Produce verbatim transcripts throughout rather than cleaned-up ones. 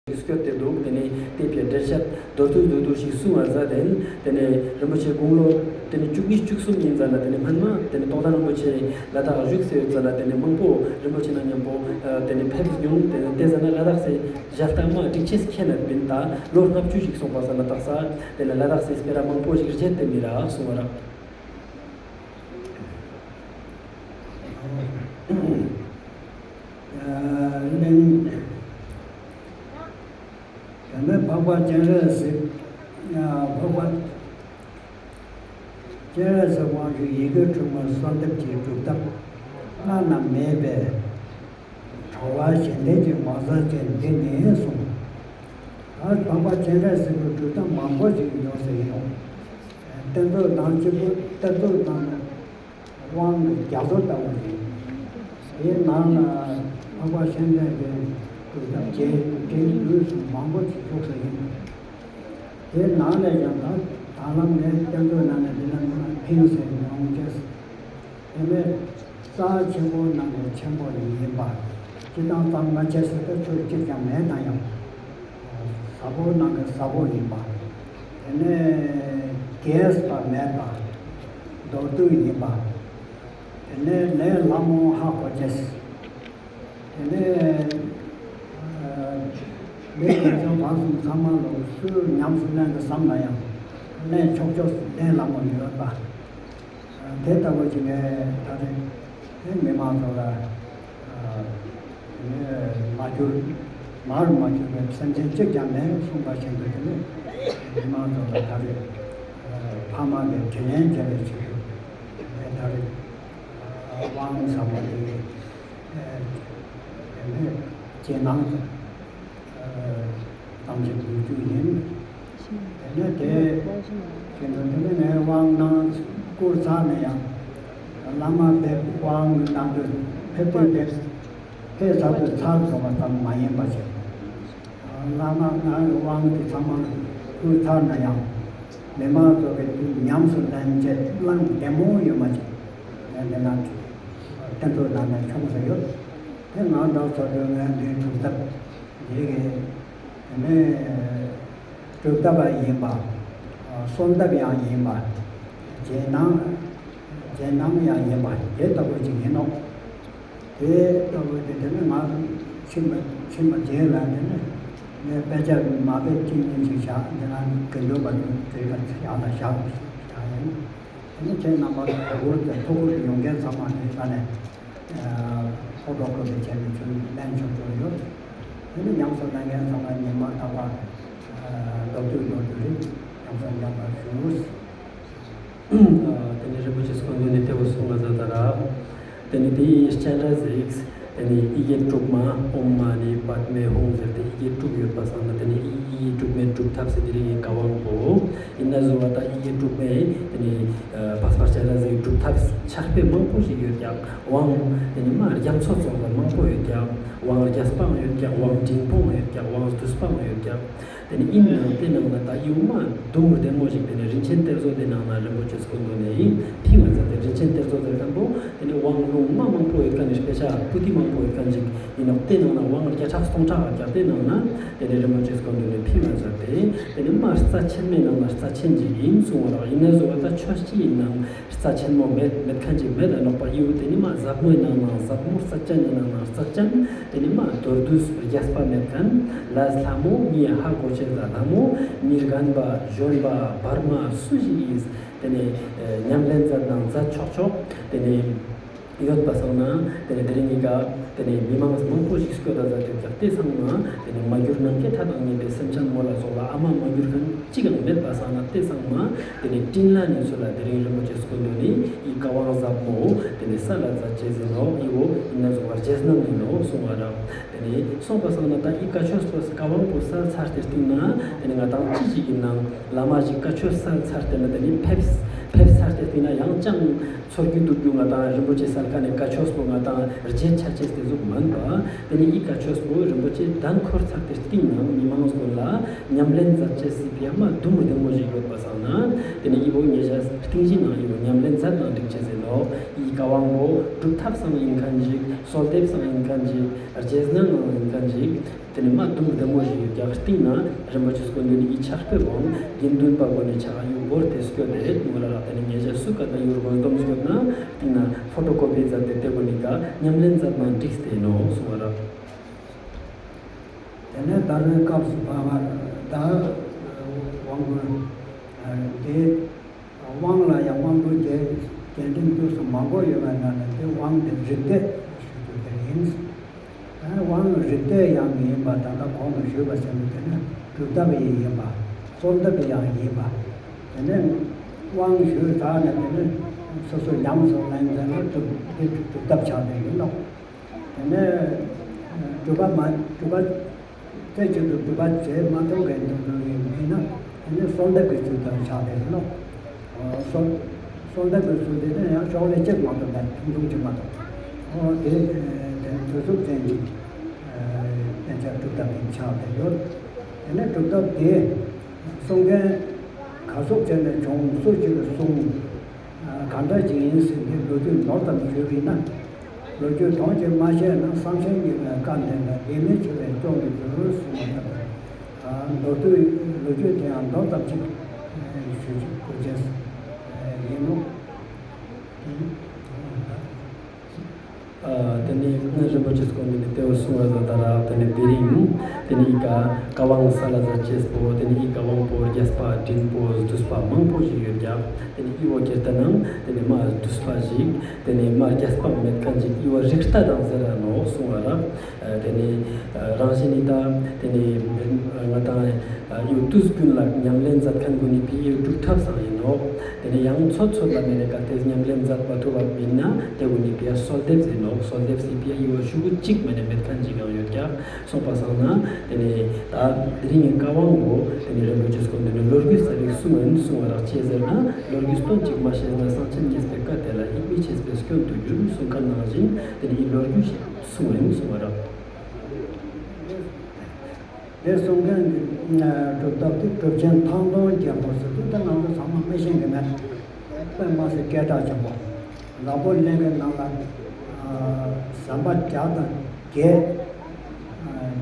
ཞིག་སྐྱོད་དེ་འདུག་དེ་ནས་དེ་ཕྱིར་འགྲེལ་བཤད་མདོར་བསྡུས་མདོར་བསྡུས་ཤིག་གསུང་བ་མཛད་དེ། དེ་ནས་རིན་པོ་ཆེ་དགུང་ལོ་དེ་ནས་བཅུ་གཉིས་བཅུ་གསུམ་ཡིན་ཙང་ན། དེ་ནས་སྔོན་མ་དེ་ནས་རྟོགས་ལྡན་རིན་པོ་ཆེ་ལ་དྭགས་བཞུགས་སུ་ཡོད་ཙང་ན། དེ་ནས་མང་པོ་རིན་པོ་ཆེ་ནང་མཉམ་པོ་ཨ་དེ་ནས་ཕེབས་མྱོང་། དེ་ནས་དེ་ཙ་ན་ལ་དྭགས་སི་ཞལ་ལྟ་མ་འགྲིག་ཆེས་ཁྱེད་ནས་བིན་ད་ལོ་ལྔ་བཅུ་ཞིག་སོང་པ་ཙ་ན། དྭགས་ས་དེ་ནས་ལ་དྭགས་སི་སྤེ་ར་མང་པོ་ཞིག་བརྗེད་དེ་མི་རག་གསུང་བ་རག་ལན། དེ་ནས་འཕགས་པ་སྤྱན་རས་གཟིགས། འཕགས་པ་སྤྱན་རས་གཟིགས་དབང་ཕྱུག་ཡི་གེ་དྲུག་མ་གསོལ་འདེབས་ཀྱི་སྒྲུབ་ཐབས་བླ་ན་མེད་པའི་གྲོལ་བ་གཞན་དོན་གྱི་ངོ་མཚར་ཅན་འདི་ནི་གསུངས། ད་འཕགས་པ་སྤྱན་རས་གཟིགས་ཀྱི་སྒྲུབ་ཐབས་མང་པོ་ཞིག་ཡོད་ཟེར་ཡིན་ནོ། གཏེར་མཛོད་ནང་གཅིག་པུ་གཏེར་མཛོད་ནང་དབང་གི་རྒྱ་མཚོ་ལྟ་བུ་ཞིག་དེའི་ནང་ལ་འཕགས་པ་སྤྱན་རས་གཟིགས་ཀྱི་སྒྲུབ་ཐབས་རྗེས་དྲན་དུས་སུ་མང་པོ་ཞིག་བཞུགས་ས་ཡིན། དེའི་ནང་ནས་ཀྱང་ད་ད་ལམ་ནས་གཏེར་མཛོད་ནང་ནས་འདི་ལ་ཕིང་ཟེར་ཡོང་ཅེས། དེ་ནས་རྩ་ཆེན་པོ་ནང་ནས་ཆེན་པོ་ཡིན་པ། སྤྱིར་བཏང་རྩ་མ་ཆེ་ཟེར་ཏེ་ཆོས་གཅིག་ཀྱང་མེད་ན་ཡང་། ཟབ་པོ་ནང་གི་ཟབ་པོ་ཡིན་པ། དེ་ནས་རྒྱས་པ་མེད་པ། མདོར་བསྡུས་ཡིན་པ། དེ་ནས་ལས་སླ་མོ་ཧ་གོ་ཅེས། དེ་ནས་ཨ་མི་དེ་ཚོ་བར་གསུམ་ཚང་མ་ལོ་སུ་ཉམས་སུ་ལེན་དུ་བསམ་ན་ཡང་ལེན་ཆོག་ཆོག་ལས་སླ་མོ་ཡོད་པ། དེ་ལྟ་བུ་ཅིག་ནས་ད་རེས་དེ་མི་མང་ཚོ་ལ་ཨ་དེ་ནས་མ་གྱུར་མར་མ་གྱུར་བའི་སེམས་ཅན་གཅིག་ཀྱང་མེད་གསུངས་པ་བཞིན་དུ། དེ་ནས་མི་མང་ཚོ་ལ་ད་རེས་ཨ་ཕ་མ་གི་དྲིན་ལན་འཇལ་བའི་ཆེད་དུ་ད་རེས་དབང་ཟབ་མོ་དེ་ཨ་དེ་ནས་རྗེས་གནང་ཨ་གཏམ་ཅིག་འབུལ་རྒྱུ་ཡིན། དེ་ནས་དེ་དེ་ནས་དེ་ནས་ངས་དབང་གནང་བསྐུར་ཚར་ནས་ཡང་བླ་མ་ཕེབས། དབང་གནང་དུས་ཕེབས་དུས་ཕེབས་ཕེབས་ཚར་དུས་ཚར་སོང་བ་ཙམ་མ་ཡིན་པ་ཞིག་བླ་མ་ང་གི་དབང་དེ་ཚང་མ་བསྐུར་ཚར་ན་ཡང་མི་མང་ཚོ་གི་དུས་ཉམས་སུ་ལེན་ཆེད་བླང་བདེ་མོ་ཡོད་མ་ཅིག་ངས་འདི་ན་གཏན་ཐོག་ནང་ནས་བྱུང་ཟེར་ཡོད། དེ་ང་འདྲ་ཚོ་དུས་ངས་འདིའི་གྲུབ་ཐབས་འདི་གི་དེ་ནས་སྒྲུབ་ཐབས་ཡིན་པ། གསོལ་འདེབས་ཡང་ཡིན་པ། རྗེས་གནང་རྗེས་གནང་ཡང་ཡིན་པ་དེ་ལྟ་བུ་ཅིག་ཡིན་ནོ། དེ་ལྟ་བུ་དེ་དེ་ནས་ང་ཕྱིན་པ་ཕྱིན་པ་རྗེས་ལ་དེ་ནས་ངས་དཔེ་ཆ་མ་དཔེ་གཅིག་གཉིས་ཅིག་བཞག་འདི་ན་དགེ་འདུན་པ་ཚོས་བྲིས་པ་ཡག་ལ་བཞག་བཞག་ཡིན། དེ་ནས་ཁྱེད་རྣམ་པ་ཚོ་གུ་རུ་དེ་ཐུགས་ཁུར་ཡོང་མཁན་ཚང་མ་དེ་ས་ནས་ཨ་ཕོ་ཊོ་ཀོ་པི་བྱས་ནས་ཚུར་ལེན་ཆོག་ཆོག་ཡོད། དེ་ནས་ཉམས་སུ་ལེན་མཁན་ཚང་མ་ཉི་མ་རྟག་པར་ཨ་མདོར་བསྡུས་མདོར་བསྡུས་རེ་ཉམས་སུ་ལེན་པར་ཞུ། ཨ་དེ་ནས་རིན་པོ་ཆེ་སྐུ་མདུན་ནས་དེ་བོ་གསུངས་པ་ཟེར་ད་ར། དེ་ནས་དེའི་སྤྱན་རས་གཟིགས། དེ་ནས་ཡི་གེ་དྲུག་མ་ཨོཾ་མ་ཎི་པདྨེ་ཧཱུྃ་ཟེར་ཏེ་ཡི་གེ་དྲུག་ཡོད་པ་སང་ན། དེ་ནས་ཡི་ཡི་གེ་དྲུག་མའི་སྒྲུབ་ཐབས་ཟེར་དེ་རིང་གི་བཀའ་དབང་པོ་ཡིན་ན་བཟོ་བ་དང་། ཡི་གེ་དྲུག་མའི་དེ་ནས་ཨ་འཕགས་པ་སྤྱན་རས་གཟིགས་སྒྲུབ་ཐབས་ཕྱག་དཔེ་མང་པོ་ཞིག་ཡོད་ཀྱང་། དབང་དེ་ནས་མ་རྒྱ་མཚོ་ཚོགས་པ་མང་པོ་ཡོད་ཀྱང་། དབང་རྒྱས་པའང་ཡོད་ཀྱང་། དབང་འབྲིང་པོའང་ཡོད་ཀྱང་། དབང་བསྡུས་པའང་ཡོད་ཀྱང་། དེ་ནས་ཡིན་ནའང་དེ་ནང་ན་ད་ཡུལ་མ་དུམ་བུ་བདེ་མོ་ཞིག་དེ་ནས་རིན་ཆེན་གཏེར་མཛོད་དེ་ནང་ན་རིན་པོ་ཆེ་སྐུ་མདུན་ནས་ཡིན་ཕིང་ང་ཚ་དེ་རིན་ཆེན་གཏེར་མཛོད་ཟེར་མཁན་པོ་དེ་ནས་དབང་ལུང་མ་མང་པོ་ཡོད་མཁན་ནི་དཔེ་ཆ་པོ་ཏི་མང་པོ་ཡོད་མཁན་ཞིག་ཡིན་ནོ། དེ་ནང་ན་དབང་བརྒྱ་ཕྲག་སྟོང་ཕྲག་བརྒྱ་དེ་ནང་ན་དེ་ནས་རིན་པོ་ཆེ་སྐུ་མདུན་ནས་ཕིང་ང་ཚ་དེ་དེ་ནས་མ་རྩ་ཆེན་མོའི་ནང་ན་རྩ་ཆེན་ཞིག་ཡིན་གསུང་བ་རག་ཡིན་ན་བཟོ་བ་ད་ཆོས་སྤྱི་ཡིན་ནང་རྩ་ཆེན་མོ་མེད་མེད་མཁན་ཅིག་མེད་ལ་ནོག་པ། ཡིའུ་དེ་ནི་མ་ཟབ་མོའི་ནང་ནང་ཟབ་མོ། རྩ་ཅན་ནི་ནང་ནང་རྩ་ཅན། དེ་ནི་མ་མདོར་བསྡུས་རྒྱས་པ་མེད་མཁན། ལས་སླ་མོ། མི་ཧ་གོ་ཆེ་ལ་སླ་མོ། མི་རྒན་པ་གཞོན་པ་བར་མ་སུ་ཞིག་ཡིན། དེ་ནི་ཉམས་ལེན་མཛད་ནང་མཛད་ཆོག་ཆོག་དེ་ནི་ཡོད་པ་སང་ན། དེ་ནི་དེ་རིང་གི་ག་དེ་ནས་མི་མང་མང་པོ་ཞིག་སྐྱོད་ད་ཟ་དུས་ཀྱང་དེ་ཚང་མ་དེ་ནས་མ་གྱུར་ནམ་མཁའི་མཐའ་དང་མཉམ་པའི་སེམས་ཅན་མོ་ལ་སོགས་ལ་ཨ་མ་མ་གྱུར་མཁན་གཅིག་ཀྱང་མེད་པ་སང་ན། དེ་ཚང་མ་དེ་ནས་སྤྲིན་ལ་ནས་ཚུར་ལ་དེ་རིང་རིན་པོ་ཆེ་སྐུ་མདུན་ནས་ཡི་བཀའ་དབང་ཟབ་མོ་དེ་ནས་ས་ལ་མཛད་ཅེས་ཟེར་ནོ། ཡི་བོ་ཡིན་ན་བཟོ་བར་རྗེས་གནང་ཡིན་ནོ་གསུང་བ་ར། དེ་ནས་སོང་པ་སང་ན་ད་ཡི་བཀའ་ཆོས་པོ་བཀའ་དབང་པོ་སལ་ཚར་ཏེ་སྟིང་ན་དེ་ནས་ང་དང་ཅི་ཞིག་ཡིན་ནང་བླ་མ་ཞིག་བཀའ་ཆོས་སལ་ཚར་ཏེ་ན་དེ་ནས་ཕེབས་ཕེབས་ཚར་ཏེ་སྟིང་ན་ཡང་ཅང་ཚོར་རྒྱུ་འདུག་རྒྱུ་ང་དང་རིན་པོ་ཆེ་སལ་ཁ་ནས་བཀའ་ཆོས་པོ་ང་དང་རྗེས་ཆ་ཅེས་དེ་ཟུག་མིན་པ། དེ་ནི་ཡི་བཀའ་ཆོས་པོ་རིན་པོ་ཆེ་གདན་འཁོར་ཚར་ཏེ་སྟིང་ནང་མི་མང་ཀུན་ལ་ ཉམས་ལེན་མཛད་བྱེད་སྲིད་པའི་མ་དུམ་བུ་བདེ་མོ་ཞིག་ཡོད་པ་སང་ན། དེ་ནས་ཨི་བོ་ཉེ་ཞ་རྟིང་བཞི་ནང་ཨི་བོ་ཉམས་ལེན་མཛད་ནང་འགྲིག་ཆེ་ཟེར་ནོ། ཨི་བཀའ་དབང་བོ་སྒྲུབ་ཐབས་སང་ཡིན་མཁན་ཞིག་གསོལ་འདེབས་སང་ཡིན་མཁན་ཞིག་རྗེས་གནང་ནང་ཡིན་མཁན་ཞིག་དེ་ནས་མ་དུམ་བུ་བདེ་མོ་ཞིག་ཡོད་ཀྱང་རྟིང་ན་རིན་པོ་ཆེ་སྐུ་མདུན་ནས་ཨི་ཕྱག་དཔེ་བོ་དགེ་འདུན་པ་བོ་ནས་ཕྱག་གཡུག་བོར་དེ་སྐྱོད་དེ་རེད་མོ་ལ་རག་དེ་ནས་ཉེ་ཞ་སུ་ག་ད་ཡུར་བོ་སྡོམ་སྐྱོད་ན་རྟིང་ན་ཕོ་ཊོ་ཀོ་པི་མཛད་དེ་དེ་བོ་ནས་ཀ་ཉམས་ལེན་མཛད་ནང་འགྲིག་སྟེ་ནོ་གསུང་བ་རག་དེ་ནས་ད་རེས་སྐབས་སུ་བབ་པ་ད་དབང་པོ་དེ་དབང་ལ་ཡང་དབང་པོ་དེ་རྒྱས་འབྲིང་བསྡུས་སུ་མང་པོ་ཡོད་པ་ན་ནི་དེ་དབང་དེ་རིགས་གཏད་ཞུ་རྒྱུ་དེ་ཡིན། དབང་རིགས་གཏད་ཡང་ཡིན་པ་ད་ལྟ་གོང་དུ་ཞུས་པ་བཞིན་དུ་དེ་ནི་སྒྲུབ་ཐབས་ཡིན་ཡིན་པ་གསོལ་འདེབས་ཡང་ཡིན་པ། དེ་ནས་དབང་ཞུས་ཚར་ནས་དེ་ནི་སོ་སོ་ཉམས་སུ་ལེན་མཁན་ལ་སྒྲུབ་དེ་སྒྲུབ་ཐབས་ཆགས་པ་ཡིན་ནོ། དེ་ནས་སྒྲུབ་པ་མ་སྒྲུབ་པ་རྩེ་གཅིག་ཏུ་སྒྲུབ་པ་བྱེད་མ་ཐུབ་མཁན་དུ་འགྲོ་བའི་མི་ན་དེ་ནས་གསོལ་འདེབས་ཀྱི་ཚུལ་དུ་ཆགས་པ་ཡིན་ནོ། གསོལ་གསོལ་འདེབས་ཀྱི་ཚུལ་དེ་ནས་ཡང་ཕྱོགས་ལས་གཅིག་མ་གཏོགས་མེད། ཐུང་ཐུང་གཅིག་མ་གཏོགས། ཨོ་དེ་དེ་དུས་གཟུགས་ཅན་གྱི་དཔེ་ཆ་སྒྲུབ་ཐབས་ཀྱི་ཆགས་པ་ཡོད། དེ་ནས་སྒྲུབ་ཐབས་དེ་གསུང་མཁན་ག་ཟུག་བྱས་ནས་བྱུང་སུ་གཅིག་གིས་གསུངས། གང་འདྲ་ཅིག་ཡིན་ཟེར་ཏེ་ལོ་རྒྱུས་མདོར་ཙམ་ཞུས་པས་ན། ལོ་རྒྱུས་དོན་གྱིས་མ་བཤད་ན་བསམ་ཤིང་གི་བཀའ་འདི་ལ་ལྡེ་མིག་ཆེ་བའི་སྐྱོན་གྱི་འགྱུར་གསུངས་པ་ལྟ་བུ། མདོར་བསྡུས་ལོ་རྒྱུས་དེ་ཡང་མདོར་ཙམ་ཅིག་ཞུ་རྒྱུ་བྱས་ཡིན་ནོ། དེ་ནས་སྔོན་རིན་པོ་ཆེ་སྐུ་མདུན་ནས་དེ་བོ་གསུངས་པ་ལྟར་དེ་ནས་དེ་རིང་དེ་ནས་ཨི་ཀ་བཀའ་དབང་ས་ལ་ཟ་ཅེས་པོ་དེ་ནས་ཨི་ཀ་དབང་པོ་རྒྱས་པ་འབྲིང་པོ་བསྡུས་པ་མང་པོ་ཞིག་ཡོད་ཀྱང་དེ་ནས་ཨི་བོ་ཁྱེར་ཏེ་ནང་དེ་ནས་མ་བསྡུས་པ་ཞིག་དེ་ནས་མ་རྒྱས་པ་མེད་མཁན་ཞིག་ཨི་བོ་རིགས་ལྟ་དང་ཟེར་ར་ནོ་གསུངས་པ་ར། དེ་ནས་རང་བཞིན་ནི་ད་དེ་ནས་ང་དང་ཡུལ་དུས་ཀུན་ལ་ཉམས་ལེན་མཛད་མཁན་ཀུན་ནི་ཕི་ཡི་སྒྲུབ་ཐབས་སང་ཡིན་ནོ། དེ་ནས་ཡང་ཚོད་ཚོད་ལ་མེད་ནས་གལ་ཏེ་ཉམས་ལེན་མཛད་མ་ཐུབ་པ་མིན་ན་དེ་ཀུན་ནི་ཕི་ཡ་གསོལ་འདེབས་ཟེར་ནོ། གསོལ་འདེབས་སི་ཕི་ཡ་ཡི་བ་ཤུ་གུ་གཅིག་མེད་ནས་མེད་མཁན་ཅིག་ཡང་ཡོད་ཀྱང་གསུངས་པ་སང་ན་དེ་ནས་ད་དེ་རིང་གི་བཀའ་དབང་པོ་དེ་ནས་རིན་པོ་ཆེ་སྐུ་མདུན་ནས་ལོ་རྒྱུས་ས་རིགས་གསུང་ཡིན་གསུང་བ་རག་ཅེས་ཟེར་ན་ལོ་རྒྱུས་སྟོན་གཅིག་མ་ཤེས་ན་གསང་ཆེན་ཉེས་པའི་བཀའ་དེ་ལ་ཡིད་མི་ཆེས་པའི་སྐྱོན་དུ་འགྱུར་གསུང་མཁན་ནང་བཞིན་དེ་ནས་ཡིན་ལོ་རྒྱུས་ཤིག་གསུང་ཡིན་གསུང་བ་རག་དེ་གསུང་མཁན་གྱི་གྲུབ་ཐོབ་དེ་གྲུབ་ཆེན་ཐང་སྟོང་རྒྱལ་པོ་ཟེར་དུས་ད་ང་ཚོ་ཚང་མ་མི་ཤེས་ཀྱི་མེད། དཔེ་མ་སྲིད་སྐད་གྲགས་ཆེན་པོ། ལག་པོ་ལེན་གྱི་ནང་ལ་ཟམ་པ་བརྒྱ་དང་བརྒྱད་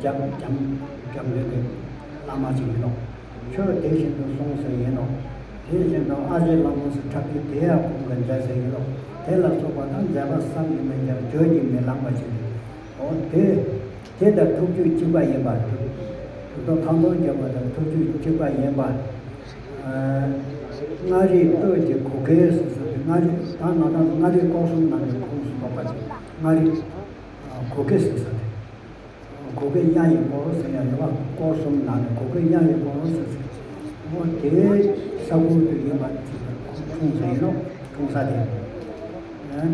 རྒྱབ་རྒྱབ་རྒྱབ་ཡོད་པའི་བླ་མ་ཞིག་ཡིན་ནོ། ཆོས་དེ་བཞིན་དུ་གསུངས་ཟེར་ཡིན་ནོ། དེ་བཞིན་དུ་ཨ་ཞེ་ལགས་མོ་སུ་འཁྲབ་རྒྱུ་དེ་ཡང་ཁོང་གི་མཛད་ཟེར་ཡིན་ནོ། དེ་ལ་སོགས་པ་དང་མཛད་པ་བསམ་གྱིས་མི་ཁྱབ་བརྗོད་ཀྱིས་མི་ལངས་པ་ཞིག་རེད། འོ་དེ། དེ་དང་ཐུགས་རྒྱུད་གཅིག་པ་ཡིན་པ། གྲུབ་ཐོབ་ཐང་སྟོང་རྒྱལ་པོ་དང་ཐུགས་རྒྱུད་གཅིག་པ་ཡིན་པ། ཨ། མངའ་རིས་སྟོད་ཀྱི་གུ་གེ་ཟེར་ཟེར་ཏེ་མངའ་རིས་ད་ང་རང་མངའ་རིས་སྐོར་གསུམ་ནང་གི་ཁོངས་སུ་གཏོགས་པ་ཅིག་མངའ་རིས་གུ་གེ་ཟེར་ཟེར་ཏེ། གུ་གེ་གཡའ་ཡི་སྐོར་ཟེར་ཡ་ཡོད་པ་སྐོར་གསུམ་ནང་ནས་གུ་གེ་གཡའ་ཡི་སྐོར་ཟེར་ཟེར། འོ་དེའི་ས་ཁུལ་དུ་ཡིན་པ་ཅིག་ཁུངས་ཟེར་ཡིན་ནོ། འཁྲུངས་ས་དེ།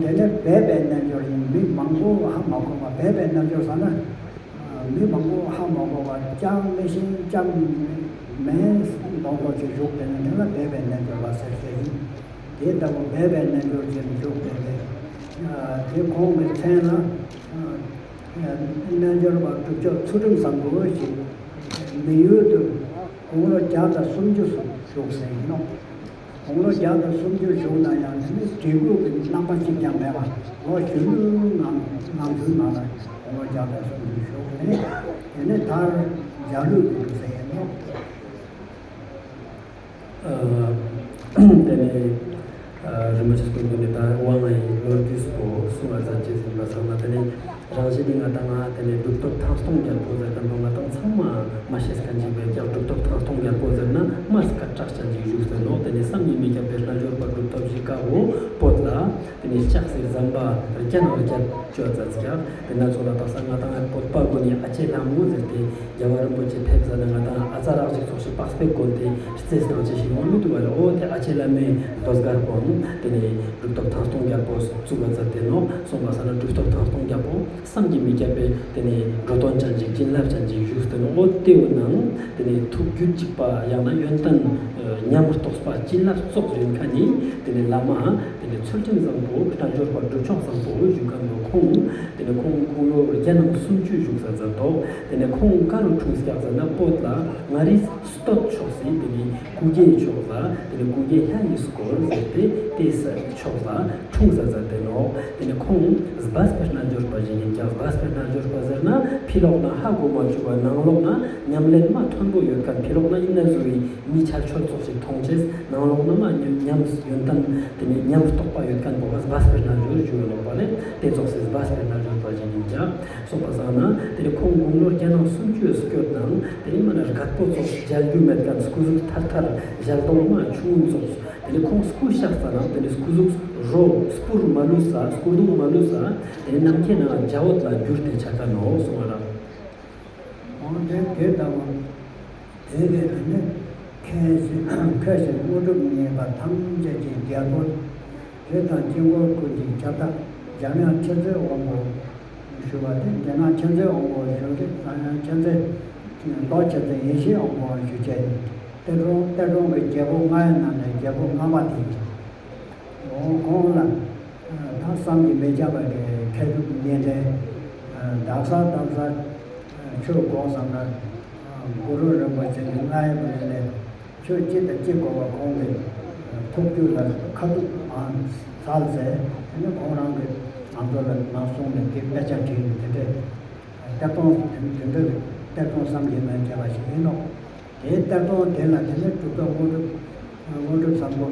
དེ་ནས་སྦས་པའི་རྣལ་འབྱོར་ཡིན། མི་མང་པོ་ཧ་མ་གོ་བ། སྦས་པའི་རྣལ་འབྱོར་ཟེར་ན། མི་མང་པོ་ཧ་མ་གོ་བ་ཅང་མི་ཤེས་ཅང་མེད་མདོག་མདོག་ཅིག་བཞུགས་པས་ན་དེ་ལ་སྦས་པའི་རྣལ་འབྱོར་པ་ཟེར་ཟེར་ཡིན། དེ་ལྟ་བུ་སྦས་པའི་རྣལ་འབྱོར་ཅན་བཞུགས་པས་ན། དེ་ཁོང་གི་མཚན་ལ། རྣལ་འབྱོར་པ་གྲུབ་ཆོག་ཚུལ་ཁྲིམས་བཟང་པོ་ཞིག་མི་ཡུལ་དུ་དགུང་ལོ་བརྒྱ་དང་སུམ་ཅུ་སོགས་བཞུགས་ཟེར་ཡིན་ནོ། དགུང་ལོ་བརྒྱ་དང་སུམ་ཅུ་བཞུགས་ན་ཡང་དེ་ནི་བྲིས་སྐུ་གི་རྣམ་པ་གཅིག་ཀྱང་མེད་པ་ལོ་གཞོན་ནུའི་ངང་ངང་ཚུལ་ནང་ལ་དགུང་ལོ་བརྒྱ་དང་སུམ་ཅུ་བཞུགས་ནས་དེ་ནས་མཐར་འཇའ་ལུས་སུ་གྲུབ་ཟེར་ཡིན་ནོ། དེ་ནས་རིན་པོ་ཆེ་སྐུ་མདུན་ནས་ད་དབང་ལྔ་ཡི་ལོ་རྒྱུས་པོ་གསུང་བ་ཙམ་ཅིག་ཟིན་པ་ཚང་མ་དེ་ནས་རང་བཞིན་ནི་ང་དང་ང་དེ་ནས་གྲུབ་ཐོབ་ཐང་སྟོང་རྒྱལ་པོ་ཟེར་མཁན་པོ་ང་དང་ཚང་མ་མ་ཤེས་མཁན་ཅིག་བས་ཀྱང་གྲུབ་ཐོབ་ཐང་སྟོང་རྒྱལ་པོ་ཟེར་ན་མ་སྐད་གྲགས་ཅན་ཅིག་བཞུགས་ཟེར་ནོ། དེ་ནས་བསམ་གྱིས་མི་ཁྱབ་པའི་རྣལ་འབྱོར་པ་གྲུབ་ཐོབ་བཞི་ཀ་བོ་བོད་ལ་དེ་ནས་ལྕགས་སྲེག་ཟམ་པ་རྒྱ་ནང་རྒྱ་བཅོ་ཙ་ཙིག་ཡང་དེ་ན་ཚོ་ལ་དག་ས་ང་དང་བོད་པ་ཀུན་ནི་ཨ་ཅེ་ལྷ་མོ་ཟེར་ཏེ། རྒྱལ་བ་རིན་པོ་ཆེ་ཕེབས་ཟ་ན་ང་དང་ཨ་ཙ་རག་ཅིག་ཚོགས་ཤིག་པགས་པའི་གོན་ཏེ་རྩེས་སྣང་ཅི་ཞིག་ཡོང་མི་འདུག་བ་ལ། འོ་དེ་ཨ་ཅེ་བླ་མའི་ལོ་སྒར་པོའང་དེ་ནས་གྲུབ་ཐོབ་ཐང་སྟོང་རྒྱལ་པོ་བཙུགས་པ་ཙར་དེ་ནོ་གསུངས་པ་ས་ན་གྲུབ་ཐོབ་ཐང་སྟོང་རྒྱལ་པོ་བསམ་གྱིས་མི་ཁྱབ་པའི་དེ་ནས་འགྲོ་དོན་ཅན་ཅིག་བྱིན་རླབས་ཅན་ཅིག་བཞུགས་ཏེ་ནོ། འོ་དེ་བོ་ནང་དེ་ནས་ཐུགས་རྒྱུད་གཅིག་པ་ཡང་ན་ཡོན་ཏན་ཉམས་རྟོགས་པ་བྱིན་རླབས་ཙོགས་ཡོད་མཁན་ནི་དེ་ནས་བླ་མ་དེ་ནས་ཚུལ་ཁྲིམས་ བཟང་པོ་རྣལ་འབྱོར་པ་སྒྲུབ་མཆོག་བཟང་པོ་བཞུགས་མཁན་པོ་ཁོང་། དེ་ནས་ཁོང་དགུང་ལོ་བརྒྱ་ནང་སུམ་ཅུ་བཞུགས་ས་མཛད་འདུག་དེ་ནས་ཁོང་ག་རུ་འཁྲུངས་སྐྱག་ཟེར་ན་བོད་ལ་མངའ་རིས་སྟོད་ཕྱོགས་སུ་དེ་ནས་སྐུ་རྒྱལ་ཕྱོགས་ལ་དེ་ནས་སྐུ་རྒྱལ་ལྷ་ཡི་སྐོར་ཟེར་ཏེ་དེ་ས་ཕྱོགས་ལ་འཁྲུངས་ས་མཛད་དེ་ནོག་དེ་ནས་ཁོང་སྦས་པའི་རྣལ་འབྱོར་པ་ཞིག་ཡིན་ཀྱང་སྦས་པའི་རྣལ་འབྱོར་པ་ཟེར་ན་ཕྱི་ལོགས་ན་ཧ་གོ་མ་བཅུག་པ་ནང་ལོགས་ན་ཉམས་ལེན་མ་མཐོན་པོ་ཡོད་མཁན་ཕྱི་ལོགས་ན་ཡིན་ན་བཟོ་བའི། མི་ཆ་ཁྱོད་ཚོགས་ཤིག་མཐོང་ཆེས་ནང་ལོགས་ན་མ་ཉམས་ཉམས་ཡོན་ཏན་དེ་ནས་ཉམས་རྟོགས་པ་ཡོད་མཁན་པོ་ག་སྦས་པའི་རྣལ་འབྱོར་ཞུ་ཡོད་ལོག་པ་ལས་དེ་ཚོགས་སུ་སྦས་པའི་རྣལ་འབྱོར་པ་ཞིག་ཡིན་ཀྱང་སོགས་པ་སང་ན་དེ་ནས་ཁོང་དགུང་ལོ་བརྒྱ་ནང་སུམ་ཅུ་སྐྱོད་དང་དེ་ནས་མ་ན་རྒད་པོ་ཚོགས་མཇལ་རྒྱུ་མེད་མཁན་སྐུ་གཟུགས་ཐར་ཐར་ཞལ་གདོང་མ་ཆུང་ངུ་ཚོགས་དེ་ནས་ཁོང་སྐུ་གཤེགས་ས་ནང་དེ་ནས་སྐུ་གཟུགས་རོ་སྤུར་མ་ལུས་ས་སྐུ་གདུང་མ་ལུས་ས་དེ་ནས་ནམ་མཁའི་ནང་འཇའ་འོད་ལ་འགྱུར་ཏེ་ཆ་ཀ་ནོ་གསུང་བ་ར། འོན་ཏེ་དེ་ལྟ་བུ། དེ་ལས་དེ་ནི་མཁས་ཤིང་མཁས་ཤིང་དངོས་གྲུབ་བརྙེས་པ་ཐམས་ཅད་ཀྱི་རྒྱལ་པོ། རིགས་དང་དཀྱིལ་འཁོར་ཀུན་གྱི་ཁྱབ་བདག་འཇམ་དབྱངས་མཁྱེན་བརྩེ་དབང་པོ་ཞུ་བ་སྟེ། འཇམ་དབྱངས་མཁྱེན་བརྩེ་དབང་པོ་ཞུ་རིགས་འཇམ་དབྱངས་མཁྱེན་བརྩེ། མདོ་མཁྱེན་བརྩེ་ཡེ་ཤེས་དབང་པོ་ཞུ་བྱས་ནས་གཏེར་སྲུང་གཏེར་སྲུང་གི་རྒྱལ་པོ་ལྔ་ཡི་ནང་ནས་རྒྱལ་པོ་ལྔ་པ་དེ་ཡིན། འོ་ཁོང་ལ་ད་བསམ་གྱིས་མི་ཁྱབ་པ་གི་མཁས་གྲུབ་བརྙེས་ཏེ། བདག་ས་བདག་ས་ཆོས་དགོངས་བསམ་ན་གུ་རུ་རིན་པོ་ཆེ་གི་ལྔ་ཡི་བརྙེས་ཏེ་ཆོས་ཅི་དང་ཅི་དགོས་པ་ཁོང་གི་ཐུགས་རྒྱུད་ལ་ཁ་ཐུག་མ་སལ་ཚེ་དེ་ནི་ཁོང་རང་གི་ང་ཚོ་ལ་མ་གསུངས་ནས་དེ་དཔེ་ཆ་བྲིས་ནས་དེ་འདྲའི་གཏེར་སྟོན་དེ་འདྲའི་གཏེར་སྟོན་བསམ་གྱིས་མི་ཁྱབ་པ་ཞིག་ཡིན་ནོ། དེའི་གཏེར་སྟོན་དེ་ལ་དེ་ནས་གྲུབ་ཐོབ་དངོས་གྲུབ་དངོས་གྲུབ་བཟང་པོ་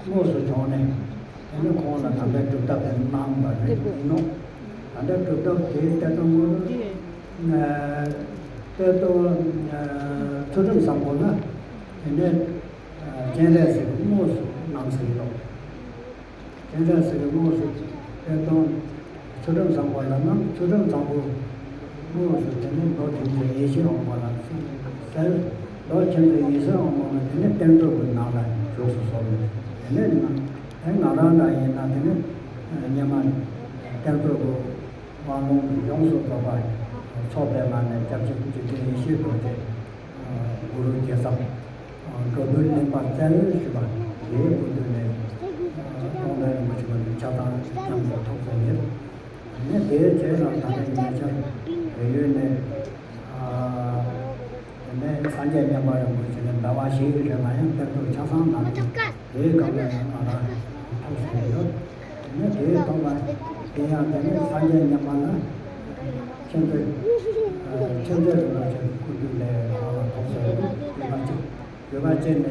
དངོས་སུ་བྱུང་ནས་དེ་ནས་ཁོང་ལ་ད་ལྟའི་སྒྲུབ་ཐབས་དེ་གནང་བ་རེད་ཡིན་ནོ། ད་ལྟའི་སྒྲུབ་ཐབས་དེའི་གཏེར་སྟོན་དངོས་གྲུབ་གཏེར་སྟོན་ཚུལ་ཁྲིམས་བཟང་པོ་ལ་དེ་ནས་སྤྱན་རས་གཟིགས་དངོས་སུ་གནང་ཟིན་ནོ། དེ་འདྲ་ཟེར་བའི་དངོས་སུ་གཏེར་སྟོན་ཚུལ་ཁྲིམས་བཟང་པོ་ལ་ནམ་ཚུལ་ཁྲིམས་བཟང་པོ་དངོས་སུ་དེ་ནས་མདོ་དེ་ཚོ་ཡེ་ཤེས་དབང་པོ་ལ་གསུངས་ཟེར། མདོ་ཁྱེད་ཚོ་ཡེ་ཤེས་དབང་པོ་ལ་དེ་ནས་གཏེར་མཛོད་ཀྱི་ནང་ལ་བཞུགས་སུ་གསོལ་ནས་དེ་ནས་ང་དེ་ང་རང་འདྲ་ཡིན་ན་དེ་ནས་སྙེ་མ་གཏེར་མཛོད་ཀྱི་དབང་ལུང་ཡོངས་སུ་རྫོགས་པ་མཚོ་པདྨ་ནས་སྐྱབས་རྗེ་ཀུན་མཁྱེན་ཡེ་ཤེས་རྡོ་རྗེ་གུ་རུ་རྒྱལ་ཚབ། འགྲོ་འདུལ་གླིང་པ་རྩ་བའི་ཞུ་བ་དེའི་སྐུ་མདུན་ནས་སྟོང་དཔལ་རིན་པོ་ཆེ་མ་ཆ་ཚང་མཉམ་དུ་ཐོབ་ཟིན་ཡོད། དེ་ནས་དེའི་རྗེས་ལ་ད་ལྟ་ཉེ་ཆར་བལ་ཡུལ་ནས་དེ་ནས་སངས་རྒྱས་མཉན་པ་རིན་པོ་ཆེ་ནས་ཟླ་བ་བཞིའི་རིང་ལ་ཡང་གཏེར་མཛོད་ཆ་ཚང་གནང་ཡོད། དེའི་སྐབས་ལ་ཡང་ང་རང་ཐོབ་ཟིན་ཡོད། དེ་ནས་དེའི་ཐོག་མ་དེ་ཡང་དེ་ནས་སངས་རྒྱས་མཉན་པ་ལ་མཁྱེན་བརྩེ་མཁྱེན་བརྩེ་རིན་པོ་ཆེ་སྐུ་མདུན་ནས་ཁོང་ལ་ཐོབ་ཟིན་ཡོད། བོད་པ་གཅིག་བོད་པ་སྤྱིར་ནས་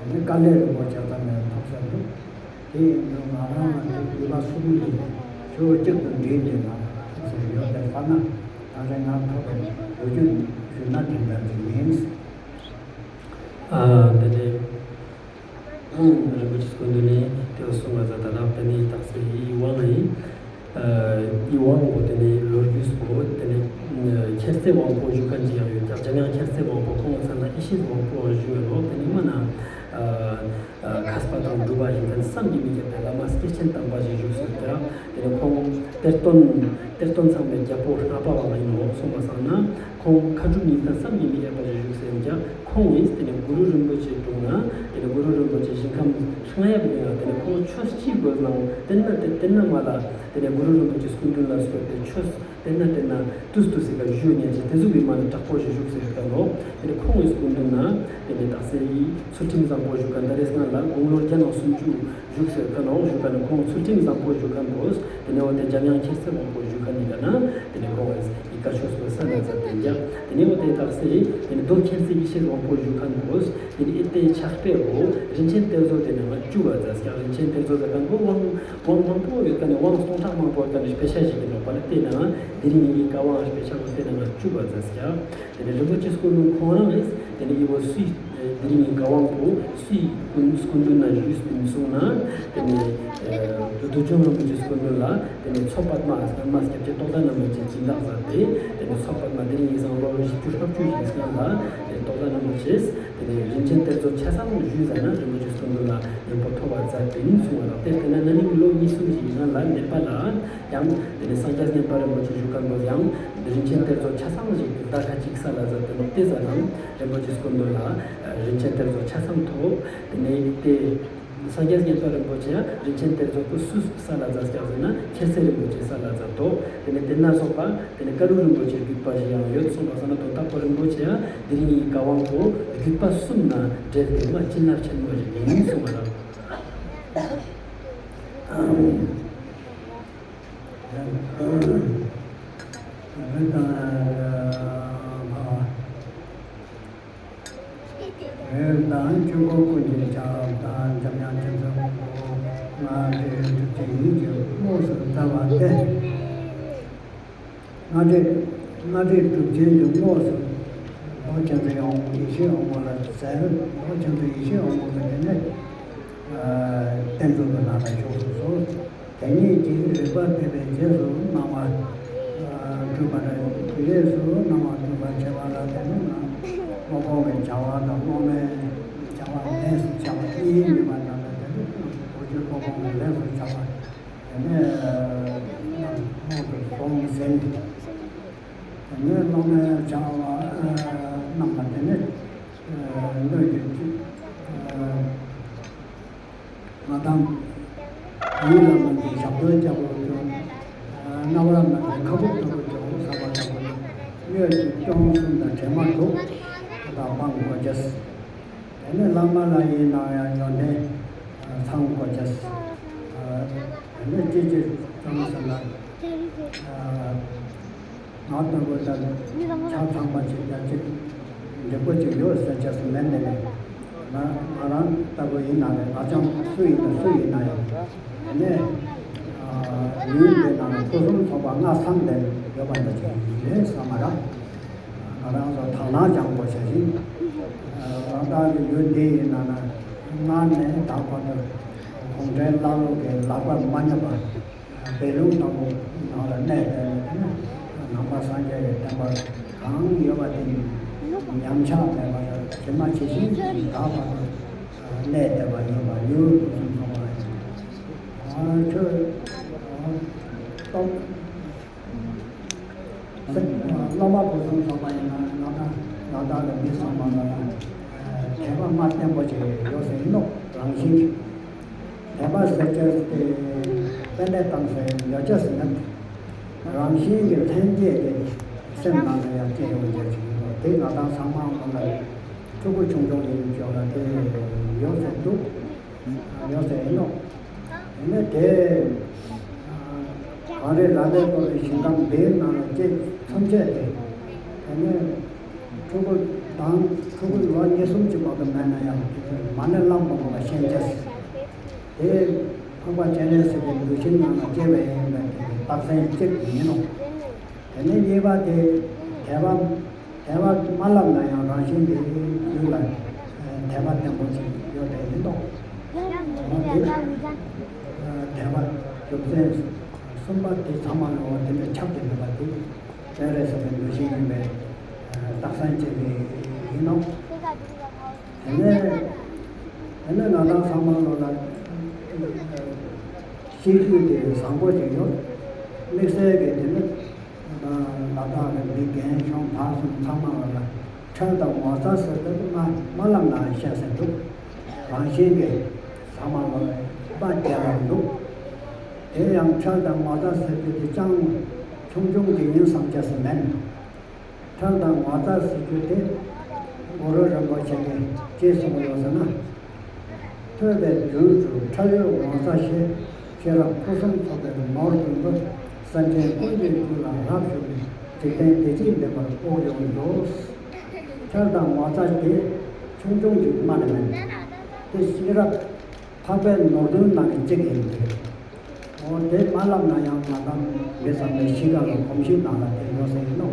ནི་དཀའ་ལས་རིན་པོ་ཆེ་ཙམ་ནས་ཐོབ་ས་འདུག་དེ་ཡིན་དུས་ང་རང་ལ་ནི་བོད་པ་སུ་གུ་ལས་ཆུ་བོ་གཅིག་ཏུ་འདྲེས་ཏེ་ང་ཐོབ་ས་ཡོད་པའི་ཐ་ན་ད་ལྟ་ང་ཐོབ་པའི་ལོ་རྒྱུས་ཞུས་ན་དེ་འདྲ་ཅིག་ཡིན། ཨ་དེ་ནས་རིན་པོ་ཆེ་སྐུ་མདུན་ནས་དེ་གསུངས་པ་ད་ད་ལྟ་དེ་ནས་རྟགས་གསལ་ཡིད་དབང་ཡིན། ཡིད་དབང་པོ་དེ་ནས་ལོ་རྒྱུས་པོ་དེ་ནས་མཁྱེན་བརྩེ་དབང་པོ་ཞུ་མཁན་ཅིག་ཡང་ཡོད་ཀྱང་འཇམ་དབྱངས་མཁྱེན་བརྩེ་དབང་པོ་ཁོང་ཚང་ལ་ཡེ་ཤེས་དབང་པོ་ཞུ་བའི་ལོ་དེ་ནས་མ་ན་མཁས་པ་དང་གྲུབ་པ་ཡིན་མཁན་བསམ་གྱིས་མི་ཁྱབ་པའི་བླ་མ་སྐྱེས་ཆེན་དམ་པ་ཞིག་བཞུགས་སོང་ཀྱང་དེ་ནས་ཁོང་གཏེར་སྟོན་གཏེར་སྟོན་ཚང་མའི་རྒྱལ་པོ་ལྔ་པ་བ་ཡིན་ནོ་གསུངས་པ་སང་ན་ཁོང་མཁའ་འགྲོ་གཉིས་དང་བསམ་གྱིས་མི་ཁྱབ་པ་ཞིག་བཞུགས་སོང་ཀྱང་ཁོང་ཡིན་དེ་ནས་གུ་རུ་རིན་པོ་ཆེ་དྲུང་ན་དེ་ནས་གུ་རུ་རིན་པོ་ཆེ་ཞིང་ཁམས་ལྷང་ཡབ་ཡིན་ལ་དེ་ནས་ཁོང་ཆོས་ཅི་དགོས་ནའང་དེ་ན་དེ་དེ་ན་མ་ལ་དེ་ནས་གུ་རུ་རིན་པོ་ཆེ་སྐུ་མདུན་ལ་སོགས་ཏེ་ཆོས་དེ་ན་དེ་ན་དུས་དུས་སི་ཀ་ཞུ་ཉན་ཅིག་དེ་ཟུག་གི་མ་ནི་དྲག་པོ་ཞིག་བཞུགས་ཟེར་ཀ་ལོ། དེ་ནས་ཁོང་གི་སྐུ་མདུན་ན་དེ་ནས་དག་སེ་ཡི་ཚུལ་ཁྲིམས་བཟང་པོ་བཞུགས་ཀ་ད་རེས་ན་ལ་དགུང་ལོ་བརྒྱ་ནང་སུམ་ཅུ་བཞུགས་ཟེར་ཀ་ལོ། བཞུགས་ཀ་ནས་ཁོང་ཚུལ་ཁྲིམས་བཟང་པོ་བཞུགས་ཀ་འདུག་དེ་ནས་འོ་དེ་འཇམ་དབྱངས་མཁྱེན་བརྩེ་དབང་པོ་བཞུགས་ཀ་ནི་ཀ་ན་དེ་ནས་ཁོང་གི་ཡི་ག་ཆོས་པོ་ས་ན་ཛ་དེ་འཇག་དེ་ནས་འོ་དེ་དག་སེ་དེ་ནས་རྡོ་མཁྱེན་བརྩེ་ཡེ་ཤེས་དབང་པོ་བཞུགས་ཀ་འདུག་དེ་ནས་ཨེ་ཏེ་ཕྱག་དཔེ་འོ་རིན་ཆེན་གཏེར་མཛོད་དེ་ནས་ང་བཅུ་བ་ཛ་སྐྱག་རིན་ཆེན་གཏེར་མཛོད་ཛ་ཀ་འདུག་དབང་དབང་མང་པོ་ཡོད་ཀ་ནས་དབང་སྟོང་ཕྲག་མང་པོ་ཡོད་ཀ་ནས་དཔེ་ཆ་ཞིག་གི་ནོག་པ་ལ་བལྟས་ན་དེ་རིང་ངེད་ཀྱི་བཀའ་དབང་དཔེ་ཆ་བོ་བལྟས་ན་ང་བཅུ་བ་ཛ་སྐྱག་དེ་ནས་རིན་པོ་ཆེ་སྐུ་མདུན་ཁོང་རང་རེད། དེ་ནས་ཨི་བོ་སུའི་དེ་རིང་ངེད་བཀའ་དབང་པོ་སུའི་སྐུ་སྐུ་མདུན་ན་བཞུགས་ཟིན་སོང་ན་དེ་ནས་བདུད་འཇོམས་རིན་པོ་ཆེ་སྐུ་མདུན་ལ་དེ་ནས་མཚོ་པདྨ་སྐར་མ་སྐྱབས་རྗེ་རྟོགས་ལྡན་རིན་པོ་ཆེ་སྦྱིན་བདག་མཛད་དེ་དེ་ནས་མཚོ་པདྨ་དེ་རིང་ངེད་སང་ལོ་བཞི་བཅུ་ལྔ་བཅུ་ཞིག་སྔོན་ལ་དེ་རྟོགས་ལྡན་རིན་པོ་ཆེས་དེ་ནས་རིན་ཆེན་གཏེར་མཛོད་ཆ་ཚང་ཞུས་ཟ་ན་རིན་པོ་ཆེ་སྐུ་མདུན་ལ་ཉན་པོ་ཐོབ་པ་མཛད་དེ་སོང་བ་དང་དེ་དེ་ན་ན་ནིང་ལོ་གཉིས་གསུམ་ཞིག་སྔོན་ལ་ནེ་པ་ལ་ཡང་དེ་ནས་སངས་རྒྱས་མཉན་པ་རིན་པོ་ཆེ་བཞུགས་ཀ་འདུག་ཡང་རིན་ཆེན་གཏེར་མཛོད་ཆ་ཚང་ཞིག་ད་ཁ་ཅིག་ས་ལ་ཛ་དེ་ནོག་དེ་ཟ་ན་རིན་པོ་ཆེ་སྐུ་མདུན་ལ་རིན་ཆེན་གཏེར་མཛོད་ཆ་ཚང་ཐོབ་དེ་ནས་དེ། ས་སྐྱ་བརྙན་པ་རིན་པོ་ཆེ་ཡང་རིན་ཆེན་གཏེར་མཛོད་དུ་སུས་ས་ལ་མཛད་སྐྱབས་ཟེར་ན་ཁྱད་ཚད་རིན་པོ་ཆེ་ས་ལ་མཛད་དོ། དེ་ནས་དེ་ན་སོགས་པ་དེ་ནས་ཀ་ལུ་རིན་པོ་ཆེ་བརྒྱུད་པ་ཞིག་ཡང་ཡོད་གསུངས་པ་སོང་ན། དོན་དག་པོ་རིན་པོ་ཆེ་ཡང་དེ་རིང་གི་བཀའ་དབང་གོ་བརྒྱུད་པ་གསུམ་ན་འབྲེལ་ཏེ་མ་བྱིན་རླབས་ཆེན་མོ་ཞིག་ཡིན་གསུངས་པ་ལ། རེད་དང་། རེད་དང་། ཆོས་འཁོར་ཀུན་གྱི་ཆགས་དང་འཇམ་དབྱངས་ཆེན་པོའི་དབང་པོ་ལྔ་སྒྲིལ་གྲུབ་ཆེན་ཉིད་ཀྱི་དངོས་སུ་བཙལ་བ་སྟེ། ལྔ་སྒྲིལ་ལྔ་སྒྲིལ་གྲུབ་ཆེན་གྱི་དངོས་སུ་རྡོ་རྗེ་འཆང་ཡེ་ཤེས་དབང་པོ་ལ་བཙལ། རྡོ་རྗེ་འཆང་ཡེ་ཤེས་དབང་པོ་ལ་དེ་ནས་གཏེར་མཛོད་ཀྱི་ནང་ལ་ཞུགས་སུ་གསོལ། དེ་ཉིད་ཀྱི་རིག་པ་ཐེབས་པའི་རྗེས་སུ་གནང་བ་སྒྲུབ་པར། རྗེས་སུ་གནང་བ་སྒྲུབ་པར་བྱེད་པ་ལ་དེ་ནི་སློབ་དཔོན་གྱི་བྱ་བ་དང་སློབ་མའི་བྱ་བ་ལས་སུ་བྱ་བ་གཉིས་ཡོད་པ་ལྟར་ན། དེ་ནི་གོ་ཆོད་སློབ་དཔོན་གྱི་ལས་སུ་བྱ་བ་དེ་ནས་རྣམས་སྔོན་དུ་སོང་ཟིན། དེ་ནས་སློབ་མའི་བྱ་བ་རྣམས་ལ་དེ་ནས་སྣོད་ཀྱི་ང་དང་། ཡིད་ལ་མ་འཛིན་ཞབས་རྡོལ་རྒྱབ་པོ་ཅོག་རྣ་བར་མ་འཛིན་ཁ་སྦུབ་ཏོག་ཏོ་ཅོག་ཟ་བ་ལྟ་བུ། སྣོད་ཀྱི་སྐྱོན་གསུམ་དང་དྲན་མ་དྲུག་དང་སྤང་དགོས་ཅེས། དེ་ནས་བླ་མ་ལ་ཡིན་ན་ཡང་ཡོན་ཏན་ཚང་དགོས་ཅེས། དེ་ནས་ཅི་ཅི་ཙམ་ཟེར་ན། ང་ལྟ་བུ་དང་ཆ་ཚང་པ་ཅིག་ཡང་ཅིག་འགྲིག་པོ་ཅིག་ཡོད་ཟེར་ཅེས་སུ་མེད་འདི་ནས། ང་ང་རང་ལྟ་བུ་ཡིན་ན་རེད། ང་ཅང་སུ་ཡིན་ན་སུ་ཡིན་ན་ཡང་དེ་ནས་ཡུལ་འདི་ནང་སྐུ་གསུམ་ཚོགས་པ་ལྔ་ཚང་སྟེ་ཡོད་པ་འདྲ་ཅིག་ཡིན་རེད་བསམ་མ་རེད། ང་རང་ཚོ་དག་སྣང་སྦྱང་དགོས་བྱ་ཞིང་། རང་ལྟ་བུའི་ཡུལ་འདི་ཡིན་ན་ན་སྔར་ནས་ད་བར་དུ་གུང་ཁྲན་བླ་ལོག་གི་ལག་པར་མ་ཉོན་པར། བཻ་ལུང་དང་པོ་ནང་ལ་གནས་བསྡད་ནས་དེ་ནས་ནང་པ་སངས་རྒྱས་ཀྱི་བསྟན་པ་གང་ཡོད་པ་དེ་ཉམས་ཆག་མེད་པར་ཇི་མ་ཇི་བཞིན་དུ་ད་བར་དུ་གནས་བསྡད་པ་ཡིན་པ་ཡུལ་སྐུ་གསུམ་ཚོགས་པ་ཡིན། ཆོས་སྟོབས། སློབ་མ་སྐུ་གསུམ་ཚོགས་པ་ཡིན་ན་ང་དང་ང་དང་ལ་མི་ཚང་མ་ལ་དད་པ་མ་བརྟན་པོ་ཅིག་ཡོད་ཟེར་ནོ་རང་བཞིན་གྱིས། དད་པ་ཟེར་ཅེས་དེ་དཔེ་ལས་བཏང་ཟེར་ཡོད་ཅེས་ཟེར་ན། རང་བཞིན་གྱི་ལྷན་སྐྱེས་དེ་སེམས་ནང་ལ་ཡང་སྐྱེ་ཡོང་རྒྱུ་ཅིག་ཡིན་ནོ། དེ་ང་དང་ཚང་མ་ང་ལ་ཕྲུ་གུ་ཆུང་ཆུང་ཡིན་ཅོག་ལ་དེ་ཡོད་ཟེར་འདུག་ཡོད་ཟེར་ཡིན་ནོ། དེ་ནས་དེ་གང་རེད་ར་ལས་གཏོར་བའི་ཞིང་ཁམས་འདིའི་ནང་ལ་སྐྱེས་ཚུན་ཆད་དེ། དེ་ནས་ཕྲུ་གུ་དང་ཕྲུ་གུ་ལོ་གཉིས་གསུམ་གྱི་བར་དུ་མེད་ན་ཡང་དེ་ཚོ་མ་ཎི་བླངས་པ་མོ་ལ་ཤེས་ཅེས། དེ་འཕགས་པ་སྤྱན་རས་གཟིགས་ཀྱི་གདུལ་ཞིང་ནང་ལ་སྐྱེས་པ་ཡིན་པའི་དེ་རྟགས་མཚན་གཅིག་ཡིན་ནོ། དེ་ནས་གཉིས་པ་དེ་དད་པ། དད་པ་མ་བསླབས་ན་ཡང་རང་བཞིན་གྱིས་རྒྱུད་ལ་དད་པ་བརྟན་པོ་ཅིག་ཡོད་པས་ཡིན་ནོ། འོ་དེ་དད་པ་རྒྱུ་མཚན་གསུམ་པ་དེ་ཚང་མ་ལ་འོ་དེ་འདྲ་ཁྱབ་ཀྱི་མེད་པ་དེ་སྤྱན་རས་གཟིགས་པའི་གདུལ་ཞིང་ཡིན་པའི་རྟགས་མཚན་གཅིག་ཡིན་ནོ། དེ་ནས་དེ་ནས་ང་དང་ཚང་མ་ལོ་ལ་ཤེས་རྒྱུད་དེ་བཟང་པོ་ཅིག་ཡོད། དམིགས་བསལ་གྱི་དེ་ནི། ལ་དྭགས་ཀྱི་མི་རྒན་གཞོན་བར་གསུམ་ཚང་མ་ལ་ལ་ཁྲེལ་དང་ངོ་ཚ་ཟེར་དུས་མ་མ་ལབ་ན་ཤེས་ཟེར་འདུག་རང་བཞིན་གྱིས་ཚང་མ་ལ་ལ་དཔའ་རྒྱལ་བར་འདུག་དེ་ཡང་ཁྲེལ་དང་ངོ་ཚ་ཟེར་དུས་དེ་ཅང་ཆུང་ཆུང་གི་ཡིན་བསམ་ཅེས་སུ་མེད། ཁྲེལ་དང་ངོ་ཚ་ཟེར་རྒྱུ་དེ་གུ་རུ་རིན་པོ་ཆེ་གིས་ཅི་གསུངས་ཡོད་ཟེར་ན། ཐོས་པའི་དུས་སུ་ཁྲེལ་ཡོད་ངོ་ཚ་ཞེས། ཤེས་རབ་སྐུ་གསུམ་ཚོགས་པའི་ནོར་བུ་འདི། སེམས་ཅན་ཀུན་གྱི་རྒྱུད་ལ་རབ་ཞུགས་ནས། འཇིག་རྟེན་བདེ་སྐྱིད་འདེབས་པར་དབུགས་དབྱུང་འགྱུར། ཁྲེལ་དང་ངོ་ཚ་དེ་ཆུང་ཆུང་ཅིག་མ་ནི་མིན། དེ་ཤེས་རབ་འཕགས་པའི་ནོར་བུའི་ནང་གི་གཅིག་ཡིན་ཏེ། འོ་དེ་མ་ལབ་ན་ཡང་ང་དང་མི་ཚང་མའི་གཤིས་ཀ་ལ་གོམས་གཤིས་ནང་ལ་དེ་ཡོད་ས་ཡིན་ནོ།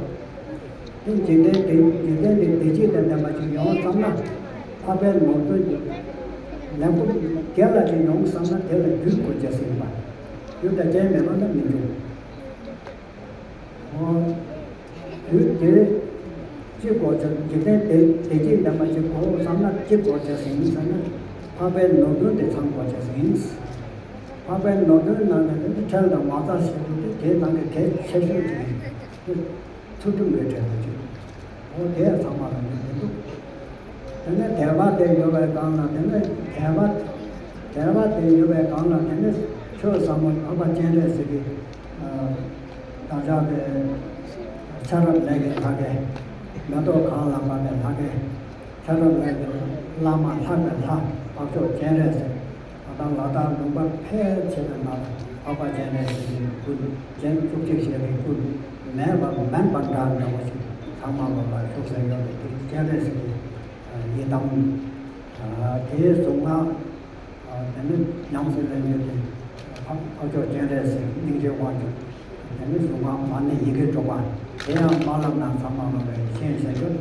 དེ་འཇིག་རྟེན་དེ་འཇིག་རྟེན་འདི་བདེ་སྐྱིད་དང་ལྡན་པ་ཅིག་ཡོང་བསམ་ན། འཕགས་པའི་ནོར་བུ་འདི་ལེགས་པོ་རྒྱལ་ལ་ཅིག་ཡོང་བསམ་ན་དེ་ལ་རྒྱུ་དགོས་ཅེས་ཟེར་བ། རྒྱུ་དང་རྐྱེན་མེད་པ་ན་མི་འབྱུང་། འོ། རྒྱུ་དེ་ཅི་དགོས་ཅེས་འཇིག་རྟེན་དེ་བདེ་སྐྱིད་ལྡན་པ་ཅིག་དགོས་བསམ་ན་ཅི་དགོས་ཅེས་ཟེར་ཡིན་ཟེར་ན། འཕགས་པའི་ནོར་བུ་དེ་ཚང་དགོས་ཅེས་ཟེར་ཡིན། འཕགས་པའི་ནོར་བུའི་ནང་ནས་དེ་ནི་ཁྲེལ་དང་ངོ་ཚ་ཟེར་རྒྱུ་དེ་དེའི་ནང་གི་གལ་ཆེ་ཤོས་ཅིག་ཡིན། ཚུལ་ཁྲིམས་ཀྱི་གྲལ་དུ་ཆུད། འོ་དེ་ཚང་མ་ལ་ནི་མི་འདུག་དེ་ནས་དད་པ་དེ་ཡོད་པའི་སྒང་ལ་དེ་ནས་དད་པ་ དད་པ་དེ་ཡོད་པའི་སྒང་ལ་དེ་ནི་ཆོས་ཟབ་མོ་འཕགས་པ་སྤྱན་རས་གཟིགས་ཀྱི་བདག་ཅག་གི་ཤེས་རབ་ལས་ཀྱི་ལྷ་སྐལ། མེ་ཏོག་གང་ལ་འབབ་པའི་ལྷ་སྐལ། ཤེས་རབ་ལས་ཀྱི་བླ་མ་ལྷ་ཀྱི་ལྷ་འཕགས་མཆོག་སྤྱན་རས་གཟིགས། ད་ལྟ་ལ་དྭགས་ལུང་པ་ཕལ་ཆེ་བའི་ནང་ལ་འཕགས་པ་སྤྱན་རས་གཟིགས་ཀྱི་སྐུ་རྒྱན་བཅུ་གཅིག་ཞལ་གྱི་སྐུ་མེད་པ་མིན་པ་འདྲ་འདྲ་བོ་ཞིག་ཚང་མ་ལོ་ལ་ཤོག་ཟེར་ཡོད་པའི་དེ་སྤྱན་རས་གཟིགས་ཀྱི་ཡི་དམ། དེའི་གཟུངས་སྔགས་དེ་ནི་ཉམས་སུ་ལེན་རྒྱུ་དེ་འཕགས་མཆོག་སྤྱན་རས་གཟིགས་སྙིང་རྗེའི་དབང་ཕྱུག་དེ་ནི་གཟུངས་སྔགས་མ་ཎི་ཡི་གེ་དྲུག་པ་དེ་ཡང་དམར་ལམ་ན་ཚང་མ་ལོ་ལ་ཤེས་བྱ་རྒྱུ།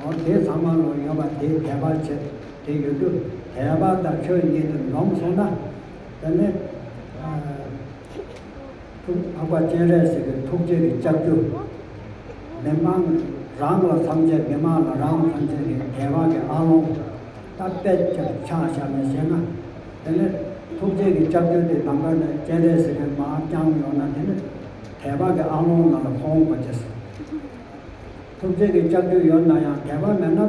འོ་དེ་ཚང་མ་ལོ་ཡོད་པ་དེ་དད་པ་བྱེད་དེ་ཡོད་དུས་དད་པ་དང་ཆོས་གཉིས་དེ་འཛོམས་སོང་ན་དེ་ནི། ཐུགས་འཕགས་པ་སྤྱན་རས་གཟིགས་ཀྱི་ཐུགས་རྗེ་གི་ལྕགས་ཀྱུ། མི་མང་རང་ལ་ཐམས་ཅད་མི་མང་ལ་རང་ཐམས་ཅད་ཀྱི་དད་པ་གི་ཨ་ལོང་ད་དཔེ་ཆ་ཆ་བཞག་ནས་བཤད་ན། དེ་ནི་ཐུགས་རྗེ་གི་ལྕགས་ཀྱུ་དེ་དམ་པ་ནི་སྤྱན་རས་གཟིགས་ཀྱི་མར་བརྐྱངས་ཡོང་ན་དེ་ནི་དད་པ་གི་ཨ་ལོང་ནང་ལ་ཁོང་དགོས་ཀྱི། ཐུགས་རྗེ་གི་ལྕགས་ཀྱུ་ཡོད་ན་ཡང་དད་པ་མེད་ན་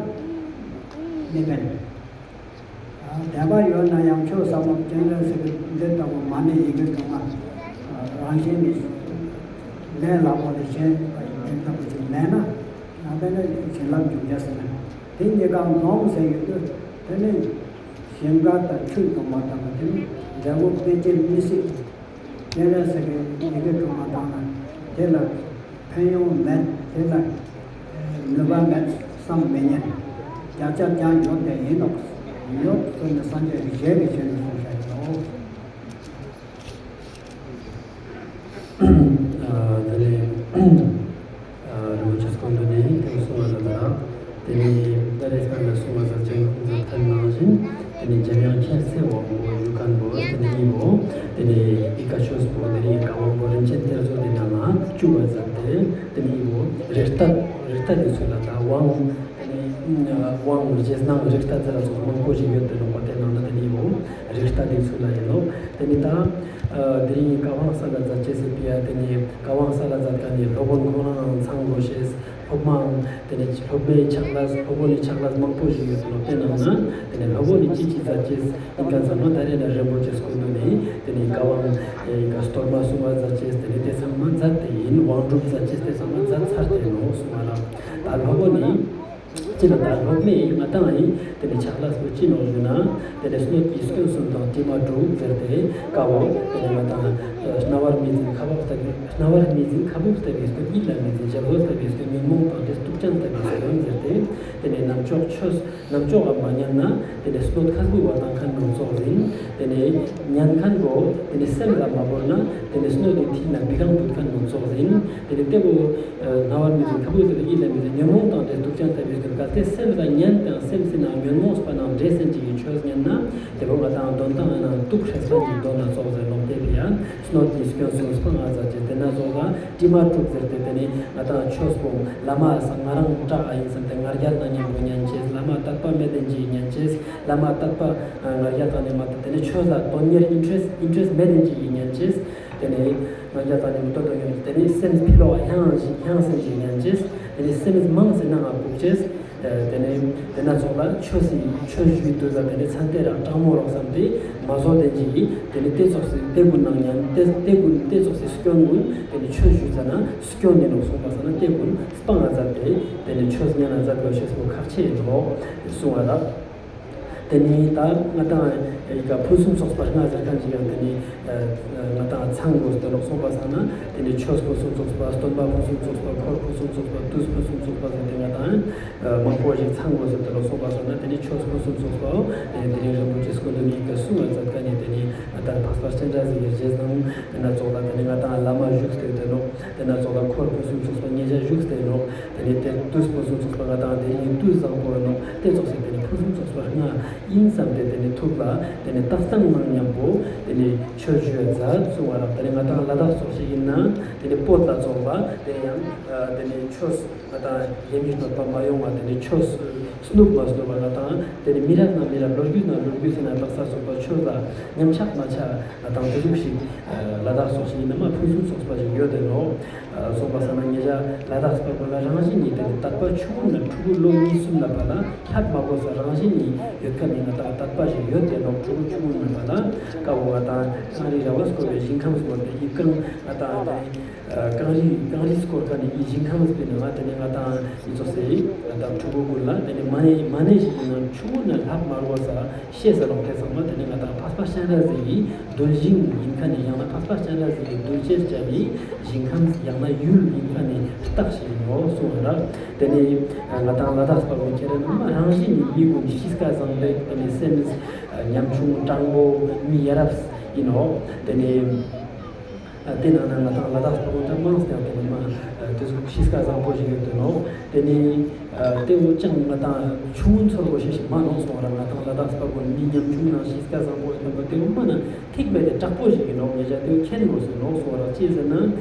མི་ཕན། དད་པ་ཡོད་ན་ཡང་ཆོས་ཟབ་མོ་སྤྱན་རས་གཟིགས་ཀྱི་འདི་ལྟ་བུ་མ་ཎི་ཡི་གེ་དྲུག་མ་རང་བཞིན་གྱིས་ལས་སླ་པོ་ལས་གཞན་པ་ཡི་དེ་ལྟ་བུ་ཞིག་མེད་ན་ཡང་དེ་ནི་བྱིན་རླབས་འཇུག་བྱ་ཟེར་ན་དེ་གཉིས་ཀ་འཛོམས་ཟེར་ཡོད་དུས་དེ་ནི་ཞིང་ཁ་དང་ཆུ་འཛོམས་པ་ལྟ་བུ་དེ་ནི་འབྲས་བུ་དཔེ་ཅན་མི་སྲིད། སྤྱན་རས་གཟིགས་ཀྱི་ཡི་གེ་དྲུག་མ་བཏང་ན་དེ་ལ་ཕན་ཡོན་མེད། དེ་ལ་ནུས་པ་མེད་བསམ་མི་ཉན། བརྒྱ་ཆ་བརྒྱ་ཡོད་དེ་ཡིན་ནོ། ཡོད་ཟེར་ནས་སངས་རྒྱས་ཀྱི་ཞལ་གྱི་ཞལ་ནས་གསུངས་བཞག་ཡོད། ཨ་དེ་ནས་རིན་པོ་ཆེ་སྐུ་མདུན་ནས་དེ་གསུངས་པ་དང་། དེ་ནས་ད་རེས་སྔ་ལ་གསུངས་པ་དང་། སྤྱན་སྔ་ཐལ་ནང་བཞིན། དེ་ནས་འཇམ་དབྱངས་མཁྱེན་བརྩེ་དབང་པོ་ཡུལ་མཁན་པོ་དེ་ནས་ཨི་བོ། དེ་ནས་ཨི་ཀ་ཆོས་པོ་དེ་ནས་ཀ་དབང་པོ་རིན་ཆེན་གཏེར་མཛོད་དེ་ནང་ལ་བཅུག་པ་མཛད་དེ། དེ་ནས་ཨི་བོ་རེ་ལྟ་རེ་ལྟ་དེ་ཚོ་ལ་ད་དབང་། དེ་ནས་དབང་རྗེས་གནང་རེ་ལྟ་ཚེ་ལ་སོགས་མང་པོ་ཞིག་ཡོད་དེ་ལོག་པ་དེ་ནང་ལ་དེ་ནས་ཨི་བོ་རེ་ལྟ་དེ་ཚོ་ལ་ཡིན་ནོ། དེ་ནས་ད་དེ་རིང་ཀ་དབང་གསལ་ལ་མཛད་ཅེས་ཟེར་པའི་ཡ་དེ་ནས་ཀ་དབང་གསལ་ལ་མཛད་མཁན་ནི་སློབ་དཔོན་ཁོང་རང་ཚང་དགོས་ཤེས། སློབ་མའང་དེ་ནས་སློབ་མའི་ཕྱག་ལས། སློབ་དཔོན་ནི་ཕྱག་ལས་མང་པོ་ཞིག་ཡོད་དེ་ལོག་དེ་ནང་ན་དེ་ནས་སློབ་དཔོན་ནི་ཅི་ཅི་མཛད་ཅེས་ཡིན་མཁན་ཚང་མ་ད་རེས་ན་རིན་པོ་ཆེ་སྐུ་མདུན་ནས་དེ་ནས་ཀ་དབང་ཨེ་ཀ་གཏོར་མ་གསུང་བ་མཛད་ཅེས་དེ་ནས་དེ་ཚང་མ་མཛད་དེ་ཡིན། དབང་སྒྲུབ་མཛད་ཅེས་དེ་ཚང་མ་མཛད་ཚར་དེ་ནོ་གསུང་བ་ལ། ད་སློབ་དཔོན་ནི་ཅི་ལ་ད་སློབ་མས་ང་དང་ཡིན། དེ་ནས་ཕྱག་ལས་པོ་ཅི་ནོ་ཞུ་ན། དེ་ནས་སྣོད་ཀྱི་སྐྱོན་གསུམ་དང་དྲི་མ་དྲུག་ཟེར་ཏེ་ཀ་བོ། དེ་ནས་ང་དང་རྣ་བར་མི་འཛིན་ཁ་བོ་ལྟ་བུའི། རྣ་བར་མི་འཛིན་ཁ་བོ་ལྟ་བུའི་སྐྱོན། ཡིད་ལ་མི་འཛིན་ཞབས་བྲོ་ལྟ་བུའི་སྐྱོན། ཉོན་མོངས་དང་འདྲེས་དུག་ཅན་ལྟ་བུའི་སྐྱོན་ཟེར་ཏེ། དེ་ནས་རྣམ་ཅོག་ཆོས་རྣམ་ཅོག་ག་མ་ཉན་ན་དེ་ནས་སྣོད་ཁ་སྦུབ་བ་དང་མཁན་མང་ཚོགས་ཟིན། དེ་ནས་ཉན་མཁན་པོ་དེ་ནས་སེམས་ལ་མ་བོར་ན་དེ་ནས་སྣོད་དེ་མཐིལ་ན་བི་གང་འདུག་མཁན་མང་ཚོགས་ཟིན། དེ་ནས་ལྟེ་བོ། རྣ་བར་མི་འཛིན་ཁ་སྦུབ་ལྟ་བུའི། ཡིད་ལ་མི་འཛིན་ཉོན་མོངས་དང་འདྲེས་དུག་ཅན་ལྟ་བུའི་སྐྱོན། གལ་ཏེ་སེམས་ལ་ཉན་དང་སེམས་སྲིད་ན་ཉོན་མོངས་པ་ནང་འདྲེས་ཟིན་གྱི་ཆོས་ཉན་ན་དེ་བོ་ང་དང་དོན་དང་ཡང་ན་དུག་ཧྲེ་སན་གྱི་དོན་ལ་ཚོགས་ཟེར་ལོག་དེ་བི་ཡང་སྣོད་ཀྱི་སྐྱོན་གསུམ་སྤང་ང་ཟེར་གྱི་དེ་ན་ཚོགས་ལ་དྲི་མ་དྲུག་ཟེར་ཏེ། དེ་ནས་ང་དང་ཆོས་པོ་བླ་མ་ས་ང་རང་སྐྲག་ཨ་ཡིན་བསམ་སྟེ་ང་རྒྱལ་དང་མཉམ་པོ་ཉན་ཅེས། བླ་མ་དད་པ་མེད་དེ་འཇིག་ཉན་ཅེས། བླ་མ་དད་པ་ང་རྒྱལ་དང་ནི་མ་དད། དེ་ནས་ཆོས་ལ་དོན་གཉེར་ཨིན་ཊེ་རེ་སི་ཊི་ཨིན་ཊེ་རེ་སི་ཊི་མེད་དེ་འཇིག་ཉན་ཅེས། དེ་ནས་ང་རྒྱལ་དང་ནི་མི་ལྟོ་དོ་ཡོང་། དེ་ནས་སེམས་ཕི་ལོག་ཧང་ཞིག་ཧང་སེམས་ཞིག་ཉན་ཅེས། དེ་ནས་སེམས་མང་སེ་ན་ང་ལྐུག་ཅེས། དེ་ནས་དེ་ན་ཚོགས་ལ་ཆོས་སི་ཆོས་ཞུས་དུས་ལ་དེ་ནས་ཚན་ཏེ་རང་སྤྲང་མོ་རོགས་བསམ་སྟེ་མ་བཟོ་དེ་འཇིག་གི། དེ་ནས་དེ་ཚོགས་སི་དེ་ཀུན་ནང་ཉན་དེ་དེ་ཀུན་དེ་ཚོགས་སི་སྐྱོན་ཀུན་དེ་ནས་ཆོས་ཞུས་ཙ་ན་སྐྱོན་ནི་ནོ་གསུངས་པ་ས་ན་དེ་ཀུན་སྤང་ང་མཛད་དེ་དེ་ནས་ཆོས་ཉན་ན་མཛད་དགོས་ཤེས་པོ་ཁག་ཆེ་ཡིན་ནོ་གསུང་བ་ལ། དེ་ནས་ད་ང་དང་ཡི་ག་ཕུན་སུམ་ཚོགས་པ་ལྔ་ཟེར་མཁན་ཅིག་ཡང་དེ་ནས་ང་དང་ཚང་དགོས་དེ་ལོག་གསུངས་པ་སང་ན། དེ་ནས་ཆོས་ཕུན་སུམ་ཚོགས་པ། སྟོན་པ་ཕུན་སུམ་ཚོགས་པ། འཁོར་ཕུན་སུམ་ཚོགས་པ། དུས་ཕུན་སུམ་ཚོགས་པ་ཟེར་ཏེ་ང་དང་མང་པོ་ཞིག་ཚང་དགོས་ཟེར་དེ་ལོག་གསུངས་པ་སང་ན། དེ་ནས་ཆོས་ཕུན་སུམ་ཚོགས་པའོ། དེ་ནས་དེ་རིང་རིན་པོ་ཆེ་སྐུ་མདུན་ནས་ཡི་ག་གསུང་བ་མཛད་མཁན་ནི་དེ་ནས་ང་དང་འཕགས་པ་སྤྱན་རས་གཟིགས་ཀྱི་རྗེས་གནང་། དེ་ན་ཚོགས་ལ་དེ་ནས་ང་དང་བླ་མ་བཞུགས་ཏེ་དེ་ནོ། དེ་ན་ཚོགས་ལ་འཁོར་ཕུན་སུམ་ཚོགས་པ་ཉེ་ཞ་བཞུགས་ཏེ་ནོ། དེ་ནས་དེ་དུས་ཕུན་སུམ་ཚོགས་པ་ང་དང་དེ་རིང་དུས་བཟང་པོ་ནོ། དེ་ཚོགས་སེ་དེ་ནས་ཕུན་སུམ་ཚོགས་པ་ལྔ་ཡིན་བསམ་སྟེ་དེ་ནས་ཐུགས་ལ་དེ་ནས་བཏགས་བཏང་ནང་མཉམ་པོ་དེ་ནས་ཆོས་ཞུ་བའི་མཛད་གསུང་བ་རབ། དེ་ནས་ང་དང་ལ་དྭགས་ཚོགས་ཤིག་ཡིན་ན་དེ་ནས་བོད་ལ་ཚོགས་པ་དེ་ཡང་དེ་ནས་ཆོས་ང་དང་ལས་མི་གནོད་པ་མ་ཡོང་བ། དེ་ནས་ཆོས་སྣུབ་མ་སྣུབ་པ། ང་དང་དེ་ནས་མི་རབས་ན་མི་རབས། ལོ་རྒྱུས་ན་ལོ་རྒྱུས་ཟེར་ན་དག་ས་སོགས་པ་ཆོས་ལ་ཉམས་ཆག་མ་ཆག་ང་དང་དེ་ཟུག་ཞིག་ལ་དྭགས་ཚོགས་ཤིག་ཡིན་ན་མ་ཕུན་སུམ་ཚོགས་པ་ཞིག་ཡོད་དེ་ནོ། སོང་པ་སང་ན་ཉེ་ཞག་ལ་དྭགས་པ་ཀུན་ལ་རང་བཞིན་གྱིས་དེ་ནི་དད་པ་ཆུང་ངུ་ན་ཕྲུ་གུ་ལོ་གཉིས་གསུམ་ལ་བར་ལ་ལྷག་མ་དགོས་ས་རང་བཞིན་གྱིས་ཡོད་ཁ་ནི་ང་དང་དད་པ་ཞིག་ཡོད་དེ་ནོག་ཕྲུ་གུ་ཆུང་ངུ་ན་བར་ལ་ཀ་བོ་ང་དང་གངས་རི་ར་བ་སྐོར་བའི་ཞིང་ཁམས་སྐོར་དེ་ཡི་གང་ང་དང་དེ་ནི་གངས་རི་གངས་རི་སྐོར་ཁ་ནི་ཡི་ཞིང་ཁམས་སྤེལ་ནི་ང་དེ་ནི་ང་དང་ཡི་ཚོ་སེ་ང་དང་ཕྲུ་གུ་ཀུན་ལ་དེ་ནི་མ་ནས་མ་ནས་ཞིག་ཡིན་ན་ཆུང་ངུ་ན་ལྷག་མ་དགོས་ས། ཤེས་ས་ལོག་དེ་ཚང་མ་དེ་ནི་ང་དང་འཕགས་པ་སྤྱན་རས་གཟིགས་ཀྱི་གདུལ་ཞིང་ཡིན་ཁ་ནི་ཡང་ན་འཕགས་པ་སྤྱན་རས་གཟིགས་ཀྱི་གདུལ་བྱའི་བྱ་བའི་ཞིང་ཁམས་ཡང་ན་ཡུལ་ཡིན་ཁ་ནི་རྟགས་ཤིག་ཡིན་ནོ་གསུངས་པ་ར། དེ་ནི་ང་དང་ལ་དྭགས་པ་བོ་ཁྱེད་རང་ནི་མ་རང་བཞིན་གྱི་མི་ཀུན་གཤིས་ཀ་བཟང་པོས་དེ་ནི་སེམས་ཉམ་ཆུང་དྲང་པོ་མི་ཡ་རབས་ཡིན་ནོ། དེ་ནི། དེ་ནང་ན་ང་དང་ལ་དྭགས་པ་ཀུན་ད་མང་སྟེ་དེ་ནི་མ་དེ་ཚོ་གཤིས་ཀ་བཟང་པོ་ཞིག་ཡོད་དེ་ནོ། དེ་ནི་དེ་འུ་ཅང་ང་དང་ཆུང་ངུ་ཚོར་བོ་ཞེས་ཤིག་མ་ནོག་སོང་བ་ར། ང་དང་ལ་དྭགས་པ་ཀུན་མི་ཉམ་ཆུང་ནང་གཤིས་ཀ་བཟང་པོ་ཡོད་དེ་འུ་མ་ན་ཐིག་མེད་དེ་དྲག་པོ་ཞིག་ཡིན་ནོག་ངེད་ཅག་དེ་མཁྱེན་དགོས་སོ་ནོག་སོང་བ་ར། ཅི་ཟེར་ན་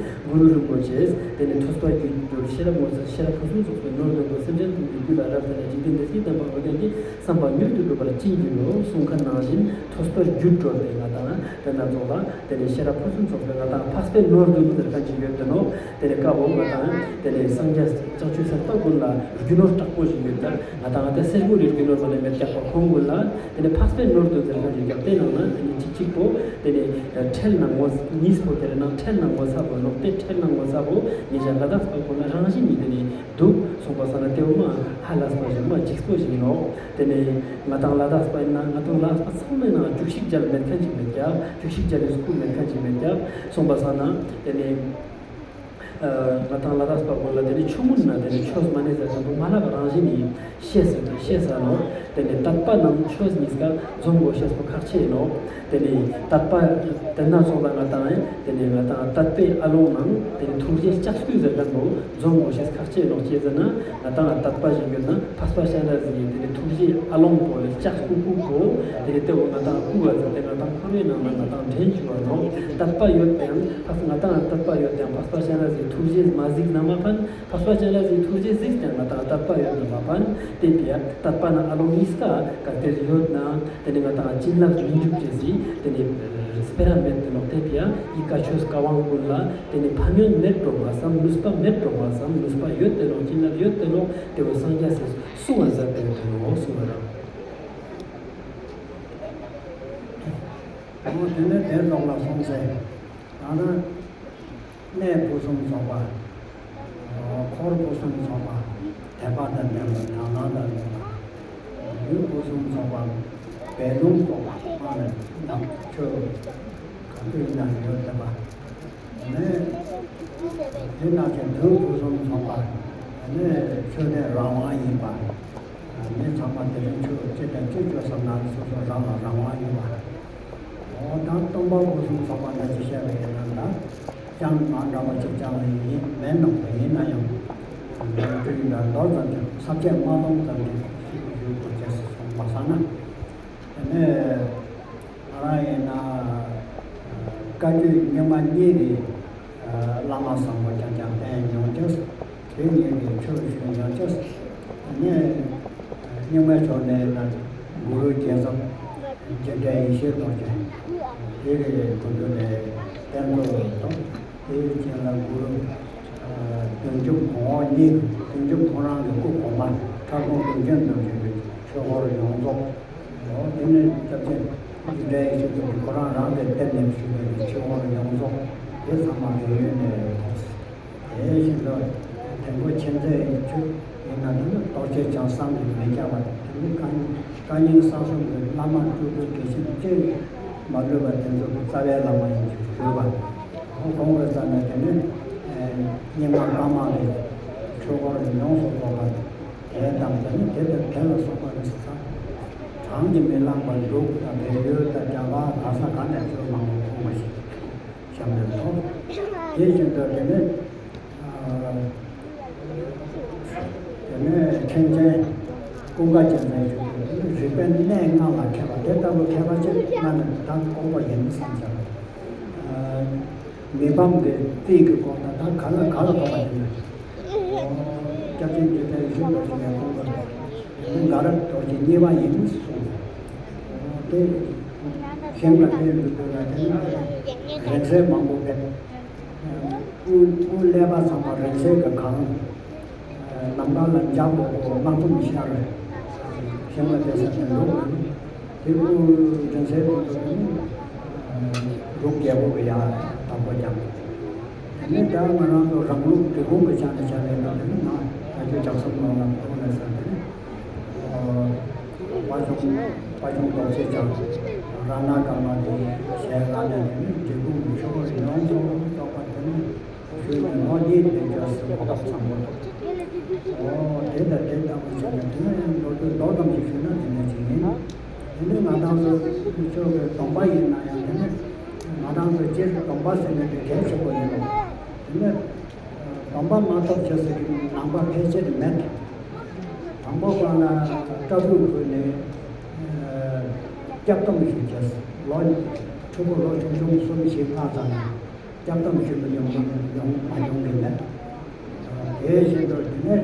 གུ་རུ་རིན་པོ་ཆེས་དེ་ནི་ཐོས་པ་རྒྱུད་སྦྱོར་ཤེས་རབ་ངོ་མཚར་ཤེས་རབ་ཕུན་སུམ་ཚོགས་པའི་ནོར་བདུན་པོ་སེམས་ཅན་ཀུན་གྱི་རྒྱུད་ལ་རབ་གསལ་ནས་འཇིག་རྟེན་འདིར་ཡིད་དམ་པ་འོ་དེ་ནི་བསམ་པ་མྱུར་དུ་འགྲུབ་པར་བྱིན་གྱིས་རློབས་གསུངས་ཁ་ནང་བཞིན་ཐོས་པ་རྒྱུད་སྦྱོར་དེ་ང་དང་དེ་ན་ཚོགས་ལ་དེ་ནས་ཤེས་རབ་ཕུན་སུམ་ཚོགས་པའི་ང་དང་འཕགས་པའི་ནོར་བདུན་ཟེར་མཁན་ཅིག་ཡོད་དེ་ནོ། དེ་ནས་བཀའ་འོག་ང་དང་དེ་ནས་སངས་རྒྱས་བྱང་ཆུབ་སེམས་དཔའ་ཀུན་ལ་རྒྱུ་ནོར་དྲག་པོ་ཞིག་ཡོད་ཀྱང་ང་དང་ང་དང་སེར་པོ་རི་རྒྱུ་ནོར་མ་ལས་མེད་ཀྱག་པ་ཁོང་ཀུན་ལ་དེ་ནས་འཕགས་པའི་ནོར་བདུན་ཟེར་མཁན་ཅིག་ཀྱང་དེ་ནང་ན་དེ་ནས་གཅིག་གཅིག་པོ་དེ་ནས་ཁྲེལ་ན་ངོ་གཉིས་པོ་དེ་རེད་ན་ཁྲེལ་ན་ངོ་ཚ་པོ་ནོ། དེ་ཁྲེལ་ན་ངོ་ཚ་པོ་ངེད་ཅག་ལ་དྭགས་པ་ཀུན་ལ་རང་བཞིན་གྱིས་དེ་ནས་འདུག་སོང་པ་སང་ན་དེ་འོ་མ་ཧ་ལས་པ་ཞིག་མ་འཇིགས་པོ་ཞིག་ཡིན་ནོ། དེ་ནས་ང་དང་ལ་དྭགས་པ་ཡིན་ན་ང་དང་ལ་དྭགས་པ་ཚང་མའི་ནང་བཅུ་གཅིག་རྒྱལ་མེད་མཁན་ཅིག་མེད་ཀྱག་བཅུ་གཅིག་རྒྱལ་ལས་སྐུ་མེད་མཁན་ཅིག་མེད་ཀྱག་སོང་པ་སང་ན་དེ་ནས་ང་དང་ལ་དྭགས་པ་ཀུན་ལ་དེ་ནས་ཆུང་ངུ་ན་དེ་ནས་ཆོས་མ་ཎི་ཟེར་མཁན་པོ་མ་ལབ་རང་བཞིན་གྱིས་ཤེས་ཟེར་ཏེ་ཤེས་ས་ནོ། དེ་ནས་དད་པ་ནང་ཆོས་གཉིས་ཀ་འཛོམས་དགོས་ཤེས་པོ་ཁག་ཆེ་ཡིན་ནོ། དེ་ནས་དད་པ་དེ་ན་སོང་ལ་ང་དང་ཨེ་དེ་ནས་ང་དང་དད་པའི་ཨ་ལོང་ནང་དེ་ནས་ཐུགས་རྗེ་ལྕགས་སྐུད་ཟེར་མཁན་པོ་འཛོམས་དགོས་ཤེས་ཁག་ཆེ་ཡིན་ནོ། ཅི་ཟེར་ན་ང་དང་དད་པ་ཞིག་ཡོད་ན་འཕགས་པ་སྤྱན་རས་གཟིགས་ཀྱི་དེ་ནས་ཐུགས་རྗེ་ཨ་ལོང་པོ་ལས་ལྕགས་སྐུད་སྐུད་པོ་དེ་ནས་དེ་བོ་ང་དང་སྐུད་པ་ཟེར་ཏེ་ང་དང་འཁོར་བའི་ནང་ན་ང་དང་འདྲེན་བཅུག་པ་ནོ། དད་པ་ཡོད་དེ་ཡང་འཕགས་ང་དང་དད་པ་ཡོད་དེ་ཡང་འཕགས་པ་སྤྱན་རས་གཟིགས་ཐུགས་རྗེ་མ་གཟིགས་ན་མ་ཕན། འཕགས་པ་སྤྱན་རས་གཟིགས་ཐུགས་རྗེ་གཟིགས་ཀྱང་ང་དང་དད་པ་ཡོད་ན་མ་ཕན། དེ་དེ་ཡང་དད་པ་ན་ཨ་ལོང་གཉིས་ཀ་ག་དེར་ཡོད་ན་དེ་ནི་ང་དང་བྱིན་རླབས་མི་འཇུག་ཅེས་སི་དེ་ནི་སྤེ་ར་མེད་དེ་ནོ། དེ་དེ་ཡང་ཡི་བཀའ་ཆོས་བཀའ་དབང་ཀུན་ལ་དེ་ནི་ཕན་ཡོན་མེད་འགྲོ་མ་བསམ། ནུས་པ་མེད་འགྲོ་མ་བསམ། ནུས་པ་ཡོད་དེ་ནོ། བྱིན་རླབས་ཡོད་དེ་ནོ། དེ་བོ་སངས་རྒྱས་སི་གསུང་བ་ཟེར་དེ་དེ་ནོ་གསུང་བ་རང་། འོ་དེ་ནས་དེ་ལོག་ལ་སོང་ཚེ། ད་ནི་གནས་ཕུན་སུམ་ཚོགས་པ། འཁོར་ཕུན་སུམ་ཚོགས་པ། དད་པ་དང་ལྡན་པ། དག་སྣང་དང་ལྡན་པ། ལུས་ཕུན་སུམ་ཚོགས་པ། བས་ལུང་རྟོགས་པ། སྔགས་ནས་ནམ་ཆོས་གང་དུ་ཡིན་ན་ཡོད་བསྡད་པ། ནས་དེ་ན་ཚེ་དུས་ཕུན་སུམ་ཚོགས་པ། ནས་ཆོས་ནས་རང་དབང་ཡིན་པ། མི་ཚང་མ་དེ་རིང་ཆོས་ཅི་དང་ཅི་བཅོས་བསམ་ན་སོ་སོ་རང་ལ་རང་དབང་ཡོད་པ། འོ་ད་སྟོང་པ་སྒོ་གསུམ་ཚོགས་པ་འདྲ་ཅི་བཤད་པ་ཡིན་ན་ད། ཅང་མ་འདྲ་བ་ཅིག་ཅང་ཡིན་མེད་ནོ། ཡིན་ན་ཡང་། འདྲ་འདྲ་མདོ་ཙམ་ཅིག་ས་བཅད་མ་སྟོང་ཙམ་ཅིག་ཞུ་དགོས་ཅེས་སོང་བ་ས་ན། དེ་ནས་ང་རང་ཡིན་ན། བཀའ་བརྒྱུད་རྙིང་མ་གཉིས་ཀྱི་བླ་མ་བཟང་པོ་རྐྱང་རྐྱང་བསྟེན་མྱོང་ཅེས། དེ་ཉིད་ཀྱི་ཆོས་ཞུ་ཡང་ཅོས། ནས་རྙིང་མའི་ཕྱོགས་ནས་ན་གུ་རུ་རྒྱལ་ཚབ་རྗེ་བཙུན་ཡེ་ཤེས་རྡོ་རྗེ། དེ་གི་སྐུ་མདུན་ནས་བསྟེན་གཙོ་བོ་དང་། དེའི་རྗེས་ལ་གུ་རུ་བདུད་འཇོམས་གོང་འོག་གཉིས། བདུད་འཇོམས་ཁོང་རང་གི་སྐུ་གོང་མ་ཁྲ་ཁོང་བདུད་འཇོམས་རྡོ་རྗེ་གི་ཆོས་སྐོར་ཡོངས་རྫོགས། འོ་དེ་ནས་སྐྱབས་རྗེ་རྗེ་བཙུན་ཡེ་ཤེས་རྡོ་རྗེ་ཁོ་རང་རང་གི་གཏེར་ནས་ཞུས་པའི་ཆོས་སྐོར་ཡོངས་རྫོགས་དེ་ཚང་མ་ལས་ཡོད་ནས་ཐོབ། དེ་བཞིན་དུ་དེང་པོ་མཁྱེན་བརྩེ་ཡི་ཆོས་ཡིན་ན་ནི་རྟོགས་བྱེད་བྱང་སེམས་ཀྱི་མི་སྐྱ་བ་དེ་ནི་བཀའ་བཀའ་རྙིང་གསང་གསུམ་གྱི་བླ་མ་སྤྲུལ་སྐུ་དགེ་བཤེས་བཅས་མ་ལུས་པ་དེ་ཚོ་རྩ་བའི་བླ་མ་ཡིན་གྱི་གྲུབ་པ། ཁོང་གི་རྩ་ནས་དེ་ནི་རྙིང་མ་བཀའ་མང་གི་ཆོས་སྐོར་ཡོངས་སུ་རྫོགས་པ་དེ་དང་དེ་ནི་དེ་དང་དེ་ལ་སོགས་པ་རེད་ཟེར། གྲངས་ཀྱིས་མི་ལངས་པ་འབྲུག་དང་བལ་ཡུལ་དང་རྒྱ་གར་ག་ས་ག་ནས་ཆོས་མང་པོ་ཁོང་བ་ཞིག་བྱམས་ལས་ཐོབ། དེ་བཞིན་དུ་དེ་ནས་དེ་ནས་མཁན་ཆེན་ཀུན་དགའ་རྒྱལ་མཚན་ཞུ་རིག་པའི་གནས་ལྔ་ལ་མཁས་པ་དེ་ལྟ་བུ་མཁས་པ་ཅིག་ང་ནི་ད་དཀོན་པོ་ཡིན་བསམ་བྱ། མི་ཕམ་གྱི་རྩིས་ཀྱི་སྐོར་ལ་ད་ག་ལ་ག་ལ་ཐོགས་པ་ཡིན་ན། སྐྱབས་རྗེ་འཇིག་རྟེན་ཡེ་ཤེས་རྡོ་རྗེ་ཡང་ཁོང་གི་དགའ་རབ་རྡོ་རྗེ་གཉིས་པ་ཡིན་གསུངས། དེ་གཞན་ལ་དེ་འདུག་ལ་དེ་ནི་རིང་བསྲེལ་མང་པོ་ཕེབས། དབུ་དབུ་ཀླད་པ་ཚང་མ་རིང་བསྲེལ་གྱིས་གང་། ནམ་མཁའ་ལ་འཇའ་འོད་དམར་ཁུམ་ཤར། ཤིང་ལ་བལྟས་ས་དེ་འདུག་དེ་དབུ་རིང་བསྲེལ་དེ་ཚོ་ནི་འབྲུག་རྒྱལ་པོ་གི་ཡང་བདག་པོ་རྐྱང་། དེ་ནས་ད་ང་རང་ཚོ་རང་ལུགས་འབྲི་གུང་གི་ཆ་ནས་བྱ་བའི་ནང་དེ་ནི་ང་ད་ཁྱོད་ལྗགས་ཟམ་ནང་ལ་འཁོར་ནས་ཟེར་དེ་ནི། དཔལ་ཆུང་དཔལ་ཆུང་རྡོ་རྗེ་འཆང་། རཏྣ་ཀརྨ་དེ་ཞལ་སྔ་ནས་དེ་ནི་འབྲི་གུང་གི་ཆོས་སྐོར་ཡོངས་སུ་རྫོགས་པ་དེ་ནི་ཞུས་ནས་ལོ་གཉིས་དེ་འབྱོར་སྲིད་གོ་སྐབས་བཟང་པོ་འདུག་ཨོ་དེ་ལྟ་དེ་ལྟ་བུ་བྱས་ནས་དེ་ནི་ལོ་དུས་མདོ་ཙམ་ཞིག་ཞུས་ན་དེ་འདྲ་ཅིག་ཡིན། དེ་ནི་ང་རང་ཚོ་ཆོས་ཀྱི་སྡོམ་པ་ཡིན་ན་ཡང་དེ་ནི་ང་རང་ཚོ་སྤྱིར་སྡོམ་པ་ཟེར་མཁན་དེ་གལ་ཆེན་པོ་ཡིན་ནོ། དེ་ནི་སྡོམ་པ་མ་ཐོབ་བྱས་ཟེར་གྱི་ནང་པ་ཕལ་ཆེར་མེད། དང་པོ་པ་ལ་སྐྲ་ཕྲུག་ཁུར་ནས་སྐྱབས་སྡོམ་ཞིག་བྱས། ལོ་ཕྲུ་གུ་ལོ་ཆུང་ཆུང་གསུམ་བཞི་ལྔ་ཙམ་ནས་སྐྱབས་སྡོམ་ཞུ་མི་ཡོང་ཡོང་མ་ཡོང་གི་མེད། དེ་བཞིན་དུ་དེ་ནས་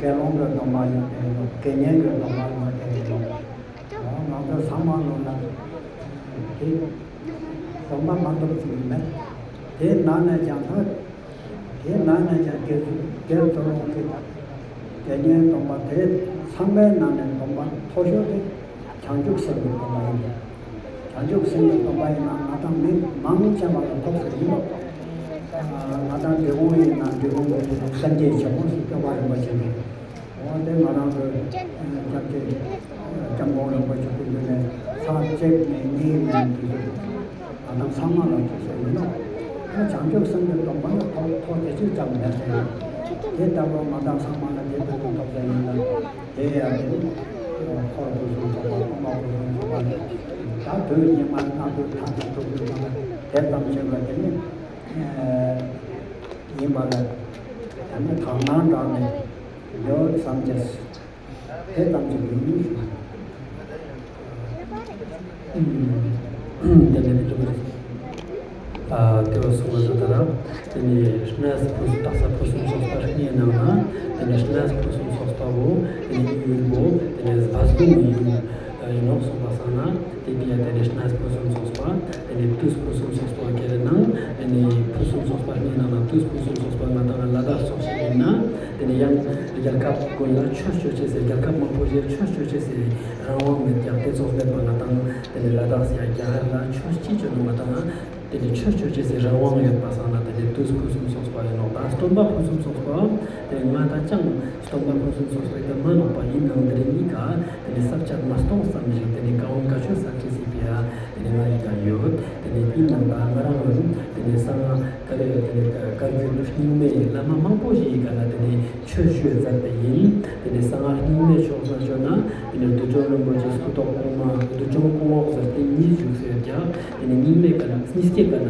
དགེ་སློང་གི་སྡོམ་པ་ཡོང་དེ་ཡིན་ནོ། དགེ་བསྙེན་གྱི་སྡོམ་པ་ཡོང་དེ་ཡིན་ནོ། ང་ཚོ་ཚང་མ་ལོ་ལ་དེ་སྡོམ་པ་མ་ཐོབ་ཅིག་མེད། དེ་ནང་ནས་ཀྱང་ད། དེ་ནང་ནས་ཀྱང་དགེ་དགེ་སློང་གི་དགེ་བསྙེན་སྡོམ་པ་དེ་ཚང་མའི་ནང་ནས་སྡོམ་པ་མཐོ་ཤོས་དེ་བྱང་ཆུབ་སེམས་ཀྱི་སྡོམ་པ་ཡིན། བྱང་ཆུབ་སེམས་ཀྱི་སྡོམ་པ་ཡིན་ན་ང་དང་མི་མང་ཆེ་བ་ལ་ཐོབ་ཟེར་ཡིན་ནོ། ང་དང་འབྲི་གུང་ཡིན་ན་འབྲི་གུང་གི་སངས་རྒྱས་ཆེན་པོ་ཞིག་སྐྱོབ་པ་རིན་པོ་ཆེ་གིས། འོ་དེ་ང་རང་ཚོའི་སྐྱབས་རྗེ་སྐྱབས་མགོན་རིན་པོ་ཆེ་སྐུ་མདུན་ནས་ཚར་གཅིག་ནས་གཉིས་ནས་དུས་སུ་ང་དང་ཚང་མ་ལ་ཐུགས་སྲས་ཡིན་ནོ། ད་བྱང་ཆུབ་སེམས་ཀྱི་སྡོམ་པ་ལ་ཐོག་ཐོག་དེ་ཅུས་ཙམ་མེད་ཟེར། དེ་ལྟ་བུ་ང་དང་ཚང་མ་ལ་དེ་ལྟ་བུ་ཐོབ་པ་ཡིན་ན་དེ་ཡང་དེ་འཁོར་ཕུན་སུམ་ཚོགས་པ་སྟོང་པ་ཕུན་སུམ་ཚོགས་པ་ལས་ད་དུས་ཉི་མ་ལྔ་བཅུ་ཐམ་པ་དྲུག་ཅུ་ཙམ་དེ་ཙམ་བྱེད་པ་དེ་ནི་ཡིན་པ་ལ་ད་ནི་དག་སྣང་དྲག་ནས་ཡོད་བསམ་གྱི། དེ་ཙམ་གྱི་ཡིན། དེ་ནས་དེ་ལྟ་བུ་རེད། ཨ་དེ་བ་གསུངས་པ་ད་ལྟ་ར། དེ་ནས་གནས་ཕུན་སུམ་རྟགས་གསལ་ཕུན་སུམ་ཚོགས་པ་གཉིས་ནང་ན། དེ་ནས་གནས་ཕུན་སུམ་ཚོགས་པ་བོ། དེ་ནས་ཡུལ་བོ། དེ་ནས་སྦས་སྡོམ་ཡུལ་ཡིན་ནོ་གསུངས་པ་སང་ན། དེ་དེ་ཡ་དེ་ནས་གནས་ཕུན་སུམ་ཚོགས་པ། དེ་ནས་དུས་ཕུན་སུམ་ཚོགས་པ་ག་རེ་ནང་། དེ་ནས་ཕུན་སུམ་ཚོགས་པ་གཉིས་ནང་ན་དུས་ཕུན་སུམ་ཚོགས་པ་ང་དང་ལ་དྭགས་ཕྱོགས་ཤིག་ཡིན་ན། དེ་ནས་ཡང་རྒྱལ་ཁབ་ཀུན་ལ་ཆོས་སྤྱོད་ཅེས་ཟེར། རྒྱལ་ཁབ་མང་པོ་ཞིག་ཆོས་སྤྱོད་ཅེས་ཟེར་རང་དབང་མེད་ཀྱང་དེ་ཚོགས་མེད་པ་ང་དང་དེ་ནས་ལ་དྭགས་སི་ཡ་རྒྱ་གར་ལ་ཆོས་ཅི་སྤྱོད་ནོ་ང་དང་དེ་ནས་ཆོས་སྤྱོད་ཅེས་ཟེར་རང་དབང་ཡོད་པ་སང་ན། དེ་ནས་དུས་ཕུན་སུམ་ཚོགས་པ་ཡིན་ནོ། ད་སྟོན་པ་ཕུན་སུམ་ཚོགས་པ་དེ་ནས་ང་དང་ཅང་སྟོན་པ་ཕུན་སུམ་ཚོགས་པའི་དེ་མ་ནོག་པ་ཡིན་ནང་དེ་རིང་གཉིས་ཀ་དེ་ནས་ས་བཅད་མ་སྟོང་ཙམ་ཞིག་དེ་ནས་བཀའ་དབང་བཀའ་ཆོས་ས་བཅད་སྲིད་པའི་ཡ་དེ་ནས་ང་ཡི་ག་ཡོད། དེ་ནས་ཡིན་ནང་ད་ང་རང་ལ་དེ་ནས་གསང་སྔགས་ག་རེ་དེ་ནས་བཀའ་བརྒྱུད་རྙིང་མའི་བླ་མ་མང་པོ་ཞིག་གིས་ག་ན་དེ་ནས་ཆོས་ཞུས་མཛད་པ་ཡིན། དེ་ནས་གསང་སྔགས་རྙིང་མའི་ཕྱོགས་ན་ཞུས་ན་དེ་ནས་བདུད་འཇོམས་རིན་པོ་ཆེ་སྐུ་ཐོག་གོང་མ་བདུད་འཇོམས་སྐུ་ངོ་ཟེར་ཏེ་གཉིས་བཞུགས་ཟེར་ཀྱང་། དེ་ནས་རྙིང་མའི་ག་ན་གཉིས་ཀའི་ག་ན་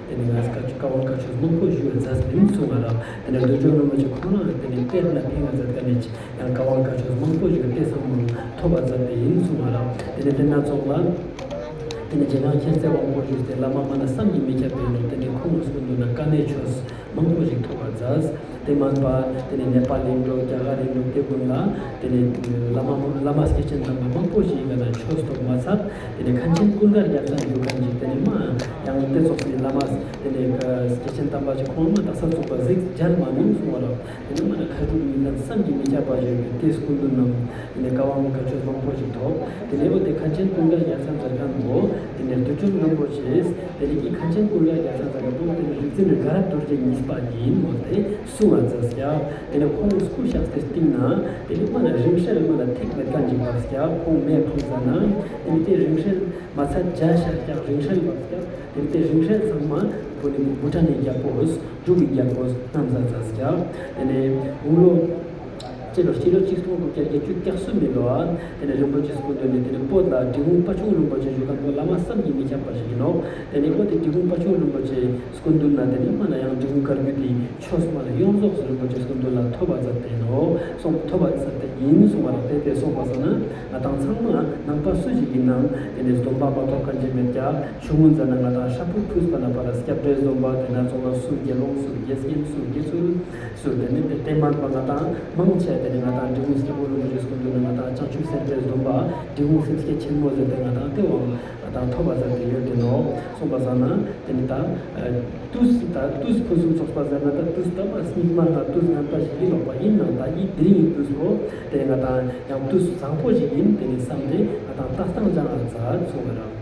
དེ་ནས་ང་བཀའ་བཀའ་དབང་བཀའ་ཆོས་མང་པོ་ཞུས་མཛད་ཡིན་གསུངས་པ་ར། དེ་ནས་བདུད་འཇོམས་རིན་པོ་ཆེ་ཁོང་རང་དེ་ནས་གཏེར་ལ་ཕེབས་མཛད་ག་ནས་ཡང་བཀའ་དབང་བཀའ་ཆོས་མང་པོ་ཞིག་དེ་ཚང་མ་ཐོབ་པ་མཛད་པ་ཡིན་གསུངས་པ་ར། དེ་ནས་དེ་སྣ་ཚོགས་ལ། དེ་ནས་རྗེ་འབངས་མཁྱེན་བརྩེ་དབང་པོ་ཞིག་དེ་བླ་མ་མ་ན་བསམ་གྱིས་མི་ཁྱབ་པ་ཡིན་ནོ། དེ་ནས་ཁོང་གི་སྐུ་མདུན་ན་དཀའ་གནད་ཆོས་མང་པོ་ཞིག་ཐོབ་པ་མཛད། དེ་མིན་པ་དེ་ནས་ནེ་པཱལ་ཡིན་འགྲོ་རྒྱ་གར་ཡིན་འགྲོ་དེ་ཀུན་ལ་དེ་ནས་བླ་མ་བླ་མ་སྐྱེས་ཆེན་དམ་པ་མང་པོ་ཞིག་ག་ན་ཆོས་ཐོབ་མ་ཚད། དེ་ནས་མཁན་ཆེན་ཀུན་དགའ་རྒྱལ་མཚན་ཞུ་མཁན་ཞིག་དེ་ནས་མ་ཡང་དེ་ཚོགས་སི་བླ་མ་དེ་ནས་སྐྱེས་ཆེན་དམ་པ་ཞིག་ཁོང་མ་དག་ས་ཚུགས་པ་གཟིགས་མཇལ་མ་མྱོང་གསུངས་པ་ར། དེ་ནས་མ་ན་མཁས་གྲུབ་གཉིས་ལྡན་བསམ་གྱིས་མི་ཁྱབ་པ་ཞིག་གི་དེ་སྐུ་མདུན་ནམ་དེ་ནས་བཀའ་དབང་བཀའ་ཆོས་མང་པོ་ཞིག་ཐོབ། དེ་ནས་འོ་དེ་མཁན་ཆེན་ཀུན་དགའ་རྒྱལ་མཚན་མཛད་མཁན་པོ་དེ་ནས་བདུད་འཇོམས་རིན་པོ་ཆེས་དེ་ནས་ཀྱི་མཁན་ཆེན་ཀུན་དགའ་རྒྱལ་མཚན་མཛད་མཁན་པོ་དེ་ནས་རིག་འཛིན་རྒྱལ་རབས་རྡོ་རྗེ་གཉིས་པ་ཡིན་མོ་དེ་གསུང་བ་མཛད་སྐྱབས། དེ་ནས་ཁོང་སྐུ་གཤེགས་ཏེ་སྟིང་ན་དེ་ནས་མ་ན་རིང་བསྲེལ་མ་ན་ཐིག་མེད་མཁན་ཅིག་བབས་སྐྱབས། ཁོང་མེ་ཕུལ་ཟ་ན་དེ་ནས་དེ་རིང་བསྲེལ་མ་ཚད་བརྒྱ་ཤར་སྐྱབས། རིང་བསྲེལ་བབས་སྐྱབས། དེ་ནས་དེ་རིང་བསྲེལ་ཚང་མ་བོད་ནས་བྷུ་ཊན་ནས་རྒྱལ་པོ། འབྲུག་གི་རྒྱལ་པོ་རྣམ་བཟའ་མཛད་སྐྱབས། དེ་ནས་དགུང་ལོ་སྤྱི་ལོ་སྤྱི་ལོ་ཆིག་སྟོང་དགུ་བརྒྱ་བརྒྱད་ཅུ་གྱ་གསུམ་མི་ལོ་ཨ། དེ་ནས་རིན་པོ་ཆེ་སྐུ་མདུན་ནས་དེ་ནས་བོད་ལ་འབྲི་གུང་དཔལ་ཆུང་རིན་པོ་ཆེ་བཞུགས་མཁན་པོ་བླ་མ་བསམ་གྱིས་མི་ཁྱབ་པ་ཞིག་ཡིན་ནོ། དེ་ནས་བོད་དེ་འབྲི་གུང་དཔལ་ཆུང་རིན་པོ་ཆེ་སྐུ་མདུན་ན་དེ་ནས་མ་ན་ཡང་འབྲི་གུང་བཀའ་བརྒྱུད་དེ་ཆོས་མ་ན་ཡོངས་རྫོགས་སུ་རིན་པོ་ཆེ་སྐུ་མདུན་ལ་ཐོབ་པ་མཛད་དེ་ནོ། སོང་ཐོབ་པ་མཛད་དེ་ཡིན་གསུངས་པ་ར། དེ་དེ་སོང་པ་སོང་ན་ང་དང་ཚང་མ་ནང་པ་སུ་ཞིག་ཡིན་ནའང་དེ་ནས་སྡོམ་པ་མ་ཐོབ་མཁན་ཅིག་མེད་ཀྱང་ཆུང་ངུ་མཛད་ན་ང་དང་ཧྲ་ཕུ་ཕུས་པ་ན་པ་ར་སྐྱབས་འགྲོའི་སྡོམ་པ་དེ་ན་ཚོགས་ལ་སུ་དགེ་སློང་སུ་དགེ་བསྙེན་སུ་དགེ་ཚུལ་སུ་དེ་ནས་དེ་དེ་མན་པ་ང་དང་མང་ཆེ་ ང་དང་འབྲི་གུང་སྐྱེས་བུ་རིན་པོ་ཆེ་སྐུ་མདུན་ནས་ང་དང་བྱང་ཆུབ་སེམས་དཔའི་སྡོམ་པ། འབྲི་གུང་སེམས་བསྐྱེད་ཆེན་མོ་ཟེར་ཏེ་ང་དང་དེ་བ་ང་དང་ཐོབ་པ་ཟེར་ཏེ་ཡོད་དེ་ནོ། གསུངས་པ་ཟེར་ན་དེ་ནི་ད་དུས་ད་དུས་ཕུན་སུམ་ཚོགས་པ་ཟེར་ན་ད་དུས་ད་མ་སྙིགས་མ་ལྔ་དུས་ངན་པ་ཞིག་ཡིན་ལོག་པ་ཡིན་ནང་ད་ཡིད་དེ་རིང་གི་དུས་སོ། དེ་ནི་ང་དང་ཡང་དུས་བཟང་པོ་ཞིག་ཡིན་དེ་ནི་བསམ་སྟེ་ང་དང་ལྟ་སྟངས་སྦྱང་ང་མཛད་གསུངས་པ་རང་།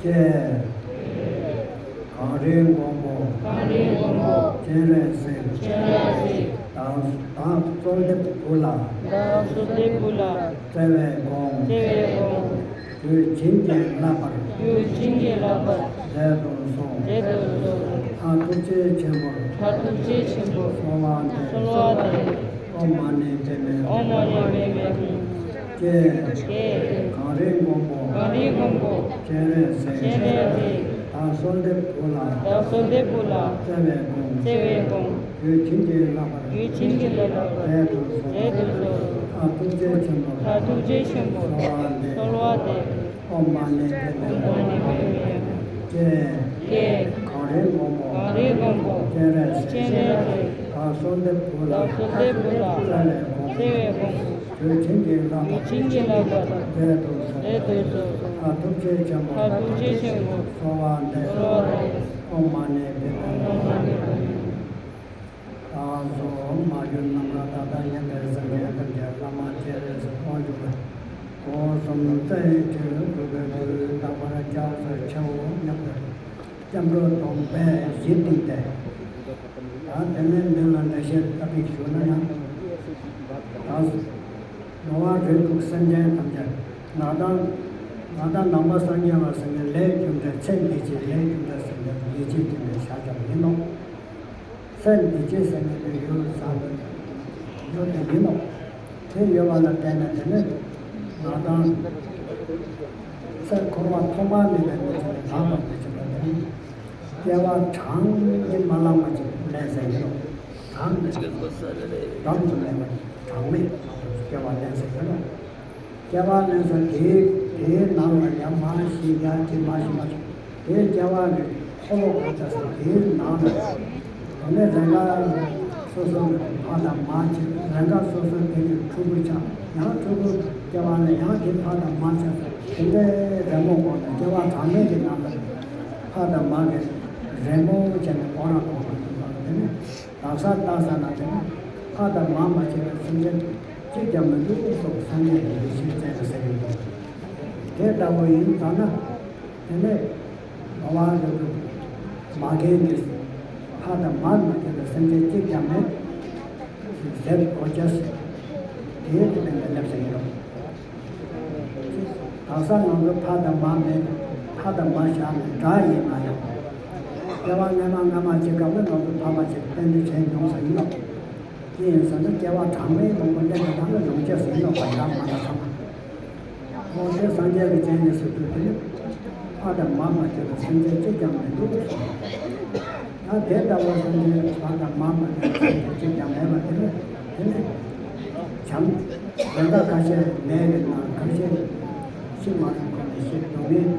ཅེས། གངས་རིའི་མགོན་པོ། གངས་རིའི་མགོན་པོ། སྤྱན་རས་གཟིགས། སྤྱན་རས་གཟིགས། བདག་བདག་གསོལ་འདེབས་ཕུལ་ལ། བདག་གསོལ་འདེབས་ཕུལ་ལ། བརྩེ་བའི་དགོངས། བརྩེ་བའི་དགོངས། རྒྱུད་བྱིན་གྱིས་བརླབས་པར། རྒྱུད་བྱིན་གྱིས་བརླབས་པར། མཛད་དུ་གསོལ། མཛད་དུ་གསོལ། ལྷ་ཐུགས་རྗེ་ཆེན་པོར། ལྷ་ཐུགས་རྗེ་ཆེན་པོར། གསོལ་བ་འདེབས། གསོལ་བ་འདེབས། ཨོཾ་མ་ཎི་པདྨེ། ཨོཾ་མ་ཎི་པདྨེ། ཀྱེ། ཀྱེ། གངས་རིའི་མགོན་པོ། གངས་རིའི་མགོན་པོ། སྤྱན་རས་གཟིགས། སྤྱན་རས་གཟིགས། བདག་གསོལ་འདེབས་ཕུལ་ལ། བདག་གསོལ་འདེབས་ཕུལ་ལ། བརྩེ་བའི་དགོངས། བརྩེ་བའི་དགོངས། རྒྱུད་བྱིན་གྱིས་བརླབས་པར། རྒྱུད་བྱིན་གྱིས་བརླབས་པར། མཛད་དུ་གསོལ། མཛད་དུ་གསོལ། ལྷ་ཐུགས་རྗེ་ཆེན་པོར། ལྷ་ཐུགས་རྗེ་ཆེན་པོར། གསོལ་བ་འདེབས། གསོལ་བ་འདེབས། ཨོཾ་མ་ཎི་པདྨེ། ཨོཾ་མ་ཎི་པདྨེ། ཀྱེ། ཀྱེ། གངས་རིའི་མགོན་པོ། གངས་རིའི་མགོན་པོ། སྤྱན་རས་གཟིགས། སྤྱན་རས་གཟིགས། བདག་གསོལ་འདེབས་ཕུལ་ལ། བདག་གསོལ་འདེབས་ཕུལ་ལ། བརྩེ་བའི་དགོངས། བརྩེ་བའི་དགོངས། རྒྱུད་བྱིན་གྱིས་བརླབས་པར། རྒྱུད་བྱིན་གྱིས་བརླབས་པར། མཛད་དུ་གསོལ། མཛད་དུ་གསོལ། ལྷ་ཐུགས་རྗེ་ཆེན་པོ། ལྷ་ཐུགས་རྗེ་ཆེན་པོ། གསོལ་བ་འདེབས། གསོལ་བ་འདེབས། ཨོཾ་མ་ཎི་པདྨེ། ཨོཾ་མ་ཎི་པདྨེ། ད་གཟོད་མ་གྱུར་ནམ་མཁའ་ད་ལྟ་མཉམ་པའི་སངས་རྒྱས་ཐམས་ཅད་བླ་མ་སྤྱན་རས་གཟིགས་དབང་ཕྱུག་ལ། སྒོ་གསུམ་རྩ་བའི་ཆོས་གོས་གོས་དུས་རྟག་པར་སྐྱབས་སུ་མཆིའོ་སྙམ་པའི་སྐྱབས་འགྲོ་སྡོམ་པས་གཞི་བཏིང་སྟེ། ད་དེ་ནས་མདུན་ལ་འགྲེལ་བཤད་ཕར་ཞུ་ན་ཡང་། ད་འགྲོ་བ་རིགས་དྲུག་སེམས་ཅན་ཐམས་ཅད་ང་དང་ང་དང་ནང་པ་སངས་རྒྱས་པ་ཟེར་མཁན་ལས་རྒྱུ་འབྲས་ཚེ་འདི་ཕྱི་ལས་རྒྱུ་འབྲས་ཟེར་མཁན་ཡིད་ཆེས་ཀྱི་ལས་བྱ་བྱ་ཡིན་ནོ། ཚེ་འདི་ཕྱི་ཟེར་མཁན་དེ་ཡོད་ས་ཡོད་དེ་ཡིན་ནོ། དེ་ཡོད་པ་ལ་བརྟེན་ནས་དེ་ནས་ང་དང་། འཁོར་བ་ཐོག་མ་མེད་པའི་གནས་ཚུལ་ལ་ལངས་པར་མི་བྱེད་པ་དེ་ནི། སྐྱེ་བ་གྲངས་ཀྱིས་མ་ལང་བ་ཅིག་ལེན་ཟེར་ཡིན་ནོ། གྲངས་ཀྱིས་གྲངས་སུ་མེད་པ་གྲངས་མེད་སྐྱེ་བ་ལེན་ཟེར་ཡིན་ནོ། སྐྱེ་བ་ལེན་ས་དེའི་དེའི་ནང་ལ་ཡང་མ་ཤི་ཡ་ཅི་མ་ཤི་མ་ཤི་དེའི་སྐྱེ་བ་གི་འཁོར་ལོ་གོ་ཚ་ས་དེའི་ནང་ལ། དེ་ནས་རེས་འགའ་སོ་སོ་གི་ཕ་དང་མ་བྱེད། རེས་འགའ་སོ་སོ་དེ་གི་ཕྲུ་གུ་ཆགས། ཡང་ཕྲུ་གུ་སྐྱེ་བ་ལ་ཡང་དེ་ཕ་དང་མ་ཆགས། དེ་འདྲའི་རེས་མོས་གོ་ནས་སྐྱེ་བ་གྲངས་མེད་ཀྱི་ནང་ལ་ཕ་དང་མ་གི་རེས་མོས་བྱས་ནས་གོ་ར་གོ་ར་འདུག་པ་དེ་ནས་དག་ས་ལྟ་ས་ན་དེ་ནས་ཕ་དང་མ་མ་བྱེད་པའི་སེམས་ཅན་གཅིག་ཀྱང་མི་འདུག་སོགས་སངས་རྒྱས་ཀྱི་ཡེ་ཤེས་བསྩལ་ཏེ་ཟེར་གྱི་འདུག་དེ་ལྟ་བུ་ཡིན་ཙང་ན། དེ་ནས་འགྲོ་བ་རིགས་དྲུག་མ་རྒན་གྱི་ཕ་དང་མར་མ་ཕེབས་པའི་སེམས་ཅན་གཅིག་ཀྱང་མེད། ཟེར་གོ་ཅེས། དེའི་དེ་ནས་ལེབ་ཟེར་གྱི་རེད། དག་ས་ང་ཚོ་ཕ་དང་མ་མེད། ཕ་དང་མ་བཞག་ནས་དགྲ་ཡིན་ན་ཡང་། སྐྱེ་བ་སྔ་མ་སྔ་མ་གཅིག་སྐབས་ལ་ང་ཚོ་ཕ་མ་གཅིག་གཏན་དུ་བྱས་མྱོང་ས་ཡིན་ནོ། ཅི་ཡིན་ཟེར་ན་སྐྱེ་བ་གྲངས་མེད་མང་པོ་སླེབས་པའི་ནང་ལ་ཡོང་ཅེས་ཡིན་ནོ། བ་ཡང་མ་ད་ཚང་མ། འོ་དེ་སངས་རྒྱས་ཀྱི་སྤྱན་ནས་གསུངས་དུས་དེ་ནི་ཕ་དང་མ་མ་བྱས་པའི་སེམས་ཅན་གཅིག་ཀྱང་མི་འདུག་གསུངས། ཡང་དེ་ལྟ་བུ་སེམས་ཅན་ཕ་དང་མ་མ་བྱས་པའི་སེམས་ཅན་གཅིག་ཀྱང་མེད་པ་དེ་ནི་དེ་ནི་བྱམས་དེ་འདྲ་ཁ་ཤས་མེད་པའི་ནང་ཁ་ཤས་ཤི་མ་ཐུབ་ཁོ་ནས་ཤི་སྡུག་བསྔལ།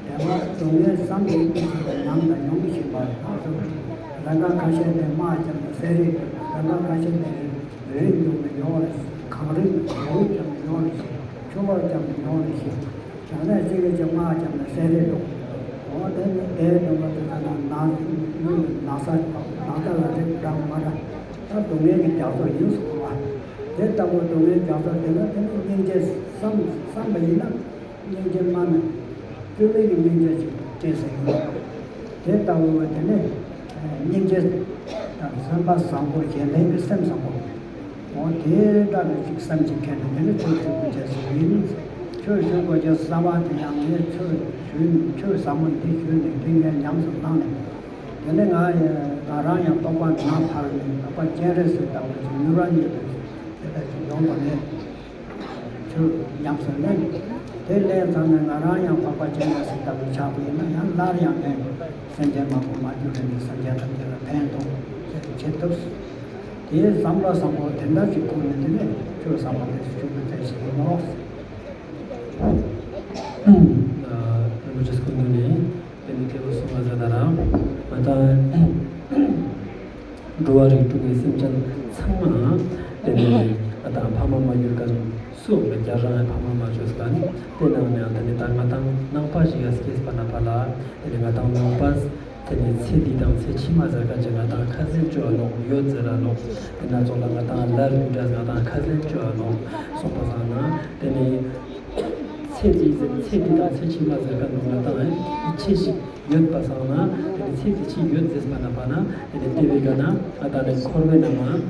དེ་སྔ་སྡུག་བསྔལ་བསམ་གྱིས་མི་ཁྱབ་པའི་ཉམས་དང་མྱོང་བཞིན་པ་དག་ཏུ། རང་ག་ཁ་ཤས་ནས་དམག་བརྒྱབ་ནས་བསད་རེས་བྱུང་། རང་ག་ཁ་ཤས་ནས་རི་རྒྱུག་ནས་ཡོང་བ་རེད། གངས་རི་གངས་རི་བརྒྱབ་ནས་ཡོང་བ་རེད། ཆུ་ལོག་བརྒྱབ་ནས་ཡོང་བ་རེད། ཡང་ན་གཅིག་གིས་གཅིག་དམག་བརྒྱབ་ནས་བསད་རེས་བྱུང་། འོ་དེ་ནི་དེའི་སྡུག་བསྔལ་དེ་ཚོ་ན་ན་ཡུལ་ན་ཚ་ན་ཚ་ལ་རེག་འདྲ་མ་འདྲ་ད་སྡུག་བསྔལ་གྱི་རྒྱ་མཚོ་ཡིན་གསུངས་པ། དེ་ལྟ་བུ་སྡུག་བསྔལ་རྒྱ་མཚོ་དེ་ལ་དེ་ནི་སྙིང་རྗེ་བསམ་བསམ་པ་ཡིན་ན། སྙིང་རྗེ་སྨྲ་ན་སྐྱོན་མེད་ཀྱི་སྙིང་རྗེ་ཞིག་སྐྱེ་ཟེར་གྱི་ཡོད། དེ་ལྟ་བུ་དེ་ནས་སྙིང་རྗེ་དང་བསམ་པ་བཟང་པོ་གཞན་ཕན་གྱི་སེམས་བཟང་པོ། འོ་དེ་འདྲ་གི་ཅིག་སེམས་ཅིག་ཁྱེར་ནས་དེ་ནས་ཆོས་ཞུ་དགོས་ཅེས་ཟེར་ཡིན། ཆོས་ཞུ་དགོས་ཅེས་གསར་བ་དེ་ཡང་ངས་ཆོས་ཞུས་ཆོས་ཟབ་མོ་འདི་ཞུས་ནས་འདི་ངས་ཉམས་སུ་བླངས་ནས། དེ་ནས་ང་ང་རང་ཡང་རྟོགས་པ་ནང་ཐར་ནས་རྟོགས་པ་སྤྱན་རས་གཟིགས་ལྟ་བུ་ཞིག་མྱུར་བ་ཉིད་དུ་དེ་ལྟར་ཞིག་ཡོང་བ་ནས། ཆོས་ཉམས་སུ་ལེན། དེ་ལེན་ཚར་ནས་ང་རང་ཡང་འཕགས་པ་སྤྱན་རས་གཟིགས་ལྟ་བུ་ཆགས་པ་ཡིན་ན་ཡང་སླར་ཡང་ངས་སེམས་ཅན་མང་པོ་མ་གྱུར་རིང་གི་སེམས་ཅན་ཐམས་ཅད་ལ་ཕན་ཐོགས་ཟེར་བྱེད་ཐུབ། དེའི་བསམ་བློ་བཟང་པོ་དེ་འདྲ་ཞིག་ཁུར་ནས་དེ་ནས་ཆོས་བཟང་པོ་དེ་ཞུ་དགོས་ཚད་ཞིག་ཡིན་ནོ། རིན་པོ་ཆེ་སྐུ་མདུན་ནས་དེ་ནི་ཐེ་བོ་གསུང་བ་ཟེར་ད་རང་མ་ད། འགྲོ་བ་རིགས་དྲུག་གི་སེམས་ཅན་ཚང་མ་དེ་ནས་ང་དང་ཕ་མ་མ་གྱུར་མཁན་སུ་ཡོང་བའི་རྒྱ་རང་ཕ་མ་མ་བྱོས་མཁན་དེ་ནང་ནས་དེ་ནས་ད་ང་དང་ནང་པ་ཞིག་ཡ་སྐྱེས་པ་ན་ཕ་ལ་དེ་ནས་ང་དང་ནང་པ་དེ་ནས་ཚེ་འདི་དང་ཚེ་ཕྱི་མ་ཟེར་མཁན་ཅིག་ང་དང་ཁ་སེམས་བཅོ་བ་ནོག་ཡོད་ཟེར་ར་ནོག་དེ་ན་ཚོགས་ལ་ང་དང་ལར་རྒྱུ་འདྲ་ང་དང་ཁ་སེམས་བཅོ་བ་ནོག་སོང་པ་སང་ན་དེ་ནས། ཚེ་འདི་ཚེ་འདི་དང་ཚེ་ཕྱི་མ་ཟེར་མཁན་ནང་ང་དང་ཡིད་ཆེས་ཤིག་ཡོད་པ་སང་ན་དེ་ནི་ཚེ་འདི་ཕྱི་ཡོད་ཟེར་པ་ན་པ་ན་དེ་ནི་དེ་བས་ཀ་ན་ང་དང་ནི་འཁོར་བའི་ནང་ང་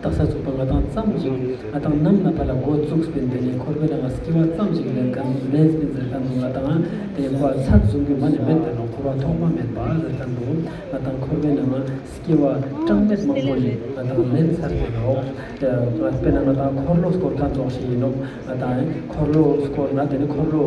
དག་ས་ཚུགས་པ་ང་དང་ཙམ་ཞིག་ང་དང་ནམ་ན་པ་ལ་འགོ་བཙུགས་པའི་དེ་ནི་འཁོར་བའི་ནང་ང་སྐྱེ་བ་ཙམ་ཞིག་ལེན་མཁན་ལེན་པིན་ཟེར་མཁན་ནང་ང་དང་དེ་ནི་འཁོར་བ་ཚར་བཟུང་གི་མ་ནི་མེད་དེ་ནོ། འཁོར་བ་ཐོག་མ་མེད་པ་ཟེར་མཁན་ནང་ང་དང་འཁོར་བའི་ནང་ང་སྐྱེ་བ་གྲངས་མེད་མང་པོ་ཞིག་ང་དང་ལེན་ཚར་ཏེ་ནོ། དཔེར་ན་ང་དང་འཁོར་ལོ་སྐོར་མཁན་ཙོགས་ཤིག་ཡིན་ནོ། ང་དང་འཁོར་ལོ་སྐོར་ན་དེ་ནི་འཁོར་ལོ་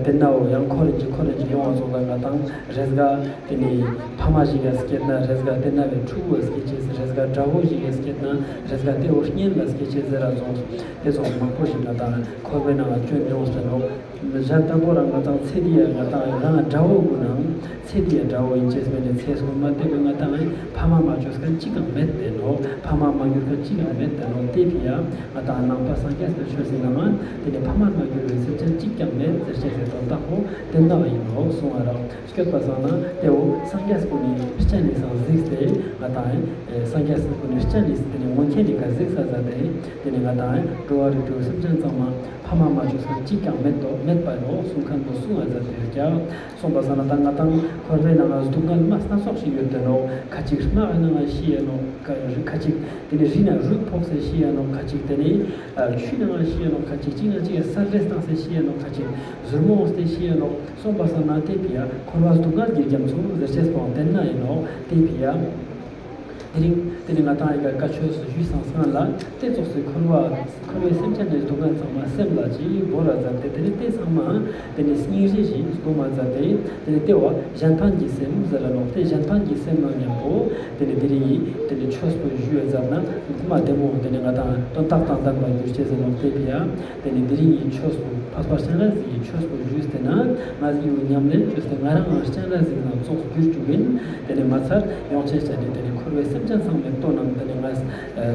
དེ་ནའོ་ཡང་འཁོར་རིན་གྱི་འཁོར་རིན་གྱི་ཡོང་བ་ཙོགས་ལ་ང་དང་རེས་འགའ་དེ་ནི་ཕ་མ་ཞིག་ལ་སྐྱེས་ན་རེས་འགའ་དེ་ན་བའི་ཕྲུ་གུ་ལ་སྐྱེས་ཆེས་རེས་འགའ་དགྲ་བོ་ཞིག་ལ་སྐྱེས་ན་རེས་འགའ་དེ་འོ་གཉེན་ལ་སྐྱེས་ཆེས་ཟེར་ར་ཙོགས་དེ་ཙོགས་མང་པོ་ཞིག་ང་དང་འཁོར་བའི་ནང་ལ་སྐྱོན་ཡོང་ཟེར་ནོ། གཞན་ལྟ་བུ་རང་ང་དང་ཚེ་འདི་ཡ་ང་དང་རང་དགྲ་བོ་གུ་ནང་ཚེ་འདི་ཡ་དགྲ་བོ་ཡིན་ཅེས་མེད་ནས་ཚེ་སྔོན་མ་དེ་གི་ང་དང་ཕ་མ་མ་བཅོས་མཁན་གཅིག་ཀྱང་མེད་དེ་ནོ། ཕ་མ་མ་གྱུར་མཁན་གཅིག་ཀྱང་མེད་དེ་ནོ། དེ་ཕི་ཡ་ང་དང་ནང་པ་སངས་རྒྱས་པའི་ཆོས་སི་ནང་དེ་ནི་ཕ་མ་མ་གྱུར་བའི་སེམས་ཅན་གཅིག་ཀྱང་མེད་ཟེར་ཅེས་སི་དོན་དག་པོ་དེ་ན་བ་ཡིན་ནོ་གསུང་བ་རང་སྐྱོད་པ་སང་ན་དེ་འོ་སངས་རྒྱས་པོ་ནི་སྤྱན་ནི་སང་གཟིགས་ཏེ་ང་དང་སངས་རྒྱས་པོ་ནི་སྤྱན་ནི་དེ་ནི་མངོན་མཁྱེན་ནི་ཀ་གཟིགས་ས་ས་དེ་དེ་ནི་ང་དང་འགྲོ་བ་རིགས་དྲུག་སེམས་ཅན་ཚང་མ། ཕ་མ་མ་བཅོས་མཁན་གཅིག་ཀྱང་མེད་དོ། མེད་པ་ནོ་གསུང་མཁན་པོ་གསུང་ང་མཛད་དེ་ཡོད་ཀྱང་། གསུངས་པ་སང་ན་ད་ང་དང་འཁོར་བའི་ནང་ང་སྡུག་བསྔལ་མ་སྣ་ཚོགས་ཤིག་ཡོད་དེ་ནོ། ཁ་ཅིག་རྨ་བའི་ནང་ང་ཤི་ཡ་ནོ། ཁ་ཁ་ཅིག་དེ་ནི་རི་ནང་རུལ་ཕོག་སེ་ཤི་ཡ་ནོ། ཁ་ཅིག་དེ་ནི་ཆུའི་ནང་ང་ཤི་ཡ་ནོ། ཁ་ཅིག་གཅིག་ན་གཅིག་ས་རེས་བཏང་སེ་ཤི་ཡ་ནོ། ཁ་ཅིག་ཟུར་མོ་འོང་སྟེ་ཤི་ཡ་ནོ། གསུངས་པ་སང་ན་དེ་ཕི་ཡ་འཁོར་བ་སྡུག་བསྔལ་གྱི་རྒྱ་མཚོ་ཟེར་ཅེས་པོ་དེ་ན་ཡིན་ནོ། དེ་ཕི་ཡ། དེ་རིང་དེ་ནི་ང་དང་ཡི་ག་བཀའ་ཆོས་སུ་ཞུས་སང་སང་ལ་དེ་ཙོགས་སུ་འཁོར་བ་འཁོར་བའི་སེམས་ཅན་ནི་སྡུག་བསྔལ་ཚང་མ་སེམས་ལ་ཅིག་བོར་བ་མཛད་དེ་དེ་ནི་དེ་ཚང་མ་དེ་ནི་སྙིང་རྗེ་ཞིག་སྒོམ་མ་མཛད་དེ་དེ་ནི་དེ་བ་གཞན་ཕན་གྱི་སེམས་ཟེར་ལ་ནོག་དེ་གཞན་ཕན་གྱི་སེམས་ནང་མཉམ་པོ་དེ་ནི་དེ་རིང་ཡི་དེ་ནི་ཆོས་སུ་ཞུས་མཛད་ན་དེ་མ་བདེ་མོ་དེ་ནི་ང་དང་དོན་དག་དང་ལྡན་པ་འགྱུར་ཅེས་ཟེར་ནོག་དེ་བི་ཡ། དེ་ནས་དེ་རིང་གི་ཆོས་སུ་འཕགས་པ་སྤྱན་རས་གཟིགས་ཀྱི་ཆོས་སུ་ཞུས་ཏེ་ན་ང་ཡི་ཉམས་ལེན་བཅོས་ཏེ་ང་རང་ང་སྤྱན་རས་གཟིགས་ནང་ཙོགས་གྱུར་བཅུག་གིན་དེ་ནས་མ་ཚར་ཡོང་ཆེས་བྱ་དེ་དེ་ནས་འཁོར་བའི་སེམས་ཅན་ཚང་མའི་དོན་རྣམས་དེ་ནས་ང་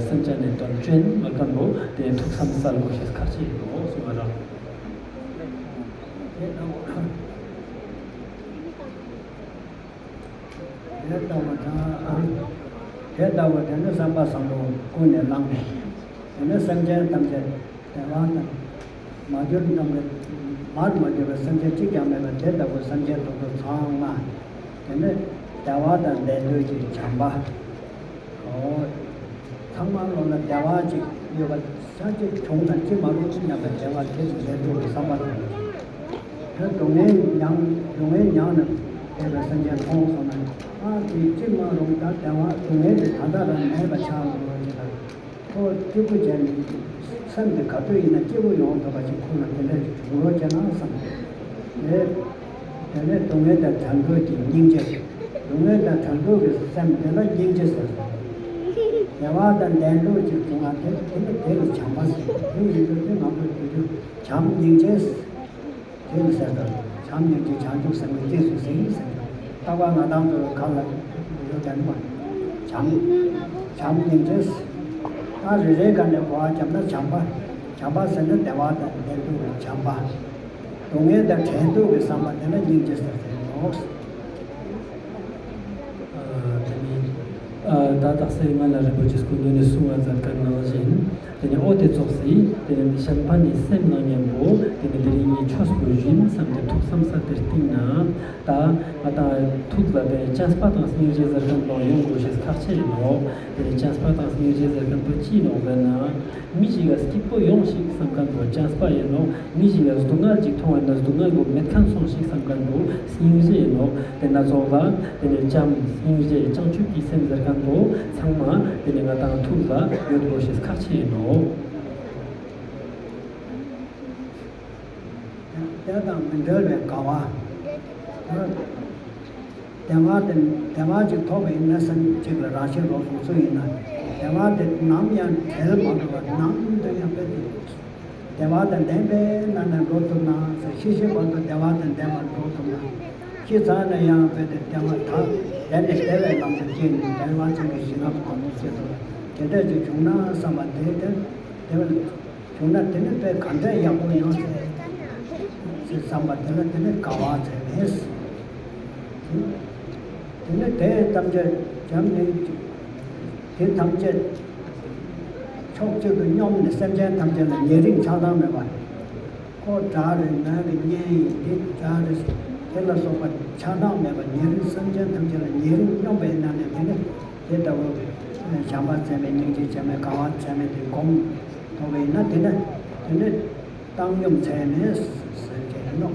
སེམས་ཅན་ནས་དོན་བཅོན་མ་ཁན་པོ་དེ་ནས་ཐུགས་བསམ་གསལ་དགོས་ཤེས་ཁག་ཆེ་ཡིན་ནོ་གསུང་བ་རང་། དེ་ལྟ་བུ་དང་། དེ་ལྟ་བུ་དེ་ནི་བསམ་པ་བཟང་པོ་ཀུན་ནས་བསླངས་ནས། དེ་ནི་སེམས་ཅན་ཐམས་ཅད་བདེ་བ་དང་། མ་གྱུར་རྣམས་ཀྱི་མར་མ་གྱུར་པའི་སེམས་ཅན་གཅིག་ཀྱང་མེད་པ་དེ་ལྟ་བུ་སེམས་ཅན་དུ་ཚང་མ། དེ་ནི་བདེ་བ་དང་ལྡན་འདོད་ཀྱི་བྱམས་པ། ཨོ། ཚང་མ་བློ་ལ་བདེ་བ་ཅིག་ཡོད་པ་ས་ཅིག་བྱུང་དང་ཅི་མ་རུང་ཅི་ཉམས་པའི་བདེ་བ་དེ་ལས་འགྲོ་བའི་བསམ་པ་དང་། དེ་སྡུག་བསྔལ་མྱངས་སྡུག་བསྔལ་མྱངས་ནས་བསྡད་པའི་སེམས་ཅན་མཐོང་སོང་ན་ཨ་དེ་ཅི་མ་རུང་ད་བདེ་བ་སྡུག་བསྔལ་དེ་ད་ལྟ་རང་མེད་པ་ཆགས་འགྲོ་བ་ཅིག་དང་། ཁོ་སྐྱིད་པོ་བྱས་ནས་སེམས་དེ་ག་དུས་ཡིན་ན་སྐྱིད་པོ་ཡོང་ཐུབ་པ་ཞིག་ཁོ་ལ་དེ་འདྲ་ཞིག་བྱུང་རོགས་བྱས་ན་བསམ། དེ་དེ་ནས་སྡུག་བསྔལ་དང་བྲལ་འདོད་ཀྱི་སྙིང་རྗེ། སྡུག་བསྔལ་དང་བྲལ་འདོད་ཀྱི་སེམས་དེ་ལ་སྙིང་རྗེ་ཟེར། བདེ་བ་དང་ལྡན་འདོད་ཅིག་བྱུང་བ་དེ་དེ་ནི་དེ་ལ་བྱམས་པ་ཟེར། དེ་ཡིན་དུས་དེ་ང་ཚོ་དུས་རྒྱུན་བྱམས་སྙིང་རྗེ། དེ་ནི་ཟེར་དང་བྱམས་སྙིང་རྗེ་བྱང་ཆུབ་སེམས་དཔའི་རྩིས་སུ་ཟིན་ཟེར། རྟག་པར་ང་དང་ཚོའི་གང་ལ་ཡོད་ཀྱང་མ། བྱམས། བྱམས་སྙིང་རྗེ། ད་རེ་རེའི་སྒང་ནས་གོ་བ་བརྒྱབ་ན་བྱམས་པ། བྱམས་པ་ཟེར་ན་བདེ་བ་དང་ལྡན་འདོད་ཀྱི་བྱམས་པ། སྡུག་བསྔལ་དང་བྲལ་འདོད་ཀྱི་བསམ་པ་དེ་ལ་སྙིང་རྗེ་ཟེར་ཟེར་ནོག་དེ་ནི་ད་དག་སའི་སྔ་ལ་རིན་པོ་ཆེ་སྐུ་མདུན་ནས་གསུང་བ་མཛད་པ་ནང་བཞིན། དེ་ནས་ཨོ་དེ་ཙོགས་སི་དེ་ནས་གཞན་ཕན་ནི་སེམས་ནང་མཉམ་པོ་དེ་ནས་དེ་རིང་ངའི་ཆོས་པོ་བཞིན་བསམ་སྟེ་ཐུགས་བསམ་ས་དེར་བཏིང་ན་ད་ང་དང་ཐུགས་ལ་དེ་ནས་བྱམས་པ་དང་སྙིང་རྗེ་ཟེར་མཁན་པོ་ཡོང་དགོས་ཤེས་ཁག་ཆེ་ཡིན་ནོག་དེ་ནས་བྱམས་པ་དང་སྙིང་རྗེ་ཟེར་མཁན་པོ་ཅི་ཡིན་ནོག་ཟེར་ན། མི་ཞིག་ལ་སྐྱིད་པོ་ཡོང་ཞིག་བསམ་མཁན་པོ་བྱམས་པ་ཡིན་ནོག་མི་ཞིག་ལ་སྡུག་བསྔལ་ཅིག་མཐོང་བ་ན་སྡུག་བསྔལ་པོ་མེད་མཁན་སོང་ཞིག་བསམ་མཁན་པོ་སྙིང་རྗེ་ཡིན་ནོག་དེ་ན་ཚོགས་ལ་དེ་ནས་བྱམས་སྙིང་རྗེ་བྱང་ཆུབ་ཀྱི་སེམས་ཟེར་མཁན་པོ་ཚང་མ་དེ་ནས་ང་དང་ཐུགས་ལ་ཡོད་དགོས་ཤེས་ཁག་ཆེ་ཡིན་ནོག་དེ་དང་མི་འབྲལ་བའི་དགའ་བ། བདེ་བ་དེ་བདེ་བ་ཅིག་ཐོབ་པ་ཡིན་ན་སེམས་གཅིག་ལ་རང་བཞིན་རོ་སོང་སུ་ཡིན་ན་བདེ་བ་དེ་ནམ་ཡང་བྲལ་མ་འགྲོ་བར་ནམ་དུ་ཡང་དཔེ་དེ་བདེ་བ་དང་ལྡན་པའི་ནང་ན་འགྲོ་ཐུབ་ན་ཟེར། ཤི་ཤི་བར་དུ་བདེ་བ་དང་ལྡན་པར་འགྲོ་ཐུབ་ན། ཤི་ཚར་ན་ཡང་དཔེ་དེ་བདེ་བ་དག་དེ་ནས་བདེ་བའི་ལམ་དུ་སྐྱེས་ནས་བདེ་བ་ཅན་གྱི་ཞིང་ཁམས་དང་དུ་སྐྱེ་ཐུབ་པ་དེ་འདྲ་ཅིག་བྱུང་ན་བསམ་པ་དེ་དེ་དེ་བས། བྱུང་ན་དེ་ནི་དཔེ་ག་འདྲ་ཡག་པོ་ཡོད་ཟེར་ཟེར་བསམ་པ་དེ་ལ་དེ་ནི་དགའ་བ་ཟེར་མེད། དེ་ནི་དེ་ཐམས་ཅད་བྱམས་ནི་དེ་ཐམས་ཅད་ཕྱོགས་གཅིག་ཏུ་སྙོམས་ནས་སེམས་ཅན་ཐམས་ཅད་ལ་ཉེ་རིང་ཆགས་སྡང་མེད་པ། ཁོ་དགྲ་རེད་ང་གི་གཉེན་ཡིན་འདི་དགྲ་རེད་དེ་ལ་སོགས་པ་ཆགས་སྡང་མེད་པ་ཉེ་རིང་སེམས་ཅན་ཐམས་ཅད་ལ་ཉེ་རིང་སྙོམས་པའི་ནང་ནས་དེ་ནི་དེ་ལྟ་བུ་བྱམས་པ་ཚད་མེད་སྙིང་རྗེ་ཚད་མེད་དགའ་བ་ཚད་མེད་དེ་སྒོམ། ཐོབ་པ་ཡིན་ན་དེ་ནི་དེ་ནི་བཏང་སྙོམས་ཚད་མེད་ཟེར་གྱི་རེད་ནོ།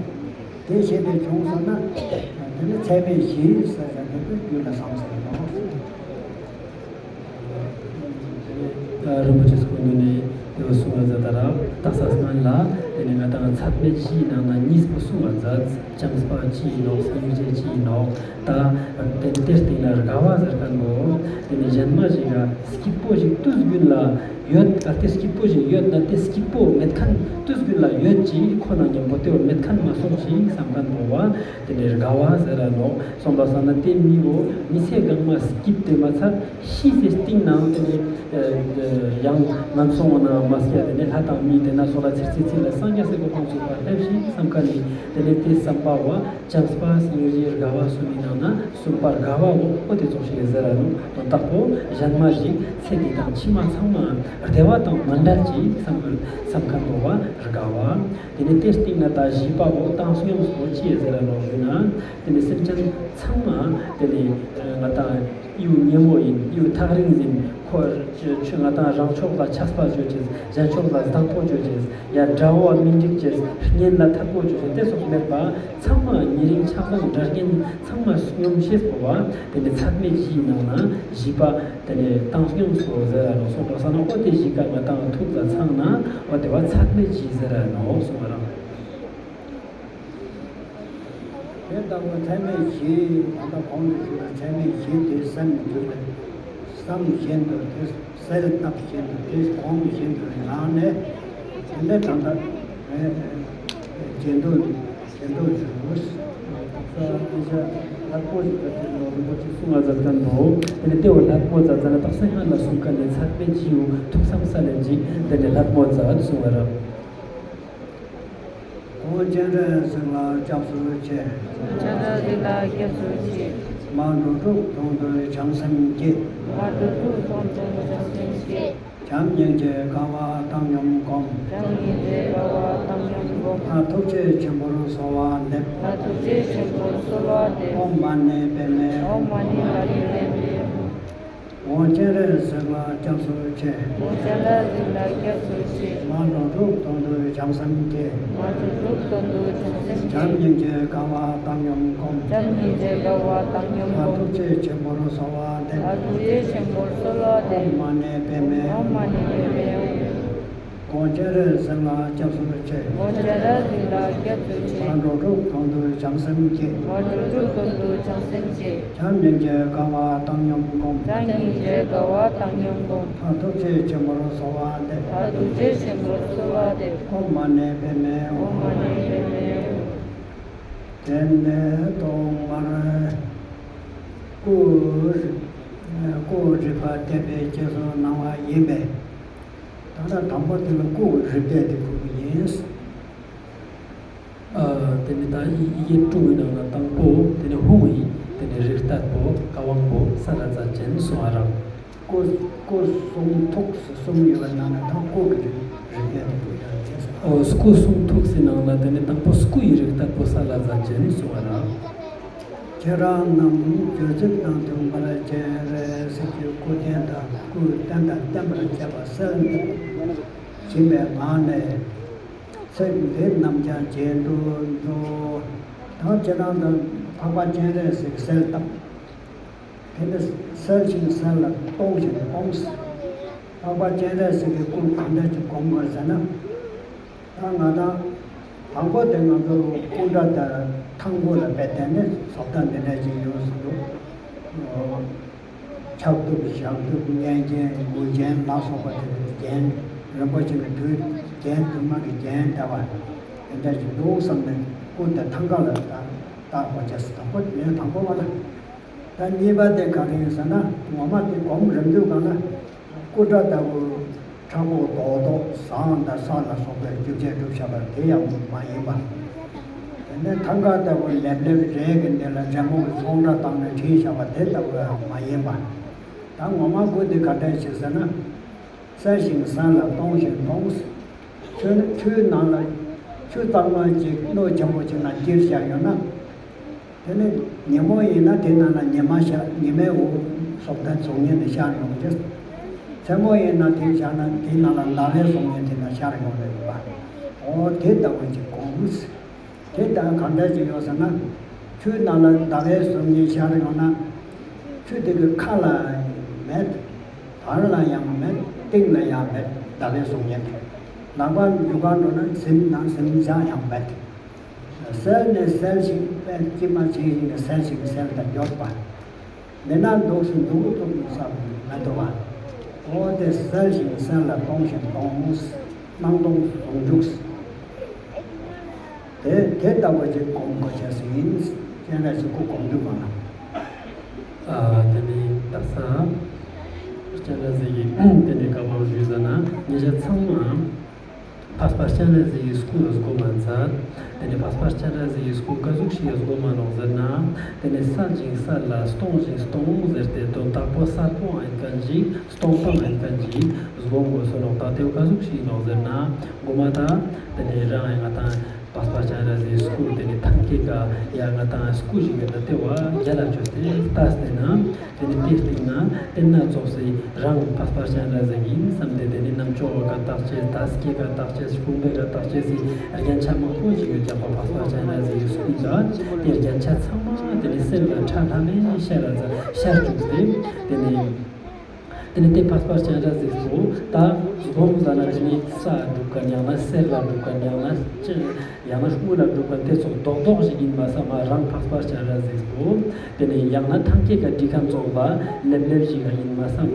དེ་བཞིན་དུ་བྱུང་སོང་ན་དེ་ནི་ཚད་མེད་བཞི་ཟེར་ཡང་དེ་ཚོའི་རྒྱུད་ལ་བསམ་ཟེར་ནོ། རིན་པོ་ཆེ་སྐུ་མདུན་ནས་དེ་བ་གསུང་བ་མཛད་ད་ར་རྟགས་ས་སྔན་ལ་དེ་ནི་ང་དང་ཚད་མེད་བཞིའི་ནང་ན་གཉིས་པོ་གསུང་བ་མཛད། བྱམས་པ་ཅི་ཡིན་ནོ། སྙིང་རྗེ་ཅི་ཡིན་ནོ། ད་དེ་དེར་བརྟེན་ན་དགའ་བ་ཟེར་མཁན་པོ་དེ་ནི་གཞན་མ་ཞིག་ལ་སྐྱིད་པོ་ཞིག་དུས་རྒྱུན་ལ་ཡོད། ད་དེ་སྐྱིད་པོ་ཞིག་ཡོད་ན་དེ་སྐྱིད་པོ་མེད་མཁན་དུས་རྒྱུན་ལ་ཡོད་ཅིག་ཁོ་ན་མཉམ་པོ་དེ་བ་མེད་མཁན་མ་སོང་ཞིག་བསམ་མཁན་པོ་བ་དེ་ནི་དགའ་བ་ཟེར་ར་ནོ། སོང་པ་སང་ན་དེ་མི་བོ་མི་ཚེ་གང་མ་སྐྱིད་དེ་མ་ཚར་ཤི་ཚེ་སྟིང་ནང་དེ་ནི་ཡང་ངན་སོང་བ་ན་མ་སྐྱ་དེ་ནི་ལྷ་དང་མི་དེ་ན་སོགས་ལ་ཚེ་ཚེ་ཚེ་ལ་སངས་རྒྱས་སྲས་པོ་ཁོང་ཚོ་བ་སླེབས་ཤིག་བསམ་མཁན་ནི་དེ་ནི་དེ་བསམ་པ་བ། བྱམས་པ་སྙིང་རྗེ་དགའ་བ་གསུམ་ཡིན་ནང་ན་གསུམ་པར་དགའ་བའོ། ཨོ་དེ་ཙོགས་ཤིག་ཟེར་ར་ནོ། དོན་དག་པོ་གཞན་མ་ཞིག་ཚེ་འདི་དང་ཕྱི་མ་ཚང་མ་བདེ་བ་དང་མ་འབྲལ་ཅིག་བསམ་བསམ་མཁན་པོ་བ་དགའ་བ། དེ་ནས་དེ་སྟིང་ན་ད་བཞི་པའོ་བཏང་སྙོམས་པོ་ཅི་ཟེར་ར་ནོ་ཞུ་ན། དེ་ནས་སེམས་ཅན་ཚང་མ་དེ་ནས་ང་དང་ཡུལ་ཉེ་མོ་ཡིན་ཡུལ་ཐག་རིང་ཡིན། ཁོ་ཆོས་ང་དང་རང་ཕྱོགས་ལ་ཆགས་པ་བརྗོད་ཅེས། གཞན་ཕྱོགས་ལ་སྡང་པོ་བརྗོད་ཅེས། ཡ་དགྲ་བོ་མི་འགྲིག་ཅེས། གཉེན་ལ་འཐབ་པོ་བརྗོད་ཅེས། དེ་སོགས་མེད་པ་ཚང་མ་ཉེ་རིང་ཆགས་སྡང་དགྲ་གཉེན་ཚང་མ་སྙོམས་ཤེས་པོ་བ། དེ་ནི་ཚད་མེད་བཞིའི་ནང་ན་བཞི་པ་དེ་ནི་བཏང་སྙོམས་སོ་ཟེར་ར་ནོ་སོ་འགྲོ་ས་ན། ཨོ་དེ་བཞི་ཀ་ང་དང་ཐུགས་ལ་ཚང་ན་ཨོ་དེ་བ་ཚད་མེད་བཞི་ཟེར་ར་ནོ་སོ་བ་རང་། དེ་ལྟ་བུ་ཚད་མེད་བཞི། ད་ལྟ་གོང་དུ་ཞུས་པའི་ཚད་མེད་བཞི་དེ་སེམས་རྒྱུད་ལ་བསམ་བཞིན་དུ། དེ་གསལ་བཏབ་བཞིན་དུ། དེ་གོང་བཞིན་དུ་ངང་ནས། དེ་ནས་ད་ལྟ་རྗེས་ཟློས་རྗེས་ཟློས་ཞུ། ལྷག་པོ་ཞིག་གི་ཚེ་ལོ་རིན་པོ་ཆེ་གསུང་བ་མཛད་མཁན་འདུག་དེ་ནས་དེ་བོ་ལྷག་པོ་མཛད་ཙ་ན་དག་སེ་སྔ་ལ་གསུང་མཁན་ནས་ཚད་མེད་བཞི་ཡོད། ཐུགས་བསམ་ས་ལེན་ཅིག་དེ་ནས་ལྷག་པོ་མཛད་གསུང་བ་ར། ཁོང་སྤྱན་རས་གཟིགས་ལ་སྐྱབས་སུ་མཆི། སྤྱན་རས་གཟིགས་ལ་སྐྱབས་སུ་མཆི། མ་འགྲོ་དྲུག་དོན་དུ་བྱང་སེམས་བསྐྱེད། མ་འགྲོ་དྲུག་དོན་དུ་བྱང་སེམས་བསྐྱེད། བྱམས་སྙིང་རྗེ་དགའ་བ་བཏང་སྙོམས་སྒོམ། བྱམས་སྙིང་རྗེ་དགའ་བ་བཏང་སྙོམས་སྒོམ། ལྷ་ཐུགས་རྗེ་ཆེན་པོར་གསོལ་བ་འདེབས། ལྷ་ཐུགས་རྗེ་ཆེན་པོར་གསོལ་བ་འདེབས། ཨོཾ་མ་ཎི་པདྨེ། ཨོཾ་མ་ཎི་པདྨེ། ཁོང་སྤྱན་རས་གཟིགས་ལ་སྐྱབས་སུ་མཆི། ཁོང་སྤྱན་རས་གཟིགས་ལ་སྐྱབས་སུ་མཆི། མ་འགྲོ་དྲུག་དོན་དུ་བྱང་སེམས་བསྐྱེད། མ་འགྲོ་དྲུག་དོན་དུ་བྱང་སེམས་བསྐྱེད། བྱམས་སྙིང་རྗེ་དགའ་བ་བཏང་སྙོམས་སྒོམ། བྱམས་སྙིང་རྗེ་དགའ་བ་བཏང་སྙོམས་སྒོམ། ལྷ་ཐུགས་རྗེ་ཆེན་པོར་གསོལ་བ་འདེབས། ལྷ་ཐུགས་རྗེ་ཆེན་པོར་གསོལ་བ་འདེབས། ཨོཾ་མ་ཎི་པདྨེ། ཨོཾ་མ་ཎི་པདྨེ། ཁོང་སྤྱན་རས་གཟིགས་ལ་སྐྱབས་སུ་མཆི། ཁོང་སྤྱན་རས་གཟིགས་ལ་སྐྱབས་སུ་མཆི། མ་འགྲོ་དྲུག་དོན་དུ་བྱང་སེམས་བསྐྱེད། མ་འགྲོ་དྲུག་དོན་དུ་བྱང་སེམས་བསྐྱེད། བྱམས་སྙིང་རྗེ་དགའ་བ་བཏང་སྙོམས་སྒོམ། བྱམས་སྙིང་རྗེ་དགའ་བ་བཏང་སྙོམས་སྒོམ། ལྷ་ཐུགས་རྗེ་ཆེན་པོར་གསོལ་བ་འདེབས། ལྷ་ཐུགས་རྗེ་ཆེན་པོར་གསོལ་བ་འདེབས། ཨོཾ་མ་ཎི་པདྨེ། ཨོཾ་མ་ཎི་པདྨེ། དེ་ནས་ཐོག་མར་སྐུ་སྐུ་རིག་པ་བསྟན་པའི་རྗེས་སུ་གནང་བ་ཡིན་པས། ད་ལྟ་དང་པོ་དེ་ལ་སྐུ་རིག་པའི་དེ་ཁུར་གྱི་ཡིན། ཨ། དེ་ནི་ད་ཡི་ཡི་གེ་དྲུག་གི་ནང་ན་དང་པོ་དེ་ནི་ཧཱུྃ་ཡིན། དེ་ནི་རིགས་ལྟ་བུ་ཀ་ཝང་པོ་ས་ལ་ཛ་ཅན་སོང་བ་རང་། སྐུ་སྐུ་གསུང་ཐུགས་གསུམ་ཡོད་པ་ནང་ན་ད་སྐུ་གི་རིག་རིག་པའི་དེ་ཁུར་ཡང་བྱས་སོང་། ཨོ། སྐུ་གསུང་ཐུགས་སི་ནང་ན་དེ་ནི་དང་པོ་སྐུ་ཡི་རིགས་ལྟ་བུ་ས་ལ་ཛ་ཅན་སོང་བ་རང་། ཁྱེད་རང་རྣམས་སྦྱོར་ཚུལ་དང་མཐུན་པར་སྤྱན་རས་གཟིགས་ཀྱི་སྐུ་རྟེན་དང་སྐུའི་རྟེན་དང་བརྟེན་པར་བཅས་པ་གསལ་བཏབ་བཞིན་པའི་ངང་ནས། ཚིག་འདི་རྣམས་ཀྱང་རྗེས་ཟློས་མཛོད། ད་ཁྱེད་རང་ཚོ་འཕགས་པ་སྤྱན་རས་གཟིགས་གསལ་བཏབ། དེ་ནི་གསལ་ཞིང་གསལ་ལ་སྟོང་ཞིང་སྟོང་། འཕགས་པ་སྤྱན་རས་གཟིགས་ཀྱི་སྐུ་གང་འདྲ་ཅིག་སྒོམ་དགོས་ཟེར་ན། ད་ང་དང་དང་པོ་དེ་ང་ཚོ་སྐུ་འདྲ་དང་ཐང་པོ་ལ་བལྟས་ནས་བཟོ་ལྟ་འདི་འདྲ་ཅིག་ཡོད་ཟེར་འདུག་ཕྱག་གདུབ་ཞབས་གདུབ་གཉན་རྒྱན་མགུལ་རྒྱན་ལ་སོགས་པ་དེ་རྒྱན་རིན་པོ་ཆེ་གི་དུས་རྒྱན་དུ་མ་གི་རྒྱན་འདྲ་བ་དེ་འདྲ་ཞིག་འདུག་བསམ་ནས་སྐུ་དེ་ཐང་ག་ལ་བལྟ་བལྟ་དགོས་ཅེས་དང་པོ་ཡིན། དང་པོ་བ་ལ། ད་གཉིས་པ་དེ་ག་རེ་ཡིན་ཟེར་ན། ངོ་མ་དེ་སྒོམ་རིམ་བྱུང་གང་ན་སྐུ་འདྲ་ལྟ་བུ་མཁྲེགས་པོ་རྡོག་རྡོག་ཟངས་དང་ས་ལ་སོགས་པའི་རྒྱུ་ཆས་གྲུབ་བཞག་པ་དེ་ཡང་མ་ཡིན་པ། དེ་ནས་ཐང་ག་ལྟ་བུ་ལེབ་ལེབ་རས་ཀྱི་འདི་ལ་རི་མོ་གི་ཚོང་འདྲ་བཏང་ནས་བྲིས་བཞག་པ་དེ་ལྟ་བུ་ཡང་མ་ཡིན་པ། ད་ངོ་མ་སྐུ་དེ་ག་འདྲ་ཞིག་ཟེར་ན། གསལ་ཞིང་གསལ་ལ་སྟོང་ཞིང་སྟོང་། ཆུ་ཆུའི་ནང་ལ་ཆུ་གཙང་མ་ཅིག་སྣོད་ཆེན་པོ་ཅིག་ནང་བསྐྱིལ་བཞག་ཡོད་ན། དེ་ནི་ཉིན་མོ་ཡིན་ན་དེ་ནང་ལ་ཉི་མ་ཤར། ཉི་མའི་འོད་སོགས་ལྡན་གཟུགས་བརྙན་དེ་ཤར་ཡོང་གི། མཚན་མོ་ཡིན་ན་དེ་བཞག་ན་དེ་ནང་ལ་ཟླ་བའི་གཟུགས་བརྙན་དེ་ནང་ཤར་ཡོང་རེད་པ། འོ་དེ་ལྟ་བུ་ཅིག་སྒོམ། དེ་ལྟར་གང་འདྲ་ཅིག་ཡོད་ཟེར་ན། ཆུའི་ནང་ལ་ཟླ་བའི་གཟུགས་བརྙན་ཤར་ཡོང་ན། ཆུ་དེ་གི་ཁ་ལ་མེད། བར་ལ་ཡང་མེད། སྟེང་ལ་ཡང་མེད། ཟླ་བའི་གཟུགས་བརྙན་དེ། ལག་པ་འཇུ་གར་འགྲོ་ན་གཟིམ་ན་གཟིམ་ཤག་ཡང་མེད། གསལ་ནས་གསལ་ཞིང་དཔེ་གཅིག་མ་གཅིག་ཡིན་ན་གསལ་ཞིང་གསལ་དུ་འགྱུར་བ། མེད་ན་འདུག་སེ་འདུག་ཐུབ་ས་མི་འདུག་བ། འོ་དེ་གསལ་ཞིང་གསལ་ལ་སྟོང་ཞིང་སྟོང་། སྣང་སྟོང་ཟུང་འཇུག་དེ་དེ་ལྟ་བུ་ཅིག་སྒོམ་དགོས་ཤེས་སུ་ཡིན། སྤྱན་རས་གཟིགས་སྐུ་སྒོམ་དུས་གང་ལ། ཨ། དེ་ནས་ད་ས་སྤྱན་རས་གཟིགས་ཀྱི་དེ་ནས་བཀའ་འབངས་ཞུས་ཟེར་ན། ཉེ་ཆར་ཚང་མ་འཕགས་པ་སྤྱན་རས་གཟིགས་ཀྱི་སྐུ་ལ་སྒོམ་མ་མཛད། དེ་ནས་འཕགས་པ་སྤྱན་རས་གཟིགས་ཀྱི་སྐུ་ག་ཟུག་ཞིག་ལ་སྒོམ་མ་ནོག་ཟེར་ན། དེ་ནས་གསལ་ཞིང་གསལ་ལ་སྟོང་ཞིང་སྟོང་ཟེར་ཏེ་དོན་དག་པོ་གསལ་པོ་ཨན་མཁན་ཞིག་སྟོང་པ་ཨན་མཁན་ཞིག་སྒོམ་དགོས་སོ་ནོག་ད་དེ་བོ་ག་ཟུག་ཞིག་ནོག་ཟེར་ན། སྒོམ་མ་ད་དེ་ནས་རང་ཡང་ང་དང་། འཕགས་པ་སྤྱན་རས་གཟིགས་སྐུ་དེ་ནི་ཐང་ཀའི་ཀ་ཡ་ང་དང་སྐུ་ཞིག་ཡོད་ན་དེ་བ་རྒྱ་ལ་བཅོས་ཏེ་ལྟ་སྟེ་ན། དེ་ནི་དེའི་སྟེང་ན་སྟེང་ན་ཙོགས་སེ་རང་འཕགས་པ་སྤྱན་རས་གཟིགས་ཡིན་བསམ་སྟེ། དེ་ནི་རྣམ་ཅོག་ག་བརྟག་དཔྱད། ད་སྐེ་ག་བརྟག་དཔྱད། དཔུང་པའི་ག་བརྟག་དཔྱད་སི་རྒྱན་ཆ་མང་པོ་ཞིག་ཡོད་ཀྱང་འཕགས་པ་སྤྱན་རས་གཟིགས་སྐུ་ལ་དེ་རྒྱན་ཆ་ཚང་མ་དེ་ནི་གསེར་ལ་ཁྲ་ལྷམ་མེ་ཤར་ར་ཛ་ཤར་བཅུག་སྟེ། དེ་ནི་དེ་ནི་དེ་འཕགས་པ་སྤྱན་རས་གཟིགས་སུ་ད་སྒོམ་ཟ་ན་དེ་ནི་ས་སྒྲུབ་མཁན་ཡང་ན་གསེར་ལ་སྒྲུབ་མཁན་ཡང་ན་ཅི་ཡང་ན་དངུལ་ལ་སྒྲུབ་མཁན་དེ་ཚོ་རྡོག་རྡོག་ཞིག་ཡིན་མ་ས་མ་རང་འཕགས་པ་སྤྱན་རས་གཟིགས་སུ། དེ་ནི་ཡང་ན་ཐང་ཀའི་ཀ་འབྲི་མཁན་ཚོ་ལ་ལེབ་ལེབ་ཞིག་ཡིན་མ་ས་མ།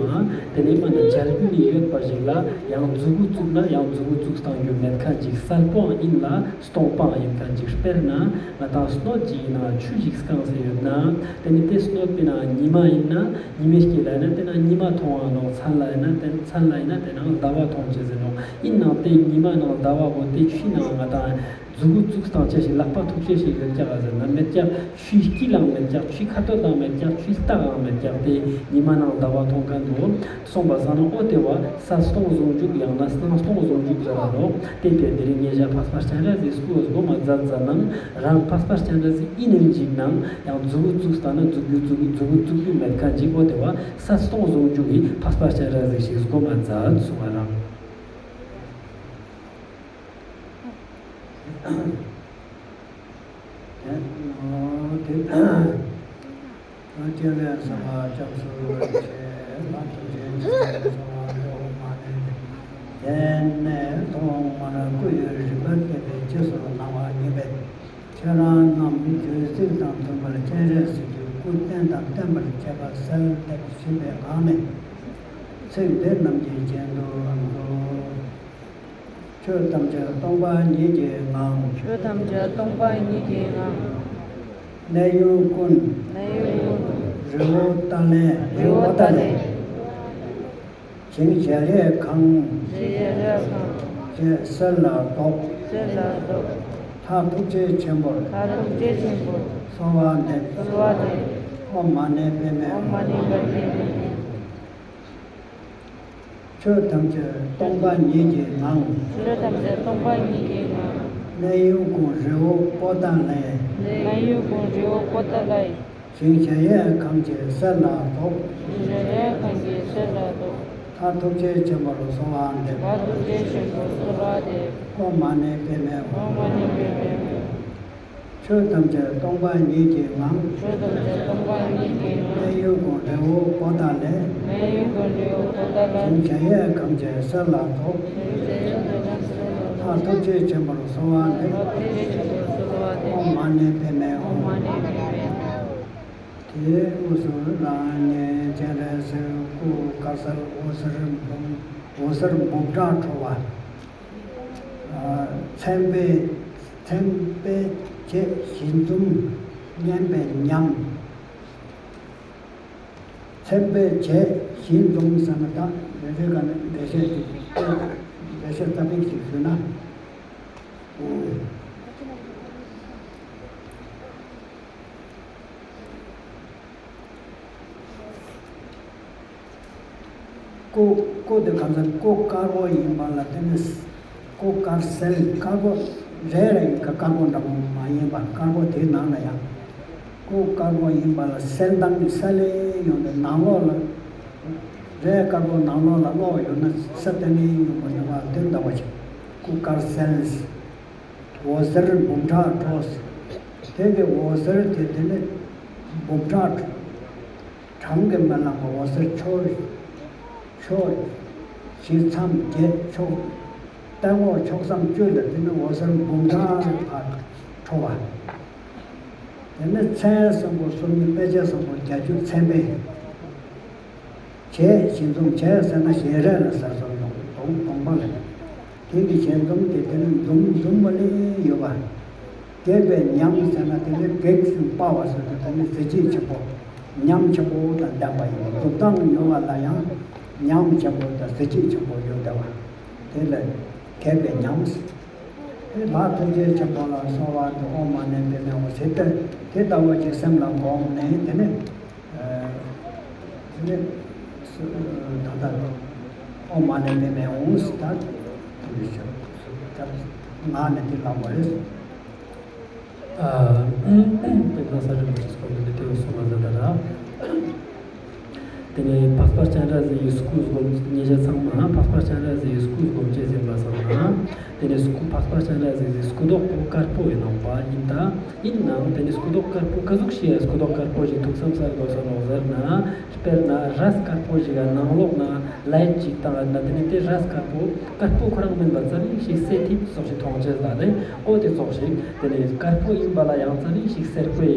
དེ་ནི་མ་ན་འཇའ་རྒྱུ་ནི་ཡོད་པ་ཞིག་ལ་ཡང་མཛུ་གུ་བཙུགས་ན་ཡང་མཛུ་གུ་བཙུགས་སྟངས་རྒྱུ་མེད་མཁན་ཅིག་གསལ་པོའང་ཡིན་ལ། སྟོང་པའང་ཡིན་མཁན་ཅིག་དཔེར་ན་ང་དང་སྣོད་ཅིག་ཡིན་ན་ཆུ་ཞིག་བཀང་ཟེར་ཡོད་ན། དེ་ནི་དེ་སྣོད་པའི་ནང་ཉི་མ་ཡིན་ན་ཉི་མའི་དཀྱིལ་ལ་ཡིན་ན་དེ་ནང་ཉི་མ་མཐོང་བ་ནོག་མཚན་ལ་ཡིན་ན་དེ་མཚན་ལ་ཡིན་ན་དེ་ནང་ཟླ་བ་མཐོང་ཅེས་ཟེར་ནོག་ཡིན་ནའང་དེ་ཉི་མ་ནང་ཟླ་བ་བོ་དེ་ཆུའི་ནང་ང་དང་མཛུ་གུ་བཙུགས་སྟངས་ཅན་ཞིག་ལག་པ་ཐུག་ཅན་ཞིག་ཡོད་ཀྱག་ཟེར་ན་མེད་ཀྱག་ཆུའི་དཀྱིལ་ལའང་མེད་ཀྱག་ཆུའི་ཁ་ཐོག་ལའང་མེད་ཀྱག་ཆུའི་ལྟག་ལའང་མེད་ཀྱག་དེ་ཉི་མ་ནང་ཟླ་བ་མཐོང་མཁན་འདུག་སོང་པ་སང་ན་ཨོ་དེ་བ་ས་སྟོང་ཟུང་འཇུག་ཡང་ན་སྣང་སྟོང་ཟུང་འཇུག་ཟེར་བ་ནོག་དེ་ཕྱིར་དེ་རིང་ངེད་ཅག་འཕགས་པ་སྤྱན་རས་གཟིགས་སྐུ་སྒོམ་མ་མཛད་ཟེར་ནའང་རང་འཕགས་པ་སྤྱན་རས་གཟིགས་ཡིན་ནམ་ཅིག་ནའང་ཡང་མཛུ་གུ་བཙུགས་ལྟ་ན་མཛུ་གུ་མཛུ་གུ་མཛུ་གུ་བཙུགས་རྒྱུ་མེད་མཁན་ཅིག་ཨོ་དེ་བ་ས་སྟོང་ཟུང་འཇུག་གི་འཕགས་པ་སྤྱན་རས་གཟིགས་ཤིག་སྒོམ་མ་མཛད་གསུང་བ་རང་། དེ་ནོ་དེ། སྤྱན་རས་གཟིགས་ལ་སྐྱབས་སུ་མཆི། ལྷ་དང་ལྷ་མིན་འཁོར་ལ་སོགས་པ་ཐོག་མ་ནས། དེ་ནས་ཐོག་མར་སྐུ་ཡི་རིམ་པ་བསྟན་པའི་རྗེས་སུ་གནང་བ་ཡིན་པས། ཁྱེད་རང་རྣམས་རྒྱུད་གཟིགས་དང་མཐུན་པར་སྤྱན་རས་གཟིགས་ཀྱི་སྐུ་རྟེན་དང་བརྟེན་པར་བཅས་པ་གསལ་འདེབས་ཞུས་པའི་ངང་ནས། ཚིག་འདི་རྣམས་ཀྱི་རྗེས་ཟློས་མཛོད། ཆོས་ཐམས་ཅད་སྟོང་པ་ཉིད་ཀྱི་ངང་། ཆོས་ཐམས་ཅད་སྟོང་པ་ཉིད་ཀྱི་ངང་། གནས་ཡུལ་ཀུན། གནས་ཡུལ་ཀུན། རི་བོ་ཏཱ་ལའི། རི་བོ་ཏཱ་ལའི། ཞིང་གཞལ་ཡས་ཁང་། ཞིང་གཞལ་ཡས་ཁང་། ཅེས་གསལ་ལ་རྫོགས། གསལ་ལ་རྫོགས། ལྷ་ཐུགས་རྗེ་ཆེན་པོར། ལྷ་ཐུགས་རྗེ་ཆེན་པོར། གསོལ་བ་འདེབས། གསོལ་བ་འདེབས། ཨོཾ་མ་ཎི་པདྨེ། ཨོཾ་མ་ཎི་པདྨེ། ཆོས་ཐམས་ཅད་སྟོང་པ་ཉིད་ཀྱི་ངང་། ཆོས་ཐམས་ཅད་སྟོང་པ་ཉིད་ཀྱི་ངང་། གནས་ཡུལ་ཀུན། རི་བོ་པོ་ཏཱ་ལའི། གནས་ཡུལ་ཀུན། རི་བོ་པོ་ཏཱ་ལའི། ཞིང་གཞལ་ཡས་ཁང་གི་གསེབ་ལ་ཐོག་ཞིང་གཞལ་ཡས་ཁང་གི་གསེབ་ལ་ཐོག་ལྷ་ཐུགས་རྗེ་ཆེན་པོར་གསོལ་བ་འདེབས། ལྷ་ཐུགས་རྗེ་ཆེན་པོར་གསོལ་བ་འདེབས། ཨོཾ་མ་ཎི་པདྨེ་ཧཱུྃ། ཨོཾ་མ་ཎི་པདྨེ་ཧཱུྃ། ཆོས་ཐམས་ཅད་སྟོང་པ་ཉིད་ཀྱི་ངང་། ཆོས་ཐམས་ཅད་སྟོང་པ་ཉིད་ཀྱི་ངང་། གནས་ཡུལ་ཀུན། རི་བོ་པོ་ཏཱ་ལའི། གནས་ཡུལ་ཀུན། རི་བོ་པོ་ཏཱ་ལའི། ཞིང་གཞལ་ཡས་ཁང་གི་གསེབ་ལ་ཐོག་ཞིང་གཞལ་ཡས་ཁང་གི་གསེབ་ལ་ཐོག་ལྷ་ཐུགས་རྗེ་ཆེན་པོར་གསོལ་བ་འདེབས། ལྷ་ཐུགས་རྗེ་ཆེན་པོར་གསོལ་བ་འདེབས། ཨོཾ་མ་ཎི་པདྨེ་ཧཱུྃ། ཨོཾ་མ་ཎི་པདྨེ་ཧཱུྃ། དེའི་དབུས་སུ་རང་ཉིད་སྤྱན་རས་གཟིགས་སྐུ་དཀར་གསལ་འོད་ཟེར་འབུམ་འོད་ཟེར་འབུམ་ཕྲག་འཕྲོ་བ། མཚན་དཔེ་མཚན་དཔེ་བྱད་བཞི་འཛོམས་སྙན་པའི་ཉམས། མཚན་དཔེ་བྱད་བཞི་འཛོམས་ཟེར་ན་ད་འགྲེལ་བཤད་ག་ནས་འགྲེལ་བཤད་ཅིག་འགྲེལ་བཤད་ཙ་པིག་ཅིག་ཞུས་ན། སྐུ་སྐུ་དེ་གང་ཟག་སྐུ་དཀར་པོ་ཡིན་པ་ལ་བརྟེན་ནས་སྐུ་དཀར་གསལ། དཀར་པོ་རེ་རེ་ཡིན་ཀ་དཀར་པོ་འདྲ་པོ་མ་ཡིན་པ། དཀར་པོ་དེའི་ནང་ལ་ཡང་སྐུ་དཀར་པོ་ཡིན་པ་ལ་གསལ་མདངས་ཀྱི་གསལ་ལེ་ཡོང་སྟེ་ནང་ལོགས་ལ་རེ་དཀར་པོ་ནང་ལོགས་ལ་གློག་ཡོད་ན་གསལ་ཏེ་ནི་ཡོང་པ་འདྲ་པོ་དེ་འདྲ་པོ་ཞིག་སྐུ་དཀར་གསལ། འོད་ཟེར་འབུམ་ཕྲག་འཕྲོ། དེ་གི་འོད་ཟེར་དེ་དེ་ནི་འབུམ་ཕྲག་གྲངས་ཀྱིས་མི་ལངས་པ། འོད་ཟེར་ཕྱོགས་ཕྱོགས་བཞི་མཚམས་བརྒྱད་ཕྱོགས་སྟེང་འོག་ཕྱོགས་མཚམས་བཅུ་ལ་དེ་ནི་འོད་ཟེར་འབུམ་ཕྲག་ཕར་འཕྲོ་བ། དེ་ནི་མཚན་བཟང་པོ་སུམ་ཅུ། དཔེ་བྱད་བཟང་པོ་བརྒྱད་ཅུ། མཚན་དཔེ། བྱད་བཞི་འཛོམས། བྱད་ཟེར་ན་ཞལ་རས་ལ་ཟེར་སོགས་གདོང་གདོང་པ་ལ། དེ་གི་ཞལ་འཛུམ་དེ་དེ་ནི་འཛུམ་འཛུམ་པ་ལས་ཡོད་པ། སྒེག་པའི་ཉམས་ཟེར་ན་དེ་ནི་གེགས་སེལ་བ་ཟེར་ཏེ་དེ་ནི་གཟི་བརྗིད་ཆེན་པོ་ཉམས་ཆེན་པོ་དང་ལྡན་པ་ཡིན་པ། འཛུམ་མདངས་ཡོད་པ་ལ་ཡང་ཉམས་ཆེན་པོ་དང་གཟི་བརྗིད་ཆེན་པོ་ཡོད་བསྡད་པ། དེ་ལ་སྒེག་པའི་ཉམས། དེ་ལྷ་ཐུགས་རྗེ་ཆེན་པོ་ལ་གསོལ་བ་འདེབས། ཨོཾ་མ་ཎི་པདྨེ་ཧཱུྃ་ཟེར་ཏེ་དེ་ལྟ་བུ་ཅིག་སེམས་ལ་བསྒོམས་ནས་དེ་ནི། ཨ་དེ་ནས་ད་ལྟ་ཨོཾ་མ་ཎི་པདྨེ་ཧཱུྃ་ཟེར། ད་དེ་འདྲ་ཞིག་ད་ངག་ནས་དེ་ལབ་པ་རེད། ཨ། དེ་ན་ས་རིན་པོ་ཆེ་སྐོར་ནས་དེ་གསུངས་པ་ཟེར་ད་ར། དེ་ནས་འཕགས་པ་སྤྱན་རས་གཟིགས་ཀྱི་སྐུ་སྒོམ་ཉེ་ཆ་ཚང་མ་འཕགས་པ་སྤྱན་རས་གཟིགས་ཀྱི་སྐུ་སྒོམ་བྱས་ཟིན་པ་སོང་ན། དེ་ནས་སྐུ་འཕགས་པ་སྤྱན་རས་གཟིགས་ཀྱི་སྐུ་མདོག་པོ་དཀར་པོ་ཡིན་ནོག་པ་ཡིན་ད། ཡིན་ནའང་དེ་ནས་སྐུ་མདོག་དཀར་པོ་ག་ཟུག་ཤེས་ཡ་སྐུ་མདོག་དཀར་པོ་ཞིག་ཐུགས་བསམ་གསལ་དགོས་ས་ནོག་ཟེར་ན། དཔེར་ན་རས་དཀར་པོ་ཞིག་ག་ནང་ལོགས་ན་ལའིཊ་ཅིག་བཏང་ཡོད་ན། དེ་ནས་དེ་རས་དཀར་པོ་དཀར་པོ་ཁོ་རང་མིན་པ་ཙ་པིག་ཞིག་གསལ་ཐིབ་ཙོགས་ཤིག་མཐོང་ཆེས་ད་ལེ། ཨོ་དེ་ཙོགས་ཤིག་དེ་ནས་དཀར་པོ་ཡིན་པ་ལ་ཡང་ཙ་པིག་ཞིག་སེར་པོའི་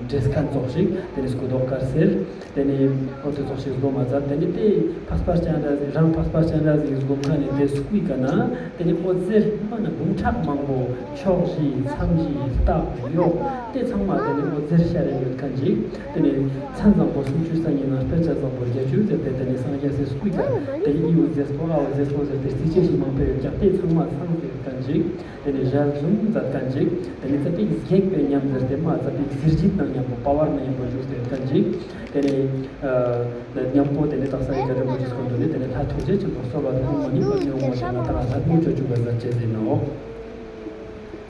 འདྲེས་མཁན་ཙོགས་ཤིག་དེ་ནས་སྐུ་མདོག་དཀར་སེར། དེ་ནས་ཨོ་དེ་ཙོགས་ཤིག་སྒོམ་མ་ཚར། དེ་ནས་དེ་འཕགས་པ་སྤྱན་རས་གཟིགས་རང་འཕགས་པ་སྤྱན་རས་གཟིགས་སྒོམ་མཁན་ནི་དེ་སུ་ཀུའི་ཀ་ན། དེ་ནས་ཨོ་ཟེར་མ་ན་འབུམ་ཕྲག་མང་པོ་ཕྱོགས་བཞི་མཚམས་བཞི་སྟག་གཡོག་དེ་ཚང་མ་དེ་ནས་ཨོ་ཟེར་ཤར་རེ་ཡོད་མཁན་ཅིག་དེ་ནས་མཚན་བཟང་པོ་སུམ་ཅུ་རྩ་གཉིས་ན་དཔེ་བྱད་བཟང་པོ་བརྒྱད་ཅུ་ཟེར་ཏེ། དེ་ནས་སངས་རྒྱས་སི་སུ་ཀུའི་ཀ་དེ་ནས་ཨི་ཨོ་ཟེར་པོ་ཨ་ཨོ་ཟེར་པོ་ཟེར་ཏེ་རྩིས་ཆེ་ཞིག་མང་པོ་ཡོད་ཀྱང་དེ་ཚང་མ་ཚང་ཟེར་ཡོད་མཁན་ཅིག་དེ་ནས་ཞལ་འཛུམ་མཛད་མཁན་ཅིག་དེ་ནས་ཙ་པིག་སྒེག་པའི་ཉམས་ཟེར་ཏེ་མ་ཙ་པིག་གཟི་བརྗིད་དང་མཉམ་པོ་པ་ཝར་དང་མཉམ་པོ་བཞུགས་ཏེ་ཡོད་མཁན་ཅིག་དེ་ནས་ཨ་མཉམ་པོ་དེ་ནས་དག་ས་ཡི་ག་རེ་མོ་ཅིག་སྐོར་དུ་ནས་དེ་ནས་ལྷ་ཐུགས་རྗེ་ཆེན་པོ་གསོལ་བ་དང་ཨོཾ་མ་ཎི་པདྨེ་ཧཱུྃ་ཟེར་ན་ད་ལྷ་མོ་ཅོ་ཅུག་ག་ཟེར་བྱས་ཟིན་ནོ།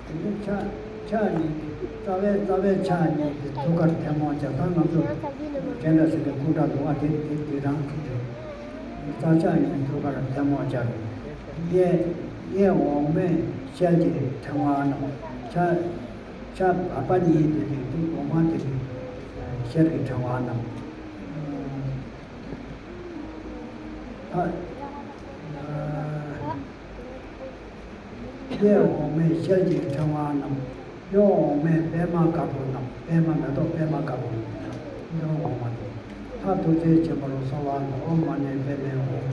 དེ་ནས་ཕྱག་ཕྱག་གཉིས་ཀྱི་རྩ་བའི་རྩ་བའི་ཕྱག་གཉིས་ཀྱི་ཐུགས་ཀར་ཐལ་མོ་སྦྱར། ད་ང་ཚོ་སྤྱན་རས་གཟིགས་ཀྱི་སྐུ་འདྲ་འདུག་ཨ་དེ་དེ་དེ་རང་གི་རེད། རྩ་ཕྱག་གཉིས་ཐུགས་ཀར་ཐལ་མོ་སྦྱར། གཡས་གཡས་འོག་མས་ཤེལ་གྱི་ཕྲེང་བ་བསྣམས། ཕྱག་ཕྱག་བར་པ་གཉིས་དེ་དེ་དེ་གོང་མ་དེ་དེ་ཤེལ་གྱི་ཕྲེང་བ་བསྣམས། ཨ། གཡས་འོག་མས་ཤེལ་གྱི་ཕྲེང་བ་བསྣམས། གཡོན་འོག་མས་པདྨ་དཀར་པོ་བསྣམས། པདྨ་མེ་ཏོག་པདྨ་དཀར་པོ་བསྣམས། གཡོན་འོག་མ་དེ། ལྷ་ཐུགས་རྗེ་ཆེན་པོར་གསོལ་བ་འདེབས། ཨོཾ་མ་ཎི་པདྨེ་ཧཱུྃ།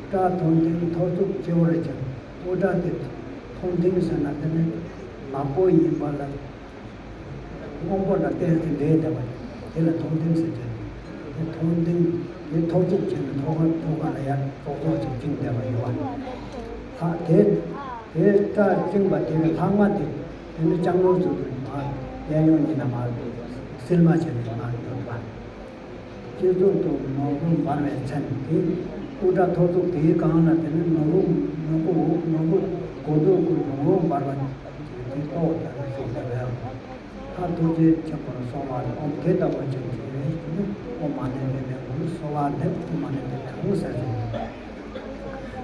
སྐྲ་མཐོན་མཐིང་ཐོར་ཚུགས་སྤྱི་བོར་བྱིན། དབུ་སྐྲ་དེ་མཐོན་མཐིང་ཟེར་ན་དེ་ནི་ནག་པོ་ཡིན་པ་ལ། སྔོན་པོ་ལ་བརྟེན་ཏེ་འདྲེས་བསྡད་པ་དེ་ལ་མཐོན་མཐིང་ཟེར་གྱི། དེ་མཐོན་མཐིང་དེ་ཐོར་ཚུགས་བྱས་ནས་ཐོག་ཁ་ཐོག་ཁ་ལ་ཡར་ཙོག་ཙོག་ཅིག་བཅིངས་བསྡད་པ་ཡོད་པ། ལྷ་དེ་དེ་སྐྲ་བཅིངས་པ་དེ་གི་ལྷག་མ་དེ་དེ་ནི་ལྕང་ལོ་ཟུག་གི་མར་གཡས་གཡོན་གཉིས་ན་མར་སིལ་མ་བྱས་ནས་མར་ཡོད་པ། སྤྱི་གཙུག་ཏུ་ནོར་བུ་འབར་བའི་མཚན་དེ། དབུ་སྐྲ་ཐོར་ཚུགས་དེའི་སྒང་ལ་དེ་ནི་ནོར་བུ་ནོར་བུ་འོ་ནོར་བུ་གོ་ཐོག་གི་ནོར་བུ་འབར་བ་དེ་ཏོག་ཙམ་བཞུགས་པ་རེད། ལྷ་ཐུགས་རྗེ་ཆེན་པོར་གསོལ་བ་འདེབས། ཨོཾ་དེ་ལྟ་བུ་ཅན་གྱི་རེ་ཞིག་ནི་ཨོཾ་མ་ཎི་པདྨེ་ཧཱུྃ། གསོལ་བ་འདེབས། ཨོཾ་མ་ཎི་པདྨེ་ཧཱུྃ་ཟེར་ཏེ།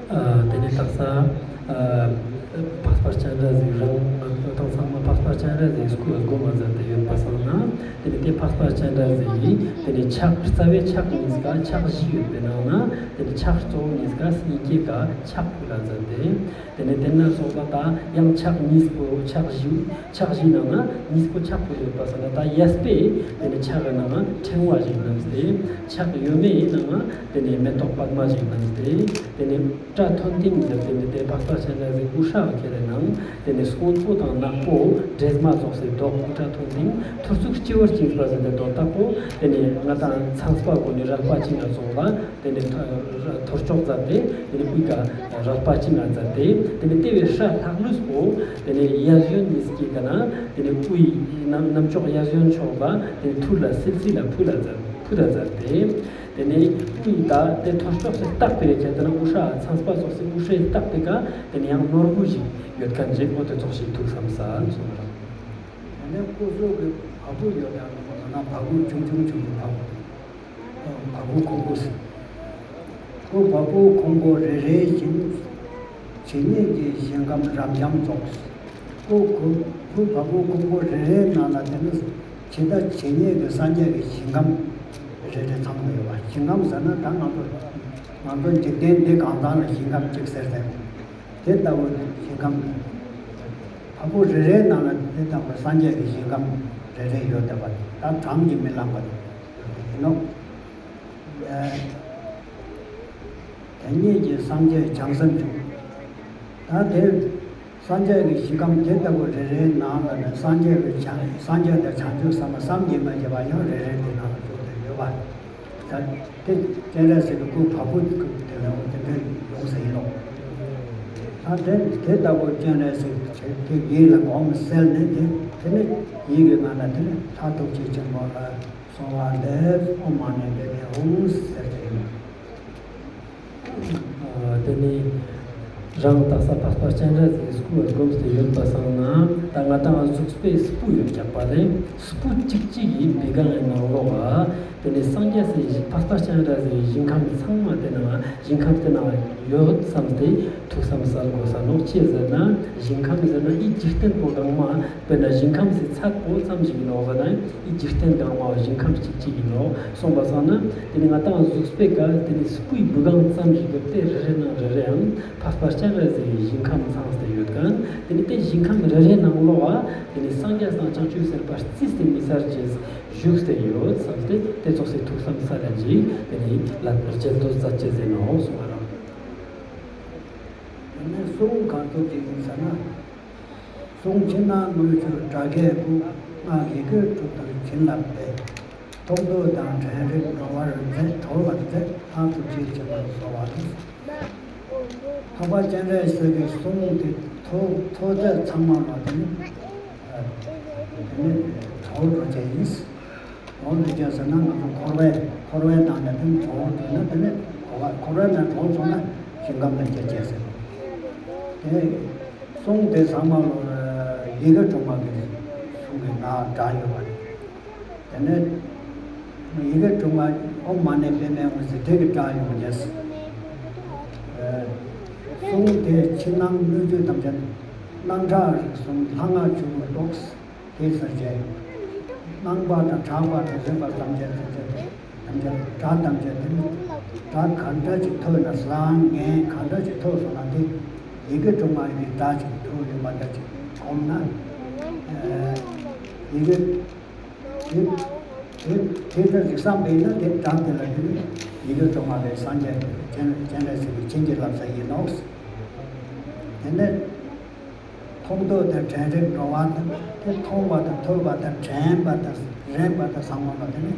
ཨ་དེ་ནས་དག་ས་ཨ་འཕགས་པ་སྤྱན་རས་གཟིགས་རང་དང་ཚང་མ་འཕགས་པ་སྤྱན་རས་གཟིགས་སྐུ་ལ་སྒོམ་མ་མཛད་དེ་ཡོད་པ་སོང་ན། དེ་ནས་དེ་འཕགས་པ་སྤྱན་རས་གཟིགས་ཀྱི་དེ་ནས་ཕྱག་རྩ་བའི་ཕྱག་གཉིས་ཀ་ཕྱག་བཞི་ཡོད་པའི་ནང་ན། དེ་ནས་ཕྱག་གཙོ་བོ་གཉིས་ཀ་སྙིང་གའི་ཀ་ཕྱག་ཕུལ་ལ་མཛད་དེ། དེ་ནས་དེ་ན་སོགས་ལ་ད་ཡང་ཕྱག་གཉིས་པོ་ཕྱག་བཞི་ཕྱག་བཞིའི་ནང་ན་གཉིས་པོ་ཕྱག་ཕུལ་ཡོད་པ་སོང་ན། ད་གཡས་པས་དེ་ནས་ཕྱག་གི་ནང་ན་ཕྲེང་བ་ཞིག་བསྣམས་ཏེ། ཕྱག་གཡོན་མའི་ནང་ན་དེ་ནས་མེ་ཏོག་པདྨ་ཞིག་བསྣམས་ཏེ། དེ་ནས་སྐྲ་མཐོན་མཐིང་ཟེར་དེ་ནི་དེ་འཕགས་པ་སྤྱན་རས་གཟིགས་དབུ་སྐྲ་ཁྱེར་ནང་། དེ་ནས་སྔོན་པོ་དང་ནག་པོ་སྒྲེས་མ་ཙོགས་སེ་མདོག་སྐུ་སྐྲ་མཐོན་མཐིང་། ཐོར་ཚུགས་སྤྱི་བོར་བཅིངས་པ་ཟེར་ཏེ་མདོག་དག་པོ། དེ་ནས་ང་དང་ཚངས་པ་གོ་ནས་རལ་པ་བཅིངས་ལ་སོགས་ལ། དེ་ནས་ཐོ་ཐོར་ཅོག་མཛད་དེ། དེ་ནས་དབུས་ཀ་རལ་པ་བཅིངས་ལ་མཛད་དེ། དེ་ནས་ལྟེ་བའི་སྐྲ་ལྷག་ལུས་པོ། དེ་ནས་གཡས་གཡོན་གཉིས་ཀྱི་ཀ་ན། དེ་ནས་དབུས་རྣམ་རྣམ་ཅོག་གཡས་གཡོན་ཕྱོགས་ལ། དེ་ནས་ཐུར་ལ་སིལ་སིལ་ལ་ཕུལ་ལ་མཛད་ཕུལ་ལ་མཛད་དེ། དེ་ནས་དབུས་ད་དེ་ཐོར་ཅོག་སེ་བཏགས་པའི་ཁྱེད་དེ་ན་དབུ་སྐྲ་ཚངས་པ་ཙོགས་སེ་དབུ་སྐྲའི་བཏགས་པའི་ཀ། དེ་ནས་ཡང་ནོར་བུ་ཞིག་ཡོད་མཁན་ཅིག་ཨོ་དེ་ཙོགས་ཤིག་ཐུགས་བསམ་ས་གསུངས་ར། དེ་ནས་སྐུ་གཟུགས་ཀྱི་བ་སྤུ་ཡོད་ཡང་ན་བ་སྤུ་ཆུང་ཆུང་ཆུང་ཆུང་བ་སྤུ། བ་སྤུ་ཁུང་བུ་ཟེར། སྐུ་བ་སྤུ་ཁུང་བུ་རེ་རེ་བཞིན་ཇི་སྙེད་ཀྱི་ཞིང་ཁམས་རབ་འབྱམས་རྫོགས། སྐུ་སྐུ་སྐུ་བ་སྤུ་ཁུང་བུ་རེ་རེའི་ནང་ལ་དེ་ནི་ཇི་ལྟ་ཇི་སྙེད་ཀྱི་སངས་རྒྱས་ཀྱི་ཞིང་ཁམས་རེ་རེ་ཚང་མ་ཡོད་པ། ཞིང་ཁམས་ཟེར་ན་ད་ང་ཚོ་ང་ཚོ་འཇིག་རྟེན་འདི་གང་ཚང་ལ་ཞིང་ཁམས་གཅིག་ཟེར་ཟེར། དེ་ལྟ་བུ་ཞིང་ཁམས། བ་སྤུ་རེ་རེའི་ནང་ལ་དེ་ལྟ་བུ་སངས་རྒྱས་ཀྱི་ཞིང་ཁམས་རེ་རེ་ཡོད་བསྡད་པ་ད་གྲངས་ཀྱིས་མི་ལངས་པ་ཡིན་ནོ། དེ་ཉིད་ཀྱི་སངས་རྒྱས་བྱང་སེམས་བྱུང་། ད་དེ་སངས་རྒྱས་ཀྱི་ཞིང་ཁམས་དེ་ལྟ་བུ་རེ་རེའི་ནང་ལ་ནི་སངས་རྒྱས་ཀྱི་བྱང་སངས་རྒྱས་དང་བྱང་ཆུབ་སེམས་དཔའ་བསམ་གྱིས་མི་ཁྱབ་པ་ཡང་རེ་རེ་དེ་ནང་ལ་བཞུགས་ཏེ་ཡོད་པ། ད་དེ་སྤྱན་རས་གཟིགས་ཀྱི་སྐུ་བ་སྤུ་དེ་ལ་འོ་དེ་འདྲ་ཡོང་ས་ཡིན་ནོ། ད་དེ་དེ་ལྟ་བུ་སྤྱན་རས་གཟིགས་དེ་དེ་ཡིད་ལ་སྒོམ་གསལ་ནས་དེ་དེ་ནི་ཡིད་ཀྱི་ངང་ལ་དེ་ནི་ལྷ་ཐུགས་རྗེ་ཆེན་པོ་ལ་གསོལ་བ་འདེབས། ཨོཾ་མ་ཎི་པདྨེ་ཧཱུྃ་ཟེར་གྱི་ཡིན་ནོ། ཨ་དེ་ནས་ རང་དག་ས་འཕགས་པ་སྤྱན་རས་གཟིགས་སྐུ་བ་བསྒོམས་ཏེ་ཡོད་པ་སང་ན། ད་ང་དང་གཟུགས་པོའི་སྤུ་ཡོད་རྒྱག་པ་ལས་སྤུ་གཅིག་གཅིག་གི་བི་གང་ཡི་ནང་ལོགས་ལ། དེ་ནས་སངས་རྒྱས་སི་འཕགས་པ་སྤྱན་རས་གཟིགས་ཞིང་ཁམས་ཚང་མ་དེ་ན་ཞིང་ཁམས་དེ་ན་ཡོད་བསམ་སྟེ་ཐུགས་བསམ་གསལ་དགོས་ས་ནོག་ཅི་ཟེར་ན། ཞིང་ཁམས་ཟེར་ན་ཨི་འཇིག་རྟེན་པོ་གང་མ། དཔེར་ན་ཞིང་ཁམས་སི་ཚད་པོ་ཙམ་ཞིག་ཡིན་ནོག་ཟེར་ན། ཨི་འཇིག་རྟེན་གང་མ་ཞིང་ཁམས་གཅིག་གཅིག་ཡིན་ནོག་གསུངས་པ་སང་ན། དེ་ནི་ང་དང་གཟུགས་པོའི་ཀ་དེ་ནི་སྤུའི་བི་གང་ཙམ་ཞིག་གི་དེ་རེ་རེ་ནང་རེ་རེའང་འཕགས་པ་སྤྱན་རས་གཟིགས་ཀྱི་ཞིང་ཁམས་ཚང་སྟེ་ཡོད་ཀ། དེ་ནི་དེ་ཞིང་ཁམས་རེ་རེ་ནང་ལོགས་ལ་དེ་ནི་སངས་རྒྱས་དང་བྱང་ཆུབ་སེམས་དཔའ་རྩིས་ཏེ་མི་ཚར་ཅེས་བཞུགས་ཏེ་ཡོད་བསམ་སྟེ། དེ་ཙོགས་སི་ཐུགས་བསམ་ས་ལ་འཇིག་དེ་ནི་ལ་རྒྱལ་དུ་མཛད་ཅེས་ཟེར་ནོག་གསུངས་པ་རང་། དེ་ནས་གསུང་གང་ཐུབ་ཅིག་ཡིན་ཟེར་ན། གསུང་ཕྱི་ནང་དངུལ་ཆུ་དགྲ་བགེགས་ཀུན། སྔགས་ཡི་གེ་དྲུག་དང་བྱིན་རླབས་ཏེ། ཐོག་མདོ་དང་དྲན་རིག་འགྲོ་བར་མཛད། གྲོལ་བར་མཛད། ལྷ་ཐུགས་རྗེ་ཆེན་པོར་གསོལ་བ་འདེབས། འཕགས་པ་སྤྱན་རས་གཟིགས་ཀྱི་གསུང་དེ་ཐོས་ཐོས་ཚད་ཚང་མ་ལ་དེ་ནི་དེ་ནི་གྲོལ་འགྲོ་བྱེད་ཡིན། གྲོལ་འགྲོ་བྱེད་ཟེར་ན་ང་ཚོ་འཁོར་བའི་འཁོར་བའི་ནང་ནས་དེ་ནི་གྲོལ་འགྲོ་ན་དེ་ནི་འཁོར་བ་འཁོར་བའི་ནང་གྲོལ་སོང་ན་ཞིང་ཁམས་ལ་སྐྱེ་བྱེད་ཟེར། དེ། གསུང་དེ་ཚང་མ་ཡི་གེ་དྲུག་མ་གི་གསུང་གི་ནང་སྒྲ་ཡོད་པ་རེད། དེ་ནས་ཡི་གེ་དྲུག་མ་ཨོཾ་མ་ཎི་པདྨེ་ཧཱུྃ་ཟེར་དེ་གི་སྒྲ་ཡོད་པ་རེད། གསུང་དེ་ཕྱི་ནང་སྣོད་བཅུད་ཐམས་ཅད་སྣང་གྲགས་རིག་གསུམ་ལྷ་སྔགས་ཆོས་སྐུ་རྟོགས། དེ་ཟེར་བྱས། སྣང་བ་དང་གྲགས་པ་དང་རེག་པ་ཐམས་ཅད་ཐམས་ཅད་ཐམས་ཅད་སྒྲ་ཐམས་ཅད་དེ་ནི་སྒྲ་ག་འདྲ་ཅིག་ཐོས་ན་བཟང་ངན་ག་འདྲ་ཅིག་ཐོས་སོང་ན་དེ་ཡི་གེ་དྲུག་མ་ཡི་གེ་སྒྲ་ཅིག་ཐོས་ཡོད་པ་འདྲ་ཅིག་གོམས་ན། ཡི་གེ་དེ་དེ་དེ་ལྟར་རིག་བསམ་པས་ན་དེ་སྒྲ་དེ་ལ་དེ་ནི་ཡི་གེ་དྲུག་མ་རེད། སངས་རྒྱས་སྤྱན་སྤྱན་རས་གཟིགས་ཀྱི་བྱིན་གྱིས་བརླབས་ས་ཡིན་ནོ། དེ་ནས། མཐོང་ཐོས་དང་དྲན་རིག་འགྲོ་བ་དང་དེ་མཐོང་བ་དང་ཐོས་པ་དང་དྲན་པ་དང་རེག་པ་དང་ཟེར་བ་ལ་དེ་ནི་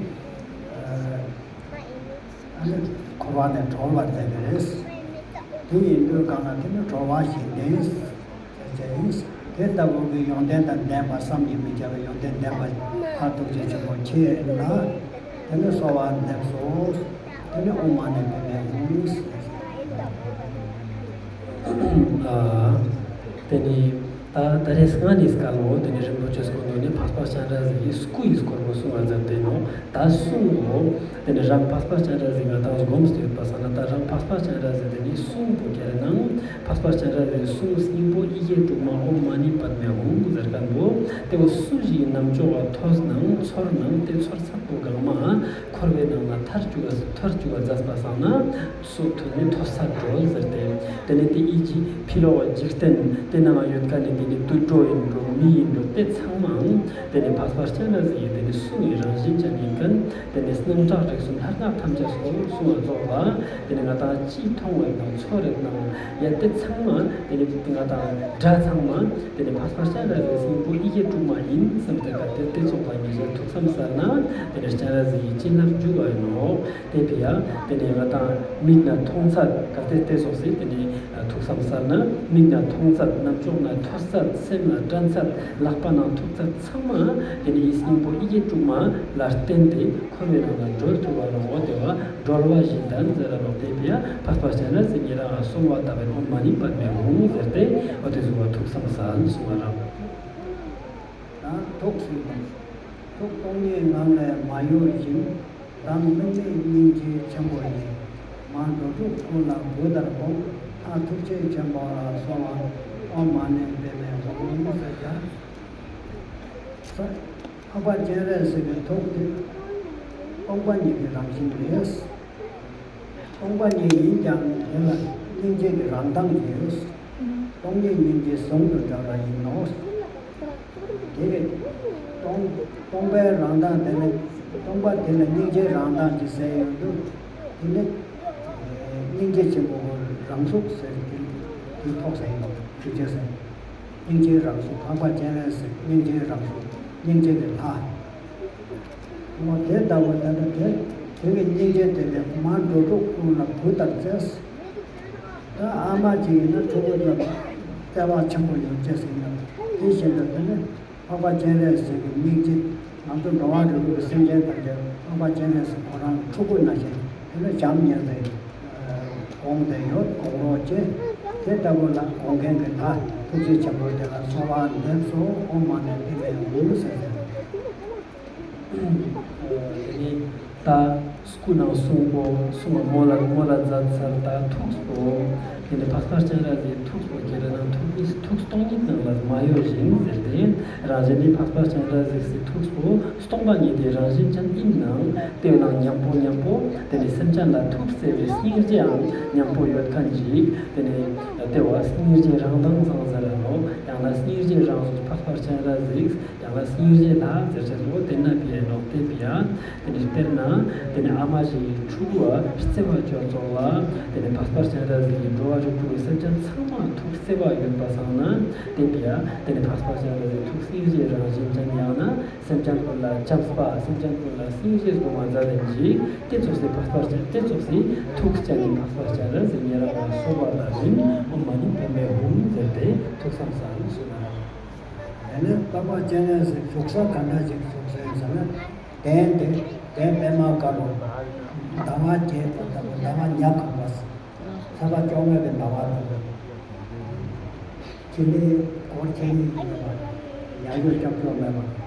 ཨ་ནི་འཁོར་བ་ནས་གྲོལ་བར་མཛད་པ་རེད། དེ་ཡིན་དུས་གང་ལ་དེ་ནི་གྲོལ་བ་ཞིག་ལྡན་ཟེར་བྱས་ཡིན། དེ་ལྟ་བུ་གི་ཡོན་ཏན་དང་ལྡན་པ་བསམ་གྱིས་མི་ཁྱབ་པའི་ཡོན་ཏན་ལྡན་པ་ལྷ་ཐུགས་རྗེ་ཆེན་པོ་ཁྱེད་ལ། དེ་ནས་གསོལ་བ་འདེབས་སོ། དེ་ནས་ཨོཾ་མ་ཎི་པདྨེ་ཧཱུྃ། ཨ། དེ་ནས་ད་ད་རེས་སྔ་ནས་སྐལ་བོ་དེ་ནས་རིན་པོ་ཆེ་སྐུ་མདུན་ནས་འཕགས་པ་སྤྱན་རས་གཟིགས་ཀྱི་སྐུ་ཡི་སྐོར་བོ་གསུང་བ་མཛད་དེ་ནོ། ད་གསུང་བོ་དེ་ནས་རང་འཕགས་པ་སྤྱན་རས་གཟིགས་ང་དང་སྒོམ་སྟེ་ཡོད་པ་སང་ན། ད་རང་འཕགས་པ་སྤྱན་རས་གཟིགས་དེ་ནས་གསུང་བོ་ཁྱེར་ནང་འཕགས་པ་སྤྱན་རས་གཟིགས་གསུང་སྙིང་པོ་ཡི་གེ་དྲུག་མ་ཨོཾ་མ་ཎི་པདྨེ་ཧཱུྃ་ཟེར་མཁན་བོ་དེ་བོ་སུ་ཞིག་རྣམ་ཅོག་ག་ཐོས་ནང་ཚོར་ནང་དེ་ཚོར་ཚད་པོ་གང་མ། འཁོར་བའི་ནང་ལ་ཐར་བཅུག་པ་ཐར་བཅུག་པ་མཛད་པ་སང་ན། སུ་ཐོས་ནས་ཐོས་ས་གྲོལ་ཟེར་ཏེ། དེ་ནས་དེ་ཨི་ཇི་ཕི་ལོག་འཇིག་རྟེན་དེ་ནང་ཡོད་མཁན་ནི་དེ་ནི་དུད་འགྲོ་ཡིན་འགྲོ་མི་ཡིན་འགྲོ་དེ་ཚང་མའང་དེ་ནི་འཕགས་པ་སྤྱན་རས་གཟིགས་ཀྱི་དེ་ནི་གསུང་གི་རང་བཞིན་ཅན་ཡིན་མཁན། དེ་ནི་སྣང་གྲགས་རིག་གསུམ་ལྷ་སྔགས་ཐམས་ཅད་སོགས་གསུང་བ་རྫོགས་ལ། དེ་ནི་ང་དང་ཅི་མཐོང་བ་དང་ཚོར་རེད་དང་ཡ་དེ་ཚང་མ་དེ་ནི་ང་དང་སྒྲ་ཚང་མ་དེ་ནི་འཕགས་པ་སྤྱན་རས་གཟིགས་སྙིང་པོ་ཡི་གེ་དྲུག་མ་ཡིན་བསམ་སྟེ་ག་དེ་དེ་ཚོགས་པ་ཉིད་ཀྱི་ཐུགས་བསམ་གསལ་ན་དེ་ནི་སྤྱན་རས་གཟིགས་ཀྱི་བྱིན་རླབས་འཇུག་པ་ཡིན་ནོ། དེ་ཕི་ཡ་དེ་ནི་ང་དང་མིག་ན་མཐོང་ཚད་ག་དེ་དེ་སོགས་སི་དེ་ནི་ཐུགས་བསམ་གསལ་ན་མིག་ན་མཐོང་ཚད་རྣམ་ཅོག་ན་ཐོས་ཚད་སེམས་ན་དྲན་ཚད་ལག་པ་ན་ཐུག་ཚད་ཚང་མ་དེ་ནི་ཡི་སྙིང་པོ་ཡི་གེ་དྲུག་མ་ལ་བརྟེན་ཏེ། འཁོར་བའི་ནང་ལ་སྒྲོལ་ཐུབ་པ་ལ་འོ་དེ་བ་སྒྲོལ་བ་བཞི་ལྡན་ཟེར་ར་ལོ། དེ་ཕི་ཡ་འཕགས་པ་སྤྱན་རས་གཟིགས་ཉེ་རང་ང་གསོལ་བ་བཏབ་པའི་ཨོཾ་མ་ཎི་པདྨེ་ཧཱུྃ་ཟེར་ཏེ་འོ་དེ་གསུང་བ་ཐུགས་བསམ་གསལ་གསུང་བ་རང་། ད་ཐུགས་སུ་ཐུགས་སྟོང་ཉིད་ངང་ལས་མ་གཡོས་བཞིན། བདག་དམིགས་མེད་སྙིང་རྗེ་ཆེན་པོ་ཡིས། མ་འགྲོ་དྲུག་ཀུན་ལ་བུ་ལྟར་དགོངས། ལྷ་ཐུགས་རྗེ་ཆེན་པོ་ལ་གསོལ་བ། ཨོཾ་མ་ཎི་པདྨེ་ཧཱུྃ་ཟེར་ཡ། འཕགས་པ་སྤྱན་རས་གཟིགས་ཀྱི་ཐུགས་དེ་སྟོང་པ་ཉིད་ཀྱི་རང་བཞིན་རེད། སྟོང་པ་ཉིད་ཡིན་ཀྱང་དེ་ལ་སྙིང་རྗེ་གི་རང་མདངས་ཡོད། སྟོང་ཉིད་སྙིང་རྗེ་ཟུང་དུ་འབྲེལ་བ་ཡིན་ནོ། དེ་སྟོང་སྟོང་པའི་རང་མདངས་དེ་ནི་སྟོང་པ་དེ་ལ་སྙིང་རྗེའི་རང་མདངས་ཀྱི་ཟེར་ཡོང་དུས་དེ་ནི་སྙིང་རྗེ་ཆེན་པོ་རང་གཟུགས་ཟེར་དེ་དེ་ཐོགས་ཟེར་ཡིན་ནོ། ཐུགས་རྗེ་ཟེར། སྙིང་རྗེའི་རང་གཟུགས་འཕགས་པ་སྤྱན་རས་གཟིགས་སྙིང་རྗེའི་རང་གཟུགས་སྙིང་རྗེ་གི་ལྷ། འོ་དེ་ལྟ་བུ་ད་ལྟ་དེ་དེ་གི་སྙིང་རྗེ་དེ་ལས་མ་འགྲོ་དྲུག་ཀུན་ལ་བུ་ལྟར་བརྩེ། ད་ཨ་མ་ཅིག་ཡིན་ན་ཕྲུ་གུ་ལ་བརྩེ་བ་ཆེན་པོ་ཡོད་ཅེས་ཟེར་ན་དེ་བཞིན་དུ་དེ་ནི་འཕགས་པ་སྤྱན་རས་གཟིགས་ཀྱི་སྙིང་རྗེ། ང་ཚོ་འགྲོ་བ་རིགས་དྲུག་གི་སེམས་ཅན་ཐམས་ཅད་འཕགས་པ་སྤྱན་རས་གཟིགས་ཁོ་རང་ཕྲུ་གུ་ནང་བཞིན་དེ་ནི་བྱམས་སྙིང་རྗེ་དགོངས་ཏེ་ཡོད་དགོངས་རོགས་ཅེས། དེ་ལྟ་བུ་ལ་དགོངས་མཁན་གྱི་ལྷ་ཐུགས་རྗེ་ཆེན་པོ་དེ་ལ་གསོལ་བ་འདེབས་སོ། ཨོཾ་མ་ཎི་པདྨེ་ཧཱུྃ་ཟེར་ཟེར། དེ་ནས་ད་སྐུ་ནང་གསུང་པོ་གསུང་བ་མོ་ལ་མོ་ལ་མཛད་ཚར། ད་ཐུགས་པོ་དེ་ནས་འཕགས་པ་སྤྱན་རས་གཟིགས་ཐུགས་པོ་ཁྱེད་རང་ཐུགས་ནི་ཐུགས་སྟོང་ཉིད་ནང་ལ་མ་གཡོ་ཞིང་ཟེར་ཏེ། རང་བཞིན་ནི་འཕགས་པ་སྤྱན་རས་གཟིགས་སི་ཐུགས་པོ་སྟོང་པ་ཉིད་དེ་རང་བཞིན་ཅན་ཡིན་ནའང་དེ་ནང་མཉམ་པོ་མཉམ་པོ་དེ་ནས་སེམས་ཅན་ལ་ཐུགས་བརྩེ་བའི་སྙིང་རྗེའང་མཉམ་པོ་ཡོད་མཁན་ཅིག་དེ་ནས་དེ་བ་སྙིང་རྗེ་རང་མདངས་བཟང་ཟེར་ར་ནོ། ཡང་ན་སྙིང་རྗེ་རང་གཟུགས་འཕགས་པ་སྤྱན་རས་གཟིགས། ཡང་ན་སྙིང་རྗེ་ལྷ་ཟེར་ཆེད་དུ་དེ་ན་པི་ཡ་ནོག་དེ་པི་ཡ། དེ་ནས་དཔེར་ན་དེ་ནས་ཨ་མ་ཞིག་གི་ཕྲུ་གུ་བ་བརྩེ་བ་སྤྱོད་ཚོགས་ལ་དེ་ནས་འཕགས་པ་སྤྱན་རས་གཟིགས་ཀྱི་འགྲོ་བ་རིགས་དྲུག་གི་སེམས་ཅན་ཚང་མ་ཐུགས་བརྩེ་བ་ཡོད་པ་སང་ན་དེ་པི་ཡ། དེ་ནས་འཕགས་པ་སྤྱན་རས་གཟིགས་ཐུགས་སྙིང་རྗེ་རང་བཞིན་ཅན། ཡང་ན་སེམས་ཅན་ཀུན་ལ་བྱམས་པ། སེམས་ཅན་ཀུན་ལ་སྙིང་རྗེ་སྒོམ་པ་མཛད་ལེན་ཅིག་དེ་ཚོགས་སེ་འཕགས་པ་སྤྱན་དེ་ཚོགས་སེ་ཐུགས་སྤྱན་ནས་འཕགས་པ་སྤྱན་རས་གཟིགས་ཉེ་རང་ལ་གསོལ་བ་ལ་བཞིན་ཨོཾ་མ་ཎི་པདྨེ་ཧཱུྃ་ཟེར་ཏེ་ཐུགས་བསམ་གསལ་ཞུ་ན། དེ་ནས་འཕགས་པ་སྤྱན་རས་གཟིགས་བཞུགས་ས་ག་འདྲ་ཞིག་བཞུགས་ས་ཡིན་ཟེར་ན། གདན་དེ་གདན་པདྨ་དཀར་པོ། ཟླ་བ་བརྒྱད་པ་ལྟ་བུ། ཟླ་བ་ཉ་གང་པ། ཚེས་པ་བཅོ་ལྔ་གི་ཟླ་བ་ལྟ་བུ། ཁྱི་ལི་སྒོར་ཁྱི་ལི་ཡིན་པ། ཡང་ཡོད་སྐྱབས་བཅོལ་མེད་པ།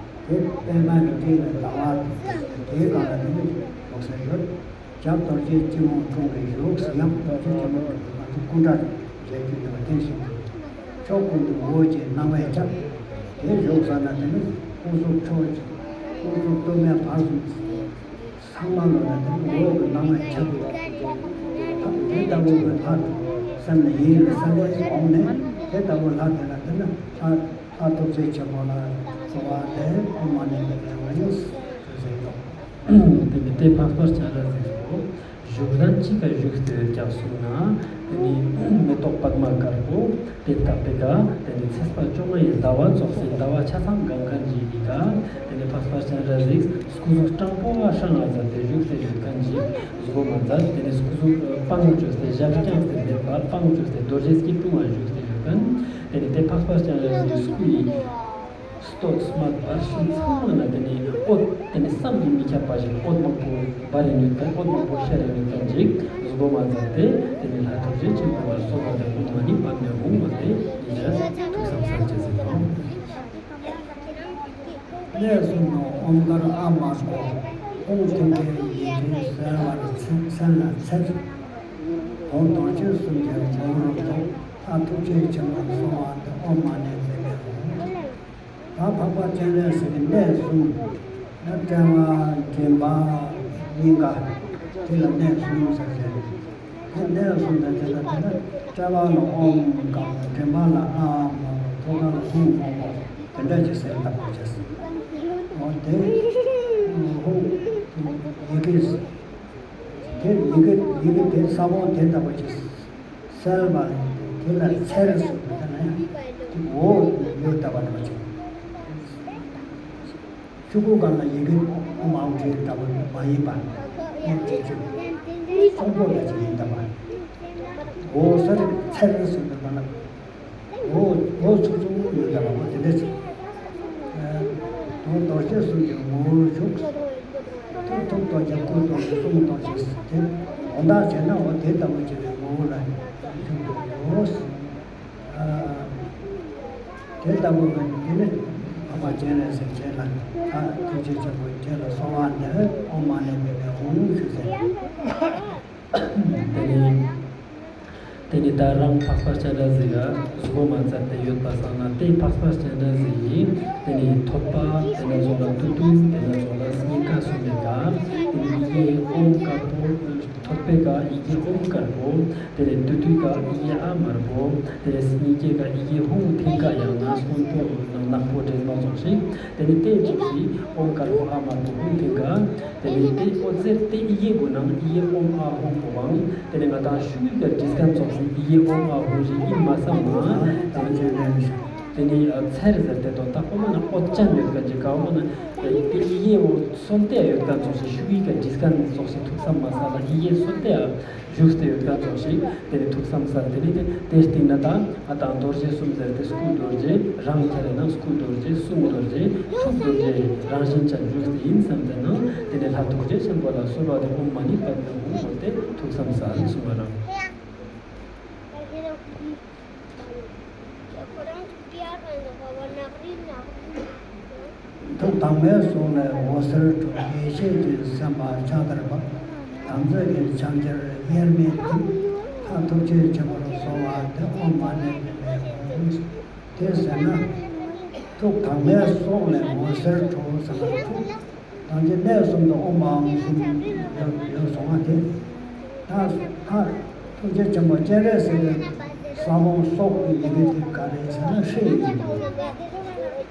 དེ་པདྨ་གི་སྤྲིན་ལ་ཟླ་བ་དེའི་སྒང་ལ་ནི་བཞུགས་ས་ཡོད། ཞབས་རྡོ་རྗེ་སྤྱི་བོ་འཁྲུངས་ནས་བཞུགས། ཡབ་རྡོ་རྗེ་སྤྱི་བོ་འཁྲུངས་ནས་སྐུ་འདྲ་མཇལ་རྒྱུ་ཡོད་པ་བསྟན་ཞིང་། ཕྱོགས་ཀུན་ཏུ་འོད་ཀྱི་སྣང་བས་ཁྱབ། དེ་བཞུགས་ས་ན་དེ་ནི་སྐུ་གཟུགས་ཁྲོ་ཆུ་སྐུ་གཟུགས་སྟོད་སྨད་བར་གསུམ་ཚང་མ་ལོ་ན་དེ་ནི་འོད་ཀྱི་སྣང་བས་ཁྱབ་པའི་དེ་ལྟ་བུ་གི་ལྷ་དེ་སེམས་ལ་ཡིད་ལ་སེམས་ལ་འོང་ནས་དེ་ལྟ་བུ་ལྷ་དེ་ལ་དེ་ནི་ལྷ་ལྷ་ཐུགས་རྗེ་ཆེན་པོ་ལ་གསོལ་བ་འདེབས། ཨོཾ་མ་ཎི་པདྨེ་ཧཱུྃ་ཟེར་ཟེར་ཡོད། དེ་ནི་དེ་འཕགས་པ་སྤྱན་རས་གཟིགས་སོ། བཞུགས་གདན་གཅིག་ག་བཞུགས་ཏེ་ཡོད་ཀྱང་གསུངས་ན། དེ་ནི་མེ་ཏོག་པདྨ་དཀར་པོ་དེ་བཏབ་པའི་ཀ་དེ་ནི་ཚེས་པ་བཅོ་ལྔ་ཡི་ཟླ་བ་རྫོགས་སའི་ཟླ་བ་ཆ་ཚང་གང་ག་འཇིག་གི་ཀ་དེ་ནི་འཕགས་པ་སྤྱན་རས་གཟིགས་སྐུ་གཟུགས་སྤྲང་པོ་བ་ཧྲང་ང་ཟེར་ཏེ་བཞུགས་ཏེ་ཡོད་མཁན་གྱི་གཟུགས་པོ་མ་ཚད། དེ་ནི་སྐུ་གཟུགས་སྤང་བཅོས་ཏེ་ཞབས་བརྐྱངས་ཏེ་མེད་པ་སྤང་བཅོས་ཏེ་རྡོ་རྗེ་སྐྱིལ་ཀྲུང་ང་བཞུགས་ཏེ་ཡོད་མཁན། དེ་ནི་དེ་འཕགས་པ་སྤྱན་རས་གཟིགས་སྐུ་ཡི་སྟོད་སྨད་བར་གསུམ་ཚང་མ་ན་དེ་ནི་འོད་དེ་ནི་བསམ་གྱིས་མི་ཁྱབ་པ་ཞིག་འོད་མང་པོ་འབར་རེ་ནུས་མཁན། འོད་མང་པོ་ཤར་རེ་ནུས་མཁན་ཅིག་གཟུགས་པོ་མ་ཚད་དེ་དེ་ནི་ལྷ་ཐུགས་རྗེ་ཆེན་པོ་ལ་གསོལ་བ་འདེབས། ཨོཾ་མ་ཎི་པདྨེ་ཧཱུྃ་ཟེར་ཏེ་ཡིན་ཞེས་ཐུགས་བསམ་གསལ་བྱེད་ཟེར་དང་། གནས་གསུམ་དུ་ཨོཾ་ཀར་ཨ་མར་པོ། ཧཱུྃ་མཐིང་གའི་ཡི་གེས་གསལ་བར་མཚན་ལ་འཚེར། དོན་རྡོ་རྗེ་གསུམ་གྱི་ངོ་བོར་རྫོགས། ལྷ་ཐུགས་རྗེ་ཆེན་པོའི་གསོལ་བ་འདེབས། ཨོཾ་མ་ཎི་པདྨེ་ཧཱུྃ། ད་འཕགས་པ་སྤྱན་རས་གཟིགས་ཀྱི་གནས་གསུམ། ན་དཔྲལ་བ་མགྲིན་པ་སྙིང་ག་དེ་ལ་གནས་གསུམ་ཟེར་ཟེར། དེ་གནས་གསུམ་དང་དེ་ལ་དེ་ན་དཔྲལ་བ་ལ་ཨོཾ་གང་། མགྲིན་པ་ལ་ཨ་མ་པོ། ཐུགས་ཀ་ལ་ཧཱུྃ་མང་པོ་དེ་འདྲ་ཅིག་གསལ་བཏབ་པ་བྱས། འོ་དེ་ཧཱུྃ་ཡི་གེ་དེ་ཡི་གེ་ཡི་གེ་དེ་ས་བོན་དེ་ལྟ་བུ་ཅིག་གསལ་བ་ལས་དེ་ལ་འཚེར་ཟེར་བ་དེ་ན་ཡང་དེ་འོ་ཡོད་ལྟ་བུ་འདྲ་ཅིག་ཆུ་ཁུག་སྒང་ལ་ཡི་གེ་ཨོཾ་ཨཱཿཧཱུྃ་ལྟ་བུ་མ་ཡིན་པ། ཨོཾ་ཅེས་ཆུ་གཙང་པོ་ལ་ཅིག་ཡིན་ལྟ་བུ། འོ་ཟེར་འཚེར་ཟེར་བ་དེ་ལ། འོ་འོ་ཚུགས་ཚུགས་ཡོད་ལྟ་བུ་དེ་འདྲ་ཅིག་དོན་རྡོ་རྗེ་གསུམ་གྱི་ངོ་བོར་བཞུགས། ཐུགས་ཐུགས་རྡོ་རྗེ། སྐུ་རྡོ་རྗེ། གསུང་རྡོ་རྗེ་དེ་དོན་དག་བྱས་ན་འོ་དེ་ལྟ་བུ་ཅིག་ལ་ངོ་བོ་ལ་ཐུག་འདུག་ཡོད། དེ་ལྟ་བུ་ག་དེ་ནི་འཕགས་པ་སྤྱན་རས་གཟིགས་ཁྱེད་ལ་ད་ཐུགས་རྗེ་ཆེན་པོ་ཁྱེད་ལ་གསོལ་བ་འདེབས། ཨོཾ་མ་ཎི་པདྨེ་ཧཱུྃ་ཞུ་ཟེར། དེ་ནི་དེ་ནི་ད་རང་འཕགས་པ་སྤྱན་རས་གཟིགས་ལ་གཟུགས་པོ་མ་ཚད་དེ་ཡོད་པ་སང་ན་དེ་འཕགས་པ་སྤྱན་རས་གཟིགས་ཡིན། དེ་ནི་ཐོད་པ་དེ་ནི་ཚོགས་ལ་ཏུ་ཏུ་དེ་ནི་ཚོགས་ལ་སྙིང་ག་གསུམ་མེད་ཀ་དེ་ནི་ཡི་གེ་ཨོཾ་དཀར་པོ། ཐོད་པའི་ཀ་ཡི་གེ་ཨོཾ་དཀར་པོ། དེ་ནས་དུ་དུའི་ཀ་ཡི་གེ་ཨ་དམར་པོ། དེ་ནས་སྙིང་གའི་ཀ་ཡི་གེ་ཧཱུྃ་མཐིང་ག་ཡང་ན་སྔོན་པོ་ནག་པོ་འདྲེས་མ་ཙོགས་ཤིག་དེ་ནས་དེ་ཙོགས་ཤིག་ཨོཾ་དཀར་པོ་ཨ་དམར་པོ་ཧཱུྃ་མཐིང་ག་དེ་ནས་དེ་ཨོ་ཙེར་དེ་ཡི་གེ་གུ་ནང་ཡི་གེ་ཨོཾ་ཨཱཿཧཱུྃ་པོའང་དེ་ནས་ང་དང་ཤུ་གུའི་ཀ་བྲིས་མཁན་ཙོགས་ཤིག་ཡི་གེ་ཨོཾ་ཨཱཿཧཱུྃ་ཞིག་ཡིན་མ་བསམ་ན་དེ་ནས་དེ་ནས་ཚེར་ཟེར་དེ་དོན་དག་ཁོ་མ་ན་ཨོ་ཅན་ཡོད་མཁན་ཅིག་ག་མ་ན་དེ་ཡི་གེ་ཨོ་སོན་ཏེ་ཡོད་མཁན་ཙོགས་ཤིག་ཤུ་གུའི་ཀ་བྲིས་མཁན་ཙོགས་ཤིག་ཐུགས་བསམ་མ་ཟ་ལ་ཡི་གེ་སོན་ཏེ་ཡ། བཞུགས་ཏེ་ཡོད་མཁན་ཙོགས་ཤིག་དེ་ནི་ཐུགས་བསམ་གསལ། དེ་ནི་དེ་དེ་སྟེང་ན་ད་ང་དང་རྡོ་རྗེ་གསུམ་ཟེར་ཏེ་སྐུ་རྡོ་རྗེ་རང་ཁྱེར་ན་སྐུ་རྡོ་རྗེ་གསུང་རྡོ་རྗེ་ཐུགས་རྡོ་རྗེ་རང་བཞིན་ཅན་བཞུགས་ཏེ་ཡིན་བསམ་སྟེ་ན་དེ་ནི་ལྷ་ཐུགས་རྗེ་ཆེན་པོ་ལ་གསོལ་བ་དེ་ཨོཾ་མ་ཎི་པདྨེ་ཧཱུྃ་ཟེར་ཏེ་ཐུགས་བསམ་གསལ་གསུང་བ་རང་། ཐུགས་དྭངས་མའི་གསུང་ལས་འོད་ཟེར་འཕྲོ། ཡེ་ཤེས་ཀྱི་སེམས་དཔའ་ཕྱག་དར་བབས། དམ་ཚིག་གི་ཕྱག་རྒྱར་དབྱེར་མེད་ཐིམ། ལྷ་ཐུགས་རྗེ་ཆེན་པོར་གསོལ་བ་འདེབས། ཨོཾ་མ་ཎི་པདྨེ་ཧཱུྃ། དེ་ཟེར་ན། ཐུགས་དྭངས་མའི་གསུང་ལས་འོད་ཟེར་འཕྲོ་ཟེར་ན། ཐུགས་དང་པོའི་གནས་གསུམ་དུ་ཨོཾ་ཨཱཿཧཱུྃ་ཡོད་ཡོད་སོང་བ་དེ། ད་ད་ཐུགས་རྗེ་ཆེན་པོ་སྤྱན་རས་གཟིགས་ཀྱི་ས་བོན་སོགས་ཀྱི་ཡི་གེ་དེ་ག་རེ་ཟེར་ན་ཧྲཱིཿཡིག་ཡིན།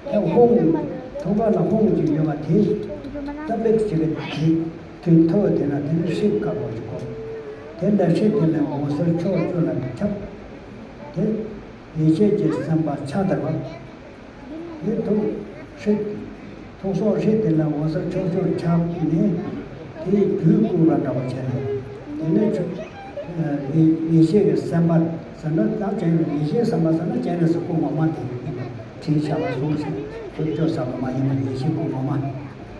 དེ་ཧཱུྃ། ཐུགས་ཀ་ལ་ཧཱུྃ་ཅིག་ཡོད་པ་དེ། ད་པིག་ཅིག་གི་དེ་དེ་ཐོག་དེ་ན་དེ་ནི་ཧྲཱིཿ་དཀར་པོ་ཅིག་གོ། དེ་ལ་ཧྲཱིཿདེ་ལེགས་འོད་ཟེར་ཕྱོགས་བཅུ་ལ་ཁྱབ། དེ་ཡེ་ཤེས་ཀྱི་སེམས་དཔའ་ཕྱག་དར་བབས། དེ་ཐུགས་ཧྲཱིཿ་ཐུགས་སྲོག་ཧྲཱིཿདེ་ལེགས་འོད་ཟེར་ཕྱོགས་བཅུར་ཁྱབ་ནས། དེའི་རྒྱུད་བསྐུལ་བ་འདྲ་བ་བྱས་ནས། དེ་ནས་ཆུ་ཡེ་ཡེ་ཤེས་ཀྱི་སེམས་དཔའ་ཟེར་ན་ད་སྤྱན་རས་ཡེ་ཤེས་སེམས་དཔའ་ཟེར་ན་སྤྱན་རས་གཟིགས་སྐུ་ངོ་མ་དེ་ཡིན་པ་དྲིན་ཆེ་བ་གསུངས་ཤིང་། དུར་ཁྲོད་ཟེར་བ་མ་ཡིན་པ་ཡེ་ཤེས་སྐུ་ངོ་མ།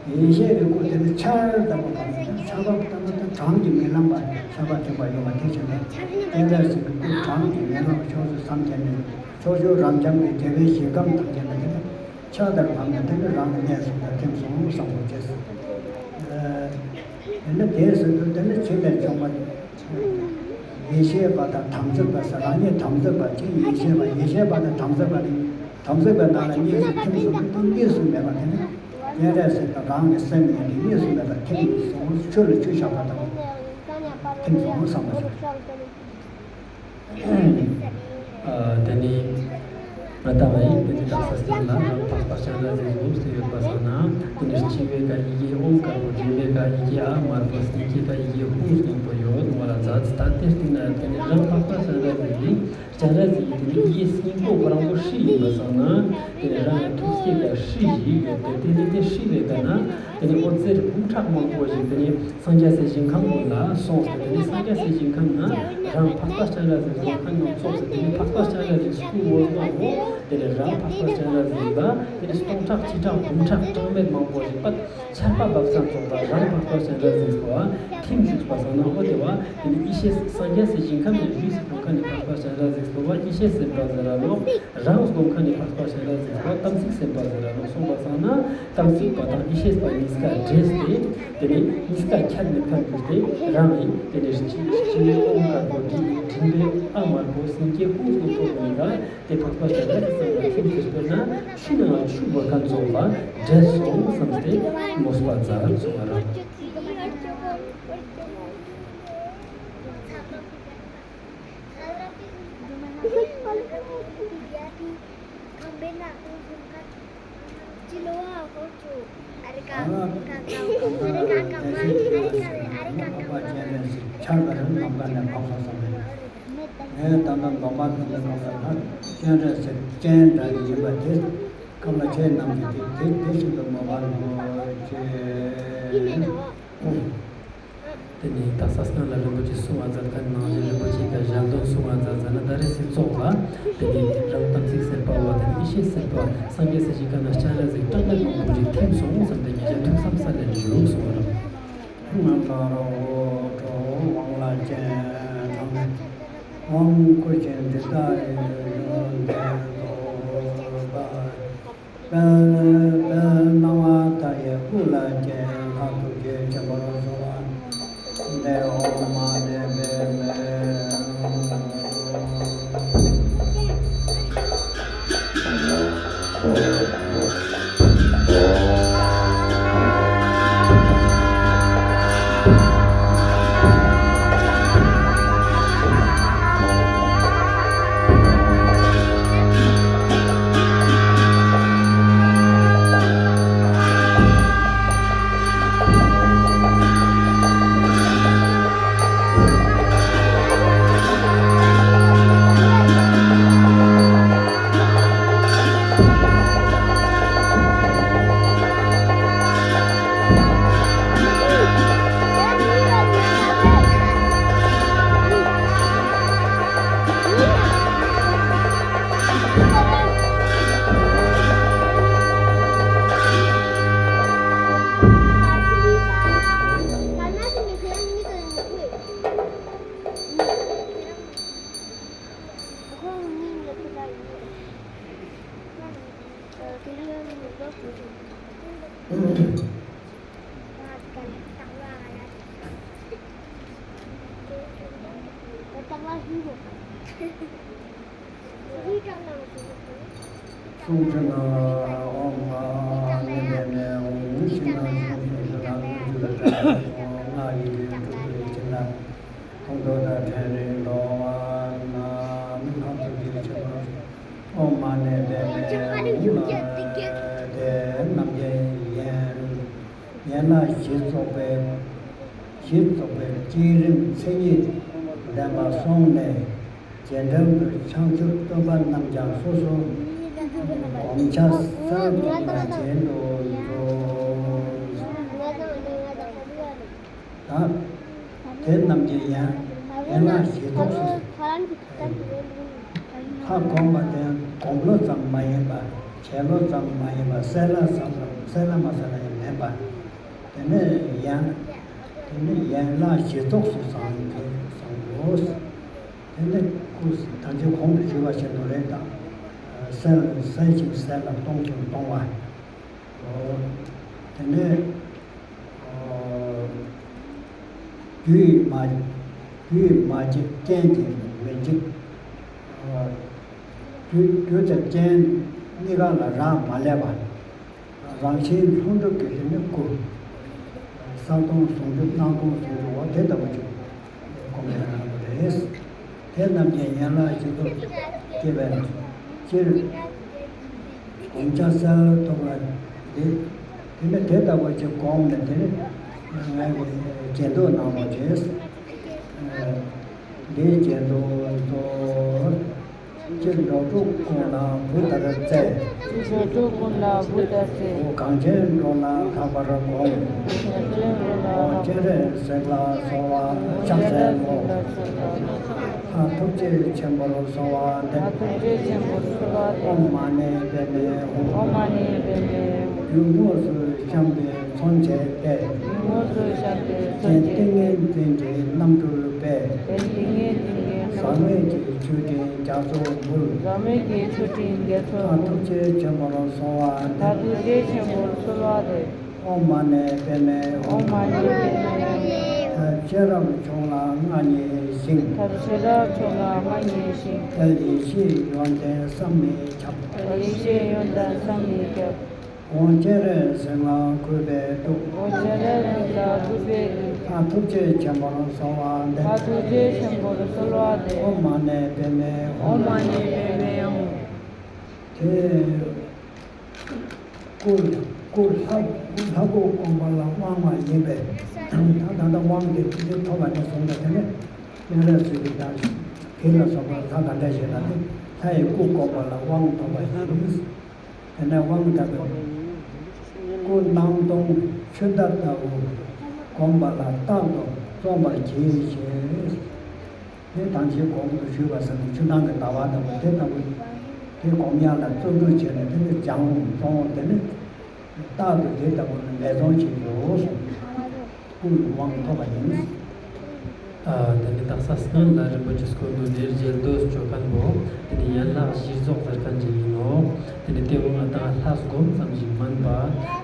ཡེ་ཤེས་ཀྱི་སྐུ་དེ་ནི་ཆར་ལྟ་བུ་དང་། ཆར་པ་ལྟ་བུ་དང་། གྲངས་ཀྱིས་མི་ལངས་པ་ཆར་པ་འབྱིན་པ་ཡོད་པ་དེ་བཞིན་དུ། སྤྱན་རས་གཟིགས་ཀྱི་སྐུ་གྲངས་ཀྱིས་མི་ལངས་པ་ཕྱོགས་བཅུ་སངས་རྒྱས་ནས། ཕྱོགས་བཅུ་རབ་འབྱམས་ཀྱི་རྒྱལ་བའི་ཞིང་ཁམས་ཐམས་ཅད་ལ་དེ་ནི་ཕྱག་དར་བབས་ནས། དེ་ནི་རང་གི་གནས་སུ་ད་ཐིམ་སོང་བསམ་བློ་བྱས། དེ་ནི་དེའི་ཟེར་དུས་དེ་ནི་ཕྱི་ནས་བྱུང་བ། ཡེ་ཤེས་པ་དང་དམ་ཚིག་པ་ཟེར། རང་ཉིད་དམ་ཚིག་པ་གཅིག་ཡེ་ཤེས་པ། ཡེ་ཤེས་པ་དང་དམ་ཚིག་པ་ནི། དམ་ཚིག་པའི་ནང་ལ་གཉིས་སུ་ཐིམ་སོང་སྟེ་གཉིས་སུ་མེད་པ་དེ་ནི། སྤྱན་རས་གཟིགས་དང་རང་གི་སེམས་ཉིད་དེ་གཉིས་སུ་མེད་པར་ཐིམ་སོང་། ཆུ་ལ་ཆུ་བཞག་པ་དང་ཐིམ་སོང་བསམ་པ་ཞིག་ཨ། དེ་ནི་ང་ལྟ་བ་ཡིན། དེ་ནི་དག་ས་སྟེང་ལ་རང་འཕགས་པ་སྤྱན་རས་གཟིགས་ལྷུམས་སུ་ཡོད་པ་སོང་ན། དེ་ནི་སྤྱི་བོའི་ཀ་ཡི་གེ་ཨོཾ་དཀར་པོ། མགྲིན་པའི་ཀ་ཡི་གེ་ཨ་དམར་པོ། སེང་གེའི་ཀ་ཡི་གེ་ཧཱུྃ་སྔོན་པོ་ཡོད་མོ་ལ་མཛད། ད་དེ་སྟེང་ན་དེ་ནི་རང་འཕགས་པ་སྤྱན་རས་གཟིགས་ཀྱི། སྤྱན་རས་གཟིགས་ཀྱི་དེ་ནི་ཡེ་སྙིང་པོ་ཁོ་རང་པོ་ཧྲཱིཿཡིན་པ་སོང་ན། དེ་ནི་རང་ལ་ཐུགས་ཀའི་ཀ་ཧྲཱིཿཡིག་ཡོད་དེ། དེ་ནི་དེ་ཧྲཱིཿའི་ཀ་ན་དེ་ནི་འོད་ཟེར་འབུམ་ཕྲག་མང་པོ་ཞིག་དེ་ནི་སངས་རྒྱས་སའི་ཞིང་ཁམས་ཀུན་ལ་སོང་སྟེ། དེ་ནི་སངས་རྒྱས་སའི་ཞིང་ཁམས་ན་རང་འཕགས་པ་སྤྱན་རས་གཟིགས་གཟུགས་ཁམས་རྣམས་ཚོགས་སུ། དེ་ནི་འཕགས་པ་སྤྱན་རས་གཟིགས་སྐུ་འོད་ལྔ་པོ། དེ་ནི་རང་འཕགས་པ་སྤྱན་རས་གཟིགས་ལ་དེ་ནི་སྟོང་ཕྲག་བཞི་ཕྲག་འབུམ་ཕྲག་གྲངས་མེད་མང་པོ་ཞིག་པད་ཆར་པ་བབས་སམ་ཙོགས་ལ་རང་འཕགས་པ་སྤྱན་རས་གཟིགས་སུ་ཐིམ་བཅུག་པ་སོང་ན། འོ་དེ་བ་དེ་ནི་ཡེ་ཤེས་སངས་རྒྱས་སའི་ཞིང་ཁམས་ནས་ཡུལ་སུ་སྒོམ་མཁན་ནི་འཕགས་པ་སྤྱན་རས་གཟིགས་སུ་བ་ཡེ་ཤེས་སེམས་དཔའ་ཟེར་ར་ནོ། རང་སྒོམ་མཁན་ནི་འཕགས་པ་སྤྱན་རས་གཟིགས་པ་དམ་ཚིག་སེམས་དཔའ་ཟེར་ར་ནོ་གསུངས་པ་སོང་ན། དམ་ཚིག་པ་དང་ཡེ་ཤེས་པ་གཉིས་ཀ་འདྲེས་ཏེ། དེ་ནི་གཉིས་ཀ་ཁྱད་མེད་མཁན་གྱུར་ཏེ། རང་ཡིན་དེ་ནི་སྤྱི་སྤྱི་བོའི་ཨོཾ་དཀར་པོ་འདི་ཡི་མགྲིན་པའི་ཨ་དམར་པོ་སེང་གེ་ཧཱུྃ་སྐུ་ཚོགས་ཡིན་ལ། དེ་འཕགས་པ་སྤྱན་རས་གཟིགས་ལ་ཐིམ་ཟེར་དཔེར་ན་ཆུ་ནང་ཆུ་བོར་མཁན་ཚོགས་ལ་འདྲེས་སོང་བསམ་སྟེ་མོས་པ་མཛད་གསུང་བ་རེད། ཆར་ལ་རིམ་ནམ་མཁའ་ནས་འཕགས་པ་བསམ་པས། ངས་ད་ལྟ་འདོམ་པ་དེ་འདྲ་གང་ལ་ལྷ་སྤྱན་རས་གཟིགས་སྤྱན་འདྲ་ཡིན་པ་དེ་སྐབས་ལ་ཁྱེད་རྣམས་ཀྱིས་དེ་དེ་དེ་བཞིན་དུ་མོས་པར་འགྱུར་ཅིག་དེ་ནས་དག་ས་སྔོན་ལ་རིན་པོ་ཆེ་གསུང་བ་མཛད་མཁན་ནང་བཞིན་རིན་པོ་ཆེ་ག་ཞལ་འདོན་གསུང་བ་མཛད་མཛད་ན། ད་རེས་སྲིད་ཚོགས་ལ་དེ་ནས་རང་དམ་ཚིག་སེམས་དཔའ་བ་དང་ཡེ་ཤེས་སེམས་དཔའ་སངས་རྒྱས་སའི་ཞིང་ཁམས་ན་སྤྱན་རས་གཟིགས་གྲངས་མེད་མང་པོ་ཞིག་ཐིམ་སོང་བསམ་སྟེ་ཉེ་ཞའི་ཐུགས་བསམ་ས་ལས་བཞུགས་གསུང་བ་རེད། ང་ལ་རོ་གྲོ་དབང་ལ་ཅན་དྲང་ནས་དབང་བསྐུར་ཞིང་འདི་ལྟར་ཡོན་ཏན་ཐོབ་པ། དཔལ་དཔལ་སྣང་བ་མཐའ་ཡས་སྐུ་ལ་ཅན་ལྷ་ཐུགས་རྗེ་ཆེན་པོར་གསོལ་བ་འདེབས། ཨོཾ་མ་ཎི་པདྨེ། གསུང་ཆེན་ལ་ཨོཾ་ཨ་ནི་པད་མེ་ཧཱུྃ། ཕྱི་ནང་གསང་གསུམ་ཆོས་ལ་སྣོད་བཅུད་ལ་གྲགས་པའི་ཚོགས། སྔགས་ཡི་གེ་དྲུག་ཅུ་རེ་བཞི་ལ་མཐོང་ཐོས་དང་ཕྲིན་ལས་འགྲོ་བ་རྣམས་ལྷ་ཐུགས་རྗེ་ཆེན་པོ། ཨོཾ་ཨ་ནི་པད་མེ་ཧཱུྃ་ལ། དེ་རྣམ་མཁྱེན་ཡན་ཡན་ལག་བཞི་རྫོགས་པའི་བཞི་རྫོགས་པའི་བསྐྱེད་རིམ་མཚན་ཉིད་ལྡན་པ་སོང་ནས། རྗེས་འབྲང་དུ་བྱང་ཆུབ་སྟོན་པ་རྣམས་ཀྱང་སོ་སོའི་བསྒོམ་བྱ་གསལ་རྟོགས་ལ་བྱེད་དུ་འགྲོ། ད་དེ་རྣམས་ཀྱི་ཡན་ཡན་ལག་བཞི་རྫོགས་སུ། ལྷ་བསྒོམ་པ་དེ་སྒོམ་བློ་ཙམ་མ་ཡིན་པ། བྱེད་བློ་ཙམ་མ་ཡིན་པ། གསལ་ལ་ཙམ་གསལ་ལ་མ་གསལ་ལ་ཡང་མེད་པ། དེ་ནས་ཡན་དེ་ནས་ཡན་ལག་བཞི་རྫོགས་སུ་བཟང་གི་བཟང་དགོས། དེ་ནས་སྐུ་ད་ཅི་གོང་དུ་ཞུས་པ་བཞིན་དུ་རེད་དང་། གསལ་གསལ་ཞིང་གསལ་ལ་སྟོང་ཞིང་སྟོང་བ། དེ་ནས་རྒྱུ་ཡིས་མ་རྒྱུ་ཡིས་མ་འཇིག་རྐྱེན་གྱིས་མི་འཇིག་རྒྱུ་རྒྱུ་དང་རྐྱེན་གཉིས་ཀ་ལ་རག་མ་ལས་པ། རང་བཞིན་ལྷུན་གྲུབ་ཀྱི་དེ་ནི་སྐུ། གསལ་སྟོང་ཟུང་འཇུག་སྣང་སྟོང་ཟུང་འཇུག་འོ་དེ་ལྟ་བུ་ཅིག་སྒོམ་ཡང་ཡང་དུ་རེད། དེ་རྣམས་ཀྱི་ཡན་ལག་བཞི་རྫོགས་སྐྱེ་བའི་ཕྱིར། བསྒོམ་བྱ་གསལ་ཐོབ་པ་འདི། དེ་ནི་དེ་ལྟ་བུ་ཅིག་སྒོམ་ནས་དེ་ནི་ང་གི་རྗེས་ཟློས་གནང་བ་རེད། འདིའི་རྗེས་ཟློས་མདོར། སྤྱིར་འགྲོ་དྲུག་ཀུན་ལ་བུ་ལྟར་བརྩེ། སྤྱིར་འགྲོ་དྲུག་ཀུན་ལ་བུ་ལྟར་བརྩེ། གངས་ཅན་འགྲོ་ལ་ལྷག་པར་བསྒོམ། གངས་ཅན་འགྲོ་ལ་ལྷག་པར། སྤྱན་རས་གཟིགས་ལ་ཕྱག་འཚལ་ལོ། ལྷ་ཐུགས་རྗེ་ཆེན་པོར་གསོལ་བ་འདེབས། ལྷ་ཐུགས་རྗེ་ཆེན་པོར་གསོལ་བ་འདེབས། ཨོཾ་མ་ཎི་པདྨེ་ཧཱུྃ། ཨོཾ་མ་ཎི་པདྨེ་ཧཱུྃ། རྒྱུད་དངོས་སུ་བཤམས་པའི་མཚོན་བྱེད་དེ། རྒྱུད་དངོས་སུ་བཤམས་པའི་མཚོན་བྱེད། རྟེན་ཏིང་ངེ་འཛིན་གྱི་རྣམ་འཕྲུལ་དཔེ། རྟེན་ཏིང་ངེ་འཛིན་གྱི་རྣམ་འཕྲུལ། ཟབ་མོའི་གི་མཆོད་སྤྲིན་རྒྱ་མཚོ་འབུལ། ཟབ་མོའི་གི་མཆོད་སྤྲིན་རྒྱ་མཚོ་འབུལ། ལྷ་ཐུགས་རྗེ་ཆེན་པོར་གསོལ་བ་འདེབས། ལྷ་ཐུགས་རྗེ་ཆེན་པོར་གསོལ་བ་འདེབས། ཨོཾ་མ་ཎི་པདྨེ་ཧཱུྃ། ཨོཾ་མ་ཎི་པདྨེ་ཧཱུྃ། ཐབས་ཤེས་རབ་མཆོག་ལ་མངའ་བརྙེས་ཤིང་། ཐབས་ཤེས་རབ་མཆོག་ལ་མངའ་བརྙེས་ཤིང་། རྒྱལ་ཡེ་ཤེས་ཡོན་ཏན་བསམ་མི་ཁྱབ། རྒྱལ་ཡེ་ཤེས་ཡོན་ཏན་བསམ་མི་ཁྱབ། དབང་སྤྱན་རས་གཟིགས་ལ་གུས་པས་འདུད། དབང་སྤྱན་རས་གཟིགས་ལ་གུས་པས་འདུད། ལྷ་ཐུགས་རྗེ་ཆེན་པོར་གསོལ་བ་འདེབས། ལྷ་ཐུགས་རྗེ་ཆེན་པོར་གསོལ་བ་འདེབས། ཨོཾ་མ་ཎི་པདྨེ་ཧཱུྃ། ཨོཾ་མ་ཎི་པདྨེ་ཧཱུྃ། དེ། སྐུ་སྐུ་ལྷ་ལྷ་སྐུ་བསྒོམ་པ་ལ་དབང་བ་ཡིན་པས། ད་ད་ལྟ་དབང་དེ་དེ་ཐོབ་པ་ནས་བཟུང་ནས་དེ་ནས་སྤྱན་རས་གཟིགས་ཀྱི་ད་དེ་ལ་སོགས་པ་ལྷ་ག་འདྲ་ཞིག་ལ་ནི་ལྷ་ཡི་སྐུ་བསྒོམ་པ་ལ་དབང་ཐོབ་པ་ཡིན། དེ་ནས་དབང་དང་སྐུ་སྣང་སྟོང་ཆུ་ཟླ་ལྟ་བུ་བསྒོམ་པ་ལ་རྟག་ཏུ་བརྩོན་པར་གྱིས་ཤིག་དེ་དང་ཅིའི་གོང་དུ་ཞུས་པ་ཟེར་ན་ཆུ་སྣང་གི་ཟླ་བ་ལྟ་བུ་དེ་ལྟ་བུ། དེ་སྒོམ་ཡག་ལ་བརྩོན་འགྲུས་བྱས་ནས་དེ་ནི་སྦྱང་གསུང་དེ་ནི་རྟག་ཏུ་དེ་ལྟ་བུ་ལ་འབད་བརྩོན་བྱེད་དགོས་གསུངས། སྐུ་ཡི་དབང་ཐོབ་པ་ཡིན། ཨ། དེ་ནི་དག་ས་སྔོན་ལ་རིན་པོ་ཆེ་སྐུ་མདུན་ནས་རྗེས་ཟློས་བྱོས་མཁན་པོ་དེ་ནི་ཡན་ལག་བཞི་རྫོགས་ཟེར་མཁན་ཅིག་ཡིན་ནོ། དེ་ནི་དེ་འོ་ང་དང་ལྷ་སྒོམ་ཙམ་ཞིག་མིན་པ་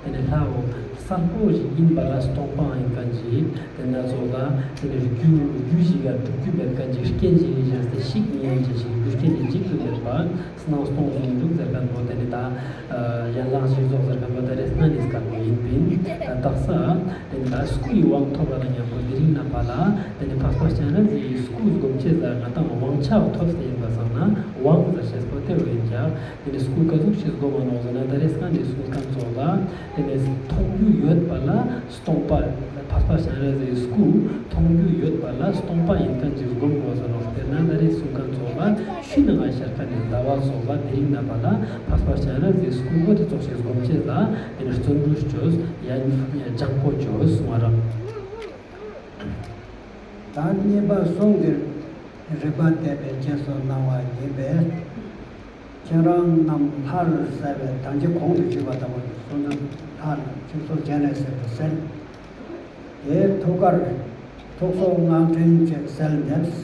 དེ་ནི་ལྷའོ། གསལ་པོ་ཞིག་ཡིན་པ་ལ་སྟོང་པ་ཡིན་མཁན་ཅིག་དེ་ན་ཚོགས་ལ་དེ་ནི་རྒྱུ་རྒྱུ་ཞིག་ལ་གྲུབ་རྒྱུ་མེད་མཁན་ཅིག་རྐྱེན་ཞིག་ཡིན་ཞིང་སྟེ་ཞིག་ཉན་ཅིག་ཞིག་རྒྱུ་རྐྱེན་གྱིས་འཇིག་ཏུ་མེད་པ་སྣང་སྟོང་ཟུང་འཇུག་ཟེར་མཁན་པོ་དེ་ནི་ད་ཡན་ལག་བཞི་རྫོགས་ཟེར་མཁན་པོ་ད་རེས་སྔ་ནས་སྐབས་པོ་ཡིན་པིན། ད་དག་ས་དེ་ནི་ད་སྐུ་ཡི་དབང་ཐོབ་པ་དང་མཉམ་པོ་དེ་རིང་ནངས་པ་ལ་དེ་ནི་འཕགས་པ་སྤྱན་རས་གཟིགས་ཀྱི་སྐུ་སྒོམ་ཆེད་ལ་ང་དང་དབང་ཆ་ཐོབ་སྟེ་ཡིན་པ་སང་ན་དབང་ཟེར་ཤེས་པོ་དེ་རུ་ཡིན་ཀྱང་། དེ་ནས་སྐུ་ག་ཟུག་ཞིག་སྒོམ་མ་ནོག་ཟེར་ན་ད་རེས་སྔ་ནས་གསུངས་མཁན་ཚོགས་ལ་དེ་ནས་མཐོང་རྒྱུ་ཡོད་པ་ལ་སྟོང་པ། འཕགས་པ་སྤྱན་རས་གཟིགས་སྐུ་མཐོང་རྒྱུ་ཡོད་པ་ལ་སྟོང་པ་ཡིན་མཁན་ཅིག་སྒོམ་དགོས་ཟེར་ནོག་དེ་ན་ད་རེས་གསུངས་མཁན་ཚོགས་ལ་ཤུལ་ནས་ང་ཤར་མཁན་ནས་ཟླ་བ་ཚོགས་ལ་དེ་རིང་ནངས་པ་ལ་འཕགས་པ་སྤྱན་རས་གཟིགས་སྐུ་མགོ་དེ་ཙོགས་ཞིག་སྒོམ་ཆེད་ལ་དེ་ནས་བརྩོན་འགྲུས་བྱོས། ཡ་སྦྱང་པོ་བྱོས་གསུང་བ་རང་། ད་གཉིས་པ་གསུང་གི་རིགས་པ་བསྟན་པའི་རྗེས་སུ་གནང་བ་ཡིན་པས། ཁྱེད་རང་རྣམས་ལྷར་གསལ་བའི་ད་ཅི་གོང་དུ་ཞུས་པ་ལྟ་བུ་སོ་སོ་ལྷར་ཆོས་ཚོགས་སྤྱན་རས་གཟིགས་སུ་གསལ། དེའི་ཐུགས་ཀར་ཐུགས་སྲོག་སྔགས་ཕྲེང་བཅས་གསལ་འདེབས།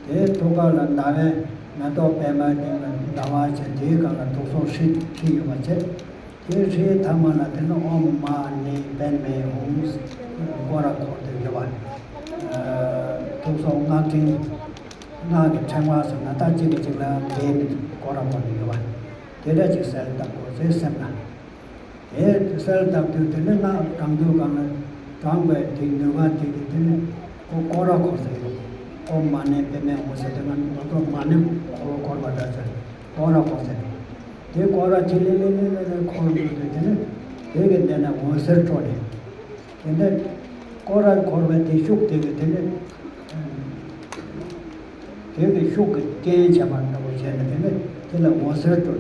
དེའི་ཐུགས་ཀ་ལ་ཟླ་བའི་མེ་ཏོག་པད་མའི་སྟེང་ལ་ཟླ་བ་བྱས། དེའི་སྒང་ལ་ཐུགས་སྲོག་ཧྲཱིཿ་ཧྲཱིཿ་ཡོད་པ་བྱས། དེའི་ཧྲཱིཿ་ཐ་མ་ལ་དེ་ནི་ཨོཾ་མ་ཎི་པདྨེ་ཧཱུྃ་སྐོར་ར་འཁོར་ཏེ་ཡོད་པ། ཐུགས་སྲོག་སྔགས་ཕྲེང་ སྔགས་ཀྱི་ཕྲེང་བ་ཟེར་ན་ད་གཅིག་གིས་གཅིག་ལ་འབྲལ་མི་འདུག་སྐོར་ར་བསྐོར་ནས་ཡོད་པ། དེ་འདྲ་ཅིག་གསལ་བཏབ་དགོས་ཟེར་སེམས་ལ། དེ་གསལ་བཏབ་དུས་དེ་ནི་སྔགས་བགྲང་དུས་སྒང་ལ་བགྲངས་པའི་དེ་ནུས་པ་དེ་གིས་དེ་ནི་ཁོ་སྐོར་ར་འཁོར་ས་ཡོད། ཨོཾ་མ་ཎི་པདྨེ་ཧཱུྃ་ཟེར་དེ་ང་ང་ཚོ་མ་ཎི་འཁོར་ལོ་བསྐོར་བ་འདྲ་ཟེར་སྐོར་ར་འཁོར་ས་ཡོད། དེ་སྐོར་ར་ཆེ་ལེ་ལེ་ལེ་ལེ་ལེ་འཁོར་འགྲོ་དུས་དེ་ནི་དེ་གི་འདི་ན་འོད་ཟེར་འཕྲོ་ནས། དེ་འདྲ་སྐོར་ར་འཁོར་བའི་དེ་ཤུགས་དེ་གི་དེ་ནི། དེ་གི་ཤུགས་ཀྱི་རྐྱེན་བྱས་པ་འདྲ་བོ་བྱས་ནས་དེ་ནི་དེ་ལ་འོད་ཟེར་སྤྲོ།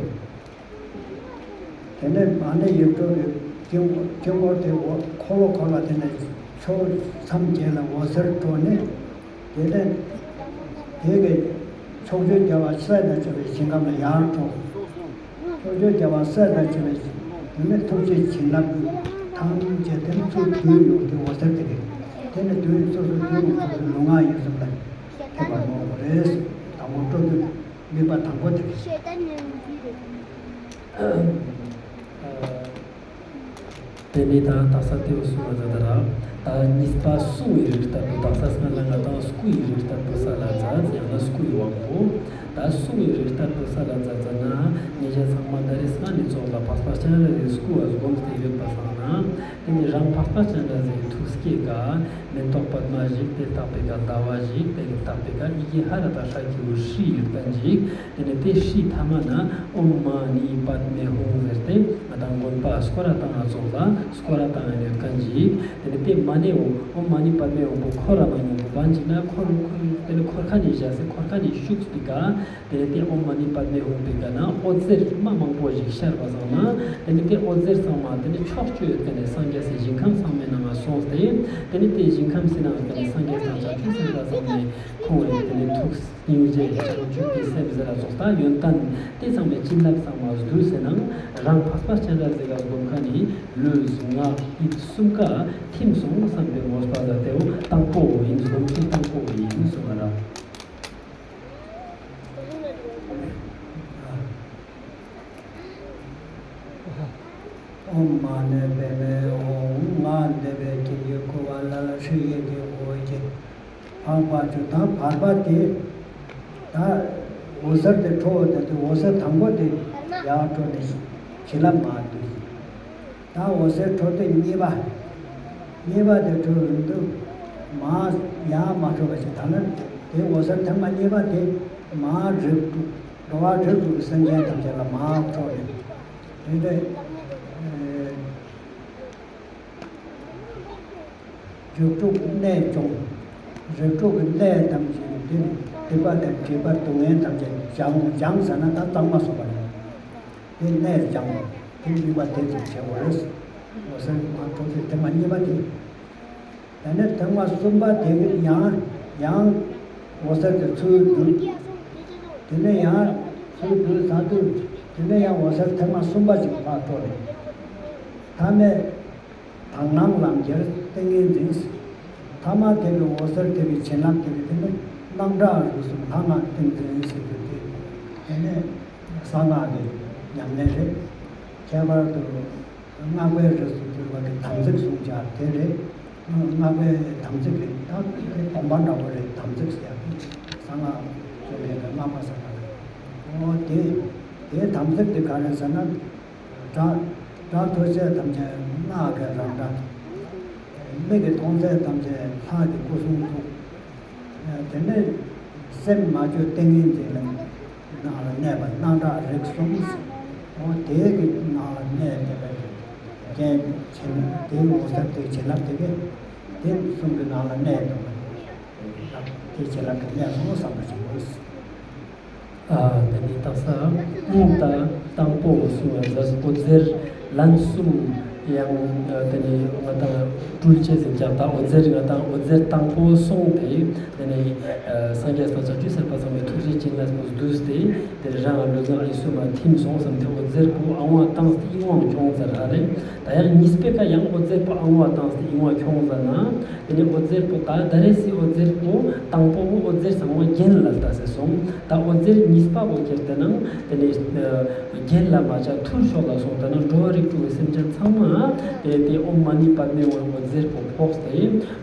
དེ་ནི་མ་ཎི་ཡིག་དྲུག་གི་དཀྱིལ་འཁོར་དཀྱིལ་འཁོར་དེ་འོ་འཁོར་ལོ་འཁོར་བ་དེ་ནི་ཕྱོགས་མཚམས་བརྒྱད་ལ་འོད་ཟེར་སྤྲོ་ནས། དེ་ནས་དེ་གི་ཕྱོགས་བཅུའི་རྒྱལ་བ་སྲས་དང་བཅས་པའི་ཞིང་ཁམས་ལ་ཡར་འཕྲོ། ཕྱོགས་བཅུའི་རྒྱལ་བ་སྲས་དང་བཅས་པའི་དེ་ནི་ཐུགས་རྗེ་བྱིན་རླབས་ཐམས་ཅད་དེ་ནི་ཚུར་བསྡུས་ཡོང་དུས་འོད་ཟེར་དེ་རེད། དེ་ནི་བསྡུས་སོ་སོ་བསྡུས་ཡོང་སོ་སོའི་ལུས་ངག་ཡིད་གསུམ་ལ་ཐེབས་པར་སྨོན་དགོས་རེད། དང་པོ་སྤྲོ་བསྡུ་དམིགས་པ་དང་པོ་དེ་རེད། དེ་ནས་ད་དག་ས་ལྟེ་བ་གསུམ་པ་ད་ལྟ་ར། ད་གཉིས་པ་བསྲུང་བའི་རིགས་ལྟར་དུ་དག་ས་སྔ་ལ་ང་དང་བསྐུལ་བའི་རིགས་ལྟར་དུ་ས་ལ་མཛད། ཡང་ན་བསྐུལ་བའི་དབང་པོ། ད་བསྲུང་བའི་རིགས་ལྟར་དུ་ས་ལ་མཛད་ཟེར་ན། ཉེ་ཞ་ཚང་མ་ད་རེས་སྔ་ནས་ཚོགས་ལ་འཕགས་པ་སྤྱན་རས་གཟིགས་བསྐུལ་བ་སྒོམ་སྟེ་ཡོད་པ་སང་ན། དེ་ནས་རང་འཕགས་པ་སྤྱན་རས་གཟིགས་ཐུགས་བསྐྱེད་ཀ་མེ་ཏོག་པདྨ་ཞིག་དེ་བཏགས་པའི་ཀ་ཟླ་བ་ཞིག་དེ་གི་བཏགས་པའི་ཀ་ཡི་གེ་ཧ་ར་ཏ་ཧྲ་གི་གུ་ཧྲཱིཿཡོད་མཁན་ཞིག་དེ་ནས་དེ་ཧྲཱིཿཐ་མ་ན་ཨོཾ་མ་ཎི་པདྨེ་ཧཱུྃ་ཟེར་ཏེ་ང་དང་དགོན་པ་སྐོར་ར་བཏང་ང་ཚོགས་ལ་སྐོར་ར་བཏང་ཡོད་མཁན་ཞིག་དེ་ནས་དེ་མ་ཎི་ཨོཾ་ཨོཾ་མ་ཎི་པདྨེ་ཧཱུྃ་པོ་འཁོར་ར་མ་མྱོང་གི་བན་ཅིག་ན་འཁོར་འཁོར་དེ་ནས་འཁོར་ཁ་ནས་བཞག་སེ་འཁོར་ཁ་ནས་ཤུགས་པའི་ཀ་དེ་ནས་དེ་ཨོཾ་མ་ཎི་པདྨེ་ཧཱུྃ་པའི་ཀ་ན་འོད་ཟེར་མ་མང་པོ་ཞིག་ཤར་བ་སང་ན། དེ་ནས་དེ་འོད་ཟེར་ཚང་མ་དེ་ནས་ཕྱོགས་བཅུ་ཡོད་མཁན་ནས་སངས་རྒྱས་སའི་ཞིང་ཁམས་ཚང་མའི་ནང་ང་སོང་སྟེ། དེ་ནས་དེ་ཞིང་ཁམས་སི་ནང་ཡོད་མཁན་ནས་སངས་རྒྱས་དང་བྱང་ཆུབ་སེམས་དཔའ་ཚང་མས་ཁོང་རེ་དེ་ནས་ཐུགས་སྙིང་རྗེ་བྱང་ཆུབ་ཀྱི་སེམས་ཟེར་ར་ཚོགས་ད་ཡོན་ཏན་དེ་ཚང་མའི་བྱིན་རླབས་ཚང་མ་བསྡུས་ཟེར་ནང་རང་འཕགས་པ་སྤྱན་རས་གཟིགས་ལ་སྒོམ་མཁན་ནི་ལུས་ངག་ཡིད་གསུམ་ཀ་ཐིམ་སོང་བསམ་པའི་མོས་པ་ཟ་དེའོ་དང་པོ་ཡིན། སྒོམ་ཚུལ་དང་པོ་ཡིན་གསུངས་པ་ར། ཨོཾ་མ་ཎི་པདྨེ་ཧཱུྃ། ང་འདས་པའི་དཀྱིལ་འཁོར་བ་ལ་ལ་ཧྲཱིཿཡེ་གེ་ཧོཿཡེ་གེ། འཕགས་པ་སྤྱན་དང་བར་པ་དེ། ད་འོད་ཟེར་དེ་འཕྲོ་བ་དེ་དུས་འོད་ཟེར་དང་པོ་དེ་ཡར་འཕྲོ་ནས་བྱིན་རླབས་མར་བསྡུས། ད་འོད་ཟེར་འཕྲོ་དེ་གཉིས་པ། གཉིས་པ་དེ་འཕྲོ་རིང་དུ་མར་ཡར་མ་འཕྲོ་བ་ཞིག་ད་ནི་དེ་འོད་ཟེར་ཐེངས་མ་གཉིས་པ་དེ་མར་རིགས་དྲུག་འགྲོ་བ་རིགས་དྲུག་གི་སེམས་ཅན་ཐམས་ཅད་ལ་མར་འཕྲོ་ནས་དེ་འདྲ། རིགས་དྲུག་གི་གནས་སྦྱོང་། རིགས་དྲུག་གི་གནས་ཐམས་ཅད་ཀྱི་དེ་ནི་སྡིག་པ་དང་སྒྲིབ་པ་སྡུག་བསྔལ་ཐམས་ཅད་སྦྱང་། སྦྱང་ཟེར་ན་ད་གཙང་མ་བཟོ་བ་རེད། དེ་གནས་སྦྱང་། དེ་གཉིས་པ་དེ་ཚོ་བྱེད་དགོས་རེད། འོད་ཟེར་མར་འཕྲོ་ཚུལ་དེ་མ་གཉིས་པ་དེ། དེ་ནས་ཐེངས་མ་གསུམ་པ་དེ་གི་ཡང་ཡང་འོད་ཟེར་དེ་ཚུར་བསྡུ། དེ་ནས་ཡང་ཚུར་བསྡུ་ཚར་དུས་དེ་ནས་ཡང་འོད་ཟེར་ཐེངས་མ་གསུམ་པ་ཞིག་ཕར་འཕྲོ་རེད། ཐ་མས། དག་སྣང་ལམ་ཁྱེར་ཏིང་ངེ་འཛིན། ཐ་མ་དེ་གི་འོད་ཟེར་དེ་གི་བྱིན་རླབས་དེ་གི་དེ་ནི་སྣང་གྲགས་རིགས་གསུམ་ལྷ་སྔགས་ཏིང་འཛིན་ཟེར་རྒྱུ་དེ། དེ་ནས་གསང་སྔགས་ཀྱི་ཉམས་ལེན་རེད། ཁྱད་པར་དུ་སྔགས་པའི་རིགས་སུ་གྱུར་པ་གི་དམ་ཚིག་བསྲུང་བྱ་དེ་རེད། སྔགས་པའི་དམ་ཚིག་རེད། ད་དེ་དགོངས་པ་འདྲ་བོ་རེད། དམ་ཚིག་ཟེར་ཡག་གི་གསང་སྔགས་བརྗོད་མཁན་གྱི་སྔགས་པ་ཟེར་བ་རེད། འོ་དེ་དེའི་དམ་ཚིག་དེ་ག་རེ་ཟེར་ན། སྒྲ་སྒྲ་ཐོས་ཚད་ཐམས་ཅད་སྔགས་ཀྱི་རང་སྒྲ། མིག་གིས་མཐོང་ཚད་ཐམས་ཅད་ལྷ་གི་སྐུ་གསུང་ཐུགས། དེ་ནས་སེམས་མ་བཅོས་ཏིང་ངེ་འཛིན་ལ་ནང་ལ་གནས་པ་སྣང་གྲགས་རིགས་གསུམ། འོ་དེ་གི་ནང་ལ་གནས་བསྡད་པའི་རྐྱེན་བྱིན་དེའི་འོད་ཟེར་དེ་བྱིན་རླབས་དེ་གི་དེ་གསུམ་གྱི་ནང་ལ་གནས་འདུག་པ། དེ་བྱིན་རླབས་ཀྱི་གནས་སོ་བསམ་པ་བྱེད་དགོས། ཨ། དེ་ནི་དག་ས་ད་དང་པོ་གསུང་བ་ཟ་འོད་ཟེར་ལན་གསུམ་ཡང་དེ་ནི་ང་དང་སྤྲུལ་ཆེ་ཟིན་ཀྱང་ད་འོད་ཟེར་ང་དང་འོད་ཟེར་དང་པོ་སོང་སྟེ་དེ་ནི་སངས་རྒྱས་དང་བྱང་ཆུབ་སེམས་དཔའ་ཚང་མའི་ཐུགས་རྗེ་བྱིན་རླབས་པོ་བསྡུས་ཏེ་དེ་རང་ལུས་ངག་ཡིད་གསུམ་ལ་ཐིམ་སོང་བསམ་སྟེ་འོད་ཟེར་པོ་ཨང་བ་བཏང་སྟེ་ཨིན་བ་ཁྱོང་ཟེར་ར་རེད། ད་ཡང་གཉིས་པའི་ཀ་ཡང་འོད་ཟེར་པོ་ཨང་བ་བཏང་སྟེ་ཨིན་བ་ཁྱོང་ཟེར་ན། དེ་ནས་འོད་ཟེར་པོ་ད་ད་རེས་སི་འོད་ཟེར་པོ་དང་པོ་བོ་འོད་ཟེར་ཚང་མ་རྒྱན་ལ་ལྟ་སེ་སོང་། ད་འོད་ཟེར་གཉིས་པ་བོ་ཁྱེར་ཏེ་ནང་དེ་ནས་རྒྱན་ལ་མ་ཆ་ཐུར་ཤོག་ལ་སོང་། ད་ནང་འགྲོ་བ་རིགས་དྲུག་གི་སེམས་ཅན་ཚང་མ་ དེ་དེ་ཨོཾ་མ་ཎི་པདྨེ་ཧཱུྃ་འོད་ཟེར་པོ་ཕོག་སྟེ།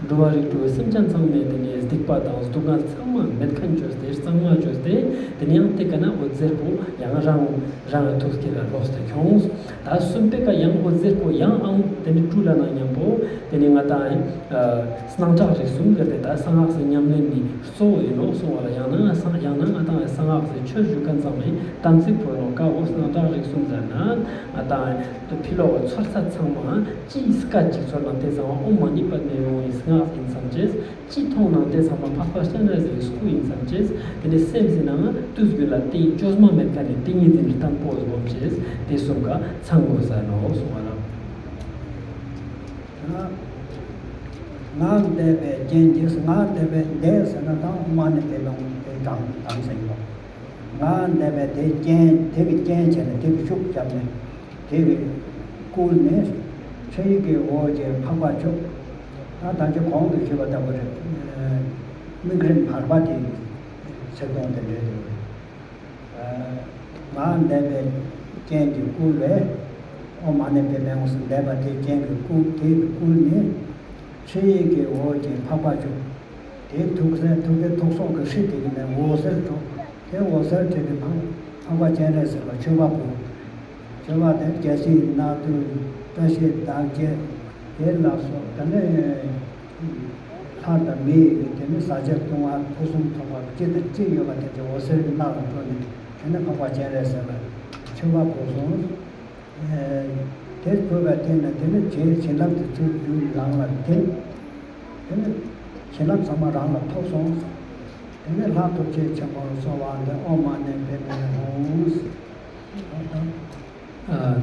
འགྲོ་བ་རིགས་དྲུག་སེམས་ཅན་ཚང་མའི་དེ་ནས་སྡིག་པ་དང་སྡུག་བསྔལ་ཚང་མ་མེད་མཁན་བཅོས་ཏེ། གཙང་མ་བཅོས་ཏེ། དེ་ནས་ཡང་དེ་ག་ན་འོད་ཟེར་པོ་ཡང་རང་རང་གི་ཐུགས་ཀ་ལ་ལོག་སྟེ་ཁྱོངས། ད་གསུམ་པའི་ཀ་ཡང་འོད་ཟེར་པོ་ཡང་ཨང་དེ་ནས་སྤྲུལ་ལ་ན་མཉམ་པོ་དེ་ནས་ང་དང་སྣང་གྲགས་རིག་གསུམ་ཟེར་ཏེ། ད་གསང་སྔགས་སུ་ཉམས་ལེན་ནི་གཙོ་བོ་ཡིན་ནོ་གསུང་བ་ལ། ཡང་ན་གསང་ཡང་ན་ང་དང་གསང་སྔགས་སུ་ཆོས་ཞུ་མཁན་ཚང་མའི་དམ་ཚིག་པོ་ཡིན་ནོ། ཀ་བོ་སྣང་གྲགས་རིག་གསུམ་ཟེར་ན་ང་དང་ཕྱི་ལོགས་ཚོར་ས་ཚང་མ་ཅི་སྐད་ཅིག་ཚོར་ན་དེ་ཚང་མ་ཨོཾ་མ་ཎི་པདྨེ་ཧཱུྃ་ཡི་སྔགས་ཡིན་བསམ་བྱས། ཅི་མཐོང་ན་དེ་ཚང་མ་འཕགས་པ་སྤྱན་རས་གཟིགས་སྐུ་ཡིན་བསམ་བྱས། དེ་ནས་སེམས་སི་ནང་དུས་རྒྱུན་ལ་དེ་བཅོས་མ་མེད་མཁན་ནི་ཏིང་ངེ་འཛིན་བརྟན་པོ་སྒོམ་བྱས། དེ་གསུམ་ཀ་ཚང་དགོས་ས་ནོ་གསུང་བ་ལ། ངག་འདས་པའི་རྐྱེན་གྱིས། ངག་འདས་པའི་འདས་ཟེར་ན་ད་ཨོཾ་མ་ཎི་པདྨེ་ཧཱུྃ་དེ་དྲངས་དྲངས་ཟེར་གྱི་འདུག་ངག་འདས་པའི་དེ་རྐྱེན། དེ་གི་རྐྱེན་བྱས་ནས་དེ་གི་ཤུགས་བརྒྱབ་ནས་དེ་གི་བསྐུལ་ནས་ཕྱི་ཡི་གི་འོད་ཀྱིས་འཕགས་པ་བྱུག་ད་ད་ཅི་གོང་དུ་ཞུས་པ་ལྟ་བུ་རེད། དམིགས་རིམ་བར་པ་དེ་ཚིག་དོན་དེ་འདྲ་རེད། ངག་འདས་པའི་རྐྱེན་གྱིས་བསྐུལ་བས། ཨོཾ་མ་ཎི་པདྨེ་ཧཱུྃ་ཟེར་འདས་པ་དེའི་རྐྱེན་གྱིས་བསྐུལ། དེ་བསྐུལ་ནས་ཕྱི་ཡི་གི་འོད་ཀྱིས་འཕགས་པ་བྱུག་དེའི་ཐུགས་སྲས་ཐུགས་ཀའི་ཐུགས་སྲོག་གི་ཧྲཱིཿདེ་གི་ནས་འོད་ཟེར་འཕྲོ། དེ་འོད་ཟེར་འཕྲོས་ཏེ་འཕགས་འཕགས་པ་སྤྱན་རས་གཟིགས་ལ་མཆོད་པ་ཕུལ། མཆོད་པ་དེ་རྒྱལ་སྲིད་སྣ་བདུན། བཀྲ་ཤིས་བདག་བསྐྱེད་དེ་ལ་སོགས་དེ་ནས། ལྷ་དང་མི་ཡི་གི་དེ་ནི་ཟ་བྱེད་བཏུང་བ་ཕུན་སུམ་ཚོགས་པ་ཅི་དང་ཅི་ཡོད་པ་དེ་ཚོ་འོད་ཟེར་གྱི་སྣ་ལ་འཕྲོ་ནས་དེ་ནི་འཕགས་པ་སྤྱན་རས་གཟིགས་ལ་མཆོད་པ་ཕུལ་སོང་། དེ་ཕུལ་བ་དེ་ནི་དེ་ནི་རྗེ་བྱིན་རླབས་དེ་ཚུར་རྒྱུད་རང་ལ་ཐིམ། དེ་ནི་བྱིན་རླབས་ཚང་མ་རང་ལ་ཐོབ་སོང་། དེ་ནི་ལྷ་ཐོབ་བྱེད་ཆེན་པོར་གསོལ་བ་འདེབས། ཨོཾ་མ་ཎི་པདྨེ་ཧཱུྃ།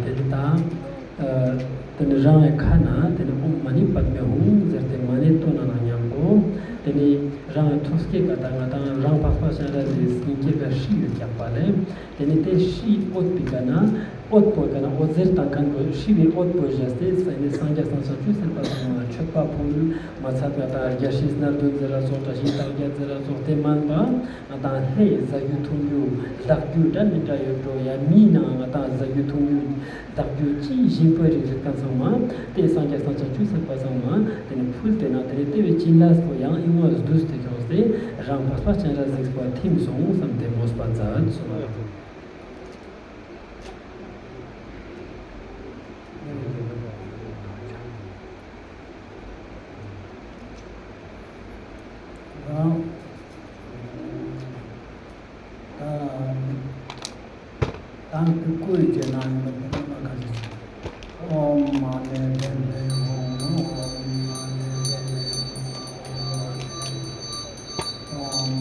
དེ་ནི་དང་། དེ་ནི་རང་གི་ཁ་ན་དེ་ནི་ཨོཾ་མ་ཎི་པདྨེ་ཧཱུྃ་ཟེར་ཏེ་མ་ཎི་བཏོན་ན་ན་མཉམ་པོ། དེ་ནི་རང་གི་ཐུགས་ཀའི་ཀ་ད་ང་དང་རང་འཕགས་པ་སྤྱན་རས་གཟིགས་སྙིང་གའི་ཀ་ཧྲཱིཿཡོད་རྒྱག་པ་ལས། དེ་ནི་དེ་ཧྲཱིཿའི་འོད་པའི་ཀ་ན་འོད་པོའི་ཀ་ན་འོད་ཟེར་དང་མཁན་པོ་ཧྲཱིཿའི་འོད་པོ་བཞག་སྟེ། དེ་ནི་སངས་རྒྱས་སངས་བྱང་ཆུབ་སེམས་དཔའ་ཚང་མ་མཆོད་པ་ཕུལ། མ་ཚད་ང་དང་རྒྱལ་སྲིད་སྣ་བདུན་ཟེར་ར་སོགས། བཀྲ་ཤིས་རྟགས་བརྒྱད་ཟེར་ར་སོགས་དེ་མིན་པ། ང་དང་ལྷའི་ཟ་རྒྱུ་འཐུང་རྒྱུ་ལྡག་རྒྱུ་འདྲ་མི་འདྲ་ཡོད་འགྲོ། ཡང་མིའི་ནང་ང་དང་ཟ་རྒྱུ་འཐུང་རྒྱུ་ལྡག་རྒྱུ་ཅི་ཞིམ་པོ་རིགས་རིགས་ཀ་ཚང་མ་དེ་སངས་རྒྱས་སངས་བྱང་ཆུབ་སེམས་དཔའ་ཚང་མ་དེ་ནི་ཕུལ་ཏེ་ན། དེ་ནི་དེ་བས་བྱིན་རླབས་པོ་ཡང་ཨིན་བ་བསྡུས་ཏེ་ཁྱོངས་ཏེ་རང་འཕགས་པ་སྤྱན་རས་གཟིགས་པ་ཐིམ་སོང་བསམ་སྟེ་མོས་པ་མཛད་གསུངས་པ་རེད། རང་། ད་དང་པོ་སྐུའི་རྗེས་གནང་ཡིན་པ་དེ་ལ་མ་ག་ཚོད་ཅིག་ཨོཾ་མ་ཎི་པདྨེ་ཧཱུྃ། ཨོཾ་མ་ཎི་པདྨེ་ཧཱུྃ། ཨོཾ་མ་ཎི་པདྨེ་ཧཱུྃ། ཨོཾ་མ་ཎི་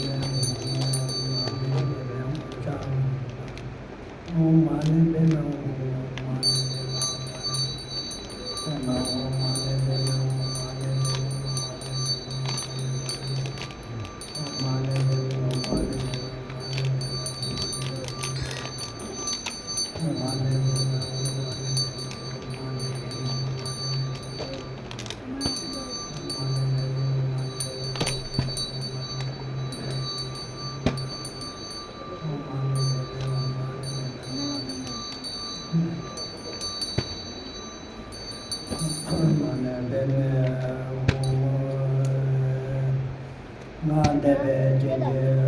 པདྨེ་ཧཱུྃ། ཨོཾ་མ་ཎི་པདྨེ་ཧཱུྃ། ཨོཾ་མ་ཎི་པདྨེ་ཧཱུྃ། ཨོཾ་མ་ཎི་པདྨེ་ཧཱུྃ། ཨོཾ་མ་ཎི་པདྨེ་ཧཱུྃ། ཨོཾ་མ་ཎི་པདྨེ་ཧཱུྃ། ངག་འདས་པའི་རྐྱེན་གྱིས་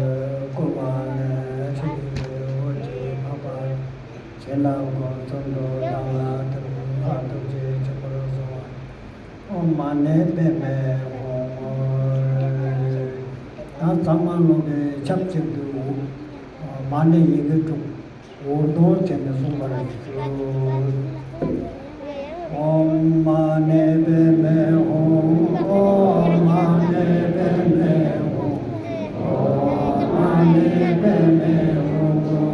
བསྐུལ་བ་ནི། ཕྱི་ཡི་འོད་ཀྱིས་འཕགས་པ་བྱིན་རླབས་སྒོམ། གསུམ་དུ་བཏང་ལ་ཐུགས་ལྷ་ཐུགས་རྗེ་ཆེན་པོར་གསོལ་བ། ཨོཾ་མ་ཎི་པདྨེ་ཧཱུྃ། ད་ཚང་མ་ལོག་གི་ཆབས་ཅིག་ཏུ་མ་ཎི་ཡི་གེ་དྲུག་འུར་གདོང་བྱས་ནས་གསུང་བར་ཞུ། ཨོཾ་མ་ཎི་པདྨེ་ཧཱུྃ། ཨོཾ་མ་ཎི་པདྨེ་ཧཱུྃ། ཨོཾ་མ་ཎི་པདྨེ་ཧཱུྃ།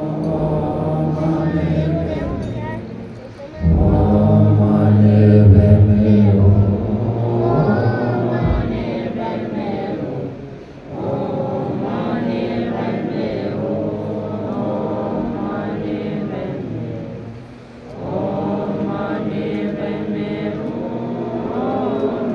ཨོཾ་མ་ཎི་པདྨེ། ཨོཾ་མ་ཎི་པདྨེ་ཧཱུྃ།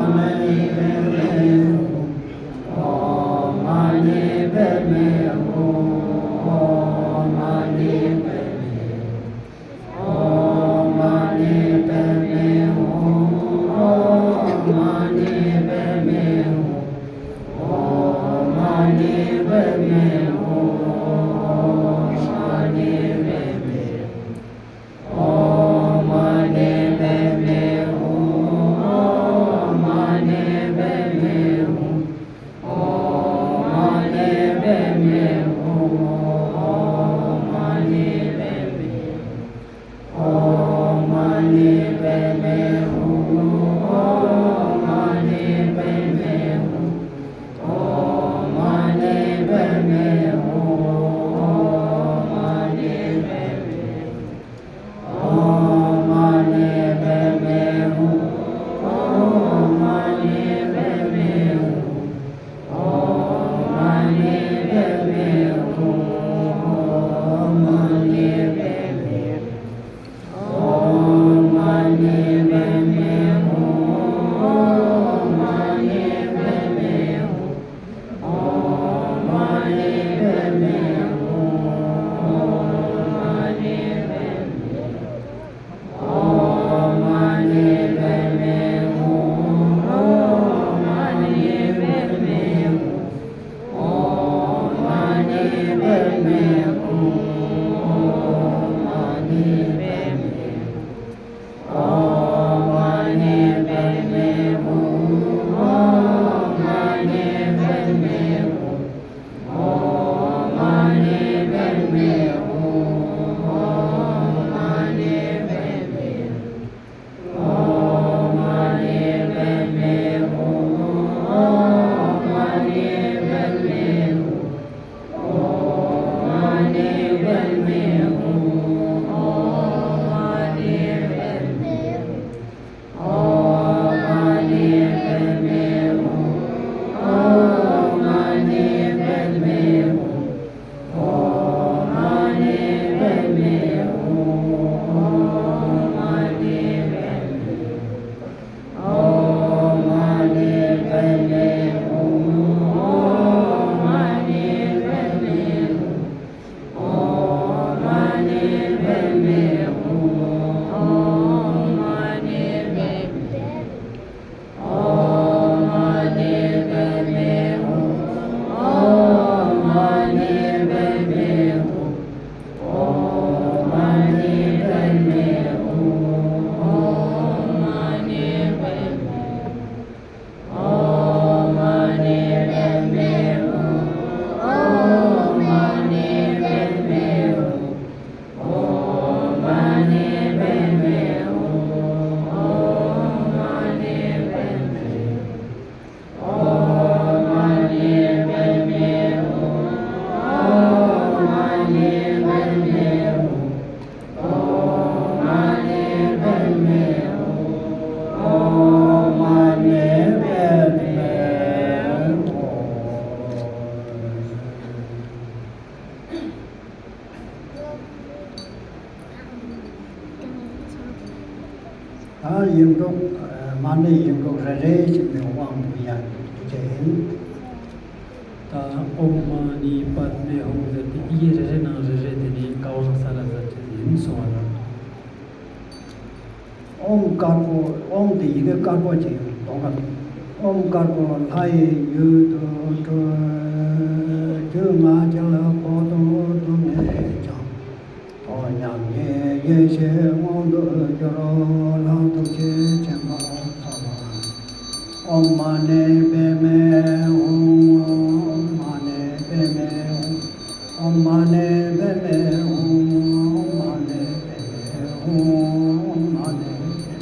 ད་ཡིག་འབྲུ། མ་ཎི་ཡིག་འབྲུ་རེ་རེ་བཞིན་དུ་དབང་བསྐུར་ཡག་གི་ཡིན། ད་ཨོཾ་མ་ཎི་པདྨེ་ཧཱུྃ་ཟེར་ཏེ་ཡི་གེ་རེ་རེ་ནང་རེ་རེ་དེ་ནས་བཀའ་དབང་ས་ར་ས་ཅན་ཡིན་གསུང་བ་དང་། ཨོཾ་དཀར་པོ། ཨོཾ་དེ་ཡི་གེ་དཀར་པོ་ཅིག་གདོང་ཁ། ཨོཾ་དཀར་པོ་ལྷ་ཡི་ཡུལ་དུ་སྤྲུལ། རྒྱུད་ལྔ་བྱིན་རླབས་འཁོར་དུ་བསྡུས་ནས་ཀྱང་། ཐོབ་མཉམ་གྱི་ཡེ་ཤེས་མངོན་དུ་གྱུར། ལྷ་ཐུགས་རྗེ་ཆེན་པོ་ཐོབ་པ། ཨོཾ་མ་ཎི་པདྨེ་ཧཱུྃ། ཨོཾ་མ་ཎི་པདྨེ་ཧཱུྃ། ཨོཾ་མ་ཎི་པདྨེ་ཧཱུྃ། ཨོཾ་མ་ཎི་པདྨེ་ཧཱུྃ། ཨོཾ་མ་ཎི་པདྨེ་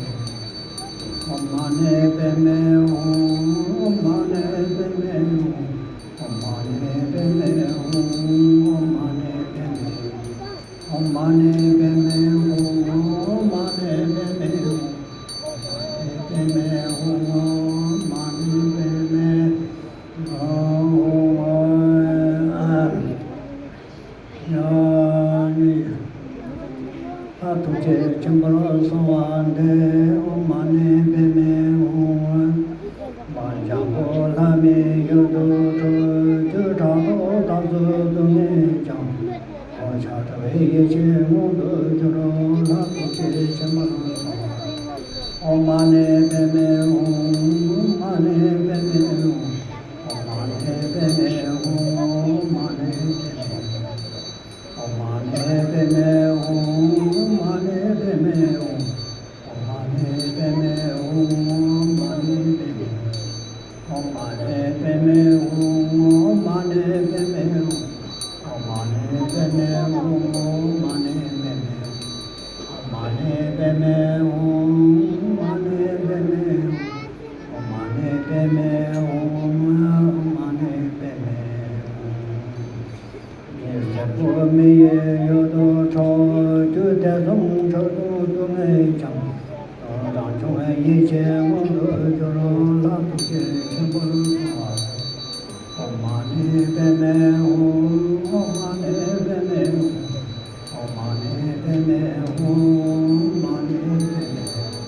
ཧཱུྃ། ཨོཾ་མ་ཎི་པདྨེ་ཧཱུྃ། ཨོཾ་མ་ཎི་པདྨེ་ཧཱུྃ། ཨོཾ་མ་ཎི་པདྨེ་ཧཱུྃ། ཨོཾ་མ་ཎི་པདྨེ་ཧཱུྃ། ཨོཾ་མ་ཎི་པདྨེ་ཧཱུྃ། ཨོཾ་མ་ཎི་པདྨེ་ཧཱུྃ། ཨོཾ་མ་ཎི་པདྨེ་ཧཱུྃ། ཨོཾ་མ་ཎི། ལྷ་ཐུགས་རྗེ་ཆེན་པོར་གསོལ་བ་འདེབས། ཨོཾ་མ་ཎི་པདྨེ་ཧཱུྃ། པདྨ་འཇམ་པོ་ལྷ་མིའི་ཡུལ་དུ་སྤྲུལ། རྒྱུད་དྲག་པོའི་ཐབས་སུ་བསྡུས་ནས་ཀྱང་། འོད་ཆགས་དྲི་མེད་ཡེ་ཤེས་མངོན་དུ་གྱུར། ལྷ་ཐུགས་རྗེ་ཆེན་པོར་གསོལ་བ། ཨོཾ་མ་ཎི་པདྨེ་ཧཱུྃ། ཨོཾ་མ་ཎི་པདྨེ་ཧཱུྃ། ཨོཾ་མ་ཎི་པདྨེ་ཧཱུྃ། ཨོཾ་མ་ ཨོཾ་མ་ཎི་པདྨེ་ཧཱུྃ། ཨོཾ་མ་ཎི་པདྨེ་ཧཱུྃ། ཨོཾ་མ་ཎི་པདྨེ་ཧཱུྃ། ཨོཾ་མ་ཎི་པདྨེ་ཧཱུྃ། ཨོཾ་མ་ཎི་པདྨེ་ཧཱུྃ། ཨོཾ་མ་ཎི་པདྨེ་ཧཱུྃ། ཨོཾ་མ་ཎི་པདྨེ་ཧཱུྃ། ཨོཾ་མ་ཎི་པདྨེ་ཧཱུྃ། ཉེ་སྲས་པོ་མི་ཡི་ཡུལ་དུ་འཁྲུངས། རྒྱུ་དེ་བཟུང་འཁྲུལ་དུ་སྡུག་བསྔལ་འཁྱམས། རང་བྱུང་ཡེ་ཤེས་མངོན་དུ་གྱུར། ལྷ་ཐུགས་རྗེ་ཆེན་པོར་གསོལ་བ། ཨོཾ་མ་ཎི་པདྨེ་ཧཱུྃ། ཨོཾ་མ་ཎི་པདྨེ་ཧཱུྃ། ཨོཾ་མ་ཎི་པདྨེ་ཧཱུྃ། ཨོཾ་མ་ཎི་པདྨེ་ཧཱུྃ།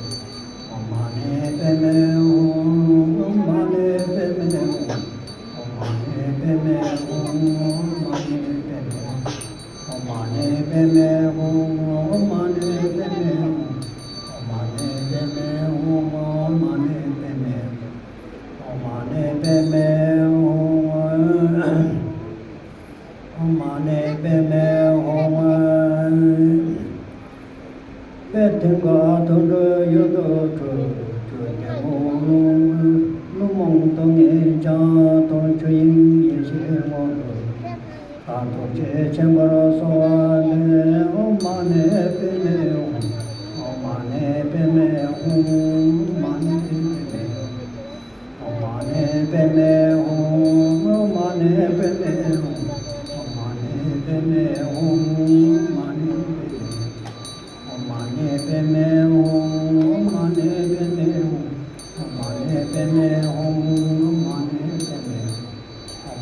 ཨོཾ་མ་ཎི་པདྨེ་ཧཱུྃ། ཨོཾ་མ་ཎི་པདྨེ་ཧཱུྃ། ཨོཾ་མ་ཎི་པདྨེ་ཧཱུྃ། ཨོཾ་མ་ཎི་པདྨེ་ཧཱུྃ། ཨོཾ་མ་ཎི་པདྨེ་ཧཱུྃ། ཨོཾ་མ་ཎི་པདྨེ་ཧཱུྃ། ཨོཾ་མ་ཎི་པདྨེ་ཧཱུྃ། ཨོཾ་མ་ཎི་པདྨེ་ཧཱུྃ། ཨོཾ་མ་ཎི་པདྨེ་ཧཱུྃ། ཨོཾ་མ་ཎི་པདྨེ་ཧཱུྃ། དཔལ་མཐིང་ག་དུད་འགྲོའི་ཡུལ་དུ་འཁྲུངས། རྒྱུ་དེ་བཟུང་ཀླུ་རྨོངས་སྡུག་བསྔལ་འཁྱམས། སྟོང་ཆོས་དབྱིངས་ཡེ་ཤེས་མངོན་དུ། ལྷ་ཐུགས་རྗེ་ཆེན་པོར་གསོལ་བ་འདེབས། ཨོཾ་མ་ཎི་པདྨེ་ཧཱུྃ། ཨོཾ་མ་ཎི་པདྨེ་ཧཱུྃ། ཨོཾ་མ་ཎི་པདྨེ་ཧཱུྃ། ཨོཾ་མ་ཎི་པདྨེ་ཧཱུྃ། ཨོཾ་མ་ཎི་པདྨེ་ཧཱུྃ། ཨོཾ་མ་ཎི་པདྨེ་ཧཱུྃ། ཨོཾ་མ་ཎི་པདྨེ་ཧཱུྃ། ཨོཾ་མ་ཎི་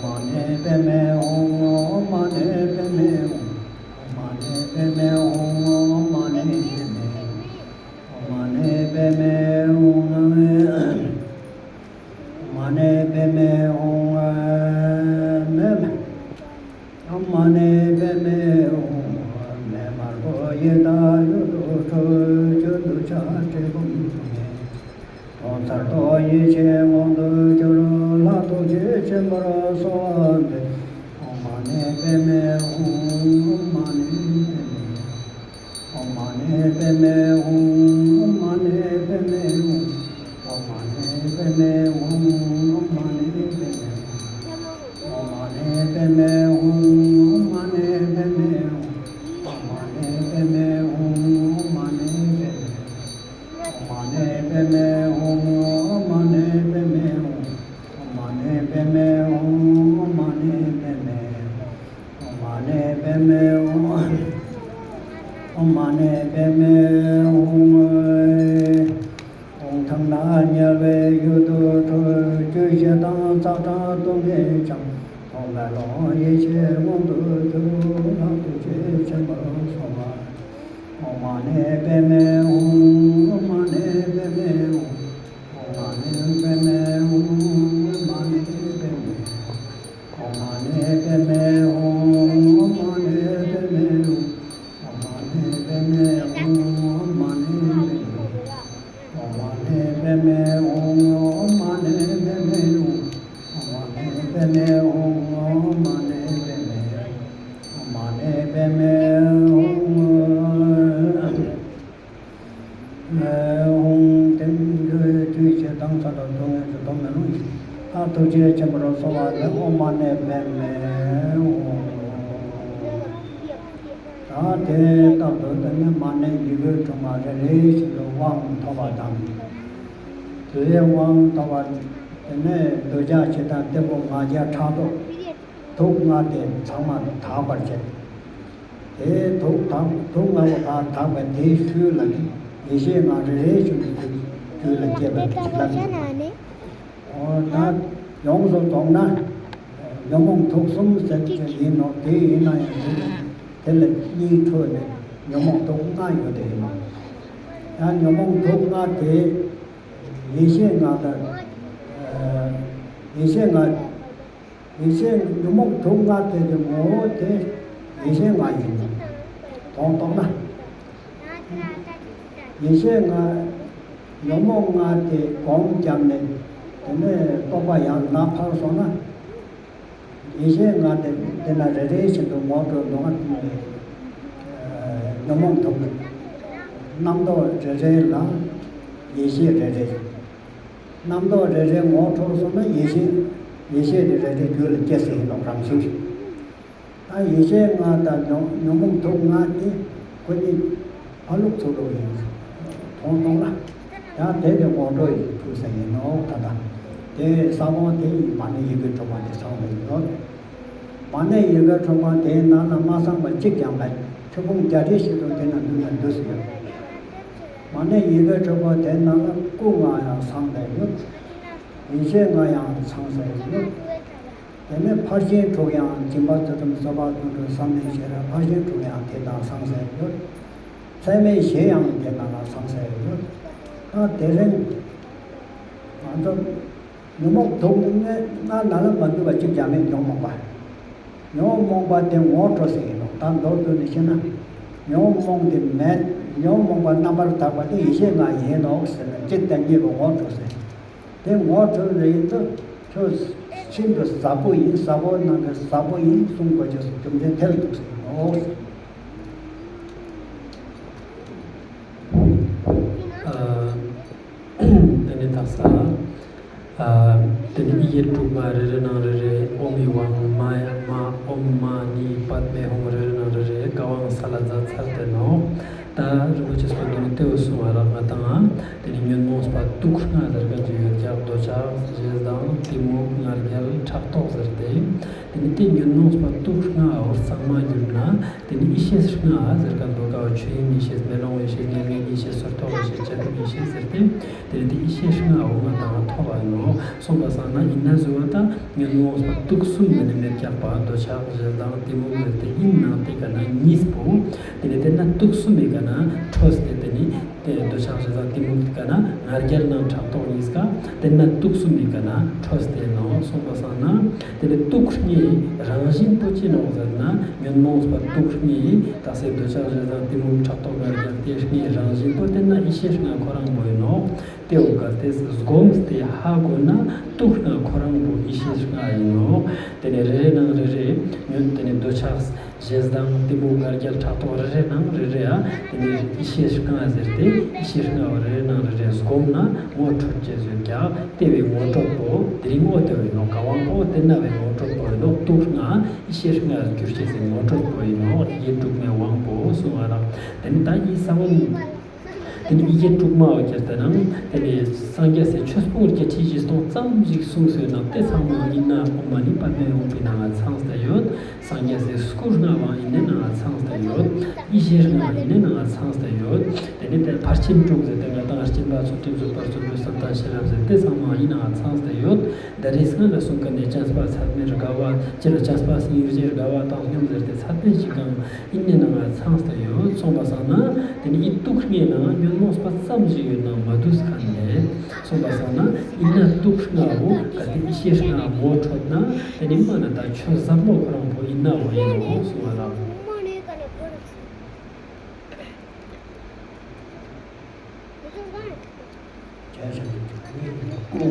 པདྨེ་ཧཱུྃ། ཨོཾ་མ་ཎི་པདྨེ་ཧཱུྃ། ཨོཾ་མ་ཎི་པདྨེ་ཧཱུྃ། ཨོཾ་མ་ཎི་པདྨེ་ཧཱུྃ། ཨོཾ་མ་ཎི་པདྨེ་ཧཱུྃ། ཨོཾ་མ་ཎི་པདྨེ་ཧཱུྃ། ཨོཾ་མ་ཎི་པདྨེ་ཧཱུྃ། ཨོཾ་མ་ཎི་པདྨེ་ཧཱུྃ། ཨོཾ་མ་ཎི་པདྨེ་ཧཱུྃ། མེ། ཨོཾ་མ་ཎི་པདྨེ་ཧཱུྃ། མེ་དམར་པོ་ཡི་དྭགས་ཡུལ་དུ་འཁྲུངས། རྒྱུ་འདོད་ཆགས་བྲལ་འབུམ་ཐོབ་ནས། སྟོང་གསལ་སྟོང་དབྱིངས་ཡེ་ཤེས་མངོན་དུ་གྱུར། ལྷ་ཐུགས་རྗེ་ཆེན་པོར་གསོལ་བ་འདེབས། ཨོཾ་མ་ཎི་པདྨེ་ཧཱུྃ། ཨོཾ་མ་ཎི་པདྨེ་ཧཱུྃ། ཨོཾ་མ་ཎི་པདྨེ་ཧཱུྃ། ཨོཾ་མ་ཎི་པདྨེ་ཧཱུྃ། ཨོཾ་མ་ཎི་པདྨེ་ཧཱུྃ། ཨོཾ་མ་ཎི་པདྨེ་ཧཱུྃ། ཨོཾ་མ་ཎི་པདྨེ་ཧཱུྃ། ཨོཾ་མ་ཎི་པདྨེ་ཧཱུྃ། ཨོཾ་མ་ཎི་པདྨེ་ཧཱུྃ། ཨོཾ་མ་ཎི་པདྨེ་ཧཱུྃ། ཨོཾ་མ་ཎི་པདྨེ་ཧཱུྃ། ཨོཾ་མ་ཎི་པདྨེ་ཧཱུྃ། ཨོཾ་མ་ཎི་པདྨེ་ཧཱུྃ། ཨོཾ་མ་ཎི་པདྨེ་ཧཱུྃ། ཨོཾ་མ་ཎི་པདྨེ་ཧཱུྃ། ཨོཾ་མ་ཎི་པདྨེ་ཧཱུྃ། ཨོཾ་ཐ་མ་དམྱལ་བའི་ཡུལ་དུ་འཁྲུངས། རྒྱུ་ཞེ་སྡང་ཚ་གྲང་སྡུག་བསྔལ་འཁྱམས། ཐོག་མེ་ལོང་ཡེ་ཤེས་མངོན་དུ་གྱུར། ལྷ་ཐུགས་རྗེ་ཆེན་པོར་གསོལ་བ། ཨོཾ་མ་ཎི་པདྨེ་ཧཱུྃ། ཨོཾ་མ་ཎི་པདྨེ་ཧཱུྃ། ཨོཾ་མ་ཎི་པདྨེ་ཧཱུྃ། ཨོཾ་མ་ཎི་པདྨེ་ཧཱུྃ། ཨོཾ་མ་ཎི་པདྨེ་ཧཱུྃ། ཨོཾ་མ་ཎི་པདྨེ་ཧཱུྃ། ཨོཾ་མ་ཎི་པདྨེ་ཧཱུྃ། ཨོཾ་མ་ཎི་པདྨེ་ཧཱུྃ། ཨོཾ་མ་ཎི་པདྨེ་ཧཱུྃ། ཨོཾ་མ་ཎི་པདྨེ་ཧཱུྃ། ཨོཾ་མ་ཎི་པདྨེ་ཧཱུྃ། ཨོཾ་མ་ཎི་པདྨེ་ཧཱུྃ། ཨོཾ་མ་ཎི་པདྨེ་ཧཱུྃ། ཧཱུྃ། དེ་ནས་རྒྱུ་ཞེ་སྡང་ཚ་གྲང་སྡུག་བསྔལ་གྱི་ཐོག་མེ་ལོང་ཡེ་ཤེས། ལྷ་ཐུགས་རྗེ་ཆེན་པོར་གསོལ་བ་འདེབས། ཨོཾ་མ་ཎི་པདྨེ་ཧཱུྃ། ད་དེ་ལྟར་དུ་དེ་ནས་མ་ཎི་ཡི་གེ་དྲུག་མ་རེ་རེ་བཞིན་དུ་དབང་ཐོབ་པ་དང་། དེའི་དབང་ཐོབ་པ་དེ་ནས་འདོད་ཆགས་ཞེ་སྡང་གཏི་མུག་ང་རྒྱལ་ཕྲག་དོག་དུག་ལྔ་དེ་ཚང་མ་དག་པར་བྱེད། དེ་དུག་དག་དུག་ལྔ་པོ་དག་དག་པའི་དེའི་ཤུལ་ལ་ནི་ཡེ་ཤེས་ལྔ་རེ་རེ་བཞིན་དུ་རྒྱུད་ལ་སྐྱེས་པའི་རྒྱུ་ལ་ནི། འོ་ད་ཡོངས་སུ་རྫོགས་ན་ཉོན་མོངས་དུག་གསུམ་ཟེར་གྱི་ཡིན་ནོ། དེ་ཡིན་ན་ཡང་དེ་ལ་གཉིས་འཕྲོས་ནས་ཉོན་མོངས་དུག་ལྔ་ཡོད་དེ་ཡིན་ནོ། ཡང་ཉོན་མོངས་དུག་ལྔ་དེ་ཡེ་ཤེས་ལྔ་དང་། ཡེ་ཤེས་ལྔ། ཡེ་ཤེས་ཉོན་མོངས་དུག་ལྔ་དེ་གི་ངོ་བོ་དེ་ཡེ་ཤེས་ལྔ་ཡིན། དོན་རྟོགས་ན། ཡེ་ཤེས་ལྔ། ཉོན་མོངས་ལྔ་དེ་སྒོམ་བརྒྱབ་ནས་དེ་ནས་རྟོགས་པ་ཡང་ན་འཕར་སོང་ན། ཡེ་ཤེས་ལྔ་དེ་དེ་ན་རེ་རེ་བཞིན་དུ་ངོ་སྤྲོད་འདུག་ན། ཉོན་མོངས་དུག་རྣམ་རྟོག་རེ་རེ་ལ་ཡེ་ཤེས་རེ་རེ། རྣམ་རྟོག་རེ་རེ་ངོ་འཕྲོད་སོང་ན་ཡེ་ཤེས། ཡེ་ཤེས་དེ་རེ་རེ་རྒྱུད་ལ་སྐྱེ་ཟིན་ཡིན་ནོ་རང་བཞིན་གྱིས། ད་ཡེ་ཤེས་ལྔ་དང་ཉོན་ཉོན་མོངས་དུག་ལྔ་དེ་ཁོ་གཉིས་ཕ་ལུག་ཚུགས་ལུག་ཡིན། མཐོང་མཐོང་ལ། ཡང་དེ་དེ་ངོ་འཕྲོད་ཡིན་ཐུག་ས་ཡིན་ནོ་ད་ལྟ། དེ་ས་བོན་དེ་ཡིས་མ་ཎི་ཡི་གེ་དྲུག་པ་དེ་ཚང་བ་ཡིན་ནོ། མ་ཎི་ཡི་གེ་དྲུག་པ་དེའི་ནང་ན་མ་ཚང་བ་གཅིག་ཀྱང་མེད། ཆོས་ཕུང་བརྒྱད་ཁྲི་བཞི་སྟོང་དེ་ན་འདུས་ན་འདུས་སུ་ཡོད། མ་ཎི་ཡི་གེ་དྲུག་པ་དེའི་ནང་ན་སྐུ་ལྔ་ཡང་ཚང་བསྡད་ཡོད། ཡེ་ཤེས་ལྔ་ཡང་ཚང་ས་ཡོད། དེ་ནས་ཕར་ཕྱིན་དྲུག་ཡང་སྦྱིན་པ་ཚུལ་ཁྲིམས་བཟོད་པ་ཀུན་འདུལ་བསམ་གཏན་ཤེས་རབ་ཕར་ཕྱིན་དྲུག་ཡང་དེ་དང་ཚང་ས་ཡོད། ཚད་མེད་བཞི་ཡང་དེ་ནང་ལ་ཚང་ས་ཡོད། ད་དེ་རིང་ང་ཚོ་ཉོན་མོངས་དུག་ལྔ་ནང་ལ་མ་འདུས་པ་གཅིག་ཀྱང་མེད། ཉོན་མོངས་པ། ཉོན་མོངས་པ་དེ་ངོ་འཕྲོད་ཟེར་ཡིན་ནོ། ད་མདོར་བསྡུས་ནས་བཤད་ན། ཉོན་མོངས་དེ་མེད། ཉོན་མོངས་པ་རྣམ་པར་དག་པ་དེ་ཡེ་ཤེས་ལྔ་ཡིན་ནོ་ཟེར་ནས་གཅིག་དང་གཉིས་པོ་ངོ་འཕྲོད་ཟེར། དེ་ངོ་འཕྲོད་ཟེར་ཡིན་དུས་ཁྱོད་ཤིན་ཏུ་ཟབ་པོ་ཡིན། ཟབ་པོ་ནང་གི་ཟབ་པོ་ཡིན་གསུང་དགོས་ཀྱི་རྒྱུ་མཚན་དེ་ལ་འདུག་ཟེར་ཡིན་ནོ། ཨ། དེ་ནས་དག་ས། ཨ། དེ་ནས་ཡི་གེ་དྲུག་མ་རེ་རེ་ནང་རེ་རེ་ཨོཾ་ཨི་ཝཾ་མ་ཡ་མ་ཨོཾ་མ་ཎི་པདྨེ་ཧཱུྃ་རེ་རེ་ནང་རེ་རེ་བཀའ་དབང་ས་ལ་མཛད་ཚར་ཏེ་ནོ། ད་རིན་པོ་ཆེ་སོགས་འདི་ནི་ལྟེ་བ་གསུང་བ་རག་མ་དང་། དེ་ནས་ཉོན་མོངས་པ་དུག་ལྔ་ཟེར་ག་ཅིག་ཡོད་ཀྱག་འདོད་ཆགས་ཞེ་སྡང་གཏི་མུག་ང་རྒྱལ་ཕྲག་དོག་ཟེར་ཏེ། དེ་ནས་དེ་ཉོན་མོངས་པ་དུག་ལྔ་བོ་གཙང་མ་གྱུར་ན། དེ་ནི་ཡེ་ཤེས་ལྔ་ཟེར་ག་འདོད་དགའ་བ་ཆོས་དབྱིངས་ཡེ་ཤེས་མེ་ལོང་ཡེ་ཤེས་མྱ་ངན་ཡེ་ཤེས་སོར་ཐོག་ཡེ་ཤེས་བྱ་གྲུབ་ཡེ་ཤེས་ཟེར་ཏེ། དེ་ནི་དེ་ཡེ་ཤེས་ལྔ་འོ་ང་དང་ཐོབ་པ་ནོ། གསུངས་པ་སང་ན་ཡིན་ན་བཟོ་བ་དང་ཉོན་མོངས་པ་དུག་གསུམ་མི་ནི་མེད་ཀྱག་པ་འདོད་ཆགས་ཞེ་སྡང་གཏི་མུག་ཟེར་ཏེ་ཡིན་ནང་དེ་ག་ན་གཉིས་པོ། དེ་ནི་དེ་ན་དུག་གསུམ་མེད་ག་ན་འཕྲོས་ཏེ་དེ་ནི་དེ་འདོད་ཆགས་ཞེ་སྡང་གཏི་མུག་དེ་ག་ན་ང་རྒྱལ་ནང་ཕྲག་དོག་གཉིས་ཀ་དེ་ན་དུག་གསུམ་མེད་ག་ན་འཕྲོས་ཏེ་ནོ། གསུངས་པ་སང་ན། དེ་ནི་དུག་ལྔའི་རང་བཞིན་པོ་ཅི་ནོག་ཟེར་ན། ཉོན་མོངས་པ་དུག་ལྔའི་དག་ས་འདོད་ཆགས་ཞེ་སྡང་གཏི་མུག་ཕྲག་དོག་ང་རྒྱལ་དེ་ལྔའི་རང་བཞིན་པོ་དེ་ན་ཡེ་ཤེས་ལྔ་ཁོ་རང་པོ་ཡིན་ནོ། དེ་འོ་ག་དེ་སྒོམ་སྟེ་ཧ་གོ་ན་དུག་ལྔ་ཁོ་རང་པོ་ཡེ་ཤེས་ལྔ་ཡིན་ནོ། དེ་ནི་རེ་རེ་ནང་རེ་རེ་ཉོན་དེ་ནི་འདོད་ཆགས་ཞེ་སྡང་གཏི་མུག་ང་རྒྱལ་ཕྲག་དོག་རེ་རེ་ནང་རེ་རེ་ཨ། དེ་ནི་ཡེ་ཤེས་ལྔ་ཟེར་ཏེ་ཡེ་ཤེས་ལྔ་བ་རེ་རེ་ནང་རེ་རེ་སྒོམ་ན་ངོ་འཕྲོད་ཅེས་བཟོས་ཀྱང་དེ་བས་ངོ་འཕྲོད་པོ་དེ་རིང་ངོ་དེ་བས་ནོ། ག་དབང་པོ་དེ་ན་བས་ངོ་འཕྲོད་པོ་ཡིན་ནོ། དུག་ལྔ་ཡེ་ཤེས་ལྔ་གྱུར་ཅེས་སི་ངོ་འཕྲོད་པོ་ཡིན་ནོ། ཡི་གེ་དྲུག་མའི་དབང་པོ་གསུང་བ་རག་དེ་ནི་ད་ཡི་ས་བོན། དེ་ནི་ཡི་གེ་དྲུག་མ་བ་ཁྱེར་ཏེ་ན། དེ་ནི་སངས་རྒྱས་སི་ཆོས་ཕུང་བརྒྱད་ཁྲི་བཞི་སྟོང་ཙམ་ཞིག་གསུངས་སོད་ན་དེ་ཚང་མ་ཡིན་ན་ཨོཾ་མ་ཎི་པདྨེ་ཧཱུྃ་པའི་ནང་ང་ཚང་སྟེ་ཡོད། སངས་རྒྱས་སི་སྐུ་ལྔ་བ་ཡིན་ནའི་ནང་ང་ཚང་སྟེ་ཡོད། ཡེ་ཤེས་ལྔ་ཡིན་ནའི་ནང་ང་ཚང་སྟེ་ཡོད། དེ་ནི་དེ་ཕར་ཕྱིན་དྲུག་ཟེར་ཏེ་ང་དང་སྦྱིན་པ་ཚུལ་ཁྲིམས་བཟོད་པ་བརྩོན་འགྲུས་བསམ་གཏན་ཤེས་རབ་ཟེར་དེ་ཚང་མ་ཡིན་ནའང་ཚང་སྟེ་ཡོད། ད་རེས་སྔ་ལ་གསུངས་མཁན་ནི་བྱམས་པ་ཚད་མེད་དགའ་བ་སྤྱིར་བྱམས་པ་སྙིང་རྗེ་དགའ་བ་བཏང་སྙོམས་ཟེར་ཏེ་ཚད་མེད་བཞི་གང་ཡིན་ནའི་ནང་ང་ཚང་སྟེ་ཡོད། གསུངས་པ་སང་ན་དེ་ནི་ཡི་དུག་ལྔའི་ནང་ཉོན་མོངས་པ་ཙམ་ཞིག་ཡོད་ན་མ་འདུས་མཁན་མེད། གསུངས་པ་སང་ན་ཡིན་ན་དུག་ལྔ་བོ་ག་དེ་ཡེ་ཤེས་ལྔ་ངོ་འཕྲོད་ན་དེ་ནི་མ་ན་ད་ཆོས་ཟབ་མོ་ཁོ་རང་བོ་ཡིན་ན་བོ་ཡིན་ནོ་གསུངས་པ་ལགས། བྱས་ཤིང་དེ་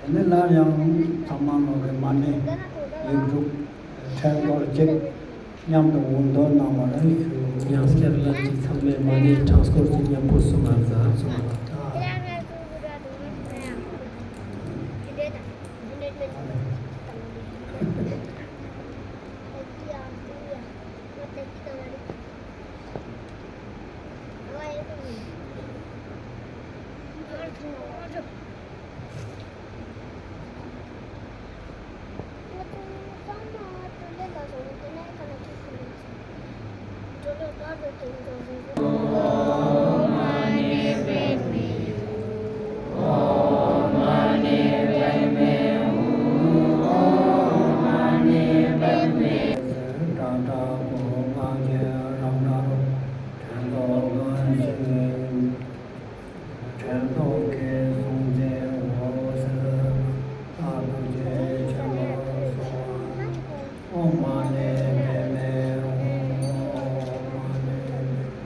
ནས་སླར་ཡང་ཚང་མ་ནོར་བའི་མ་ཎི་ཡིག་དྲུག་ཕྲེང་སྐོར་གཅིག་མཉམ་དུ་འུར་འདོན་གནང་བར་ཞུ། ཡང་བསྐྱར་ལན་གཅིག་ཚང་མས་མ་ཎི་ཕྲེང་སྐོར་གཅིག་མཉམ་པོ་གསུང་བར་མཛད་གསུང་བ། ཕྲན་ཐོག་གི་གཟུངས་འཛིན་འོད་ཟེར་ལྷ་ཐུགས་རྗེ་ཆེན་པོ་སོགས། ཨོཾ་མ་ཎི་པདྨེ་ཧཱུྃ། ཨོཾ་མ་ཎི་པདྨེ།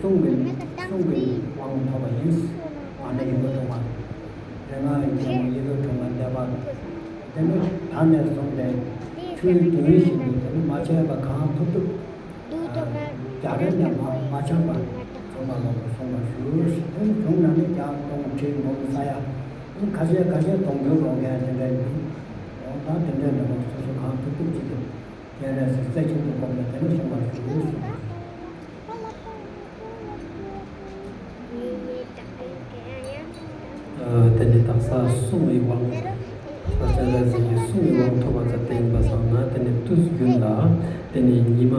གསུང་གི་གསུང་གི་དབང་ཐོབ་པ་ཡིན། ཨ་ནི་ཡི་གེ་དྲུག་མ། རིག་སྔགས་ཀྱི་རྒྱལ་པོ་ཡི་གེ་དྲུག་མ་བཟླས་པ། དེ་ནི་ད་ནས་བཟུང་སྟེ་ཆོས་དུས་ཡུན་བཞིན་དུ་དེ་ནི་མ་ཆད་པ་གང་ཐུབ་ཐུབ། རྒྱ་རེ་ནས་མ་མ་ཆག་པ་ཚང་མ་ལོག་པར་སོང་བར་ཞུ། དེ་ནི་བྱུང་ན་ནི་བརྒྱ་སྟོང་ཁྲི་འབུམ་ས་ཡ། ཁ་ཤས་ཁ་ཤས་དུང་ཕྱུར་ལོངས་མཁན་དེ་འདྲ་ཡོད། འོ་ད་དེ་འདྲའི་འདྲ་པོ་སོ་སོ་གང་ཐུབ་ཐུབ་ཅིག་གིས་སྤྱན་རས་གཟིགས་རྩེ་གཅིག་ཏུ་བསྒོམས་ནས་དེ་ནས་གསུངས་པར་ཞུ་གསུངས། དེ་ནས་དག་ས་གསུང་བའི་དབང་། སྤྱན་རས་གཟིགས་ཀྱི་གསུང་བའི་དབང་ཐོབ་པ་ཙམ་དེ་ཡིན་པ་སོང་ན། དེ་ནས་དུས་རྒྱུན་ལ། དེ་ནས་ཉི་མ།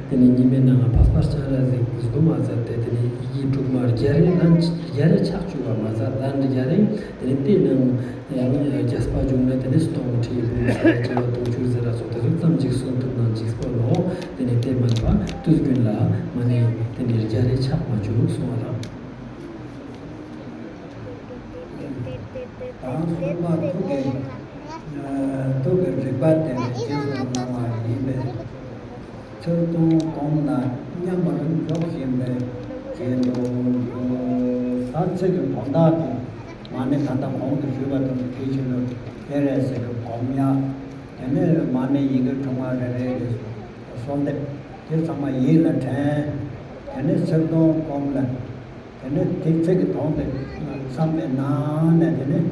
དེ་ནས་ཉི་མའི་ནང་ལ་འཕགས་པ་སྤྱན་རས་གཟིགས་སྒོམ་པ་ཙམ་དེ། དེ་ནས་ཡི་གེ་དྲུག་མ་བརྒྱ་རེ་ལན་བརྒྱ་རེ་ཕྱག་བཅུ་བ་མ་ཟད་ལན་བརྒྱ་རེ། དེ་ནས་དེ་རྣམས་ཡང་རྒྱས་པ་བྱུང་ན་དེ་ནས་སྟོང་ཁྲི་འབུམ་ས་ཡ་བྱེ་བ་དུང་ཕྱུར་ཟེར་ར་སོགས་དེ་ཚོ་ཙམ་ཅིག་གསུང་ཐུབ་ན་ཅིག་སྤོ་ལོ། དེ་ནས་དེ་མིན་པ་དུས་རྒྱུན་ལ་མ་ཎི་དེ་ནས་བརྒྱ་རེ་ཕྱག་མ་བཅུ་གསུང་བ་དང་། དང་གསུམ་པ་ཐུགས་ཀྱི་ཐུགས་ཀྱི་རིག་པ་དེ་ནི་རྗེས་སུ་གནང་བ་ཡིན་པས། ཚུར་མཐོང་སྒོམ་ལ་མཉམ་པར་འཇོག་བཞིན་པའི་རྗེས་ལུ། ད་ཚིག་གི་དོན་དག་དེ་མ་ཎི་ད་ལྟ་གོང་དུ་ཞུས་པ་དང་དེ་བཞིན་དུ་སྤྱན་རས་གཟིགས་ཀྱི་སྒོམ་ཡག་དེ་ནས་མ་ཎི་ཡི་གེ་དྲུག་མ་རེ་རེ་གི་གསོལ་འདེབས་དེ་ཚང་མ་ཡིད་ལ་དྲན། དེ་ནས་ཚུར་མཐོང་སྒོམ་ལ། དེ་ནས་དེ་ཚིག་གི་དོན་དེ་བསམ་པའི་ནང་ནས་དེ་ནས་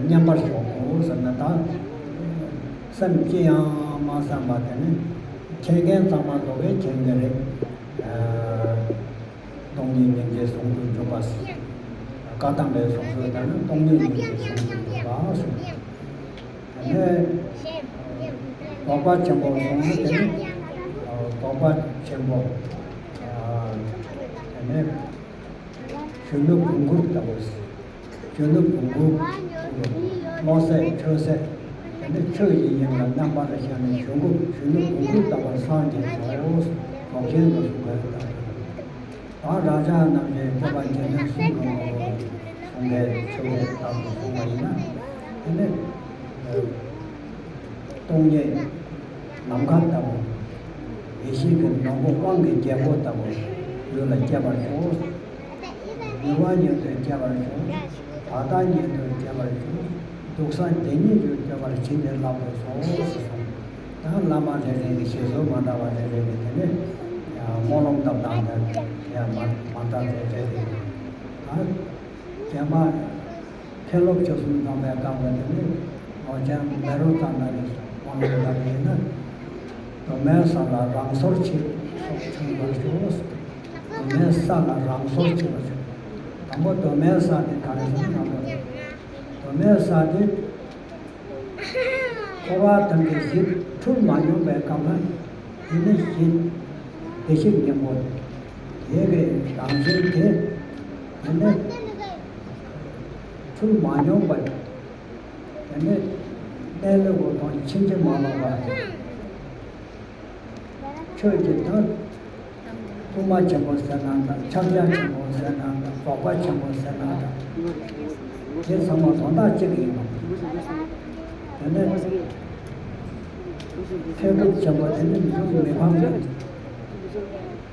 མཉམ་པར་འཇོག་དགོས་ཟེར་ན། ད་སེམས་ཅི་ཡང་མ་བསམ་པ་དེ་ནས་མཁྱེན་མཁན་ཚང་མ་ལོག་པའི་མཁྱེན་གྱི་རེད། སྟོང་ཉིད་སྙིང་རྗེའི་ཟུང་དུ་འཇུག་པ། བཀའ་གདམས་པའི་ཟུང་དུ་ལྟ་ན་སྟོང་ཉིད་སྙིང་རྗེའི་ཟུང་དུ་འཇུག་པ་གསུངས། དེ་ནས་རྫོགས་པ་ཆེན་པོ་གསུངས་ན་དེ་ནི་རྫོགས་པ་ཆེན་པོ། དེ་ནས་གཞོན་ནུ་བོང་གུ་ལྟ་བུ། གཞོན་ནུ་བོང་གུ། བློ་ཟད་ཆོས་ཟད། དེ་ནི་ཆོས་ཀྱི་དབྱིངས་ལ་རྣམ་པར་ཤར་ནས་གཞོན་སྐུ་གཞོན་ནུ་བོང་གུ་ལྟ་བུར་སངས་རྒྱས་སོ། རྫོགས་ཆེན་དུ་གསུངས་པའི་ལྟ་བུ། ད་རང་ཅག་རྣམས་ཀྱི་སྤྱོད་པ་འཇིག་རྟེན་གསུམ་གྱི་ངོ་བོ་གསུངས་པའི་ཆོས་ཀྱི་ལྟ་བུ་གསུངས་པ་ཡིན་ན། དེ་ནི་སྟོང་ཉིད་ནམ་མཁའ་ལྟ་བུ། ཡེ་ཤེས་ཀྱི་ནོར་བུ་དབང་གི་རྒྱལ་པོ་ལྟ་བུ་ལུས་ལ་སྐྱེ་བར་ཤོག། མྱུར་བ་ཉིད་དུ་སྐྱེ་བར་ཤོག། ད་ལྟ་ཉིད་དུ་སྐྱེ་བར་ཤོག། འདུག་ས་འདི་ཉིད་དུ་སྐྱེ་བར་བྱིན་གྱིས་བརླབ་ཏུ་གསོལ་ཞེས་གསུངས། ད་བླ་མ་རེ་རེ་གི་ཞེས་སོ་མ་འདྲ་བ་རེ་རེ་གི་དེ་ནས་སྨོན་ལམ་བཏབ་སྟངས་དེ་ཡང་མ་མ་འདྲ་རེ་རེ་རེ། ད་རྒན་པ་མཁན་སློབ་བཅུ་གསུམ་ཚང་པའི་སྐབས་ལ་དེ་ནས་ལོ་ཆེན་མེ་རུ་ཙམ་ན་གི་སྨོན་ལམ་བཏབ་པ་ཡིན་ན། གདོད་མའི་ས་ལ་རང་སོར་ཆེ་སོགས་བྱུང་བར་ཤོག། གདོད་མའི་ས་ལ་རང་སོར་ཆེ་བར་ཤོག། དང་པོ་གདོད་མའི་ས་དེ་ག་རེ་ཟེར་ན། གདོད་མའི་ས་དེ་འཁོར་བ་ཐམས་ཅད་ཞི་འཁྲུལ་མ་མྱོང་པའི་སྐབས་ལ། དེ་ནི་ཞི་བདེ་གཤེགས་སྙིང་པོ། དེ་གི་རང་བཞིན་དེ། དེ་ནི་འཁྲུལ་མ་མྱོང་པ། དེ་ནི་གནས་ལུགས་ཀྱི་དོན་ཕྱིན་ཅི་མ་ལོག་པ། ཆོས་ཀྱི་དོན། དབུ་མ་ཆེན་པོ་ཟེར་ན་དང་། ཕྱག་རྒྱ་ཆེན་པོ་ཟེར་ན་དང་། རྫོགས་པ་ཆེན་པོ་ཟེར་ན་དང་། དེ་ཚང་མ་དོན་དག་གཅིག་ཡིན་པ། དེ་ནས་མཁས་གྲུབ་ཆེན་པོ་དེ་ནི་མི་འཁྲུགས་མི་ཕམ་ཡིན།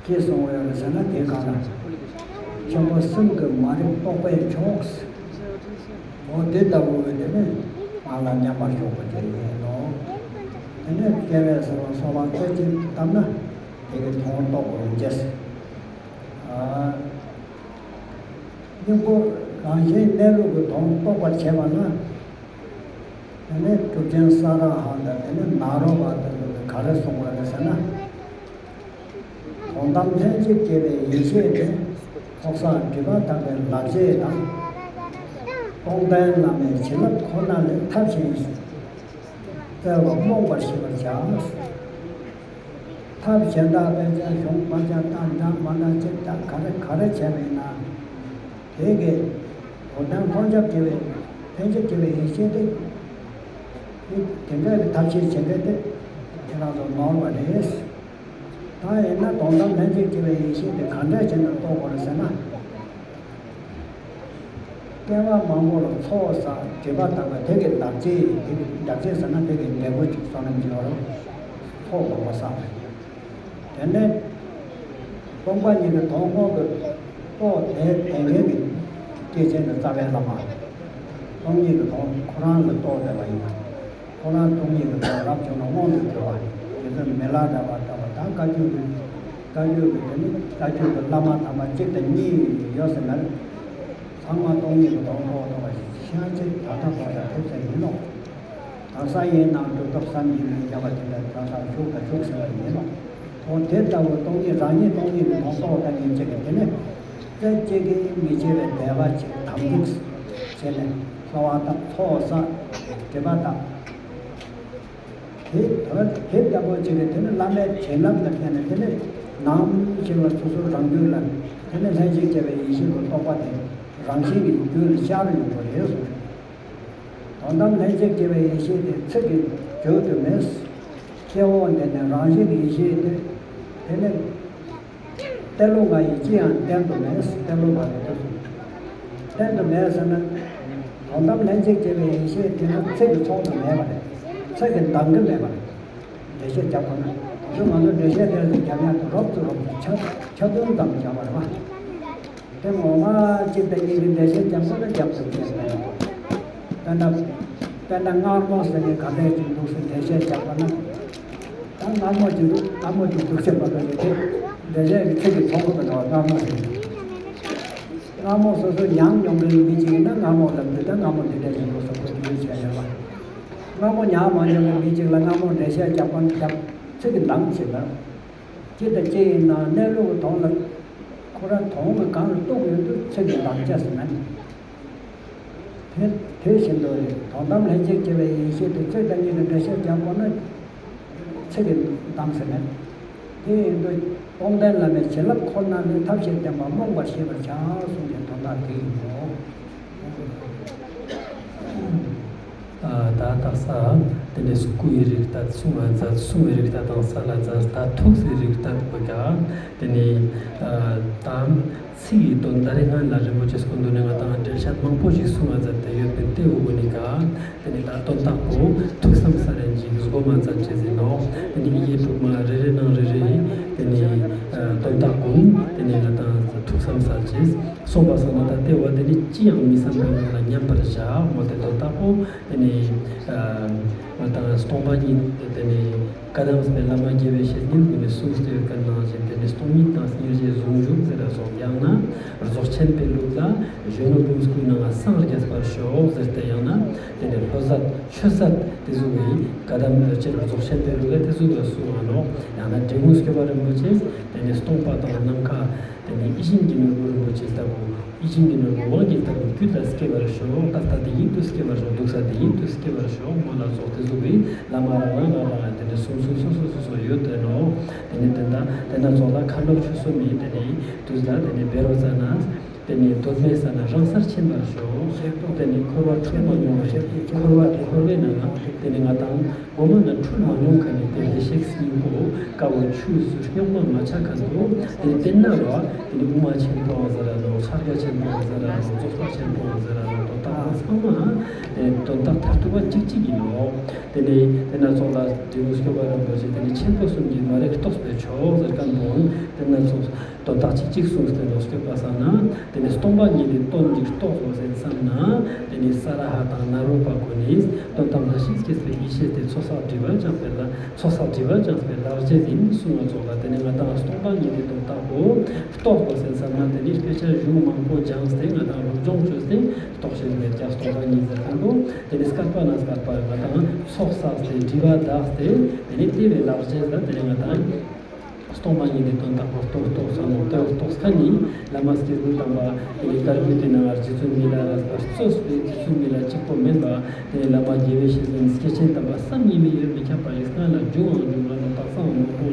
ཅེས་གསུངས་ཡོད་རེད་ཟེར་ན། དེ་གང་ལ། ཆེན་པོ་གསུམ་གྱི་མ་རིག་རྟོག་པའི་ཕྱོགས། འོ་དེ་ལྟ་བུ་འོས་དེ་ནི་ང་ལ་མཉམ་པར་འཇོག་པ་དེ་ཡིན་ནོ། དེ་ནས་སྤྱན་རས་གཟིགས་ལ་གསོལ་བ་རྩེ་གཅིག་བཏབ་ན་དེ་གི་མཐོང་རྟོགས་པར་འགྱེད། སྙིང་པོ་རང་བཞིན་གནས་ལུགས་ཀྱི་དོན་རྟོགས་པར་བྱེད་པ་ན། དེ་ནས་གྲུབ་ཆེན་ས་ར་ཧ་དང་། དེ་ནས་ནཱ་རོ་པ་དེ་ཚོ་གིས་ག་རེ་གསུངས་པ་རེད་ཟེར་ན། དོན་དམ་ལྷན་ཅིག་སྐྱེས་པའི་ཡེ་ཤེས་དེ། ཚོགས་བསགས་སྒྲིབ་པ་དག་པའི་ལག་རྗེས་དང་། སྟོང་པའི་བླ་མའི་བྱིན་རླབས་ཁོ་ན་ལས་ཐབས་གཞན་ཞིག་བཙལ་བ་རྨོངས་པར་ཤེས་པར་བྱ། ཐབས་གཞན་དག་དཔེ་ཆ་གཞུང་པར་ཆ་ལྟ་འདྲ་མ་འདྲ་ཅིག་ལྟ། ག་རེ་ག་རེ་བྱས་པ་ཡིན་ན། དེ་གི་དོན་དམ་ལྷན་ཅིག་སྐྱེས་པའི་ལྷན་ཅིག་སྐྱེས་པའི་ཡེ་ཤེས་དེ། དེ་འདྲ་གི་ཐབས་ཤེས་བྱེད་མཁན་དེ་ཁྱེད་རང་ཚོ་ནོར་བ་རེད། ད་ཡིན་ན་དོན་དམ་ལྷན་ཅིག་སྐྱེས་པའི་ཡེ་ཤེས་དེ་ག་འདྲ་བྱས་ནས་རྟོགས་དགོས་རེད་ཟེར་ན། སྐྱེ་བ་མང་པོ་ལ་ཚོགས་བསགས་སྒྲིབ་པ་དག་པ་དེ་གི་ལག་རྗེས། དེ་གི་ལག་རྗེས་ཟེར་ན་དེ་གི་འབྲས་བུ་ཅིག་བསོད་ནམས་ཡོད་རུང་ཚོགས་མང་པོ་བསགས་པ་ཡིན། དེ་ནས་ སྟོང་པ་ཉིད་ཀྱི་དོན་ཁོང་དུ་རྟོགས་བསྡད་བསྡད་མཁན་གྱི་སྐྱེས་ཆེན་གྱི་རྩ་བའི་བླ་མ། སྟོང་ཉིད་ཀྱི་དོན་ཁོ་རང་ལ་རྟོགས་བསྡད་པ་ཡིན་པ། ཁོ་རང་སྟོང་ཉིད་ཀྱི་དོན་རབ་བྱུང་ལ་མངོན་དུ་གྱུར་པ། རྗེ་བཙུན་མི་ལ་རས་པ་ལྟ་བུ་དང་བཀའ་བརྒྱུད་ཀྱི་བཀའ་བརྒྱུད་ཀྱི་དེ་ནི་བཀའ་བརྒྱུད་ཀྱི་བླ་མ་དམ་པ་གཅིག་དང་གཉིས་ཡོད་ཟེར་ན། ཚང་མ་སྟོང་ཉིད་ཀྱི་དོན་རྟོགས་ཐུབ་པ་ཤན་ཆེ་ད་ལྟ་བར་དུ་ཐུབ་ས་ཡིན་ནོ། གང་ཟག་ཡིན་ནའང་སྒྲུབ་ཐབས་བསམ་གྱིས་མི་ཁྱབ་པ་དེ་འདྲ་གང་ཟག་བཞུགས་དང་བཞུགས་ཟིན་པ་ཡིན་ནོ། འོ་དེ་ལྟ་བུ་སྟོང་ཉིད་རང་ཉིད་སྟོང་ཉིད་ཀྱི་དོན་རྟོགས་ལྟ་ཉིད་ཅིག་གི་དེ་ནི། རྩེ་གཅིག་གིས་མི་ཕྱེད་པའི་དད་པ་ཅིག་དམ་ཚིག་བྱས་ནས་གསོལ་བ་བཏབ་ཚོགས་བསགས་སྒྲིབ་པ་དག་དེ་དེ་ལྟ་བུ་ཅིག་གིས་དེ་ནི་བླ་མའི་བྱིན་རླབས་ལ་བརྟེན་ནས་དེ་ནི་ནམ་ཞིག་ལ་སོ་སོ་རང་རྒྱུད་ལ་དེ་ནི་ལྷན་ཅིག་སྐྱེས་པའི་ཡེ་ཤེས་ཀྱི་རྟོགས་པ་དེ་རང་བཞིན་གྱི་རྒྱུད་ལ་ཤར་ཡོང་བ་རེད་གསུངས། དོན་དམ་ལྷན་ཅིག་སྐྱེས་པའི་ཡེ་ཤེས་དེ་ཚིག་གིས་བརྗོད་དུ་མེད། སྐྱེ་བོ་འདི་ནི་རང་བཞིན་གྱི་ཡེ་ཤེས་དེ་དེ་ནི། ཏེ་ལོ་ང་ཡིས་ཅི་ཡང་བསྟན་དུ་མེད། ཏེ་ལོ་ང་ཡིས་དུ་བསྟན་དུ་མེད་ཟེར་ན། དོན་དམ་ལྷན་ཅིག་སྐྱེས་པའི་ཡེ་ཤེས་དེ་ནི་ཚིག་གིས་ཚོགས་དུ་མེད་པ་རེད། ཚིག་གིས་འདང་གི་མེད་པ་རེད། འགྲེལ་བཤད་རྒྱབ་དགོས་ན། དེ་ང་ཚོ་འགྲེལ་བཤད་དེ་ཚོ་རྒྱབ་ཡག་དེ་རོབ་ཙམ་རོབ་ཙམ་ཆ་ཆ་མཐུན་ཙམ་རྒྱབ་པ་རེད་བ། དེ་ངོ་མ་གཅིག་དང་གཉིས་ཀྱི་འགྲེལ་བཤད་རྒྱབ་དགོས་ན་རྒྱབ་ཐུབ་ཀྱི་མེད། དཔེར་ན། དཔེར་ན་མངར་མོ་ཟེར་ནས་ག་འདྲས་ཅིག་འདུག་ཟེར་འགྲེལ་བཤད་རྒྱབ་པ་ན། ད་མངར་མོ་ཅིག་འདུག་མངར་མོ་ཅིག་འདུག་ཟེར་བ་ལ་ཡོད་དེ། འགྲེལ་བཤད་ཀྱི་ཚིག་གི་ཚོགས་པ་དང་མངར་མོ་ཟེར། མངར་མོ་སོ་སོ་མྱངས་མྱོང་མཁན་མི་གཅིག་ཡིན་ན་མངར་མོ་ལབ་དུས་ད་མངར་མོ་འདི་འདྲ་ཞིག་ཡོད་ཟེར་ཁོ་ཅིག་ཡོད་བྱས་ཡོད་པ། མངར་མོ་མྱངས་མ་མྱོང་མཁན་མི་གཅིག་ལ་མངར་མོ་འགྲེལ་བཤད་རྒྱབ་པ་རྒྱབ་ཚིག་གི་འདང་བྱེད་པ། ཅི་དང་ཅི་ཡིན་ན་གནས་ལུགས་དོན་ལ་ཁོ་རང་དོན་གྱི་གང་ལ་གཏུགས་ཡོད་དུས་ཚིག་གི་འདང་ཆ་ཟེར་ན། དེ་དེ་བཞིན་དུ་རེད། དོན་དམ་ལྷན་ཅིག་སྐྱེས་པའི་ཡེ་ཤེས་དེ་ཚིག་དང་གཉིས་ཀྱི་འགྲེལ་བཤད་རྒྱག་དགོས་ན། ཚིག་གི་གདམས་ཟེར་ནས། དེ་ཡིན་དུས་སྟོང་ལྡན་བླ་མའི་བྱིན་རླབས་ཁོ་ན་ལས་ཐབས་ཤེས་བསྟན་པ་རྨོངས་པར་ཤེས་པར་བྱ་གསུངས་པའི་དོན་དག་དེ་ཡིན་ནོ། ད་དག་ས་དེ་ནས་སྐུ་ཡི་རིགས་ལྟ་གསུང་བ་མཛད། གསུང་བའི་རིགས་ལྟ་དང་ས་ལ་མཛད། ད་ཐུགས་སུ་རིགས་ལྟ་དགོས་ཀྱང་དེ་ནས་ད། ཚིག་ཡི་དོན་ད་རེས་སྔ་ལ་རིན་པོ་ཆེ་སྐུ་མདུན་ནས་ང་དང་འགྲེལ་བཤད་མང་པོ་ཞིག་གསུང་བ་མཛད་དེ་ཡོད་པའི་དེའུ་གོ་ནི་ཀ། དེ་ནས་ད་དོན་དག་པོ་ཐུགས་བསམ་ས་རེ་འཇིག་སྒོ་མ་མཛད་ཅེས་ཟིན་ནོ། དེ་ནས་ཡི་གེ་དྲུག་མ་རེ་རེ་ནང་རེ་རེ་དེ་ནས་དོན་དག་ཀུན་དེ་ནས་ང་དང་ཐུགས་བསམ་ས་ཅེས་གསུངས་པ་སོང་ན་ད་དེ་བ་དེ་ནས་ཅི་ཡང་མི་བསམ་པའི་ངང་ལ་མཉམ་པར་བཞག་མོ་དེ་དོན་དག་པོ་དེ་ནས་ང་དང་སྟོང་པ་ཉིད་དེ་ནས། བཀའ་གདམས་པའི་བླ་མ་དགེ་བའི་བཤེས་གཉེན་ཀུན་ནས་གསུངས་ཏེ་ཡོད་པ་ནང་བཞིན་དེ་ནི་སྟོང་ཉིད་དང་སྙིང་རྗེ་ཟུང་འཇུག་ཟེར་ར་སོགས། ཡང་ན་རྫོགས་ཆེན་པའི་ལུགས་ལ་གཞོན་ནུ་འབུམ་སྐུའི་ནང་ལ་སངས་རྒྱས་པར་ཤོག་ཟེར་ཏེ། ཡང་ན་དེ་ནི་ལྷོ་སད་ཆོས་སད་དེ་ཚོ་གི་བཀའ་གདམས་སྤྱིར་རྫོགས་ཆེན་པའི་ལུགས་ལ་དེ་ཚོ་ག་གསུང་བ་ནོ། ཡང་ན་འབྲི་གུང་སྐྱོབ་པ་རིན་པོ་ཆེས་དེ་ནི་སྟོང་པ་དང་ནམ་མཁའ། དེ་ནས་ཡིད་བཞིན་གྱི་ནོར་བུ་རིན་པོ་ཆེ་ལྟ་བུ། ཡིད་བཞིན་གྱི་ནོར་བུ་དབང་གི་ལྟ་བུ་རྒྱུད་ལ་སྐྱེ་བར་ཤོག་ད་ལྟ་དེ་ཉིད་དུ་སྐྱེ་བར་ཤོག་འདུག་ས་དེ་ཉིད་དུ་སྐྱེ་བར་ཤོག་མོ་ལ་སོགས་དེ་ཚོ་གིས་བླ་མ་རང་རང་རང་རང་ལ་དེ་ནས་གསུང་གསུང་སོ་སོ་སོ་སོ་ཡོད་དེ་ནོ། དེ་ནས་དེ་འདྲ་དེ་འདྲ་ཚོགས་ལ་མཁའ་འགྲོ་ཆོས་སྲུང་མའི་དེ་ནས་དུས་ལ་དེ་ནས་བེར་བ་ཙ་ན། དེ་ནས་གདོད་མའི་ས་ན་རང་སར་ཕྱིན་པར་ཤོག་དེ་ནས་འཁོར་བ་འཁྲུལ་མ་མྱོང་བའི་འཁོར་བ་འཁོར་བའི་ནང་ན་དེ་ནས་ང་དང་། སྒོ་མ་ན་འཁྲུལ་མ་མྱོང་མཁན་ནི་དེ་བདེ་གཤེགས་སྙིང་པོ་དཀར་པོ་ཆུ་ཟུར་རྙོག་མ་མ་ཆགས་མཁན་པོ། དེ་བསྟན་ན་བ་དེ་ནི་དབུ་མ་ཆེན་པོའང་ཟེར་ར་ནོ། ཕྱག་རྒྱ་ཆེན་པོའང་ཟེར་ར་ནོ། རྫོགས་པ་ཆེན་པོའང་ཟེར་ར་ནོ། དོན་དག་ཚང་མ་དེ་དོན་དག་མཐར་ཐུག་པ་གཅིག་གཅིག་ཡིན་ནོ། དེ་ནི་དེ་ན་ཚོགས་ལ་འབྲི་གུང་སྐྱོབ་པ་རིན་པོ་ཆེ་དེ་ནི་ཆེན་པོ་གསུམ་གྱིས་མ་རིག་རྟོགས་པའི་མཆོག་ཟེར་མཁན་པོ། དེ་ན་ཚོགས། དོན་དག་གཅིག་གཅིག་གསུངས་ཏེ་ནོ། སྐྱོབ་པ་ས་ན་དེ་ནི་སྟོང་པ་ཉིད་ནས་དོན་གྱིས་རྟོགས་དགོས་ཟེར་བསམ་ན། དེ་ནི་ས་ར་ཧ་དང་ནཱ་རོ་པ་ཀུན་ནས་དོན་དམ་ལྷ་ཞིང་སྐྱེས་པའི་ཡེ་ཤེས་དེ་ཚོགས་བསགས་སྒྲིབ་པ་སྦྱངས་པའི་ལ་ཚོགས་བསགས་སྒྲིབ་པ་སྦྱངས་པའི་ལག་རྗེས་ཡིན་གསུང་བ་ཚོགས་ལ། དེ་ནི་ང་དང་སྟོང་པ་ཉིད་ནས་དོན་དག་པོ་རྟོགས་དགོས་ཟེར་བསམ་ན། དེ་ནི་དཔེ་ཆ་གཞུང་མང་པོ་སྦྱངས་ཏེ་ང་དང་སློབ་སྦྱོང་བྱས་ཏེ་རྟོགས་ཤེས་མེད་ཀྱང་སྟོང་པ་ཉིད་ཟེར་མཁན་པོ། དེ་ནི་བསྐལ་པ་ན་བསྐལ་པ་ང་དང་ཚོགས་བསགས་ཏེ་སྒྲིབ་པ་དག་སྟེ་དེ་ནི་དེ་བའི་ལག་རྗེས་ལ་དེ་ནི་ང་དང་། སྟོང་པ་ཉིད་ནས་དོན་དག་པོ་རྟོགས་རྟོགས་སོ་ནོ། དེ་རྟོགས་མཁན་ནི་བླ་མ་སྐྱེས་བུ་དམ་པ་དེ་ནི་དཀར་པོའི་དེ་ནང་རྗེ་བཙུན་མི་ལ་རས་པ་གཙོས་པའི་རྗེ་བཙུན་མི་ལ་གཅིག་པོ་མིན་པ། དེ་ནི་བླ་མ་དགེ་བའི་བཤེས་གཉེན་སྐྱེས་ཆེན་དམ་པ་བསམ་གྱིས་མི་ཁྱབ་པ་ཡི་སྔ་ལ་བྱུང་བའང་བྱུང་བ་ནོ། དག་སའང་མང་པོ་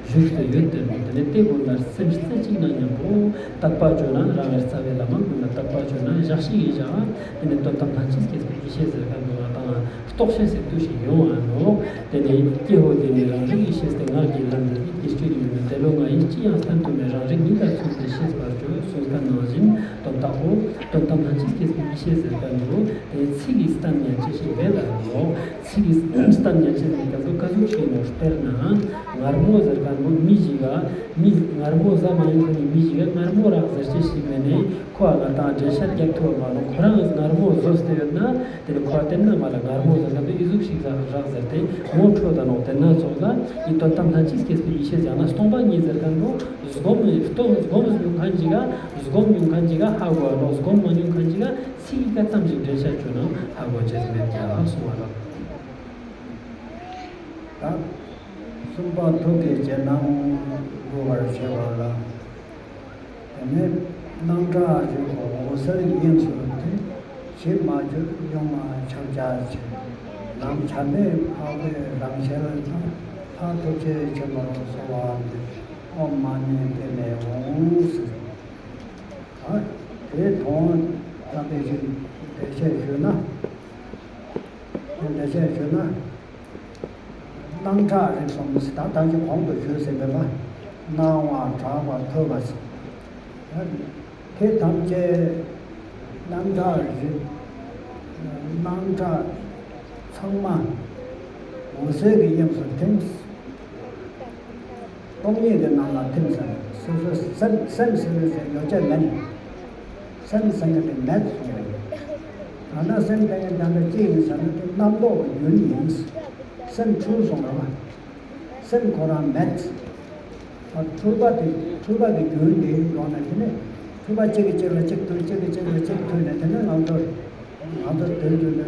བཞུགས་ཏེ་ཡོད་དེ་ནོ། དེ་ནི་དེ་ཀུན་ལ་སེམས་རྩེ་གཅིག་ན་མཉམ་པོ་ བརྟག་པ་བཅོས་ན་རང་ངེར་རྩ་བའི་བླ་མ་ཀུན་ལ་བརྟག་པ་བཅོས་ན་ཞག་ཤིག་གི་ཞག་དེ་ནས་དོན་དམ་ལྷན་ཅིག་སྐྱེས་པའི་ཡེ་ཤེས་ཟེར་མཁན་པོ་ང་དང་རྟོགས་ཤེས་ཟེར་དུས་ཤིག་ཡོང་བ་ནོ། དེ་ནས་ཀྱེ་ཧོ་དེ་ནས་རང་རིག་ཡེ་ཤེས་དེ་ངག་གི་ལམ་འདི་ནི་ཀྱི་སྤྱོད་ཡིན་ནོ། དེ་ལོ་ང་ཡིས་ཅི་ཡང་བསྟན་ཐུབ་མེད། རང་རིག་ཉིད་ལ་མཚུངས་ཏེ་ཤེས་པར་བྱོས་གསུངས་མཁན་ནང་བཞིན་དོན་དག་པོ་དོན་དམ་ལྷན་ཅིག་སྐྱེས་པའི་ཡེ་ཤེས་ཟེར་མཁན་པོ་དེ་ཚིག་གིས་བསྟན་ཉན་ཅི་ཞིག་རེད་ལ་ནོ། ཚིག་གིས་བསྟན་ཉན་ཅི་ཟེར་མཁན་པོ་ག་ཟུག་ཞིག་ནོ། དཔེར་ན་མངར་མོ་ཟེར་མཁན་པོ་མི་ཞིག་ག་མི་མངར་མོ་ཟ་མ་མྱོང་མཁན་ནི་མི་ཞིག་ག་མངར་མོ་རག་ཟེར་ཅི་ཞིག་མེད་ནས་ཁོ་ཨ་ང་དང་འགྲེལ་བཤད་རྒྱབ་ཐུབ་པ་མ་ལོ། ཁོ་རང་མངར་མོ་ཟོས་ཏེ་ཡོད་ན་དེ་ནི་ཁོ་ཨ་དེ་ན་ང་ལ་མངར་མོ་ཟེར་མཁན་པོ་ཨི་ཟུག་ཞིག་ཟ་རག་ཟེར་ཏེ་ངོ་འཕྲོད་ད་ནོ། དེ་ན་ཚོགས་ལ་ཨི་དོན་དམ་ལྷན་ཅིག་སྐྱེས་པའི་ཡེ་ཤེས་ཡང་ན་སྟོང་པ་ཉིད་ཟེར་མཁན་པོ་སྒོམ་སྟོང་སྒོམ་མྱོང་མཁན་ཅིག་ག་སྒོམ་མྱོང་མཁན་ཅིག་ག་ཧ་གོ་བ་ནོ། སྒོམ་མ་མྱོང་མཁན་ཅིག་ག་ཚིག་གི་ཀ་ཙམ་ཞིག་འགྲེལ་བཤད་བྱུང་ན་ཧ་གོ་ཅེས་མེད་ཀྱང་གསུང་བ་ལགས། ད་གསུམ་པ་ཐུགས་ཀྱི་རྗེས་གནང་དགོས་པར་བྱེད་པ་ལ། དེ་ནས་སྣང་གྲགས་རིག་པ་འོད་གསལ་དབྱིངས་སུ་ཐིམ། ཞིབ་མ་བརྗོད་གཡོན་མ་ཕྱག་རྒྱ་ཆེ། ལམ་བྱར་མེད་འཕགས་པའི་རང་ཞལ་མཐོང་། ལྷ་ཐུགས་རྗེ་ཆེན་པོར་གསོལ་བ་འདེབས། ཨོཾ་མ་ཎི་པདྨེ་ཧཱུྃ་ཟེར། ཨ། དེའི་དོན་ཙམ་པའི་ཞིག་འགྲེལ་བཤད་ཞུས་ན། འགྲེལ་བཤད་ཞུས་ན། སྣང་གྲགས་རིག་གསུམ་ཟེར་ད་ལྟ་ཅི་གོང་དུ་ཞུས་ཟིན་པའི་མ། སྣང་བ་གྲགས་པ་ཐོས་པ་ཟེར། དེ་ཐམས་ཅད་སྣང་གྲགས་རིག་སྣང་གྲགས་ཚང་མ་འོད་གསལ་གྱི་དབྱིངས་སུ་ཐིམ། སྟོང་ཉིད་ཀྱི་ནང་ལ་ཐིམ་ཟེར། སོ་སོའི་སེམས་སེམས་ཟེར་བའི་ཟེར་ཡོ་བྱད་མེད། སེམས་ཟེར་མཁན་དེ་མེད་གསུངས་པ་ཡིན། ད་ནི་སེམས་དེ་ཡང་ད་ལྟ་ཅི་ཡིན་ཟེར་ན་དེ་རྣམ་རྟོག་གི་རྒྱུན་ཡིན། སེམས་འཁྲུལ་སོང་བ། སེམས་ཁོ་རང་མེད། འཁྲུལ་པ་དེ་འཁྲུལ་པ་གི་རྒྱུན་དེ་ཡོང་ནས་དེ་ནས་འཁྲུལ་པ་གཅིག་གིས་གཅིག་ལ་གཅིག་མཐུད་གཅིག་གིས་གཅིག་ལ་གཅིག་མཐུད་ནས་དེ་ནས་ང་ཚོ་ང་ཚོ་དུས་རྒྱུན་དུ་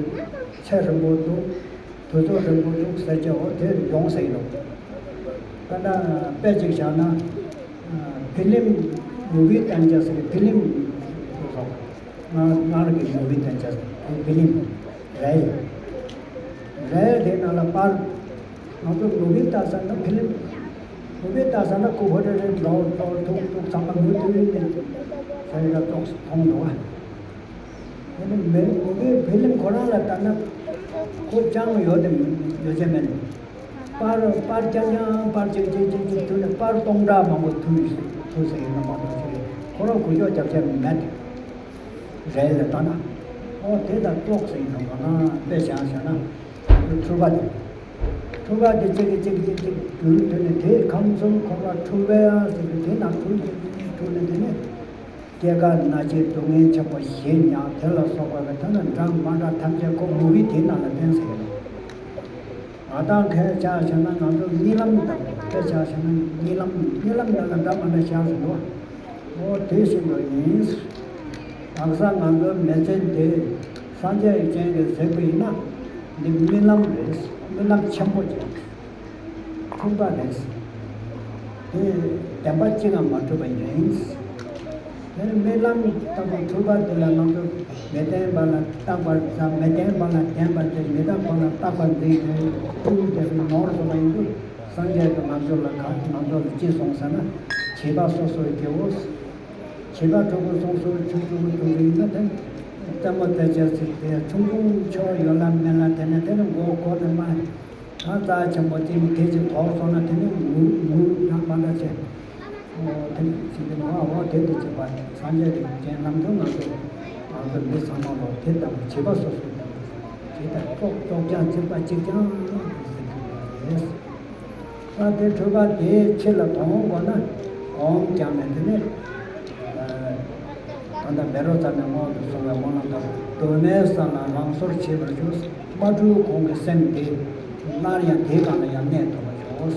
ཚེ་རིང་པོ་འདུག་དུས་ཚོད་རིང་པོ་འདུག་ཟེར་གྱི་འོ་དེ་ཡོང་ཟེར་གྱི་འདུག་ད་ལྟ་དཔེ་གཅིག་བཞག་ན། ཕི་ལིམ་མུ་བི་བསྟན་བྱ་ཟེར་གྱི་ཕི་ལིམ་སོགས་སྔར་སྔར་གྱི་མུ་བི་བསྟན་བྱ་ཕི་ཕི་ལིམ་རེད། རེད་དེ་ནང་ལ་པར་ང་ཚོ་མུ་བི་ལྟ་ས་ན་ཕི་ལིམ་མུ་བི་ལྟ་ས་ན་ཁོ་ཧོ་ཏེ་རེ་འགྲོ་འགྲོ་ཐུག་ཐུག་ཚང་མ་མུ་ཏུ་ཡིན་ཏེ་ཟེར་གྱི་ཙོགས་མཐོང་འདུག་ཨ། དེ་ནི་མེ་མུ་བི་ཕི་ལིམ་ཁོ་རང་ལ་ལྟ་ན་ཁོ་ཅང་ཡོད་དེ་ཡོད་ཅེ་མེད། པར་པར་རྐྱང་རྐྱང་པར་གཅིག་གཅིག་གཅིག་གཅིག་མཐུད་ནས་པར་སྟོང་ཕྲག་མང་པོ་མཐུད་མཐུད་ཟེར་ཡིན་ན་མ་གཏོགས་ཅི་རེད། ཁོ་རང་གུ་ཡོག་རྒྱབ་ཆ་མེད། རེད་ལ་ལྟ་ན། ཨོ་དེ་ལྟར་ཙོགས་ཟེར་ཡིན་ན་མ་ན་དཔེ་བཞག་བཞག་ན། འཁྲུལ་པ་དེ། འཁྲུལ་པ་དེ་གཅིག་གིས་གཅིག་གཅིག་རྒྱུན་མཐུད་ནས་དེ་ཁམས་གསུམ་འཁོར་བ་འཁྲུལ་པའི་ཟེར་གི་དེ་ན་འཁྲུལ་འཁྲུལ་ནས་དེ་ནས། སྐྱེ་རྒ་ན་འཆི་སྡུག་བསྔལ་ཆེན་པོ་ཞི་ཉག་དེ་ལ་སོགས་པ་གི་ཐ་ན་འདྲ་མ་འདྲ་ཐམས་ཅད་ཁོ་མུ་བི་དེའི་ནང་ལ་བསྟན་ཟེར་གི་འདུག་ང་དང་ཁས་ཆ་བཞག་ན་ང་ཚོ་གཉིད་ལམ་དང་ཁས་ཆ་བཞག་ན་གཉིད་ལམ་གཉིད་ལམ་ནང་ལ་འདྲ་མ་འདྲ་བཞག་ཟེར་འདུག་འོ་དེ་བཞིན་དུ་ཡིན། དག་ས་ང་ཚོའི་མི་ཚེ་འདི་སངས་རྒྱས་ཡུལ་ཅན་གྱི་གཟིགས་པ་ཡིན་ན་འདི་རྨི་ལམ་རེད། རྨི་ལམ་ཆེན་པོ་ཅིག་འཁྲུལ་པ་རེད། དེ་བདེན་པ་གཅིག་ཀྱང་མ་གྲུབ་པ་ཡིན། དེ་ནི་རྨི་ལམ་ལྟ་བུ་འཁྲུལ་པ་དེ་ལ་ང་ཚོ་མི་བདེན་པ་ལ་རྟག་པར་བྱ། མི་བདེན་པ་ལ་བདེན་པར་བྱེད། མི་རྟག་པ་ལ་རྟག་པར་འཛིན་ཏེ་འཁྲུལ་དེ་ནོར་སོང་བ་ཡིན་དུས་སངས་རྒྱས་ཀྱིས་ང་ཚོ་ལ་ག་ང་ཚོ་ལ་ཅི་གསུངས་ཟེར་ན། བྱིས་པ་སོ་སོའི་སྐྱེ་བོ། བྱིས་པ་ཕྲུ་གུ་སོ་སོའི་ཆུང་ཆུང་ཐུང་ཐུང་ཡིན་ན་དེ་རྩེད་མོ་རྩེ་བྱ་ཟེར་དེ་ཆུང་ཆུང་ཆོ་ཡོད་ལ་མེད་ལ་དེ་ནས་དེ་ནི་མགོ་སྐོར་ནས་མ། ད་རྩ་ཆེན་པོ་དེ་ནི་དེ་ཅིག་དོར་སོང་ན་དེ་ནི་ངུ་ངུ་ན་མ་འདྲ་ཆེ། ཨོ་དེ་ནི་ཅི་དེ་ནི་ཨོ་ཨོ་དེ་དེ་ཅིག་པ་སངས་རྒྱས་ཀྱི་རྒྱན་ལམ་དུ་ང་ཚོ་ང་ཚོ་མི་ཚང་མ་ལོ་དེ་ལྟ་བུ་བྱིས་པ་སོ་སོ་དེ་ནི་ཇི་ལྟར་ཙོག་ཙོག་ཀྱང་བྱིས་པ་གཅིག་ཀྱང་ཟེར་གྱི་ཡོད་རེད། ད་དེ་འཁྲུལ་པ་དེའི་ཕྱི་ལ་དོང་དགོས་ན་འོང་ཀྱང་མེད་དེ་ནི། ད་ལྟ་བཻ་རོ་ཙ་ནས་སྔོན་དུ་སོང་བའི་སྨོན་ལམ་ལྟར་གདོད་མའི་ས་ལ་རང་སོར་བྱེད་པར་ཞུ། མ་འཁྲུལ་གོང་གི་སེམས་དེ་སླར་ཡང་དེའི་སྒང་ལ་ཡང་གནས་ཐུབ་པར་ཤོག་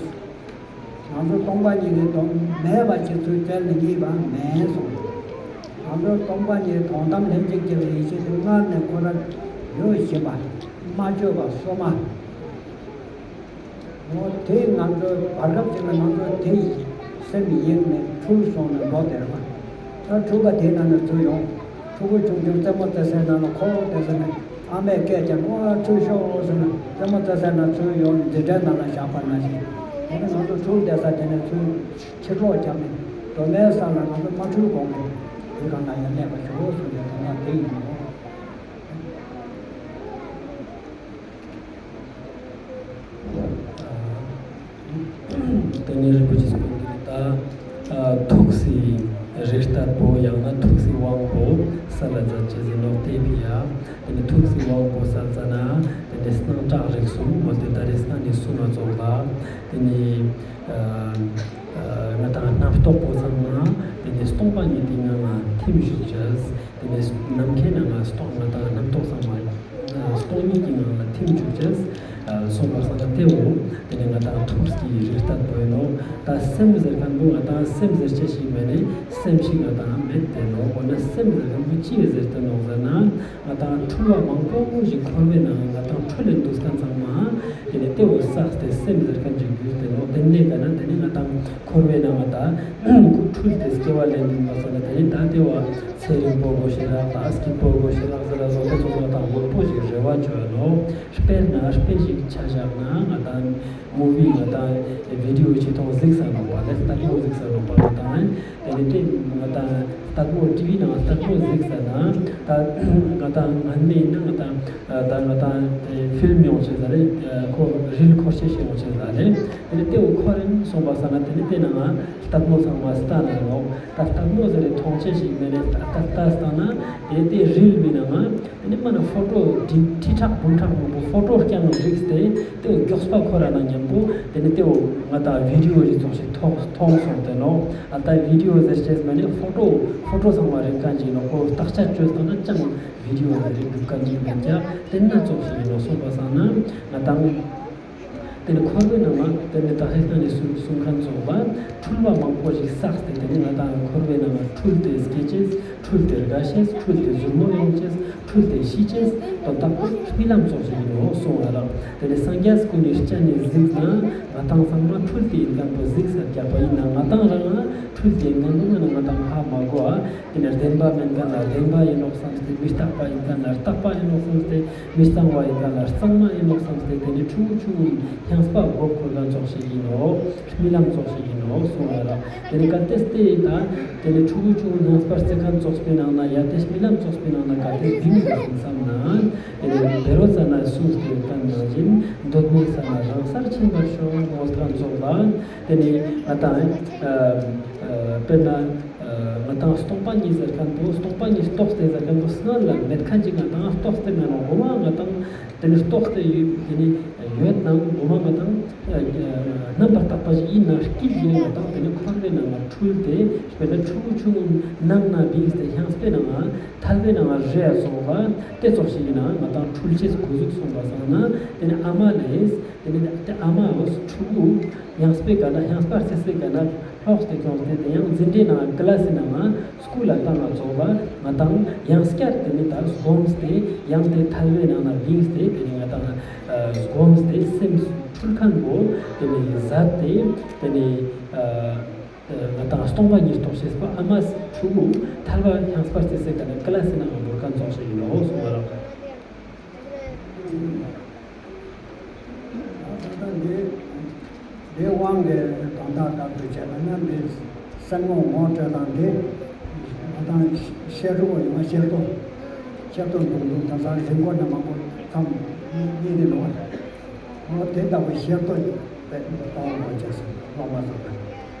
ང་ཚོ་སྟོང་པ་ཉིད་ཀྱི་དོན་མེད་པ་ཅིག་ཚུལ་བཙལ་ནས་རྙེད་པ་མེད་གསུངས། ང་ཚོ་སྟོང་པ་ཉིད་དོན་དམ་ལྷན་ཅིག་སྐྱེས་པའི་ཡེ་ཤེས་དེ་སྔར་ནས་ཁོ་རང་ཡོད་བཞིན་པ་མ་བཅོས་པ་སོ་མ། འོ་དེ་ང་ཚོའི་བར་སྐབས་ཅིག་ལ་ང་ཚོ་དེ་སེམས་ཡེངས་ནས་འཁྲུལ་སོང་ནས་འགྲོ་བསྡད་པ། ད་འཁྲུལ་པ་དེའི་ནང་ནས་ཚུར་ཡོང་། ཕྲུ་གུ་ཆུང་ཆུང་རྩེད་མོ་རྩེ་སའི་ནང་ལ་འཁོར་བསྡད་ས་ནས་ཨ་མས་སྐད་ཀྱང་ཨོ་ཨ་ཚུར་ཤོག་ཟེར་ནས་རྩེད་མོ་རྩེ་སའི་ནང་ཚུར་ཡོང་འཛིན་གྲྭའི་ནང་ལ་བཞག་པ་ནང་བཞིན། དེ་ནས་ང་ཚོ་འཁྲུལ་བསྡད་ས་དེ་ནས་ཚུར་ཕྱིར་ལོག་བརྒྱབ་ནས་ སློབ་མའི་ས་ལ་ང་ཚོ་མ་འཁྲུལ་གོང་གི་དེ་གང་ལ་ཡང་གནས་པར་ཞུ་ཟེར་ནས་དེ་ན་དེ་ཡིན་ནོ། དེ་ནས་རིན་པོ་ཆེ་གསུངས་པ་འདི་ད་ཐུགས་སྲས་རིགས་ལྟ་བུ་ཡང་ན་ཐུགས་སྲས་དབང་པོ་ས་ལ་མཛད་ཅེས་ཟེར་ནོ་དེ་ཕི་ཡ། དེ་ནས་ཐུགས་སྲས་དབང་པོ་ས་ལ་མཛད་ན་དེ་ནས་སྣང་གྲགས་རིག་གསུམ་མོ་དེ་ད་རེས་སྔ་ནས་གསུངས་ན་ཚོགས་ལ། དེ་ནས་ང་དང་རྣམ་རྟོག་པོ་ཚང་མ་དེ་ནས་སྟོང་པ་ཉིད་དེ་ངང་ལ་ཐིམ་བཞུགས་ཅེས། དེ་ནས་ནམ་མཁའི་ནང་ལ་སྟོང་ང་དང་རྣམ་རྟོག་ཚང་མ་སྟོང་ཉིད་ཀྱི་ངང་ལ་ཐིམ་བཅུག་ཅེས་གསུངས་པར་སང་ན་དེའོ། དེ་ནས་ང་དང་ཐུགས་ཀྱི་རིགས་ལྟ་བུ་ཡིན་ནོ། ད་སེམས་ཟེར་མཁན་པོ་ང་དང་སེམས་ཟེར་ཅེས་ཞིག་མེད་ནས་སེམས་ཤིག་ང་དང་མེད་དེ་ནོ། འོ་ན་སེམས་ཟེར་མཁན་པོ་ཅི་ཡོད་ཟེར་དེ་ནོ་ཟེར་ན། ང་དང་འཁྲུལ་བ་མང་པོ་ཞིག་འཁོར་བའི་ནང་ང་དང་འཁྲུལ་ལས་འདུག་མཁན་ཚང་མ་དེ་ནས་དེའོ་བསགས་ཏེ་སེམས་ཟེར་མཁན་ཅིག་གྱུར་ཏེ་ནོ། དེ་ནས་ག་ན་དེ་ནས་ང་དང་འཁོར་བའི་ནང་ང་དང་འཁྲུལ་ཏེ་སྐྱེ་བ་ལེན་འདུག་པ་སོང་ན་དེ་ནས་ད་དེའོ་ཚེ་རིང་པོ་དགོས་ཤེས་རག་ད་སྐྱིད་པོ་དགོས་ཤེས་རག་ཟེར་ལ་སོགས་དེ་ཚོ་ང་དང་མང་པོ་ཞིག་རེ་བ་བཅོལ་ནོ། དཔེར་ན་དཔེ་ཞིག་ཆ་བཞག་ན་ང་དང་མུ་བི་ང་དང་བི་ཌི་ཡོ་ཆེ་མཐོང་གཟིགས་ས་ནོ་པ་ལས་ལྟད་མོ་གཟིགས་ས་ནོ་པ་ང་དང་དེ་ནས་དེ་ང་དང་ལྟད་མོ་ཊི་ཝི་ནང་ལྟད་མོ་གཟིགས་ས་ན་ད་ང་དང་ངན་མེད་ན་ང་དང་ད་ང་དང་དེ་ཕིལ་མི་ཡོང་ཆེ་ཟ་རེད། ཁོ་རིལ་འཁོར་ཆེ་ཞིག་ཡོང་ཆེ་ཟ་རེད། དེ་ནས་དེའོ་འཁོར་རིན་སོང་པ་ས་ན་དེ་ནས་དེ་ནང་ལྟད་མོ་ཚང་མ་སྟ་ན་ནོ། ད་ལྟད་མོ་ཟེར་རེ་མཐོང་ཆེ་ཞིག་མེད་ནས་ད་ལྟ་ལྟ་སྟ་ན་དེ་དེ་རིལ་མི་ནང་ང་དེ་ནས་མ་ན་ཕོ་ཊོ་ཁྲི་ཁྲག་འབུམ་ཕྲག་མང་པོ་ཕོ་ཊོ་རྐྱང་རིགས་ཏེ་དེའོ་མགྱོགས་པ་འཁོར་ར་ན་མཉམ་པོ་དེ་ནས་དེའོ་ང་དང་བི་ཌི་ཡོ་རིགས་ཚོགས་ཤིག་མཐོང་མཐོང་སོང་དེ་ནོ། ཨ་ད་བི་ཌི་ཡོ་ཟེར་ཅེས་མེད་ནས་ཕོ་ཊོ་ཕོ་ཊོ་ཚང་མ་རིག་མཁན་ཅིག་ནོ། ཁོ་བརྟག་དཔྱད་བཅོས་སྟངས་ན་ཅང་བི་ཌི་ཡོ་ལ་རིག་སྒྲུབ་མཁན་ཅིག་མིན་ཀྱང་དེ་ན་ཚོགས་ཤིག་ཡིན་ནོ་གསུངས་པ་སང་ན་ང་དང་། དེ་ནི་འཁོར་བའི་ནང་ལ་དེ་ནི་ད་ཧེ་ན་ནི་གསུང་གསུང་མཁན་ཚོགས་ལ་འཁྲུལ་བ་མང་པོ་ཞིག་བསགས་ཏེ་དེ་ནི་ང་དང་འཁོར་བའི་ནང་ལ་འཁྲུལ་ཏེ་སྐྱེ་ཅེས་འཁྲུལ་ཏེ་རྒ་ཤེས་འཁྲུལ་ཏེ་ཟུར་མོ་ཡོང་ཅེས་འཁྲུལ་ཏེ་ཤི་ཅེས་དོན་དག་པོ་རྨི་ལམ་ཚོགས་ཤིག་ཡིན་ནོ་གསུང་བ་ལ། དེ་ནི་སངས་རྒྱས་ཀུན་ནི་སྤྱན་ནས་གཟིགས་ན་ང་དང་ཚང་མ་འཁྲུལ་ཏེ་ཡིན་མཁན་པོ་གཟིགས་ས་རྒྱག་པ་ཡིན་ན་ང་དང་རང་ང་འཁྲུལ་ཏེ་ཡིན་མཁན་པོ་ང་ན་ང་དང་ཧ་མ་གོ་ཨ། དེ་ནས་བདེན་པ་མིན་མཁན་ལ་བདེན་པ་ཡིན་ནོག་བསམ་སྟེ། མི་རྟག་པ་ཡིན་མཁན་ལ་རྟག་པ་ཡིན་ནོག་བསམ་སྟེ། མི་གཙང་བ་ཡིན་མཁན་ལ་གཙང་མ་ཡིན་ནོག་བསམ་སྟེ། དེ་ནས་ཕྲུ་གུ་ཆུང་ངུ་སྙན་པ་མགོ་འཁོར་མཁན་ཚོགས་ཤིག་ཡིན་ནོག་རྨི་ལམ་ཚོགས་ཤིག་ཡིན་ནོག་གསུང་བ་ར། དེ་ནས་གལ་ཏེ་སྟེ་ད་དེ་ནས་ཕྲུ་གུ་ཆུང་ངུ་སྙན་པ་རྩེ་མཁན་ཚོགས་པའི་ནང་ན་ཡ་དེ་རྨི་ལམ་ཚོགས་པའི་ནང་ན་གལ་ཏེ་བིང་དགོས་ཟིན་བསམ་ན། དེ་ནས་བེ་རོ་ཙ་ན་གསུངས་ཏེ་ཡོད་མཁན་ནང་བཞིན་འདོད་མེད་ས་ན་རང་སར་ཕྱིན་པར་ཤོག་མོལ་མཁན་ཚོགས་ལ། དེ་ནས་ང་དང་ཨ་ཨ་དཔེར་ན། ང་དང་སྟོང་པ་ཉིད་ཟེར་མཁན་པོ་སྟོང་པ་ཉིད་རྟོགས་ཏེ་ཟེར་མཁན་པོ་སྔོན་ལ་མེད་མཁན་ཅིག་ང་དང་རྟོགས་ཏེ་མེད་ནོ། ངོ་མ་ང་དང་དེ་ནི་རྟོགས་ཏེ་ཡོད་དེ་ནི་ཡོད་ནང་ངོ་མ་ང་དང་རྣམ་པར་དག་པ་ཞིག་ཡིན་ན་སྐྱིད་ཡོད། ང་དང་དེ་ནི་འཁོར་བའི་ནང་ལ་འཁྲུལ་ཏེ་དཔེར་ན་ཕྲུ་གུ་ཆུང་ངུ་ནང་ན་བིངས་ཏེ་ཤངས་པའི་ནང་ང་ཐལ་བའི་ནང་ང་རེ་ཡ་སོང་བ་དེ་ཙོགས་ཤིག་ཡིན་ན་ང་དང་འཁྲུལ་ཅེས་གོ་ཟུག་སོང་བ་སང་ན་དེ་ནི་ཨ་མ་ལས་དེ་ནི་དེ་ཨ་མ་ཕྲུ་གུ་ཡང་སྤེ་ག་ན་ཡང་སྤར་སེ་སེ་ག་ན་ལྷོག་སྟེ་ཀྱོང་སྟེ་དེ་ཡང་འཛིན་གྲྭའི་ནང་ཀི་ལ་སི་ནང་ང་སྐུལ་ལ་བཏང་ང་ཚོགས་པ་ང་དང་ཡང་སྐྱར་དེ་ནི་ད་སྒོམས་ཏེ་ཡང་དེ་ཐལ་བའི་ནང་ན་བིངས་ཏེ་དེ་ནི་ང་དང་སྒོམས་ཏེ་སེམས་འཁྲུལ་མཁན་པོ་དེ་ནི་ཟད་དེ་དེ་ནི་ང་དང་སྟོང་པ་ཉིད་རྟོགས་ཤེས་པ་ཨ་མ་ཕྲུ་གུ་ཐལ་བ་ཡང་སྤར་སེ་སེ་ག་ན་ཀི་ལ་སི་ནང་ང་འབོར་མཁན་ཚོགས་ཤིག་ཡིན་ནོ་གསུང་བ་རོགས། ད་ལྟ་འདི་འདིའི་དབང་གིས་དོན་དག་ལྟར་དུ་བྱས་པ་ན་འདི་སེམས་ངོ་ངོ་སྤྲོད་དང་འདི་ང་དང་ཤེར་རོ་ཡོང་བ་ཤེར་ཏོ་ཤེར་ཏོ་འདུག་འདུག་ད་ས་རིང་པོ་ནས་མང་པོ་མཚམས་གཉིས་ནས་ལོག་པ་རེད། འོ་དེ་ལྟ་བུ་ཤེར་ཏོ་ཡོད་པའི་གཏོང་བ་བྱས་སོང་ལོག་མ་སོང་བས།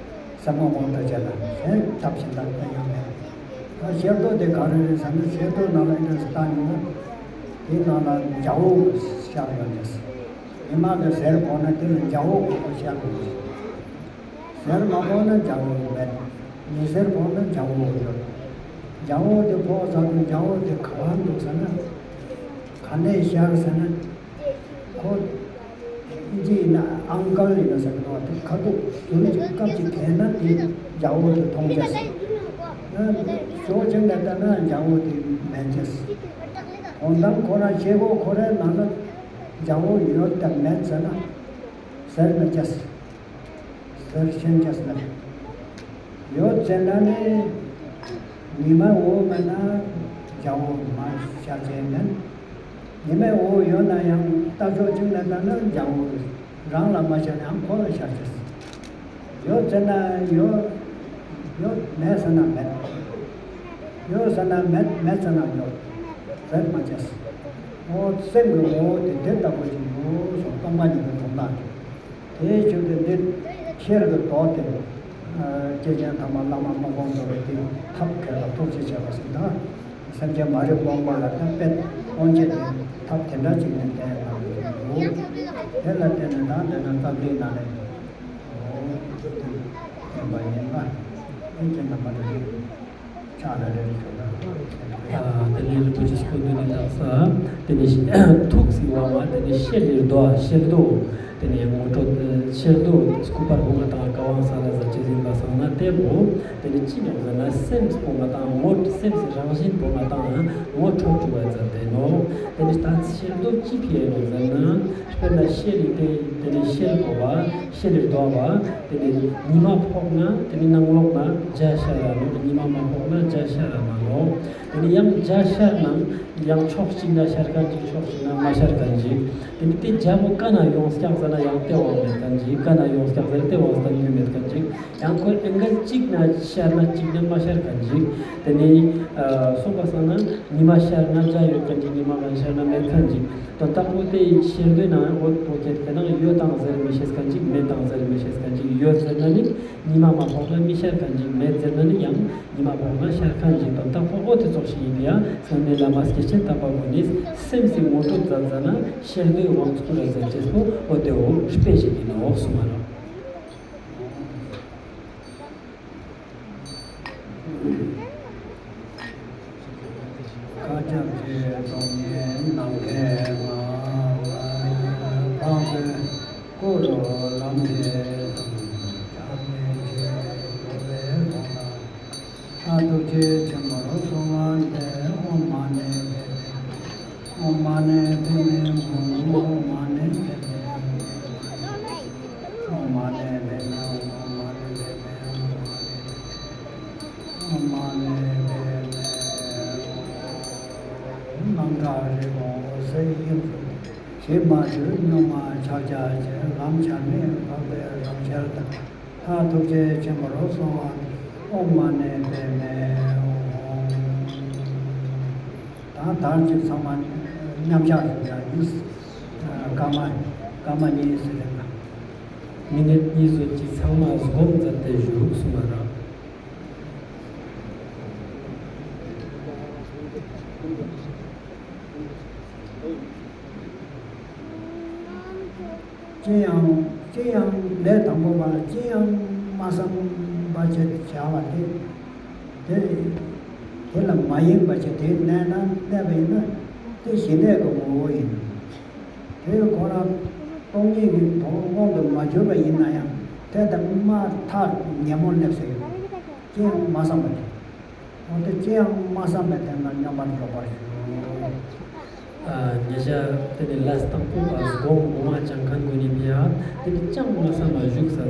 ས་མ་འོང་དུ་བྱས་ལ་ཟེར་ཐབས་ཤེས་ལ་བསྟན་ཡོད་མེད། ད་ཤེར་ཏོ་དེ་ག་རེ་རེད་ཟེར་ན་ཤེར་ཏོ་ནང་ལ་ཨིན་ཏྲས་བཏང་ཡོང་ན་དེའི་ནང་ལ་འཇའ་འོད་ཤར་ཡོང་ཅེས། ཉི་མ་གི་ཟེར་ཕོག་ན་དེ་ལ་འཇའ་འོད་དགོས་པ་ཤར་ཡོང་ཅེས། ཟེར་མ་ཕོག་ན་འཇའ་འོད་མེད། ཉི་ཟེར་ཕོག་ན་འཇའ་འོད་ཡོད། འཇའ་འོད་དེ་ཕོག་ཚར་དུས་འཇའ་འོད་དེ་ག་པར་འདུག་ཟེར་ན། ག་ནས་ཤར་ཟེར་ན། ཁོ། ཨིན་ཇི་ཡིན་ན་ཨང་ཀལ་ཡིན་ན་ཟེར་གི་འདུག་དེ་ཁ་ཐུག་ཟུར་གཅིག་སྐབས་གཅིག་གས་ན་དེ་འཇའ་འོད་དེ་མཐོང་ཅེས། ཞོགས་ཆེན་ལ་ལྟ་ན་འཇའ་འོད་དེ་མེད་ཅེས། འོན་ཏང་ཁོ་རང་ཤེལ་སྒོ་ཁོ་རའི་ནང་ལ་འཇའ་འོད་ཡོད་དམ་མེད་ཟེར་ན་ཟེར་མེད་ཅེས། ཟེར་ཤེས་ཅེས་མེད། ཡོད་ཟེར་ན་ནི་ཉི་མ་འོད་མེད་ན་འཇའ་འོད་མ་ཤར་ཅེས་མེད། ཉི་མའི་འོད་ཡོད་ན་ཡང་ལྟ་ཕྱོགས་གཅིག་ནས་ལྟ་ན་འཇའ་འོད་རང་ལ་མ་ཤར་ཡང་ཁོ་ལ་ཤར་ཅེས། ཡོད་ཟེར་ན་ཡོད། ཡོད་མེད་ཟེར་ན་མེད། ཡོད་ཟེར་ན་མེད། མེད་ཟེར་ན་ཡོད། ཟེར་མ་བྱས། འོ་སེམས་ཀྱི་ངོ་བོ་དེ་དེ་ལྟ་བུ་ཞིག་ཡོད་སོང་། སྟོང་པ་ཉིད་ཀྱི་དོན་དག་རེད། དེའི་ཕྱིར་དུ་འདི་ཤེལ་གྱི་མདོག་དེ། ཨ། སྐྱེས་ཆེན་ཐ་མ་བླ་མ་དམག་དཔོན་རྡོ་རྗེ་འདི་ཐབས་མཁས་ལ་ཐུགས་རྗེ་ཆེ་བ་ཞིག་དང་། སེམས་ཅན་མ་རིག་རྨོངས་པ་ལ་ད་དཔེ་དབང་བྱེད་དེ་ཐབས་དེ་འདྲ་ཅིག་ནས་བསྟན་གནང་ཡོད་འདུག་དེ་ལ་བརྟེན་ནས་ད་འདི་ན་རྩ་འཛིན་ནང་ནས། ཨོ། ཡིན་པ་ཡིན་ན། དེ་ཁྱེད་རྣམ་པ་ལ་རེ་ཕྱག་ལ་རེ་ཞུ་ན། ཨ། དེ་ནས་རིན་པོ་ཆེ་སྐུ་མདུན་ནས་བཏགས་ས། དེ་ནས་ཐུགས་སྲིད་དབང་མ། དེ་ནས་ཤེལ་ལེར་རྡོ། ཤེལ་རྡོ། དེ་ནས་ངོ་སྤྲོད། ཤེལ་རྡོ་སྐུ་པར་བུ་ང་དང་ཀ་ཝང་ས་ལ་ཟ་ཅེས་ཡིན་པ་སང་ན་དེ་མོ། དེ་ནས་ཅི་ཉོག་ཟེར་ན་སེམས་པོ་ང་དང་ངོ་སེམས་སི་རང་བཞིན་པོ་ང་དང་ངོ་འཕྲོད་བཅུག་པ་ཟེར་དེ་ནོ། དེ་ནས་ད་ཤེལ་རྡོ་ཅི་ཕི་ཨེ་ནོ་ཟེར་ན། དཔེར་ན་ཤེལ་ཡིན་ཏེ། དེ་ནས་ཤེལ་བོ་བ། ཤེལ་ལེར་རྡོ་བ། དེ་ནས་ཉི་མ་ཕོག་ན་དེ་ནས་ནང་ལོགས་ན་འཇའ་ཤར་ར་ནོ། ཉི་མ་མ་ཕོག་ན་འཇའ་ཤར་ར་མ་ནོ། དེ་ནས་ཡང་འཇའ་ཤར་ནའང་ཕྱོགས་གཅིག་ན་ཤར་མཁན་ཅིག་ཕྱོགས་གཅིག་ན་མ་ཤར་མཁན་ཅིག་དེ་ནས་དེ་འཇའ་བོ་ག་ན་ཡོང་སྐྱག་ཟེར་ན་ཡང་ལྟེ་བ་མེད་མཁན་ཅིག་ག་ན་ཡོང་སྐྱག་ཟེར་ན་ལྟེ་བ་ཟེར་ན་ཡོད་མེད་མཁན་ཅིག་ཡང་ཁོའི་ཨེང་གལ་གཅིག་ན་ཤར་ན་གཅིག་ན་མ་ཤར་མཁན་ཅིག་དེ་ནས་ཨ་གསུངས་པ་སང་ན་ཉི་མ་ཤར་ན་འཇའ་ཡོད་མཁན་ཅིག་ཉི་མ་མ་ཤར་ན་མེད་མཁན་ཅིག་དོན་དག་པོ་དེ་ཡི་ཤེལ་རྡོའི་ནང་འོད་པོ་ཁྱེར་དེ་ནང་ཡོད་དང་ཟེར་མི་ཤེས་མཁན་ཅིག་མེད་དང་ཟེར་མི་ཤེས་མཁན་ཅིག་ཡོད་ཟེར་ན་ནི་ཉི་མ་མ་ཕོག་ན་མི་ཤར་མཁན་ཅིག་མེད་ཟེར་ན་ནི་ཡང་ཉི་མ་ཕོག་ན་ཤར་མཁན་ཅིག་དོན་དག་པོ་འོ་དེ་ཙོགས་ཤིག་ཡིན་པས། ཡང་སྔོན་མའི་བླ་མ་སྐྱེས་ཆེན་དམ་པ་ཀུན་ནས་སེམས་སི་ངོ་སྤྲོད་མཛད་མཛད་ན་ཤེལ་རྡོའི་དབང་བསྐུར་ར་ཟེར་ཅེས་པོ་འོ་དེ་འོ་དཔེ་ཞིག་ཡིན་ནོ་གསུངས་པ་རེད། བཀའ་ཁྱབ་ཆེ་སྟོང་ཉིད་ནམ་མཁའི་ངང་། འཕགས་པའི་སྐུ་རུ་ལམ་འཁྱེར་དང་། སྐྱབས་གནས་ཆེ་འགྲོ་བའི་གོ་འཕང་། ལྷ་ཐུགས་རྗེ་ཆེན་པོར་གསོལ་བ་འདེབས། ཨོཾ་མ་ཎི་པདྨེ། ཨོཾ་མ་ཎི་པདྨེ་ཧཱུྃ། ཨོཾ་མ་ཎི་པདྨེ་ཧཱུྃ། ཨོཾ་མ་ཎི་པདྨེ་ཧཱུྃ། ཨོཾ་མ་ཎི་པདྨེ་ཧཱུྃ། ཨོཾ་མ་ཎི་པདྨེ་ཧཱུྃ། སྣང་གྲགས་རིག་གོང་འོད་གསལ་དབྱིངས་སུ། གཞི་མ་བཅུ་གཉུག་མ་ཕྱག་རྒྱ་ཆེ། ལམ་བྱར་མེད་འཕགས་པའི་ལམ་ཁྱེར་དང་། ལྷ་ཐུགས་རྗེ་ཆེན་པོར་གསོལ་བ་འདེབས། ཨོཾ་མ་ཎི་པདྨེ་ཧཱུྃ། ད་དར་གཅིག་ཚང་མ་མཉམ་བཞག་ཞུ་ཡ་ཡིན། སྐར་མ་སྐར་མ་གཉིས་ཟེར་རེད་ལ། མི་ནིཊ་གཉིས་ཙམ་ཅིག་ཚང་མ་སྒོམ་མཛད་དེ་བཞུགས་གསུངས་པ་རེད། ཅི་ཡང་ཅི་ཡང་ལས་དང་པོ་པ་ལ་ཅི་ཡང་མ་བསམ་པ་བྱེད་བྱ་བ་དེ། དེ་དེ་ལ་མ་ཡེངས་པ་བྱེད། དེ་གནས་ན་གནས་པ་ཡིན་ན་དེ་ཞི་གནས་ཀྱི་ངོ་བོ་ཡིན། དེ་ཁོ་རང་སྟོང་ཉིད་ཀྱི་དོན་དངོས་སུ་མ་གྱུར་པ་ཡིན་ན་ཡང་དེ་ལྟར་མ་ཐག་ཉོན་མོངས་སླེབས་ས་ཡོད། ཅི་ཡང་མ་བསམ་པ་དེ། འོ་དེ་ཅི་ཡང་མ་བསམ་པའི་དོན་ལ་སྙོམས་པར་འཇུག་པར་ཞུ། ཨ། ཉེ་ཞ་དེ་ནི་ལས་དང་པོ་པ་སྒོམ་སྒོམ་མ་ཅང་ཁན་དགོས་ནི་མེད་ཡ། དེ་ནི་ཅང་མ་བསམ་པ་བཞུགས་ས་ཟ།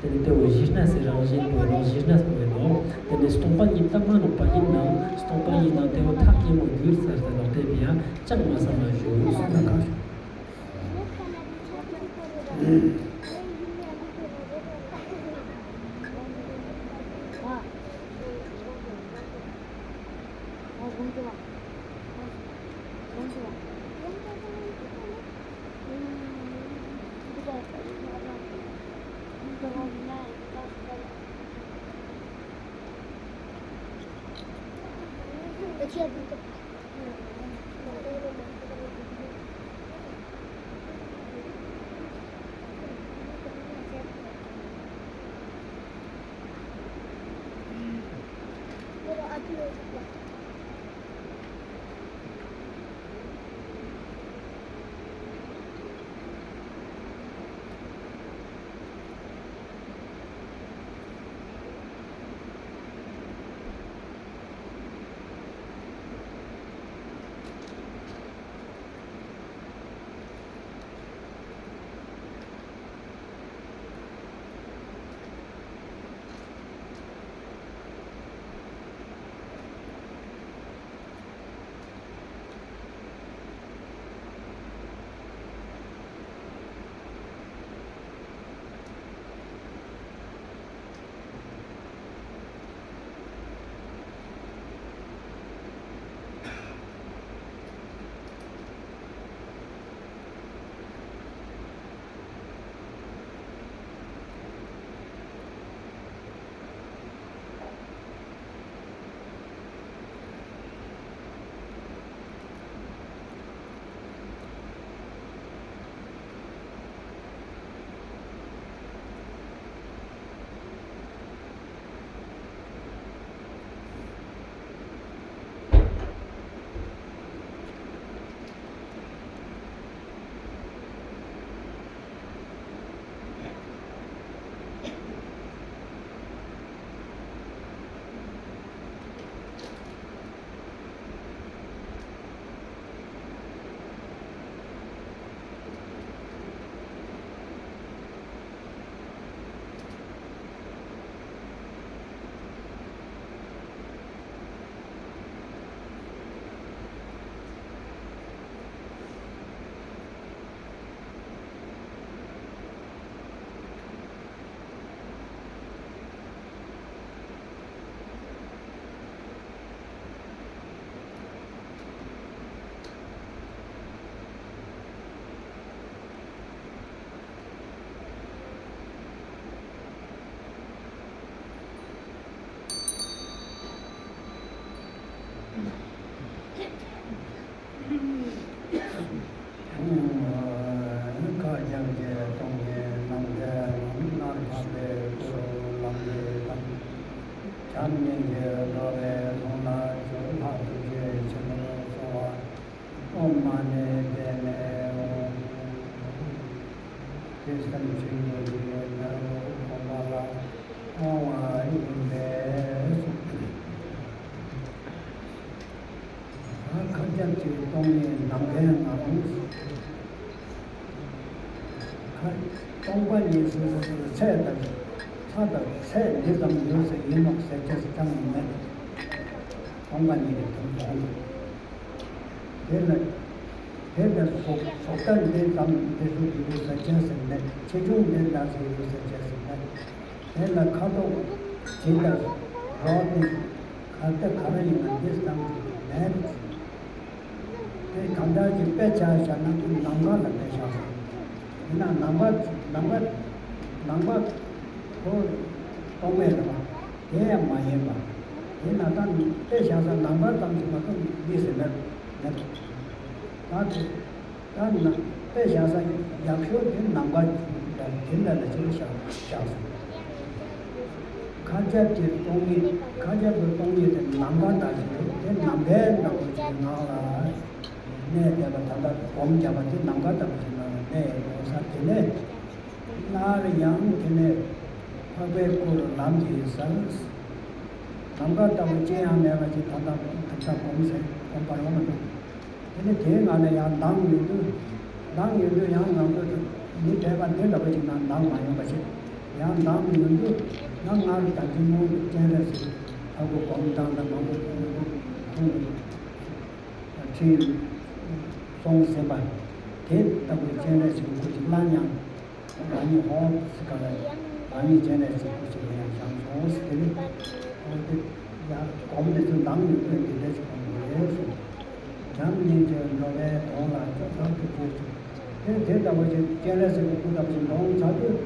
དེ་ནི་དེ་བོ་གཞི་གནས་སི་རང་བཞིན་པོ་ཡིན་ནོ། གཞི་གནས་པོ་ཡིན་ནོ། དེ་ནི་སྟོང་པ་ཉིད་ལྟ་མ་ནོག་པ་ཡིན་ནམ། སྟོང་པ་ཡིན་ན་དེ་བོ་ཐག་ཉེ་མོ་གྱུར་ས་ཟ་ནོ། དེ་བས་ཡ་ཅང་མ་བསམ་པ་བཞུགས་སོ་ན་ག་སྙིང་རྗེ་འགྲོ་བའི་དོན་ལ་ཆོས་ལ་ཐུགས་རྗེ་ཆེན་པོར་གསོལ་བ། ཨོཾ་མ་ཎི་པདྨེ་ཧཱུྃ། དེ་སེམས་ཅན་གྱི་ནད་ལུགས་སྐོམ་པ་ལ་དབང་བ་ཡིན་པས། ཁ་རྒྱབ་ཀྱི་སྟོང་ཉིད་ནམ་མཁའི་ནང་། ཁ། སྟོང་པ་ཉིད་སུ་ཚད་དང་ཚད་དང་ཚད་འདི་ཙམ་ཡོད་ཟེར་ཡིན་ནོ་ཟེར་ཅེས་ཀྱང་མེད། སྟོང་པ་ཉིད་ཀྱི་དོན་སྟོང་། དེ་ལ། དེ་ལ་གཟུགས་གཟུགས་ལྟ་འདི་ཙམ་འདི་ཟུག་ཡོད་ཟེར་ཅེས་ཟེར་མེད། ཆེ་ཆུང་འདི་འདྲ་ཟིག་ཡོད་ཟེར་ཅེས་ཟེར་མེད། དེ་ལ་ཁ་དོག་ཇི་ལྟར་རོ་ནི་ག་ལྟ་ག་རེ་ཡིན་ན་འདི་ཙམ་ཟིག་མེད། དེ་གང་ལྟར་གྱི་དཔེ་ཆ་བཞག་ན་ནམ་མཁའ་ལ་དཔེ་བཞག་སོང་། ཡིན་ན་ནམ་མཁའ་ནམ་མཁའ་ནམ་མཁའ་ཁོ་སྟོང་པས་རེད་པ། དེ་ཡང་མ་ཡིན་པ། ཡིན་ན་ད་དཔེ་བཞག་ས་ནམ་མཁའ་ཙམ་ཞིག་མ་གཏོགས་མི་ཟེར་མེད་མེད། ད་དེ་ད་ནི་དཔེ་བཞག་ས་ཡག་ཤོས་དེ་ནམ་མཁའ་དེ་འདྲ་ལ་ཅིག་བཞག་བཞག་སོང་། ཁ་རྒྱབ་ཀྱི་སྟོང་ཉིད། ཁ་རྒྱབ་ཀྱི་སྟོང་ཉིད་དེ་ནམ་མཁའ་འདྲ་ཞིག་རེད། དེ་ནམ་མཁའི་འདྲ་བོ་ཅིག་ནང་ལ་གནས་བསྡད་པ། ད་ལྟ་སྒོམ་བརྒྱབ་པ་དེ་ནམ་མཁའ་ལྟ་བུ་ཞིག་ནང་ལ་གནས་ཡོད་ས་དེ་ནས། སླར་ཡང་དེ་ནས་འཕགས་པའི་སྐུ་རུ་ལམ་གྱིས་གསལ། ནམ་མཁའ་ལྟ་བུ་ཅི་ཡང་མེད་པ་ཅིག་ད་ལྟ་ད་ལྟ་སྒོམ་ཟེར་སྒོམ་པར་འོང་མི་འདུག་དེ་ནས་དེའི་ངང་ནས་ཡང་ལྡང་ཡོང་དུས། ལྡང་ཡོང་དུས་ཡང་ང་ཚོ་མི་དད་པ་འདི་འདྲ་བོ་ཅིག་ནང་ལྡང་མ་ཡོང་བ་ཞིག་ཡང་ལྡང་ཡོང་དུས་ཡང་སྔར་དང་གཅིག་མོ་སྤྱན་རས་གཟིགས་ལྷ་སྐུ་སྒོམ་སྟངས་དང་མང་པོ་ཁོང་གི་ཁོང་གི་ཁྲིད་སོང་ཟིན་པ་དེ་ལྟ་བུའི་སྤྱན་རས་གཟིགས་སྐུ་ཅིག་སླར་ཡང་། རང་ཉིད་ཧོབ་སི་ཀ་ལ་རང་ཉིད་སྤྱན་རས་གཟིགས་སྐུ་ཅིག་ལ་ཡང་བཞེངས་སོང་ཟེར་ཏེ་ནི། འོ་དེ་ཡང་སྒོམ་དེ་ཚོ་ལྡང་ཡོང་དུས་འདི་འདྲ་ཞིག་གོམས་དགོས་རེད་གསུངས། བྱམས་སྙིང་རྗེ་འགྲོ་བའི་དོན་ལ་སྐྱོབ་པར་ཐུགས་རྗེ་ཆེ། དེ་དེ་ལྟ་བུ་ཞིག་སྤྱན་རས་གཟིགས་ཀྱི་སྐུ་ལྟ་བུ་ཞིག་མཐོང་ཚར་དུས།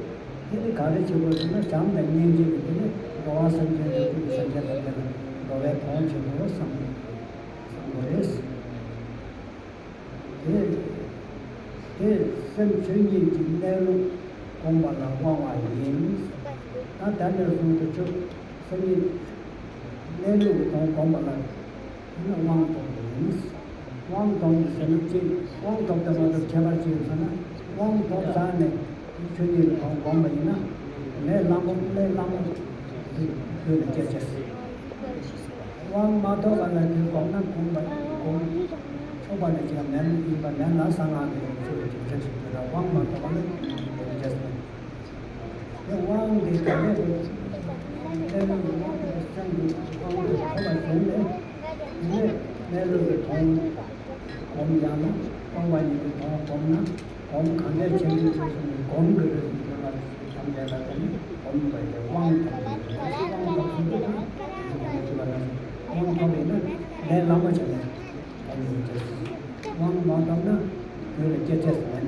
དེ་ནི་ག་རེ་བྱེད་དགོས་ཟེར་ན། བྱམས་དང་སྙིང་རྗེ་གིས་དེ་ནི་འགྲོ་བ་སེམས་ཅན་རིགས་དྲུག་གི་སེམས་ཅན་ཐམས་ཅད་ལ་འགྲོ་བའི་དོན་བྱེད་དགོས་བསམ་བསམ་དགོས་རེད། དེ་དེ་སེམས་ཆོས་ཉིད་ཀྱི་གནས་ལུགས་སྒོམ་པ་ལ་དབང་བ་ཡིན། ད་ད་ནས་བཟུང་དུ་ཆོས་སེམས་ཉིད་གནས་ལུགས་ཀྱི་དོན་སྒོམ་པ་ལ་དེ་ནི་དབང་ཐོབ་པ་ཡིན། དབང་ཐོབ་ཟེར་ན་ཅི། དབང་ཐོབ་དང་མ་ཐོབ་ཁྱད་པར་ཅི་ཡོད་ཟེར་ན། དབང་ཐོབ་ཚར་ནས་ཆོས་ཉིད་ཀྱི་དོན་སྒོམ་པ་ཡིན་ན། ལས་སླ་མོ་ལས་སླ་མོ་རྒྱུད་ལ་སྐྱེ་ཆེས། དབང་མ་ཐོབ་པ་ལ་དེ་སྒོམ་ན་གོམས་པ་གོམས་ཆོག་པ་ལ་ཅི་ཡང་མེད་ཡིན་པ་མེད་ལ་གསང་སྔགས་ཀྱི་ཆོས་ཀྱི་རྒྱུ་མཚན་ཞིག་ཡོད་ལ། དབང་མ་ཐོབ་པ་ལ་གོམས་ཆེས་མེད། དེ་དབང་འདི་ག་ལས་རེད། ལས་ལུགས་དབང་གི་སེམས་ཀྱི་དབང་དུ་ཐོབ་པ་བྱུང་ནས། དེ་ནས་གནས་ལུགས་ཀྱི་དོན་སྒོམ་ཡང་ན་སྟོང་པ་ཉིད་ཀྱི་དོན་སྒོམ་ན། སྒོམ་གང་ག་ཆེན་པོའི་ཆོས་གསུམ་གྱི་སྒོམ་གྱི་རིགས་སུ་གྱུར་པ་ཐམས་ཅད་ལ་དེ་ནི་སྒོམ་པའི་དབང་ཐོབ་པའི་དབང་ཐོབ་ཟིན་པ་དང་། དབང་ཐོབ་པས་ན་ལས་སླ་མོ་བྱས་ནས་སྒོམ་ཡོང་ཆེས། དབང་མ་ཐོབ་ན་རྒྱུད་ལ་སྐྱེ་ཆེས་མེད།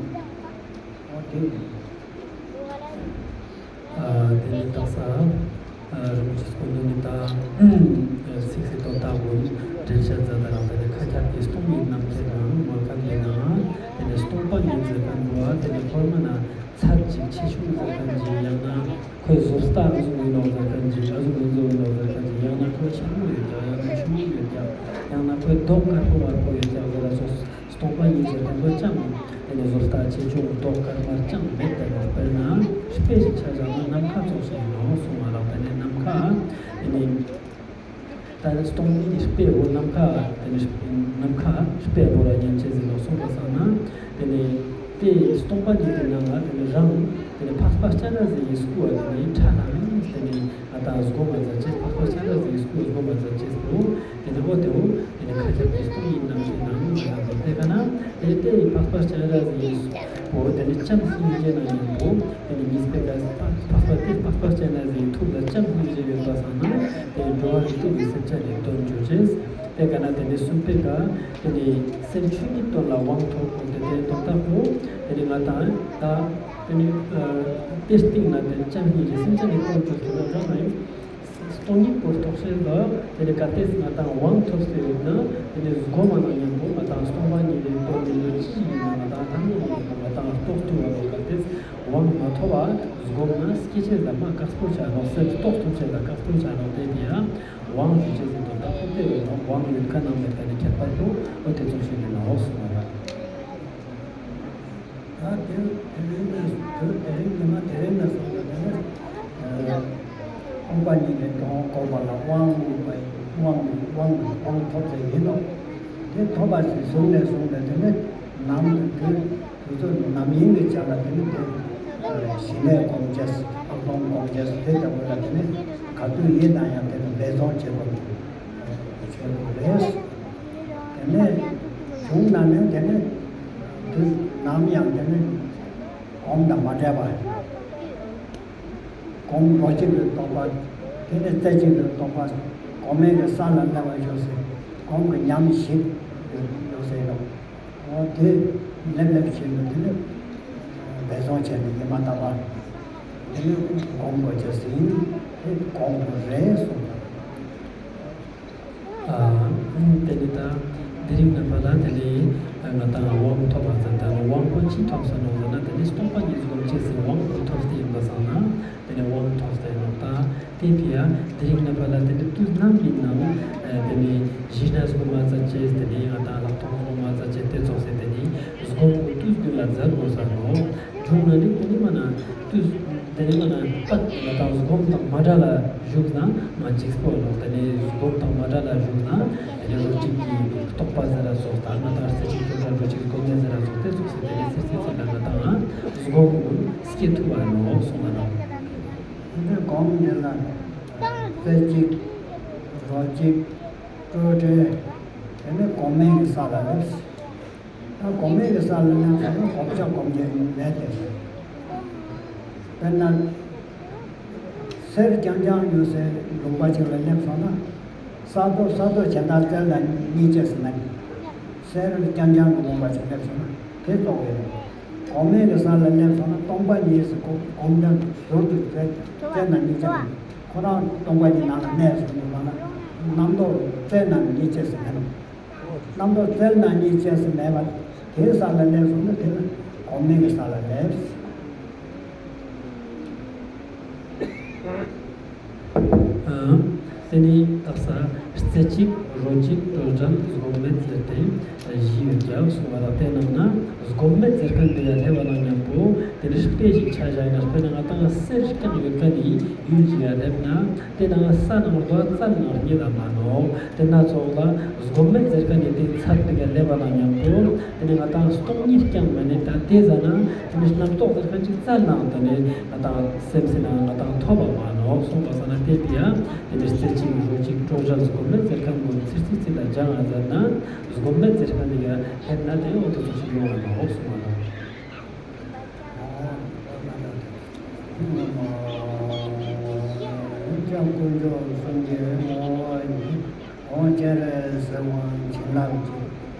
འོ་དེ་ཡིན། ཨ། དེ་ནས་དག་ས། ཨ། རིན་པོ་ཆེ་སྐུ་མདུན་ནས་ད་ཚིག་ཟིན་ཐོ་ལྟ་བུ་འགྲེལ་བཤད་མཛད་དེ་རང་དེ་ནས་ཁ་ཁྱབ་ཀྱི་སྟོང་ཉིད་ནམ་མཁའི་ནང་མ་ཁ་འདི་ན་དེ་ནས་སྟོང་པ་ཉིད་ཟེར་མཁན་བོ་དེ་ནས་ཁོར་མ་ན་ཚད་ཅིག་ཆེ་ཆུང་ཟེར་མཁན་ཅིག་ཡང་ན་ཁོའི་བཟོ་ལྟ་ཨ་ཟུག་ཡིན་ནོག་ཟེར་མཁན་ཅིག་ཨ་ཟུག་ཡིན་ཟུག་ཡིན་ནོག་ཟེར་མཁན་ཅིག་ཡང་ན་ཁོའི་ཆེན་མོ་ཡོད་ཀྱང་ཡང་ན་ཆུང་ངུ་ཡོད་ཀྱང་ཡང་ན་ཁོའི་མདོག་དཀར་པོ་དམར་པོ་ཡོད་ཀྱང་ཟེར་ལ་སོགས། སྟོང་པ་ཉིད་ཟེར་མཁན་པོ་ཅང་དེ་ནས་བཟོ་ལྟ་ཆེ་ཆུང་མདོག་དཀར་དམར་ཅང་མེད་དེ་ནོ། དཔེར་ན་དཔེ་ཞིག་ཆ་བཞག་ན་ནམ་མཁའ་ཙོགས་ཤིག་ཡིན་ནོ་གསུངས་པ་ལ། དེ་ནས་ནམ་མཁའ་དེ་ནས་ད་ནི་སྟོང་ཉིད་དཔེ་བོ་ནམ་མཁའ་དེ་ནས་ནམ་མཁའ་དཔེ་བོ་ལ་མཉམ་བྱེད་ཟེར་ནོ་གསུངས་པ་སང་ན། དེ་ནས་དེ་སྟོང་པ་ཉིད་དེ་ནང་ལ་དེ་ནས་རང་དེ་ནས་འཕགས་པ་སྤྱན་རས་གཟིགས་ཀྱི་སྐུ་བ་དེ་ནས་ཁྲ་ལ་དེ་ནས་ང་དང་སྒོམ་པ་མཛད་ཅེས། འཕགས་པ་སྤྱན་རས་གཟིགས་སྐུ་སྒོམ་པ་མཛད་ཅེས་སོ། དེ་ནས་འོ་དེའོ་དེ་ནས་ཁ་ཁྱབ་ཀྱི་སྟོང་ཉིད་རྣམ་ཤེས་ནང་ཟེར་ན་འདུག་དེ་ག་ན་དེ་ལྟའི་འཕགས་པ་སྤྱན་རས་གཟིགས་པོ་དེ་ནས་ལྕམ་སྙིང་རྗེ་ན་ཡིན་པོ། དེ་ནས་ཉིས་པའི་ག་འཕགས་པ་དེ་འཕགས་པ་སྤྱན་རས་གཟིགས་ཐུགས་ལ་ལྕམ་སྙིང་རྗེ་ཡོད་པ་སང་ན་དེ་འགྲོ་བ་རིགས་དྲུག་གི་སེམས་ཅན་ལས་དོན་འགྱུར་ཅེས། དེ་ག་ན་དེ་ནས་གསུམ་པའི་ག་དེ་ནས་སེམས་ཆོས་ཉིད་དོན་ལ་དབང་ཐོབ་པོ་དེ་དེ་དོན་དག་པོ་དེ་ནས་ང་དང་ད་དེ་ནས་དེ་སྟེང་ན་དེ་ལྕམ་སྙིང་རྗེ་སེམས་ཅན་ལས་དོན་འགྱུར་ཟེར་བ་འདྲ་མ་ཡིན། སྟོང་ཉིད་པོ་རྟོགས་ཤེས་ལ་དེ་ནས་ག་ཏེས་ང་དང་དབང་ཐོབ་སྟེ་ཡོད་ན་དེ་ནས་སྒོམ་མ་ན་མཉམ་པོ་ང་དང་སྟོང་པ་ཉིད་ལས་དོན་མི་ལོ་ཅི་ཡིན་ན་ང་དང་ཐང་ངེ་ཡིན་ན་ང་དང་རྟོགས་ཐུབ་པ་ལོ་ག་ དེ་དབང་མ་ཐོབ་པ་སྒོམ་ན་སྐྱེ་ཆེད་ལ་མ་དཀགས་པོ་ཆགས་ནོག་སེམས་རྟོགས་ཐུབ་ཆེད་ལ་དཀགས་པོ་ཆགས་ནོག་དེ་དེ་ཡང་དབང་ཞུ་ཆེད་ཟེར་དུས་དཀགས་པོ་དེ་ཡོད་ནོག་དབང་ཡོད་ཁ་ནང་མེད་ཁ་ནི་ཁྱད་པར་དུ་འོ་དེ་ཚོ་ཞིག་ཡིན་ནོག་གསུངས་པ་རེད། ད་དེ་དེ་རིང་ནས་དེ་དེ་རིང་ནས་མ་དེ་རིང་ནས་བཟུང་ནས་དེ་ནས་རྐང་པ་གཉིས་ནས་གྲོང་བསྐོར་བ་ལ་དབང་བསྐུར་བའི་དབང་དབང་དབང་ཐོབ་ཚེ་ཡིན་ནོ། དེ་ཐོབ་པ་ཞིག་བཟུང་ནས་བཟུང་ནས་དེ་ནས་ནམ་དུ་དུས་དུས་ཚོད་ནམ་ཡིན་གྱི་ཆ་ལ་དེ་ནས་དེ་ཞི་གནས་སྒོམ་བྱས་ལྷག་མཐོང་སྒོམ་བྱས་དེ་ལྟ་བུ་ལ་དེ་ནས་ག་དུས་ཡིན་ན་ཡང་དེ་ནས་འབད་བརྩོན་བྱེད་དགོས་བྱེད་དགོས་རེད། དེ་ནས་བྱུང་ན་ནི་དེ་ནི་དུས་ནམ་ཡང་དེ་ནི་སྒོམ་དང་མ་འབྲལ་བར། སྒོམ་རོ་གཅིག་ལ་རྟོགས་པ། དེ་ནི་རྩེ་གཅིག་ལ་རྟོགས་པ། སྒོམ་མེད་ཀྱི་ས་ལ་སླེབས་པ་ཡོད་ཟེར། སྒོམ་གྱི་ཉམས་ཞིབ་ཡོད་ཟེར་རོ། འོ་དེ་ལེབ་ལེབ་བྱེད་ལ་དེ་ནི་འབད་བརྩོན་བྱས་ནས་ཉི་མ་རྟག་པར་དེ་ནི་སྒོམ་དགོས་ཅེས་ཟིན། དེ་སྒོམ་དགོས་རེད་གསུངས། ཨ། དེ་ནི་ད་དེ་རིང་རྣམ་པ་ལ་དེ་ནི་ང་དང་དབང་ཐོབ་པ་ཙམ་དང་དབང་པོ་ཅི་ཐོབ་ས་ནོ་ཟེར་ན་དེ་ནི་སྟོང་པ་ཉིད་སྒོམ་ཅེས་སི་དབང་པོ་ཐོབ་སྟེ་ཡིན་པ་སང་ན་དེ་ནི་དབང་ཐོབ་སྟེ་ཡིན་ནོ། ད་དེ་ཕི་ཡ་དེ་རིང་རྣམ་པ་ལ་དེ་ནི་དུས་ནམ་ཡིན་ནམ་དེ་ནི་གཞི་ན་སྒོམ་མ་ཙམ་ཅེས་དེ་ནི་ང་དང་ལྷག་མཐོང་སྒོམ་མ་ཙམ་ཅེས་དེ་ཚོགས་སེ་དེ་ནི་སྒོམ་དུས་རྒྱུན་ལ་མཛད་དགོས་ས་ནོ། བྱུང་ན་ནི་དེ་ནི་མ་ན་དུས། དེ་ནས་མ་ན་པད་ང་དང་སྒོམ་དང་མ་འདྲ་ལ་བཞུགས་ན་མ་འཇིགས་པོ་ལོ། དེ་ནས་སྒོམ་དང་མ་འདྲ་ལ་བཞུགས་ན་དེ་ནས་རོ་གཅིག་གི་རྟོགས་པ་ཟེར་ར་སོགས་དང་ང་དང་རྩེ་གཅིག་སྒོམ་ར་རོ་གཅིག་སྒོམ་ནས་ཟེར་ར་སོགས་དེ་སོགས་སེ་དེ་ནས་སེ་སེ་སེ་ལ་ང་དང་སྒོམ་སྐྱེ་ཐུབ་པ་ནོ་གསུངས་པ་ནོ། དེ་ནས་སྒོམ་འདི་ལ་རྩེ་གཅིག་རོ་གཅིག་སྤྲོས་བྲལ། དེ་ནས་སྒོམ་མེད་ཀྱི་ས་ལ་སླེབས། ད་སྒོམ་མེད་ཀྱི་ས་ལ་སླེབས་སོང་ན་བག་ཆགས་སྒོམ་རྒྱུ་མེད་དེ། དཔེར་ན། གསེར་རྐྱང་རྐྱང་ཡོད་སའི་ལུང་པ་ཅིག་ལ་སླེབས་སོང་ན། ས་རྡོ་ས་རྡོ་གཞན་དག་རྩལ་དང་གཉིས་ཅེས་སུ་མེད། གསེར་རྐྱང་རྐྱང་གི་ལུང་པ་ཅིག་སླེབས་སོང་ན་དེ་རྟོགས་ཡོད་རེད། སྒོམ་མེད་ཀྱི་ས་ལ་སླེབས་སོང་ན་སྟོང་པ་ཉིད་སུ་སྒོམ་སྒོམ་དང་ཟུར་དུ་རྩལ་རྩལ་དང་གཉིས་ཅེས་མེད། ཁོ་རང་སྟོང་པ་ཉིད་ནང་ལ་གནས་སུ་འདུག་པ་ན་རྣམ་རྟོག་རྩལ་དང་གཉིས་ཅེས་སུ་མེད། རྣམ་རྟོག་རྩལ་དང་གཉིས་ཅེས་སུ་མེད་པ། དེའི་ས་ལ་སླེབས་སོང་ན་དེ་ལ་སྒོམ་མེད་ཀྱི་ས་ལ་སླེབས། ཨ། དེ་ནས་དག་ས་རྩེ་གཅིག་རོ་གཅིག་སྤྲོས་བྲལ་སྒོམ་མེད་ཟེར་ཏེ་བཞི་ཡོད་ཀྱང་གསུངས་པ་ལ་བལྟས་གནང་ན། སྒོམ་མེད་ཟེར་མཁན་འདི་ཡང་སླེབས་པ་ན་མཉམ་པོ་དེ་ནི་དཔེ་ཞིག་ཆ་བཞག་ན། དཔེར་ན་ང་དང་གསེར་རྐྱང་ཡོད་མཁན་ནི་ཡུལ་ཞིག་ཡང་སླེབས་ན། དེ་ནང་ས་ནང་རྡོ་རྩལ་ནང་རྙེད་ལ་མ་ནོག་དེ་སྣ་ཚོགས་ལ་སྒོམ་མེད་ཟེར་མཁན་ནི་དེ་ཚར་དེ་ག་སླེབས་པ་ན་མཉམ་པོ་དེ་ནི་ང་དང་སྟོང་ཉིད་རྐྱང་མ་ནི་ད་དེ་ཟ་ན་དེ་ནི་རྣམ་རྟོག་ཟེར་མཁན་ཅིག་རྩལ་ནང་དེ་ནི་ང་དང་སེམས་སི་ནང་ང་དང་ཐོབ་པ་མ་ནོག་གསུངས་པ་ས་ན་དེ་དེ་ཡང་དེ་ནི་རྩེ་གཅིག་རོ་གཅིག་སྤྲོས་བྲལ་སྒོམ་མེད་ཟེར་མཁན་ངོ་ཚིར་ཚིར་ཚིར་ལ་སྦྱང་ང་ཟ་ན། སྒོམ་མེད་ཟེར་མཁན་འདི་ག་ལྷན་ན་དེ་འོ་དེ་ཚོ་ཞིག་ཡོང་བ་དང་འོག་སོང་བ་དང་། ཀྱང་དཀོན་མཆོག་གསུམ་གྱི་ངོ་བོ་ཉིད་དགོངས་འཆར་གསལ་བའི་བྱིན་རླབས་ཀྱིས་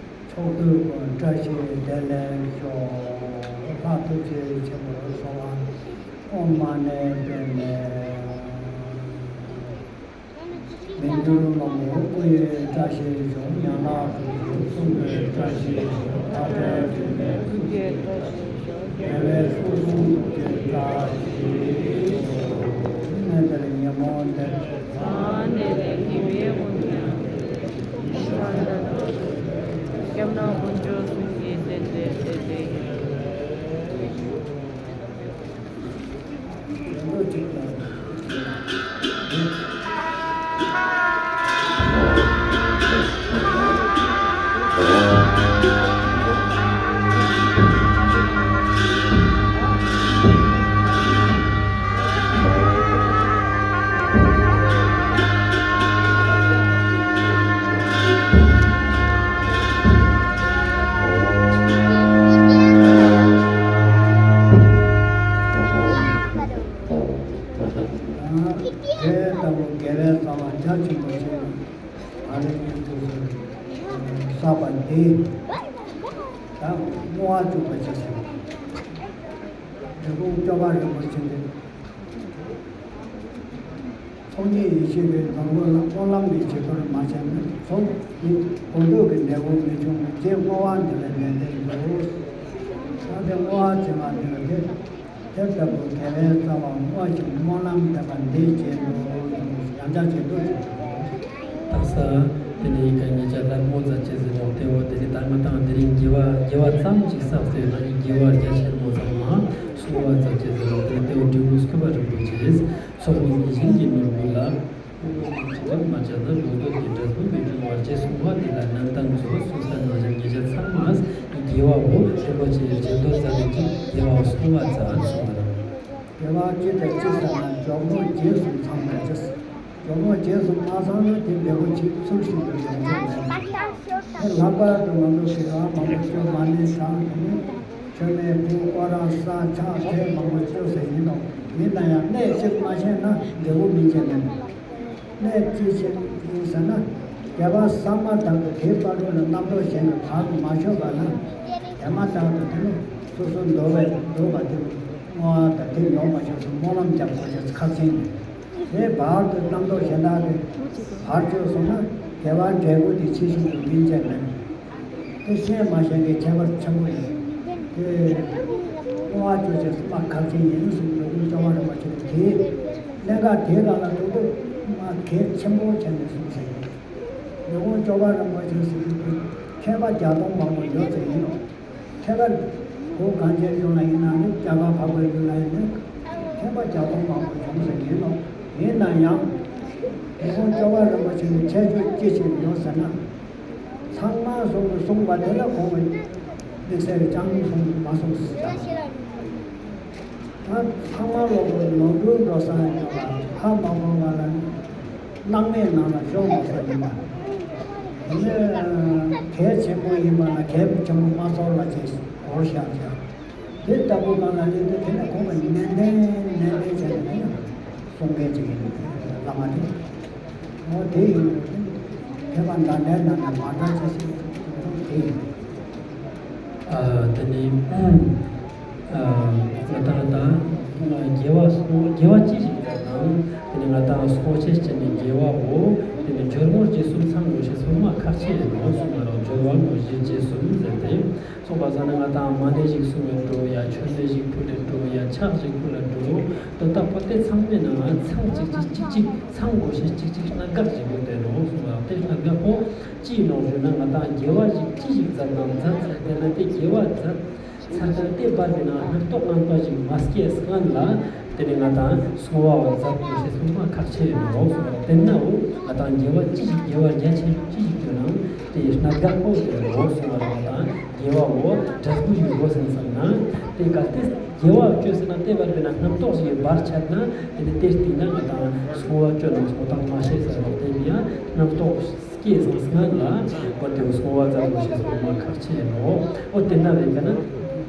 ཕྱོགས་དུས་ཀུན་བཀྲ་ཤིས་བདེ་ལེགས་ཤོག་ལྷ་ཐུགས་རྗེ་ཆེན་པོར་གསོལ་བ། ཨོཾ་མ་ཎི་པདྨེ། མི་འགྱུར་མ་མོ་སྐུ་ཡི་བཀྲ་ཤིས་ཤོག་ཡན་ལག་དྲུག་ཅུ་གསུམ་གྱི་བཀྲ་ཤིས་ཤོག་ལྷ་འདྲེ་དྲི་མེད་ཐུགས་ཀྱི་བཀྲ་ཤིས་ཤོག་དགེ་བའི་བསོད་ནམས་ཐུགས་ཀྱི་བཀྲ་ཤིས་ཤོག་གནས་འདིར་ཉིན་མོ་འདིར། ས་གནས་ལས་ཀྱི་མེས་དབོན་ཀྱང་། སྐྱབས་གནས་དཀོན་མཆོག་གསུམ་གྱི་སྲས་སྲས་སྲས་སྲས། དེ་ལྟ་བུ་དགེ་བའི་རྩ་བ་རྒྱ་ཆེན་པོ་ཞིག་ཨ་རིའི་སྤྱི་ཚོགས་སུ་བསགས་པ་འདི་ད་བསྔོ་བ་བཅུག་པ་བྱས་ཟེར། འབྲི་གུང་སྐྱོབ་པ་རིན་པོ་ཆེ་འདི། ཚོགས་གཉིས་ཡེ་ཤེས་ཀྱི་ནོར་བུ་ལ་སྨོན་ལམ་གྱི་བྱེད་པར་མ་བྱས་ན་ཚོགས་ཀྱི་གོ་འདོད་ཀྱི་འབྲས་བུ་མི་འབྱུང་བ་རྗེ་བསྔོ་བ་འདི་ལ་ནན་ཏན་དགོས། ད་ དེ་བསྔོ་བ་བྱེད་པ་འདི་ལ་དེ། དེ་ལྟ་བུ་དགེ་བའི་རྩ་བ་བསྔོ་བ་ཞིག་སྨོན་ལམ་བཏབ་པ་འདི་བྱེད་དོ། ཡང་བསྐྱར་བྱེད་དོ། དག་ས་དེ་ནས་ཡིན་ཀ་ཉེ་ཆར་ལ་བསྔོ་བ་བྱེད་ཟེར་ནོ། དེ་བོ་དེ་ནི་ད་ང་དང་དེ་རིང་དགེ་བ་དགེ་བ་ཙམ་ཞིག་བསགས་ཟེར་ན་ཡིན། དགེ་བ་རྒྱ་ཆེན་པོ་ཚང་མ་བསྔོ་བ་བྱེད་ཟེར་ནོ། དེ་དེ་བོ་འབྲས་བུ་སྐུད་པ་རིན་པོ་ཆེ་ཚོགས་གཉིས་བཞིན་གྱི་ནོར་བུ་ལ། ཅི་ལྟར་མ་བྱ་ན་ལོ་ཏོག་གི་འབྲས་བུ་མི་འབྱུང་བར་ཞེས་གསུངས་པ་འདི་ལ་རྣམ་ཐར་མཛོད་གསུང་ས་ནང་བཞིན་ཉེ་ཆར་ཚང་མས་དགེ་བའོ་རིན་པོ་ཆེ་རྗེས་ཟློས་རྩ་བའི་གཅིག་དགེ་བའོ་གསུང་བ་མཛད་གསུངས་པ་དང་། དགེ་བ་ཅི་སྟེ་ཅི་ཟེར་ན་འཇོག་མོ་རྗེས་སུ་ཚང་བར་བྱེད། འཇོག་མོ་རྗེས་སུ་མ་ཚང་ན་དེ་འབྲས་བུ་ཅིག་ཚུར་ཤིན་ཏུ་ཡོང་རྒྱུ་མེད། དེ་ལྷག་པར་དུ་ང་ཚོ་གི་ཨ་མང་པོ་སྐྱོ་མ་ནི་ཚང་དེ་ནི་མཆོད་མེ་ཕུལ་སྐོར་ར་ས་ཆགས་དེ་མང་པོ་སྐྱོ་ཟེར་ཡིན་ནོ། ཡིན་ན་ཡང་གནད་གཅིག་མ་ཤེས་ན་འབྲས་བུ་སྨིན་གྱི་མེད། གནད་ཅི་ཞིག་ཡིན་ཟེར་ན། དགེ་བ་བསམ་མ་ཐག་ཏུ་དེའི་བར་དུ་ལ་རྣམ་རྟོག་གཞན་གྱིས་བག་མ་ཆོད་པ་ན། དེ་མ་ཐག་ཏུ་དེ་ནི་སོ་སོ་འདོད་པའི་འདོད་པ་དེ་བསྔོ་བ་དང་དེ་ཡོང་བ་ཞིག་སུ་སྨོན་ལམ་རྒྱག་དགོས་ཞེས་ཁག་ཆེན་ཡིན། དེའི་བར་དུ་རྣམ་རྟོག་གཞན་དག་གིས་བག་ཆོད་སོང་ན་དགེ་བ་འབྲས་བུ་དེ་ཇི་བཞིན་དུ་སྨིན་གྱི་མེད། དེ་ཤེས་མ་ཤེས་ཀྱི་ཁྱད་པར་ཆེན་པོ་ཡོད། དེ་བསྔོ་བ་ཅོ་ཅེས་སུ་མ་ཁག་ཆེན་ཡིན་གསུངས་པའི་སྐུ་སྐྱོ་བ་རིན་པོ་ཆེ་དེ་གནད་འགག་དེའི་ནང་ལ་འདུག་འདུག་མ་གལ་ཆེན་པོ་བྱས་ནས་གསུངས་ཟེར་ཡོད། མི་དབང་སྐྱོ་བ་རིན་པོ་ཆེ་ཟེར་རྒྱུ་དེ་མཁས་པ་བརྒྱ་སྟོང་མང་པོ་ཡོད་ཟེར་ཡིན་ནོ། མཁས་པ་བོད་གངས་ཅན་ལྗོངས་ལ་ཡིན་ན་རེད། རྒྱ་གར་འཕགས་པའི་ཡུལ་ལ་ཡིན་ན་མཁས་པ་བརྒྱ་སྟོང་མང་པོ་བྱུང་ཟེར་ཡིན་ནོ། ཡིན་ན་ཡང་མི་དབང་སྐྱོ་བ་རིན་པོ་ཆེ་ནི་ཁྱད་ཆོས་ཅི་ཞིག་ཡོད་ཟེར་ན། ཚང་མ་གསུང་གི་གསུང་པ་དེ་ལ་ཁོང་གི་དམིགས་བསལ་ཅང་གསུང་མ་གསུངས་ཟེར། ད་ཚང་མ་ལོག་གི་ནོར་འཁྲུལ་འགྲོ་ས་ཡོད་པ་ཧ་མ་གོ་བ་ལ་སྣང་མེད་ནང་ལ་ཤོར་མ་ས་ཡིན་པ། དེ་ནས་གལ་ཆེན་པོ་ཡིན་པ་ལ་གལ་ཆེན་པོ་མ་ཚོར་བ་བྱས་འོར་བཞག་ཀྱང་། དེ་ལྟ་བུ་གང་ལ་ཡིན་དུས་དེ་ནས་ཁོང་གིས་ནན་ཏན་ནན་ཏན་བྱས་ནས་དེ་ནས་གསུང་མཁན་ཅིག་ཡིན། བླ་མ་དེ། འོ་དེ་ཡིན་དུས་དེ་ནས་མཁས་པ་འདྲ་འདྲའི་ནང་ནས་མ་འདྲ་ཅི་ཞིག་དེ་ཡིན། ཨ་དེ་ནས་ཨ་ང་དང་ད་དགེ་བ་སོ་དགེ་བ་ཅི་ཞིག་ཡིན་ནའང་དེ་ནས་ང་དང་སོ་ཆེ་སྐྱེ་ནས་དགེ་བའོ། དེ་ནས་སྦྱོར་དངོས་རྗེས་གསུམ་ཚང་དགོས་ཞེས་གསུངས་མ་ཁག་ཆེ་ཡིན་ནོ་གསུངས་པ་རང་སྦྱོར་བ་དངོས་གཞི་རྗེས་གསུམ་ཟེར་ཏེ། གསུངས་པ་ཟེར་ན་ང་དང་མ་ཎི་ཞིག་གསུང་བའི་འགྲོ་ཡ། མཆོད་མེ་ཞིག་ཕུལ་ནས་འགྲོ་ཡ། ཕྱག་ཞིག་ཕུལ་ལ་འགྲོ། དོན་དག་པོ་དེ་ཚང་མའི་ནང་ཚང་གཅིག་གཅིག་གཅིག་གཅིག་ཚང་དགོས་ཤེས་གཅིག་གཅིག་གནད་འགག་ཅིག་ཡོད་དེ་རོ་གསུངས་པ་དེ་གནད་འགག་པོ་ཅི་ཡིན་ནོ་ཞུས་ན་ང་དང་དགེ་བ་ཞིག་ཅི་ཞིག་མཛད་ན་མཛད་ཚར་དེ་ན་དེ་དགེ་བ་མཛད་ཚར་དེ་དེ་བར་གྱི་ནང་རྣམ་རྟོག་ངན་པ་ཞིག་མ་སྐྱེས་སྔོན་ལ། དེ་ནས་ང་དང་བསྔོ་བ་མཛད་དགོས་ཞེས་གསུངས་པ་ཁག་ཆེ་ཡིན་ནོ་གསུངས་པ་དེ་ནའོ། ང་དང་དགེ་བ་ཅི་ཞིག་དགེ་བ་རྒྱ་ཆེ་ཅི་ཞིག་བསྐྱོད་ནའང་དེ་ཡི་གནད་འགག་པོ་དེ་རོ་གསུངས་པ་ལ་ང་དང་དགེ་བའོ་འབྲས་བུ་ཡི་སྒོ་ཟིན་ཙམ་ན་དེ་གལ་ཏེ་དགེ་བ་བཅོས་ཟིན་ན་དེ་བར་བས་ན་རྣམ་རྟོག་ཞིག་འབར་ཆད་ན་དེ་ནི་དེ་སྟེང་ན་ང་དང་བསྔོ་བ་བཅོས་ན་བསྔོ་ཐག་མ་ཤེས་ཟེར་རོ། དེ་ཡང་རྣམ་རྟོག་སྐྱེས་སོང་སྔོན་ལ་འོ་དེ་བསྔོ་བ་མཛད་དགོས་ཞེས་གསུངས་པ་ཁག་ཆེ་ཡིན་ནོ། འོ་དེ་ན་བས་ཀ་ན་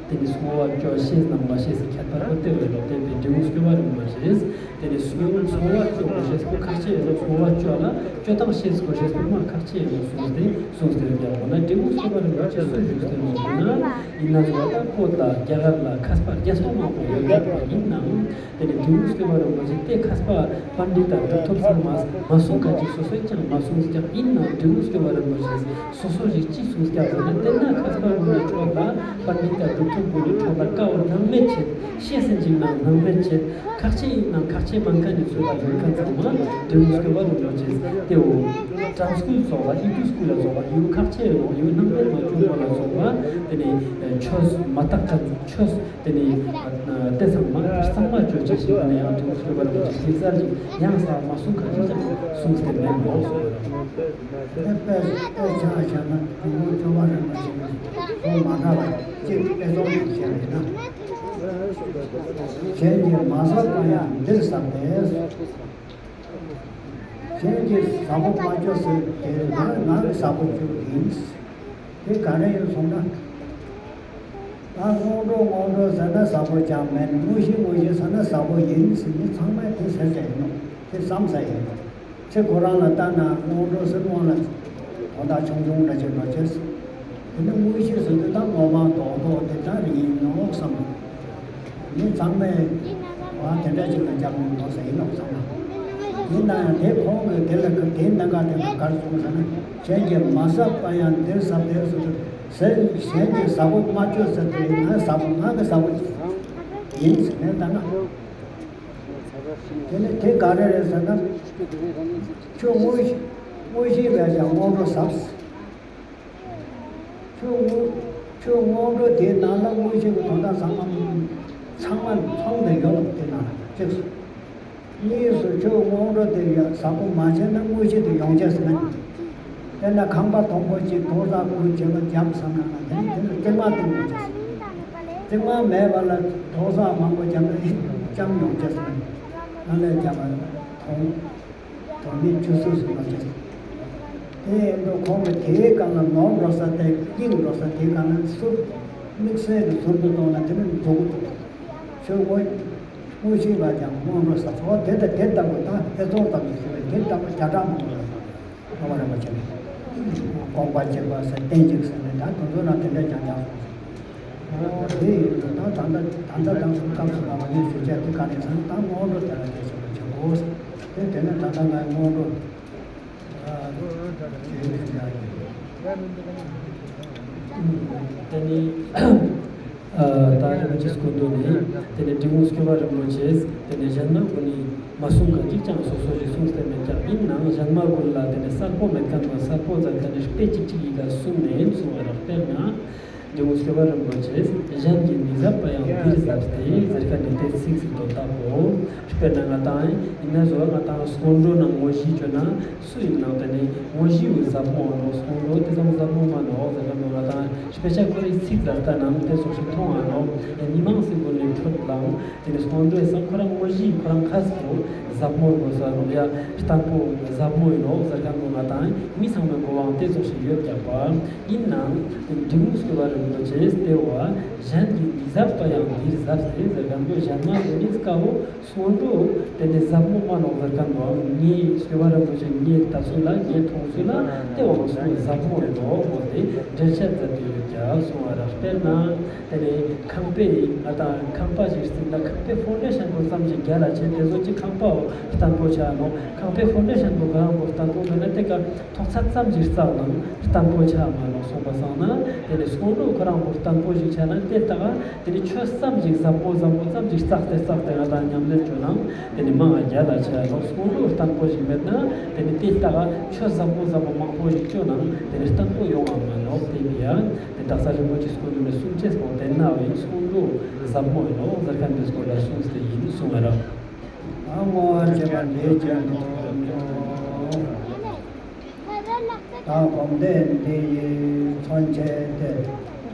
དེ་ནི་བསྔོ་བ་བཅོ་ཤེས་དང་མ་ཤེས་སུ་ཁྱད་པར་འོ་དེ་བས་ལོ་དེ་བས་འབྲས་བུ་སྐྱོ་བ་རིན་པོ་ཆེས་དེ་ནི་བསྔོ་བསྔོ་བ་བཅོ་དགོས་ཞེས་གསུངས་ཁག་ཆེ་ཡིན་ནོ། བསྔོ་བ་བཅོ་ལ་བཅོ་སྟངས་ཤེས་དགོས་ཞེས་གསུངས་པ་ཁག་ཆེ་ཡིན་ནོ་གསུངས་ཏེ་གསུངས་ཏེ་ཡོད་ཀྱང་འོ་ན་འབྲས་བུ་སྐྱོ་བ་རིན་པོ་ཆེས་སུ་བཞུགས་ཏེ་ནོ་ཡིན་ན་ཡིན་ན་ཟོ་ད་བོད་ལ་རྒྱ་གར་ལ་མཁས་པ་བརྒྱ་སྟོང་མང་པོ་ཡོད་ཡོད་པ་ཡིན་ནའང་། དེ་ནས་འབྲས་བུ་སྐྱོ་བ་རིན་པོ་ཆེ་དེ་མཁས་པ་པཎྜི་ཏ་གྲུབ་ཐོབ་ཚང་མ་མ་གསུངས་ཁ་ཅིག་སོ་སོས་ཀྱང་མ་གསུངས་ཀྱང་ཡིན་ནའང་འབྲས་བུ་སྐྱོ་བ་རིན་པོ་ཆེས་སོ་སོ་ཞིག་ཅིག་གསུངས་ཀྱང་ཟེར་ན་དེ་ན་མཁས་པ་ཀུན་ནས་འཕྲོ་ལ་པཎྜི་ཏ་གྲུབ་ཐོབ་ཀུན་ནས་འཕྲོ་ལ་དཀའ་བ་སྣང་མེད་བྱེད་ཤེས་ཟིན་ཅིག་ནང་སྣང་མེད་བྱེད་ཁག་ཆེ་ཡིན་ནའང་ཁག་ཆེ་མན་ཁ་ནས་ཚུལ་ལ་ཡོད་མཁན་ཚང་མ་འབྲས་བུ་སྐྱོ་བ་རིན་པོ་ཆེས་དེའོ་དྲན་སྐུལ་སོགས་ལ་ཨི་ཏུ་སྐུལ་ལ་སོགས་པ་ཡོད་ཁག་ཆེ་ཡོད་ཡོད་སྣང་མེད་མ་བྱུང་བ་ལ་སོགས་པ་དེ་ནས་ཆོས་མ་དག་ཁ་ཆོས། དེ་ནས་དེ་ཚང་མ་གཙང་མ་བཅོས་བྱས་ཤིང་དེ་ནས་ཡང་དེ་མོ་ཤོད་པ་རེད་ཅེས་ཤིག་གསར་ཞིག་ཡང་གསར་མ་གསུང་ག་ཅི་ཅང་གསུངས་ཏེ་མེད་མོ་གསུངས་པ་རེད། དེ་དཔེ་དཔེ་ཆ་བཞག་ན་དེ་མོ་སྐྱོ་བ་རིན་པོ་ཆེ་གི་སོ་མ་འདྲ་བ་གཅིག་དཔེ་ཚོགས་ཤིག་བྱས་པས་ན། གཞན་གྱིས་མ་བསགས་པ་ཡང་འདིར་བསགས་ཏེ། གཞན་གྱིས་བཟང་པོ་མ་བཅོས་ཟེར་དེ་ང་ང་གི་བཟང་པོ་བཅོས་ཡིན། དེ་ག་རེ་ཡིན་སོང་ན། ད་སྔོན་འགྲོ་སྔོན་འགྲོ་ཟེར་ན་བཟང་པོ་ཅང་མིན། དངོས་གཞི་དངོས་གཞི་ཟེར་ན་བཟང་པོ་ཡིན་ཟེར་ནས་ཚང་མས་དེ་ཟེར་ཟེར་ཡིན་ནོ། དེ་བསམ་ཟེར་ཡིན་ནོ། ཚེ་ཁོ་རང་ལ་ལྟ་ན་སྔོན་འགྲོ་ཟེར་སྔོན་ལ་དོན་དག་ཆུང་ཆུང་འདྲ་ཅིག་འགྲོ་ཆེ། དེ་ནི་དངོས་གཞི་ཟེར་དུས་ད་ངོ་མ་རྡོག་རྡོག་དེ་ལྟར་ཡིན་ནོ་བསམ། མི་ཚང་མས་བ་དེ་འདྲ་ཅིག་ལ་རྒྱབ་ནས་འགྲོ་ཟེར་ཡིན་ནོ་བསམ་ན། ཡིན་ན་ཡང་དེ་ཁོང་གིས་དེ་ལ་དེའི་གནད་འགག་དེ་ལ་ག་རེ་གསུངས་ཟེར་ན། གཞན་གྱིས་མ་བསགས་པ་ཡང་འདིར་བསགས་ཏེ་ཟེར་དུས། ཟས་གཞན་གྱི་བཟའ་སྒོ་མ་སྤྱོད་ཟེར་དེ་ང་བཟའ་སྒོ་ང་གི་བཟའ་སྒོ་ཡིན་ཟེར་ནས་ལྟ་ན། དེ་ནི་དེ་ག་རེ་རེད་ཟེར་ན། ཁྱོད་དངོས་གཞི་དངོས་གཞི་བས་ཀྱང་སྔོན་འགྲོ་ཟབ། ཁྱོད་སྔོན་ཁྱོད་སྔོན་འགྲོ་དེའི་ནང་ལ་དངོས་གཞི་གི་དོན་དག་ཚང་མ་ཚང་མ་ཚང་ནས་ཡོད་དེ་ན་གཅིག་གཉིས་སུ་ཁྱོད་སྔོན་འགྲོ་དེ་ཡ་བཟང་པོ་མ་བྱས་ན་དངོས་གཞི་དེ་ཡོང་ཆས་མེད། དེ་ན་ཁང་པ་མཐོན་པོ་ཅིག་མཐོ་ས་ཁུལ་བྱེད་པ་རྒྱབ་བསམ་ན་ན་དེ་ནི་དེ་ནི་རྩིག་མ་བཏིང་ཡོང་ཆས། རྩིག་མ་མེད་པ་ལ་མཐོ་ས་མང་པོ་རྒྱབ་ན་ཡིན་ཅང་ཡོང་ཆས་མེད། ཨ་ལས་རྒྱབ་པ་མཐོང་། དོན་མེད་ཆུ་སོ་སོ་ལ་ཆགས། དེ་ཡིན་དུས་ཁོང་གིས་དེའི་སྒང་ལ་ནོར་འགྲོ་ས་དེ་གཡེང་འགྲོ་ས་དེའི་སྒང་ལ་ཟུར་དམིགས་བསལ་གྱི་ཟུར་དུ་གཏོང་ན་དེ་ནི་འགྲོ་གི་འདུག་ཆོས་དངོས་དངོས་གཞི་ལ་ཀྱང་སྔོན་འགྲོ་ཟབ་ཚོགས་དེ་དང་དེ་ལྟ་བུ་དང་དེ་ཚོ་ཙམ་ཞིག་ཞུ་བས་དེ་ལྟ་བུ་བརྒྱ་ཕྲག་མང་པོ་ལ་ཨ་མ་རིན་པོ་ཆེ་ནས་དགོངས་པ་འཇིགས་པ་ཟེར་བསྟན་འཇིགས་ཟེར་ནས་ད་དེ་ཚོ་ན་དེ་འདྲ་ཀྱང་ཀྱང་སོང་། ཨོ་དེ་ཡིན་དུས་ད་ད་ལྟ་ད་ལྟ་དང་སུ་སྐབས་སུ་བབ་པ་ནས་ཞུ་བྱ་དེ་ག་ནས་སང་ད་སྔོན་འགྲོ་དེ་ལ་དེ་བྱེད་པ་བྱེད་དགོས། དེ་དེ་ནས་ད་ལྟ་ང་སྔོན་འགྲོ་ཨ་དེ་ཡིན་དུས་ཡ་ཡིན། དེ་ནི་ཨ་ད་རིན་པོ་ཆེ་སྐུ་མདུན་ནས་དེ་ནས་འབྲི་གུང་སྐྱོབ་པ་རིན་པོ་ཆེས་དེ་ནས་གཞན་མ་ཀུན་ནས་མ་གསུངས་ག་གཅིག་ཀྱང་སོ་སོ་ཞིག་གསུངས་ཏེ་མེད་ཀྱང་ཡིན་ནའང་གཞན་མ་ཀུན་ལ་དེ་ནས་གསལ་པོ་མེད་མཁན་པ་གསལ་པོ་མཛད་མཁན་ནི་དཔེ་གཅིག་གཅིག་ཡི་ག་གསུངས་ནས་གསུང་བ་ར། དཔེར་ན། འབྲི་གུང་སྐྱོབ་པ་རིན་པོ་ཆེས་གཞན་གྱིས་མི་ཟབ་པ་ཡང་འདིར་ཟབ་སྟེ་ཟེར་མཁན་ནི་དེ་ཚིག་ཟིན་ཐོ་བཏབ་གོ། དཔེར་ན་ང་དང་ཡིན་ན་བཟོ་ང་དང་སྔོན་འགྲོ་ནང་དངོས་གཞི་བཅོས་ན་སུ་ཡིན་ནང་དེ་ནི་དངོས་གཞི་ཡོད་ཟབ་མོ་ནོ། སྔོན་འགྲོ་དེ་ཙམ་ཟབ་མོ་མ་ནོ་ཟེར་མཁན་ནོ། ང་དང་དཔེ་ཆ་ཁོ་རའི་ཚིག་ཟབ་ལྟ་ནང་དེ་ཚོ་ཞིག་མཐོང་ང་ནོ། ཡ་མི་མང་སྲིད་པོ་ནི་འཕྲོད་ལང་། དེ་ནི་སྔོན་འགྲོའི་སང་ཁོ་རང་དངོས་གཞི་ཁོ་རང་ཁ་སྤོ་ཟབ་མོ་དགོས་ས་རུང་ཡ་བརྟན་པོ་ཟབ་མོ་ཡིན་ནོ་ཟེར་མཁན་པོ་ང་དང་མི་ཚང་མའི་གོ་བའང་དེ་ཙོགས་ཤིག་ཡོད་ཀྱག་པ། ཡིན་ནའང་འབྲི་གུང་སྐྱོབ་པ་རིན་པོ་ཆེས་དེ་བ་གཞན་གྱིས་མི་ཟབ་པ་ཡང་འདིར་ཟབ་སྟེ་ཟེར་མཁན་པོ་གཞན་མ་དེ་ནི་དཀའ་བོ་སྔོན་འགྲོ་དེ་ནི་ཟབ་མོ་མ་ནོ་ཟེར་མཁན་པོའང་ངའི་སྐྱོབ་པ་རིན་པོ་ཆེ་ངའི་ལྟ་ཚུལ་ལ་ངའི་མཐོང་ཚུལ་ལ་དེ་བ་སུ་ཟབ་མོ་ཡིན་ནོ་གོ་དེ་འགྲེལ་བཤད་མཛད་དེ་ཡོད་ཀྱག་གསུང་བ་ར། དཔེར་ན། དེ་ནས་ཁང་པའི་ང་དང་ཁང་པ་ཞིག་བརྩིགས་ན་ཁང་པའི་ཕོན་ཌེ་ཤན་པོ་ཙམ་ཞིག་རྒྱ་ལ་ཆེ་དེ་ཚོ་ཅིག་ཁང་པའོ་བརྟན་པོ་ཆགས་ནོ། ཁང་པའི་ཕོན་ཌེ་ཤན་པོ་ག་རང་པོ་བརྟན་པོ་མེད་ན་དེ་ཀ་ཐོག་ཚད་ཙམ་ཞིག་བརྩིགས་ནང་བརྟན་པོ་ཆགས་མ་ནོ་གསུངས་པ་སང་ན་དེ་ནས་སྔོན་འགྲོ་ཁོ་རང་པོ་བརྟན་པོ་ཞིག་ཆགས་ན་དེ་ལྟ་ག་དེ་ནས་ཆོས་ཙམ་ཞིག་ཟབ་པོ་ཟབ་པོ་ཙམ་ཞིག་བརྩིགས་ཏེ་བརྩིགས་ཏེ་ང་དང་ཉམས་ལེན་བྱོས་ནང་དེ་ནས་མང་ང་རྒྱ་ལ་ཆེ་ནོ། སྔོན་འགྲོ་བརྟན་པོ་ཞིག་མེད་ན་དེ་ནས་དེ་ལྟ་ག་ཆོས་ཟབ་པོ་ཟབ་པོ་མང་པོ་ཞིག་བྱོས་ནང་དེ་ནས་བརྟན་པོ་ཡོང་བ་མ་ནོ། དེ་ཡ། དེ་དག་ས་རིན་པོ་ཆེ་སྐུ་མདུན་ནས་གསུང་ཆེས་པོ་དེ་ན་བའི་སྔོན་འགྲོ་ཟབ་མོ་ཡིན་ནོ་ཟེར་མཁན་དེ་སྐོར་ལ་གསུངས་ཏེ་ཡིན་གསུང་བ་ར། ད་བསྔོ་བ་བྱེད་པ་འདི་བྱེད་དོ། བདག་སྒོམ་བཟླས་འདི་ཡིས་མཚོན་བྱས་ཏེ།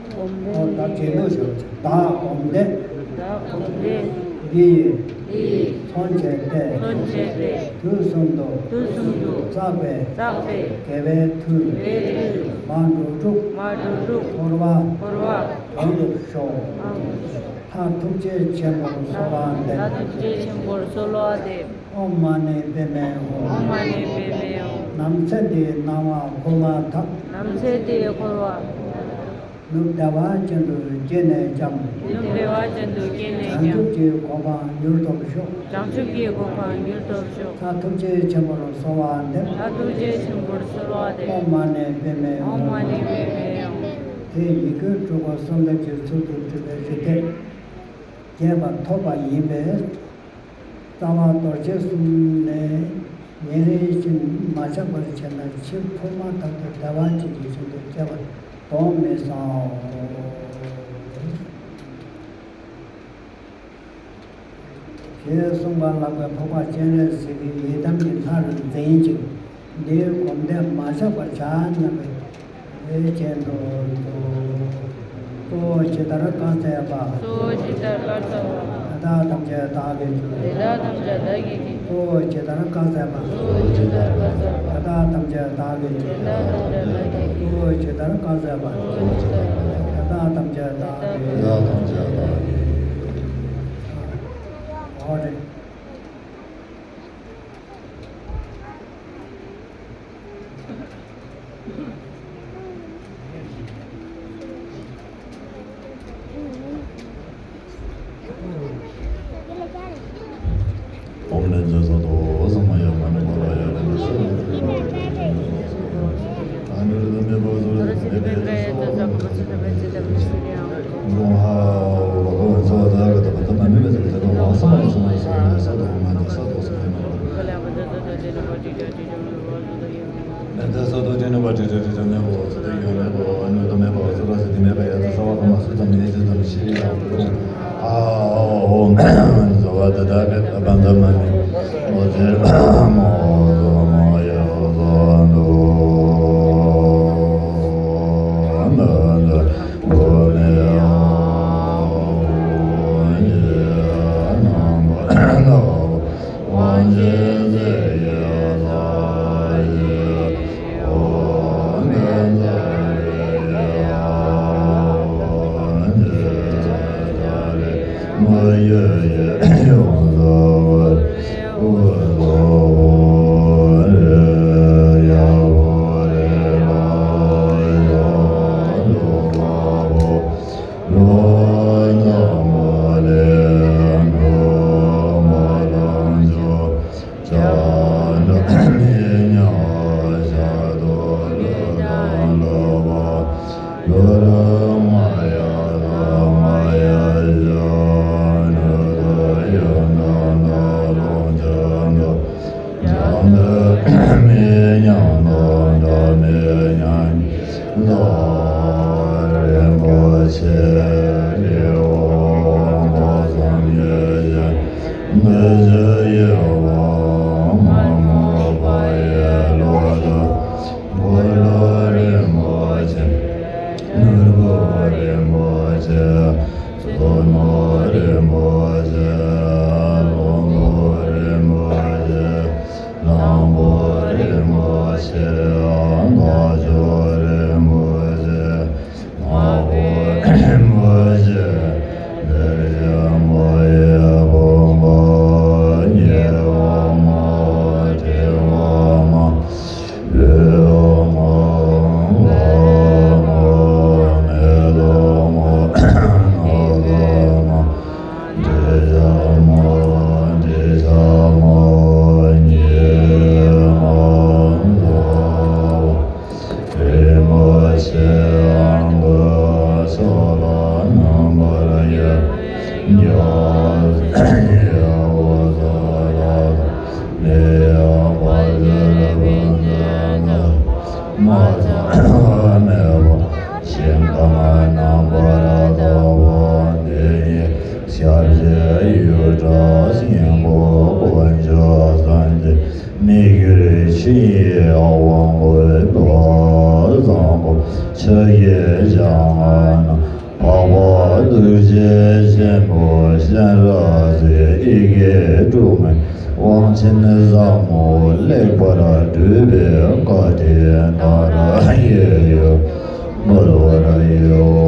སྒོམ་བཟླས། ཨོ་ད་བྱེད་དོ་ཞེས་པ་བྱེད། བདག་སྒོམ་བཟླས། བདག་སྒོམ་བཟླས། འདི་ཡིས། འདི་ཡིས། མཚོན་བྱས་ཏེ། མཚོན་བྱས་ཏེ། དུས་གསུམ་དུ། དུས་གསུམ་དུ། བསགས་པའི། བསགས་པའི། དགེ་བའི་མཐུས། དགེ་བའི་མཐུས། མ་འགྲོ་དྲུག་མ་འགྲོ་དྲུག་འཁོར་བ། འཁོར་བ། གང་དུ་ཤོག་མ་འགྲོ་དྲུག་ལྷ་ཐུགས་རྗེ་ཆེན་པོར་གསོལ་བ་འདེབས། ལྷ་ཐུགས་རྗེ་ཆེན་པོར་གསོལ་བ་འདེབས། ཨོཾ་མ་ཎི་པདྨེ་ཧཱུྃ། ཨོཾ་མ་ཎི་པདྨེ་ཧཱུྃ། ནམ་ཚེ་འདིའི་སྣང་བ་འཁོར་བ་དག་ནམ་ཚེ་འདིའི་འཁོར་བ། ནུབ་བདེ་བ་ཅན་དུ་སྐྱེས་ནས་ཀྱང་། ནུབ་བདེ་བ་ཅན་དུ་སྐྱེས་ནས་ཀྱང་། བྱང་ཆུབ་ཀྱི་གོ་འཕང་མྱུར་ཐོབ་ཤོག་བྱང་ཆུབ་ཀྱི་གོ་འཕང་མྱུར་ཐོབ་ཤོག་ལྷ་ཐུགས་རྗེ་ཆེན་པོར་གསོལ་བ་འདེབས། ལྷ་ཐུགས་རྗེ་ཆེན་པོར་གསོལ་བ་འདེབས། ཨོཾ་མ་ཎི་པདྨེ་ཧཱུྃ། ཨོཾ་མ་ཎི་པདྨེ་ཧཱུྃ། དེ་ཡི་གེ་དྲུག་པོ་གསོལ་འདེབས་ཀྱི་ཚུལ་དུ་བྲིས་པའི་རིགས་དེ་རྒྱས་པར་ཐོབ་པ་ཡིན་པས། རྩ་བ་རྡོ་རྗེ་གསུམ་ལས་ཉིན་རེ་བཞིན་མ་ཆག་པར་བྱས་ན་ཕྱིར་འཕོས་མ་ཐག་ཏུ་བདེ་བ་ཅན་གྱི་ཞིང་དུ་སྐྱེ་བར་གདོན་མི་ཟ་འོ། ཞེས་གསུངས་པ་ལགས་པས། འཕགས་པ་སྤྱན་རས་གཟིགས་ཀྱི་ཡི་དམ་གྱི་ལྷ་རུ་འཛིན་ཅིང་། འདིའི་སྒོམ་བཟླས་མ་ཆག་པར་བྱ་སྙམ་པའི་རེ་ཆེན་དུ་འདུག་གཙོ་བོ་ཇི་ལྟར་བཀའ་སྩལ་པ། གཙོ་བོ་ཇི་ལྟར་བཀའ་སྩལ་པ། དེ་དག་ཐམས་ཅད་བདག་གིས་ཀྱང་། དེ་དག་ཐམས་ཅད་བདག་གིས་ཀྱང་། གཙོ་བོ་ཇི་ལྟར་བཀའ་སྩལ་པ། གཙོ་བོ་ཇི་ལྟར་བཀའ་སྩལ་པ། དེ་དག་ཐམས་ཅད་བདག་གིས་ཀྱང་། དེ་དག་ཐམས་ཅད་བདག་གིས་ཀྱང་། གཙོ་བོ་ཇི་ལྟར་བཀའ་སྩལ་པ། གཙོ་བོ་ཇི་ལྟར་བཀའ་སྩལ་པ། དེ་དག་ཐམས་ཅད་བདག་གིས་ཀྱང་། དེ་དག་ཐམས་ཅད་བདག་གིས་ཀྱང་། ཨོ་རེད། ཨོཾ་ལན་ཅན་སྭ་དྷོ་ཨོ་ས་མ་ཡ་མ་ཎི་མ་ར་ཡ་ར་ནི་སྭ་ཨ་ནི་རི་དམ་མེ་བ་ཟོ་རི་དམ་མེ་བ་ཟོ། མེད་པའི་ས་རྡོ་རྗེ་ནི་པ་དྲི་དྲི་དྲི་དྲི་མེད་པོ་ཚོ་དེ་ཡོད་མེད་པོ་ཨ་ནུ་དོ་མེད་པོ་ཚོ་ར་སི་དི་མེད་པ་ཡ་ཚ་ས་བ་ཁ་མ་སུ་ཙམ་མེད་ཅི་ཙམ་ཤི་ཡ་ཨ་ཨོ་ཛ་བ་ད་ད་ག་ད་བ་ཛ་མ་ནི་ཨོ་ཛེ་མོ་ཛ་མ་ཡ་ཛ་འདུ་ན་ཛ་བོ་ནི་ཨ་ཨོ་ཡ་ན་མ་ན་བ། ལྷ་མོ་རིན་པོ་ཆེ། ནག་ཕྱོགས་རིན་པོ་ཆེ། ནག་པོ་རིན་པོ་ཆེ། འདིར་ཡང་མ་ཡལ་བུམ་པ་ཉེ་བ་མ་བྲི་བ་མ་ཡོད་མ་ལ་མ་མེད་མ་ན་ཟ་མ། འདྲེ་ཤ་མ་འདྲེ་ཤ་མ་ཉེ་མ་ལ་རིན་པོ་ཆེའང་དུ་ཕྱོགས་ལ་རྣམ་པར་ཡལ་ཡལ་བ་ས་ལ་མི་གཡོ་བ་ཟེར་བུམ་ཟེར་ན་མ་ཚང་མེད་པ་ཞིང་ཁམས་རྣམ་པར་དག་པ་འདི་ཉིད་ཞབས་ཀྱི་གཡུ་སྒྲ་སྙིང་པོ་དཀོན་མཆོག་སངས་རྒྱས་མི་འགྱུར་ཆོས་དབྱིངས་དབང་པོའི་བ་བཟང་པོ་ཆུ་སྐྱེས་ལྗང་ནག་འཕགས་པ་ཐུགས་རྗེ་ཆེན་པོ་སྤྱན་རས་གཟིགས་ཡི་གེ་དྲུག་མའི་དབང་ཆེན་ཟབ་མོ་ལེགས་པར་གྲུབ་པའི་བཀའ་དྲིན་ནམ་མཁའ་ཡི་ཡུལ་འབུལ་བར་ཡོད།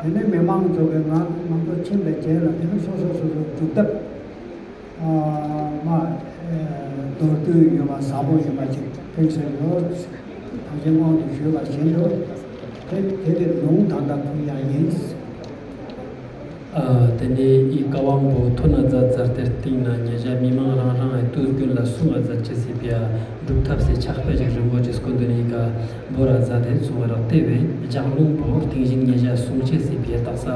དེ་ནས་མི་མང་ཚོ་གིས་ང་ང་ཚོ་ཕྱིན་པའི་རྗེས་ལ་དེ་ནས་སོ་སོ་སོ་སོ་སྒྲུབ་ཐབས། ཨ་མ། ཨེ། མདོར་བསྡུས་ཡོད་པ་ཟབ་པོ་ཡོད་པ་ཅིག་ཕུལ་ཟེར་ཡོད། ཐམས་ཅད་སྔོན་དུ་ཞུས་པ་བཞིན་དུ། དེ་དེ་དེ་ལུང་ད་ལྟ་ཕུལ་ཡ་ཡིན། ཨ། དེ་ནས་ཨི་ཀ་བ་འབོ་ཐོན་ན་མཛད་ཚར་ཏེ་སྟེང་ན་ཉེ་ཞ་མི་མང་རང་རང་ཨེ་ཏུས་རྒྱུན་ལ་གསུང་བ་མཛད་ཅེས་ཟེར་བའི་སྒྲུབ་ཐབས་སེ་ཕྱག་དཔེ་ཞིག་རིན་པོ་ཆེ་སྐུ་མདུན་ནས་ཨི་ཀ་འབོ་ར་མཛད་དེ་གསུང་བ་རག་དེ་བས་ལྗགས་ལུང་པོ་སྟེང་བཞིན་ཉེ་ཞ་གསུང་ཅེས་ཟེར་བའི་རྟགས་ས་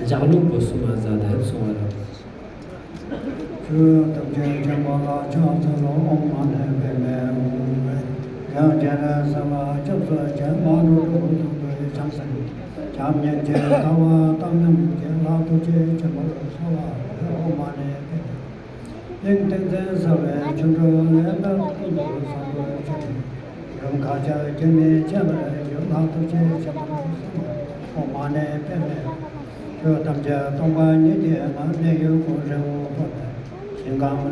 ལྗགས་ལུང་པོ་གསུང་བ་མཛད་དེ་གསུང་བ་རག་ཆོས་ཐམས་ཅད་མཁྱེན་པ་ལ་ཕྱག་འཚལ་ལོ། ཨོཾ་མ་ཎི་པདྨེ་ཧཱུྃ། རྒྱལ་བ་སྤྱན་རས་གཟིགས་ལ་སྐྱབས་སུ་མཆི། མ་འགྲོ་དྲུག་པོ་ཐུགས་ཀྱི་ཕྱག་འཚལ། བྱམས་སྙིང་རྗེ་ལྟ་བ་བཏང་སྙོམས་ཀྱི་ལྷ་ཐུགས་རྗེ་ཆེན་པོར་གསོལ་བ། ཨོཾ་མ་ཎི་པདྨེ། དབྱིངས་ཏིང་འཛིན་གསལ་བའི་ཆོ་འཕྲུལ་ལས། དཔལ་ཀུན་ཏུ་བཟང་པོའི་ཆོ་འཕྲུལ། ཡུམ་མཁའ་ཁྱབ་བརྒྱ་མེད་མཆོད་པར་བརྗོད། ལྷ་ཐུགས་རྗེ་ཆེན་པོར་གསོལ་བ། ཨོཾ་མ་ཎི་པདྨེ། ཆོས་ཐམས་ཅད་སྟོང་པ་ཉིད་ཀྱི་ངང་། གནས་ཡུལ་ཀུན་རི་བོ་བར་དུ། ཞིང་ཁམས་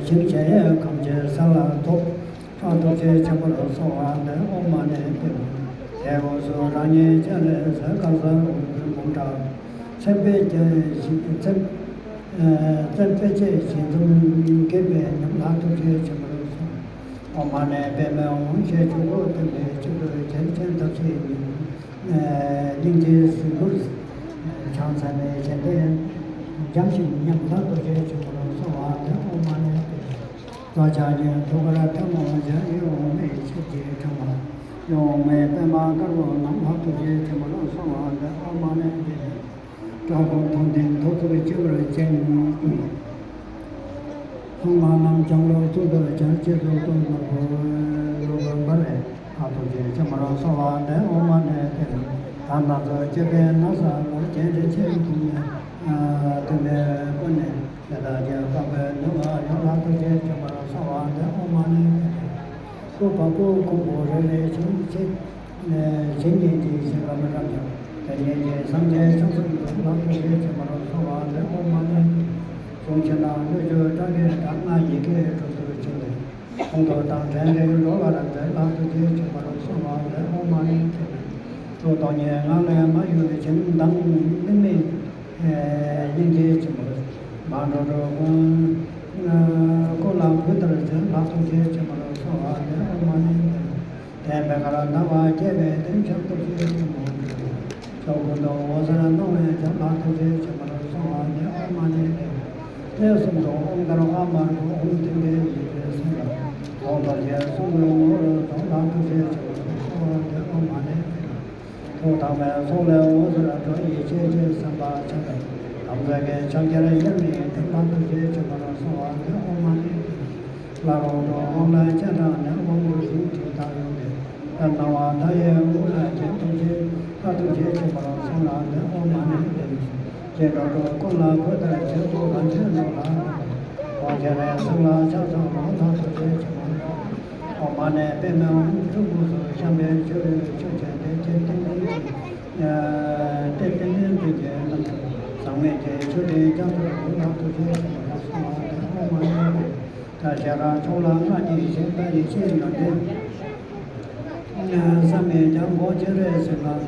ཞིང་གཞལ་ཡས་ཁམས་ཀྱི་ས་ལ་ཐོབ། ལྷ་ཐུགས་རྗེ་ཆེན་པོར་གསོལ་བ་འདེབས། ཨོཾ་མ་ཎི་པདྨེ། དེའི་དབུས་སུ་རང་ཉིད་སྤྱན་རས་གཟིགས། བསྐལ་བཟང་འོད་འབུམ་ཕྲག་མཚན་དཔེ་བརྒྱ་བཞི་མཚན། ཨ། མཚན་དཔེ་བརྒྱ་བཞི་འཛོམས་དགྱེས་པའི་ཉམས། ལྷ་ཐུགས་རྗེ་ཆེན་པོར་གསོལ། ཨོཾ་མ་ཎི་པདྨེ་ཧཱུྃ། ཞེས་ཆོས་འཁོར་སྟོན་པའི་སྤྱི་དཔོན་རྒྱལ་ཆེན་ཐབས་ཤེས་ཉིད། ཨ། སྙིང་རྗེའི་གཟིགས་སྐོར། ཨ། ཕྱག་འཚལ་ནས་གཞན་དོན་འཇམ་ཞིང་མཉམ། ལྷ་ཐུགས་རྗེ་ཆེན་པོར་གསོལ་བ་འདེབས། ཨོཾ་མ་ཎི་པདྨེ། རྩ་བ་ཕྱག་གཉིས་ཐུགས་ཀར་ཐལ་མོ་སྦྱར། གཡོན་འོག་མའི་ཆབ་ཀྱིས་དྲངས་པ། གཡོན་འོག་མའི་པདྨ་དཀར་པོ་བསྣམས། ལྷ་ཐུགས་རྗེ་ཆེན་པོར་གསོལ་བ་འདེབས། ཨོཾ་མ་ཎི་པདྨེ། ལྷ་ཁང་མཐོང་ལྡན་ཐོབ་ཚུལ་སྤྱི་བོར་བཅིངས། ལྷག་མ་རྣམས་བྱང་ལོགས་གསུམ་དུ་སྦྱར། རྗེས་སུ་བསྟོད་ནོར་བུ་ནོར་བུ་འབར་བས། ལྷ་ཐུགས་རྗེ་ཆེན་པོར་གསོལ་བ་འདེབས། ཨོཾ་མ་ཎི་པདྨེ། ད་ནགས་ཚལ་སྤྱི་པའི་ན་བཟའ་ལ། རྒྱན་དྲི་ཆབ་བརྐོས་ནས། བརྐོས་ནས། དེ་དག་གི་པགས་པའི་སྣོད་ལ་ཡོད། ལྷ་ཐུགས་རྗེ་ཆེན་པོར་གསོལ་བ་འདེབས། ཨོཾ་མ་ཎི་པདྨེ། སྐུ་བ་སྤུའི་ཁུང་བུ་རེ་རེ་བཞིན་བྱེད། བྱེད་སྙེད་ཀྱི་ཞིང་ཁམས་རབ་འབྱམས། དེ་སྙེད་ཀྱི་སངས་རྒྱས་ཕྱོགས་གསུམ་དུ། ལྷ་ཐུགས་རྗེ་ཆེན་པོར་གསོལ་བ་འདེབས། ཨོཾ་མ་ཎི་པདྨེ། གསུང་ཕྱིར་ན་སྣོད་བཅུད་སྐྲ་རྒྱན་དང་། སྣ་ཡི་གེ་དྲུག་ཏུ་བྱིན་ཏེ། ཁོང་ཁྲོ་དང་བྲལ་བའི་འགྲོ་བ་རབ་མཛེས། ལྷ་ཐུགས་རྗེ་ཆེན་པོར་གསོལ་བ་འདེབས། ཨོཾ་མ་ཎི་པདྨེ། གྲོགས་སྟོང་ཉིད་ངང་ལས་མ་གཡོས་བཞིན། མདངས་མིག་དམར་ཡིན་གྱི་ཆེན་པོ། མ་འགྲོ་དྲུག་ཀུན་ལ་གུས་ལྟར་མཛད། ལྷ་ཐུགས་རྗེ་ཆེན་པོར་གསོལ་བ་འདེབས། ཨོཾ་མ་ཎི་པདྨེ། དེ་བས་མཁར་ཟླ་བ་རྒྱས་པའི་སྟེང་། ཕྱོགས་ཀུན་ཏུ་འོད་ཟེར་སྣང་བས་ཁྱབ། ལྷ་ཐུགས་རྗེ་ཆེན་པོར་གསོལ་བ་འདེབས། ཨོཾ་མ་ཎི་པདྨེ། གནས་གསུམ་དུ་ཨོཾ་ཀར་ཨ་མར་གུ། ཨོཾ་དིང་གེ་ཡེ་ཤེས་སེང་གེ། ཨོཾ་རྡོ་རྗེ་གསུང་གི་ངོ་བོར་རྫོགས། ལྷ་ཐུགས་རྗེ་ཆེན་པོར་གསོལ་བ་འདེབས། ཨོཾ་མ་ཎི་པདྨེ། ཐུགས་དམ་པའི་ཚོགས་ལས་འོད་ཟེར་འཕྲོ། ཡེ་ཤེས་ཀྱི་སེམས་དཔའ་ཆེན་པོས་དམ་རྫས་ཀྱི་ཕྱག་རྒྱར་དབྱེར་མེད་ཕྱིན། ལྷ་ཐུགས་རྗེ་ཆེན་པོར་གསོལ་བ་འདེབས། ཨོཾ་མ་ཎི་པདྨེ། སླར་ཨོཾ་དུ་དབང་ལྷ་སྤྱན་དྲངས་ནས། དབང་བསྐུར་ཞིང་ཁྲིད་མཐའ་ཡས་ཏེ། སྣང་བ་མཐའ་ཡས་དབུ་ལ་བརྒྱན། ཐུགས་རྗེ་ལྷ་ཐུགས་རྗེ་ཆེན་པོར་གསོལ་བ་འདེབས། ཨོཾ་མ་ཎི་པདྨེ། སྐྱེ་འགྲོ་དྲུག་ཀུན་ལ་གུས་ལྟར་མཛད། སྐུ་གང་ཆེན་ནོར་ལྷ་ལ། དབང་ཆེན་རིགས་གསུམ་ལ་ཕྱག་འཚལ་ལོ། ལྷ་ཐུགས་རྗེ་ཆེན་པོར། ཨོཾ་མ་ཎི་པདྨེ། ཨོཾ་ཐུགས་ཀུན་སུ་བཤམས་པའི་ཆོས་རིན་ཆོས་ཀྱི་གཏེར་ཆེན་ཏིང་ངེ་འཛིན་གྱི། ཨ་གཏེར་ཏིང་ངེ་འཛིན་གྱི་རྣམ་ཐར། ཟག་མེད་ཀྱི་ཆོས་སྤྲིན་རྒྱ་མཚོར་བསྒྱུར། ལྷ་ཐུགས་རྗེ་ཆེན་པོར་གསོལ་བ་འདེབས། ཨོཾ་མ་ཎི་པདྨེ། ད་ཤེས་རབ་མཆོག་ལ་མངའ་བརྙེས་ཤིང་། ད་ཡེ་ཤེས་ཡོན་ཏན་བསམ་མི་ཁྱབ་འགོག་བྱེད་རིགས་གསུམ་ལ་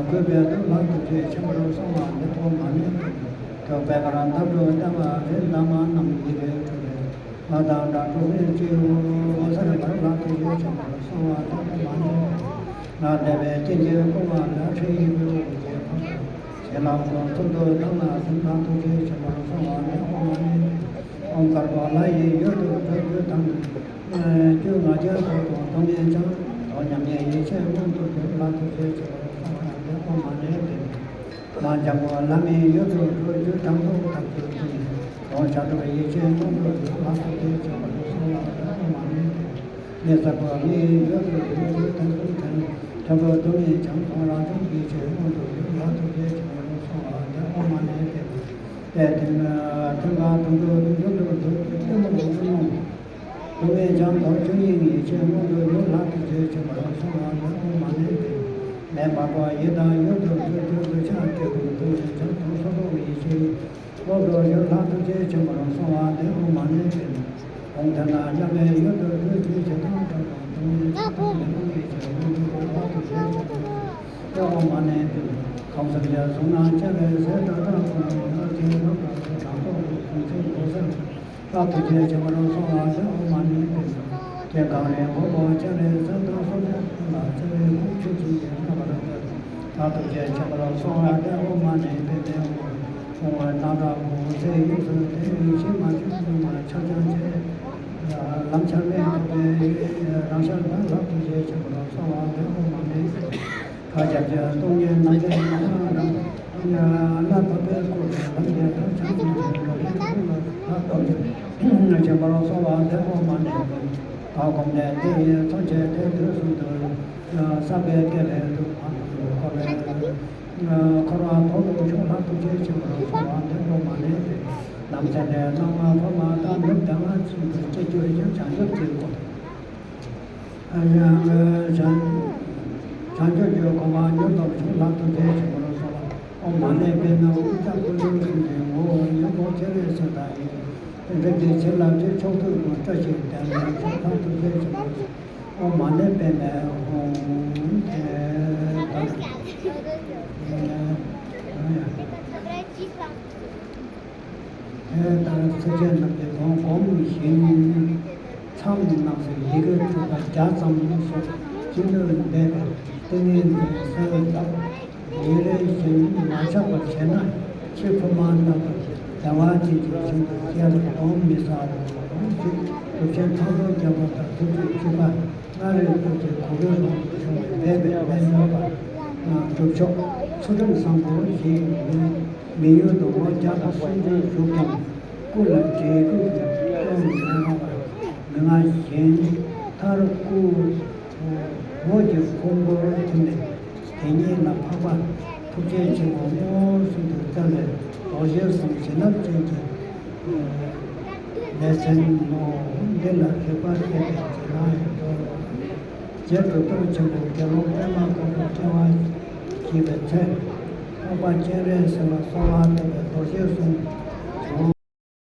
གུས་པས་འདུད། ལྷ་ཐུགས་རྗེ་ཆེན་པོར་གསོལ་བ་འདེབས། ཨོཾ་མ་ཎི་པདྨེ། ཐུག་པའི་མཁར་འདབ་དྲུག་ལྟེ་བ་རེ། འདབ་མ་རྣམས་ཡི་གེ་དྲུག་ལས། ལྷ་དང་སྒྲ་དྲུག་ལྡན་སྤྱི་བོ་འོད་ཟེར་འབར། ལྷ་ཐུགས་རྗེ་ཆེན་པོར་གསོལ་བ་འདེབས། ཨོཾ་མ་ཎི་པདྨེ། ང་འདས་པའི་སྐྱེ་འཆིའི་སྐོམ་པ་ལས། འཁྲིད་ཡིད་ཀྱི་དབང་གིས་ཕམ་པའི་ཞེ་སྡང་ཀུན། ཚུར་འདུལ་དམ་ལ་གཟིགས། ལྷ་ཐུགས་རྗེ་ཆེན་པོར་གསོལ་བ་འདེབས། ཨོཾ་མ་ཎི་པདྨེ། ཨོཾ་དཀར་པོ་ལྷ་ཡི་ཡུལ་དུ་འགྲོ། རྒྱུད་དང་རྒྱུད་ང་རྒྱལ་ཐོག་ཏུ་སྟོང་ཉིད་འཆང་། ཐོག་མཉམ་ཉིད་ཡེ་ཤེས་མངོན་དུ་གྱུར། ལྷ་ཐུགས་རྗེ་ཆེན་པོར་གསོལ་བ་འདེབས། ཨོཾ་མ་ཎི་པདྨེ། མ་འཇམ་པོ་ལྷ་མིའི་ཡུལ་དུ་འགྲོ། རྒྱུད་དྲང་དུ་ཐབས་སུ་བསྟུན་ནས། ལོངས་སྤྱོད་ཡེ་ཤེས་མངོན་དུ་གྱུར། ལྷ་ཐུགས་རྗེ་ཆེན་པོར་གསོལ་བ་འདེབས། ཨོཾ་མ་ཎི་པདྨེ། མི་བསད་པ་མིའི་ཡུལ་དུ་འགྲོ། རྒྱུད་དོན་དུ་ཐོན། ཐོབ་གྲོལ་སྡུག་བསྔལ་བྱང་། མཐོང་རང་བྱུང་ཡེ་ཤེས་མངོན་དུ་གྱུར། ལྷ་ཐུགས་རྗེ་ཆེན་པོར་གསོལ་བ་འདེབས། ཨོཾ་མ་ཎི་པདྨེ། དེ་མཐིང་མཐིང་ག་དུང་དུ་ཡུལ་དུ་འགྲོ། གཏི་མུག་ཀུན་སློང་སྡུག་བསྔལ་བྱང་། ཐོབ་ཆོས་དབྱིངས་ཡེ་ཤེས་མངོན་དུ་གྱུར། ལྷ་ཐུགས་རྗེ་ཆེན་པོར་གསོལ་བ་འདེབས། ཨོཾ་མ་ཎི་པདྨེ། མེ་འབར་པ་ཡི་དྭགས་ཡུལ་དུ་འགྲོ། རྒྱུད་དུ་ཆགས་སྐྱེ་དགུའི་སྡུག་བསྔལ་བྱང་། ཐོབ་ཚོགས་རྫོགས་ཡེ་ཤེས་མངོན་དུ་གྱུར། ལྷ་ཐུགས་རྗེ་ཆེན་པོར་གསོལ་བ་འདེབས། ཨོཾ་མ་ཎི་པདྨེ། ཨོཾ་ཐ་ན་དམྱལ་བའི་ཡུལ་དུ་འགྲོ། རྒྱུད་ཞེ་སྡང་བྲལ་བ་སྡུག་བསྔལ་བྱང་། ཉོན་མོངས་ཡེ་ཤེས་མངོན་དུ་གྱུར། ལྷ་ཐུགས་རྗེ་ཆེན་པོར་གསོལ་བ་འདེབས། ཨོཾ་མ་ཎི་པདྨེ། ཁམས་གསུམ་གྱི་གཟུགས་སྣང་ཆེ་བའི་ཟས། དགྲ་དང་ཕུང་པོ་ནོར་གྱི་ནོར་བུ་དང་། ལྷ་ཐུགས་རྗེ་ཆེན་པོར་གསོལ་བ་འདེབས། ཨོཾ་མ་ཎི་པདྨེ། སྐྱེ་རྒ་རེ་སྒོག་པོ་ཆེ་བའི་ཟས་དང་། སྲོག་ཆགས་ཀུན་ལ་བརྩེ་བའི་སྐུ། ཆོས་སྦྱིན་གྱི་རྣམ་པར་མཛད། ལྷ་ཐུགས་རྗེ་ཆེན་པོར་གསོལ་བ་འདེབས། ཨོཾ་མ་ཎི་པདྨེ། ཧཱུྃ། ཧཱུྃ་ནག་དྲག་པོ་ཚེ་ཡོངས་སུ་བརྟན། ཤི་མ་བྱུང་སྙུང་མ་ཆག་ཀྱང་བྱེད། ལམ་འཆར་མེད་ཐུབ་པའི་རང་ཤར་ལ། ལྷ་ཐུགས་རྗེ་ཆེན་པོར་གསོལ་བ་འདེབས། ཨོཾ་མ་ཎི། ཁ་རྒྱབ་ཀྱི་སྟོང་ཉིད་རྣམ་འདྲེན་མ། ལ་ཕབ་པའི་སྐུ་ལ་ལམ་བརྒྱད་དང་། བྱང་ཆུབ་ཀྱི་འགྲོ་བའི་སྐུ་ལ། ལྷ་ཐུགས་རྗེ་ཆེན་པོར་གསོལ་བ་འདེབས། ཨོཾ་མ་ཎི་པདྨེ། བ་གོམས་ནས་དེ་ཡི་ཚོགས་བཅས་ཏེ། དུས་གསུམ་དུ་བསགས་པའི་དགེ་བའི་དུག་མ་འཁོར་བའི་འཁོར་བ་ཐོག་ཏུ་ཆུད། ལྷ་ཐུགས་རྗེ་ཆེན་པོར་གསོལ་བ་འདེབས། ཨོཾ་མ་ཎི་པདྨེ། ནམ་མཁའ་ལས་རྣམ་ལྔ་འཁོར་བ་དང་། ནུབ་བདེ་བ་ཅན་དུ་སྐྱེ་གྱུར་ཅིག། བྱང་ཆུབ་ཀྱི་སྒོ། བྱང་བྱང་ཆུབ་ཀྱི་གོ་འཕང་མྱུར་ཐོབ་ཤོག། ལྷ་ཐུགས་རྗེ་ཆེན་པོར་གསོལ་བ། ཨོཾ་མ་ཎི་པདྨེ། ཨོཾ་ཨུཏྤལ་ཀུན་འདུས་གསུང་གི་ངོ་བོ། ཉོན་མོངས་ཆེ་བའི་ཟས་དང་ཡི། རིགས་ཀྱི་བྱིན་རླབས་ཀྱིས། ཕྱོགས་དུས་ཀུན་བཀྲ་ཤིས་ལྡན་པར་ཤོག། ལྷ་ཐུགས་རྗེ་ཆེན་པོར་གསོལ་བ། ཨོཾ་མ་ཎི་པདྨེ། ཧཱུྃ། ཨོཾ་ཨེ་ཏ། ཨེ་ལྟར་སེམས་ཅན་རྣམས་ཀྱི་དོན་བསྒོམ་ཞིང་། མཚམས་རྣམས་སུ་ཡི་གེ་དྲུག་པ་བརྒྱ་ཙམ་སོགས་ཅི་ནུས་འབད་པས་ཏིང་ངེ་འཛིན་གསལ་བཏབ། ཉིན་རེ་བཞིན་མ་ཆག་པར་བྱས་ན། འཆི་འཕོ་མ་ཐག་ཏུ་བདེ་བ་ཅན་གྱི་ཞིང་དུ་སྐྱེ་བར་གདོན་མི་ཟ་རུང་ཞིག། གྲུབ་ཆེན་ཐང་སྟོང་རྒྱལ་པོ་དང་ཐུགས་རྗེ་ཆེན་པོ་མངའ་རིས་སྟོབས་ཀྱི་གོ་གནས་ལོངས་སུ་སྤྱོད་པའི་འབད་པས་ལན་གནོད་པ་སྒྲུབ་ཆོག། ཚུལ་ཁྲིམས་བཟང་པོ་ཞིག་ཡིན། མི་ཡུལ་དུ་ལོ་བརྒྱ་དང་སུམ་ཅུ་བཞུགས་ཀྱང་སྐུ་ལ་བྲེལ་རྒྱུག་གི་སྐྱོན་མི་སྣང་བར་མི་མངའ་ཞིང་མཐར་སྐུ་འོད་ཀྱི་ཁོང་ཁོར་ཐིམ་པས། དེ་ཉིད་ལ་འཕགས་པ་ཐུགས་རྗེ་ཆེན་པོ་མངོན་སུམ་དུ་བསྟན་པས། རྡོ་རྗེ་གསུམ་བྱིན་རླབས་ཅན་གྱི་ལས་མཚན་ནོ། འདི་ལ་རིག་པ་བསྐྱེད་པའི་རྗེས་གནང་ཡང་འགྲོ། རྗེ་གྲུབ་ཐོབ་ཆེན་པོ་དགེ་སློང་པདྨ་དཀར་པོ་སྤྲེལ་བ་བཞེས་པའི་ཚེ། འཕགས་པ་སྤྱན་རས་གཟིགས་ལ་གསོལ་བ་འདེབས་པའི་རྡོ་རྗེ་གསུམ་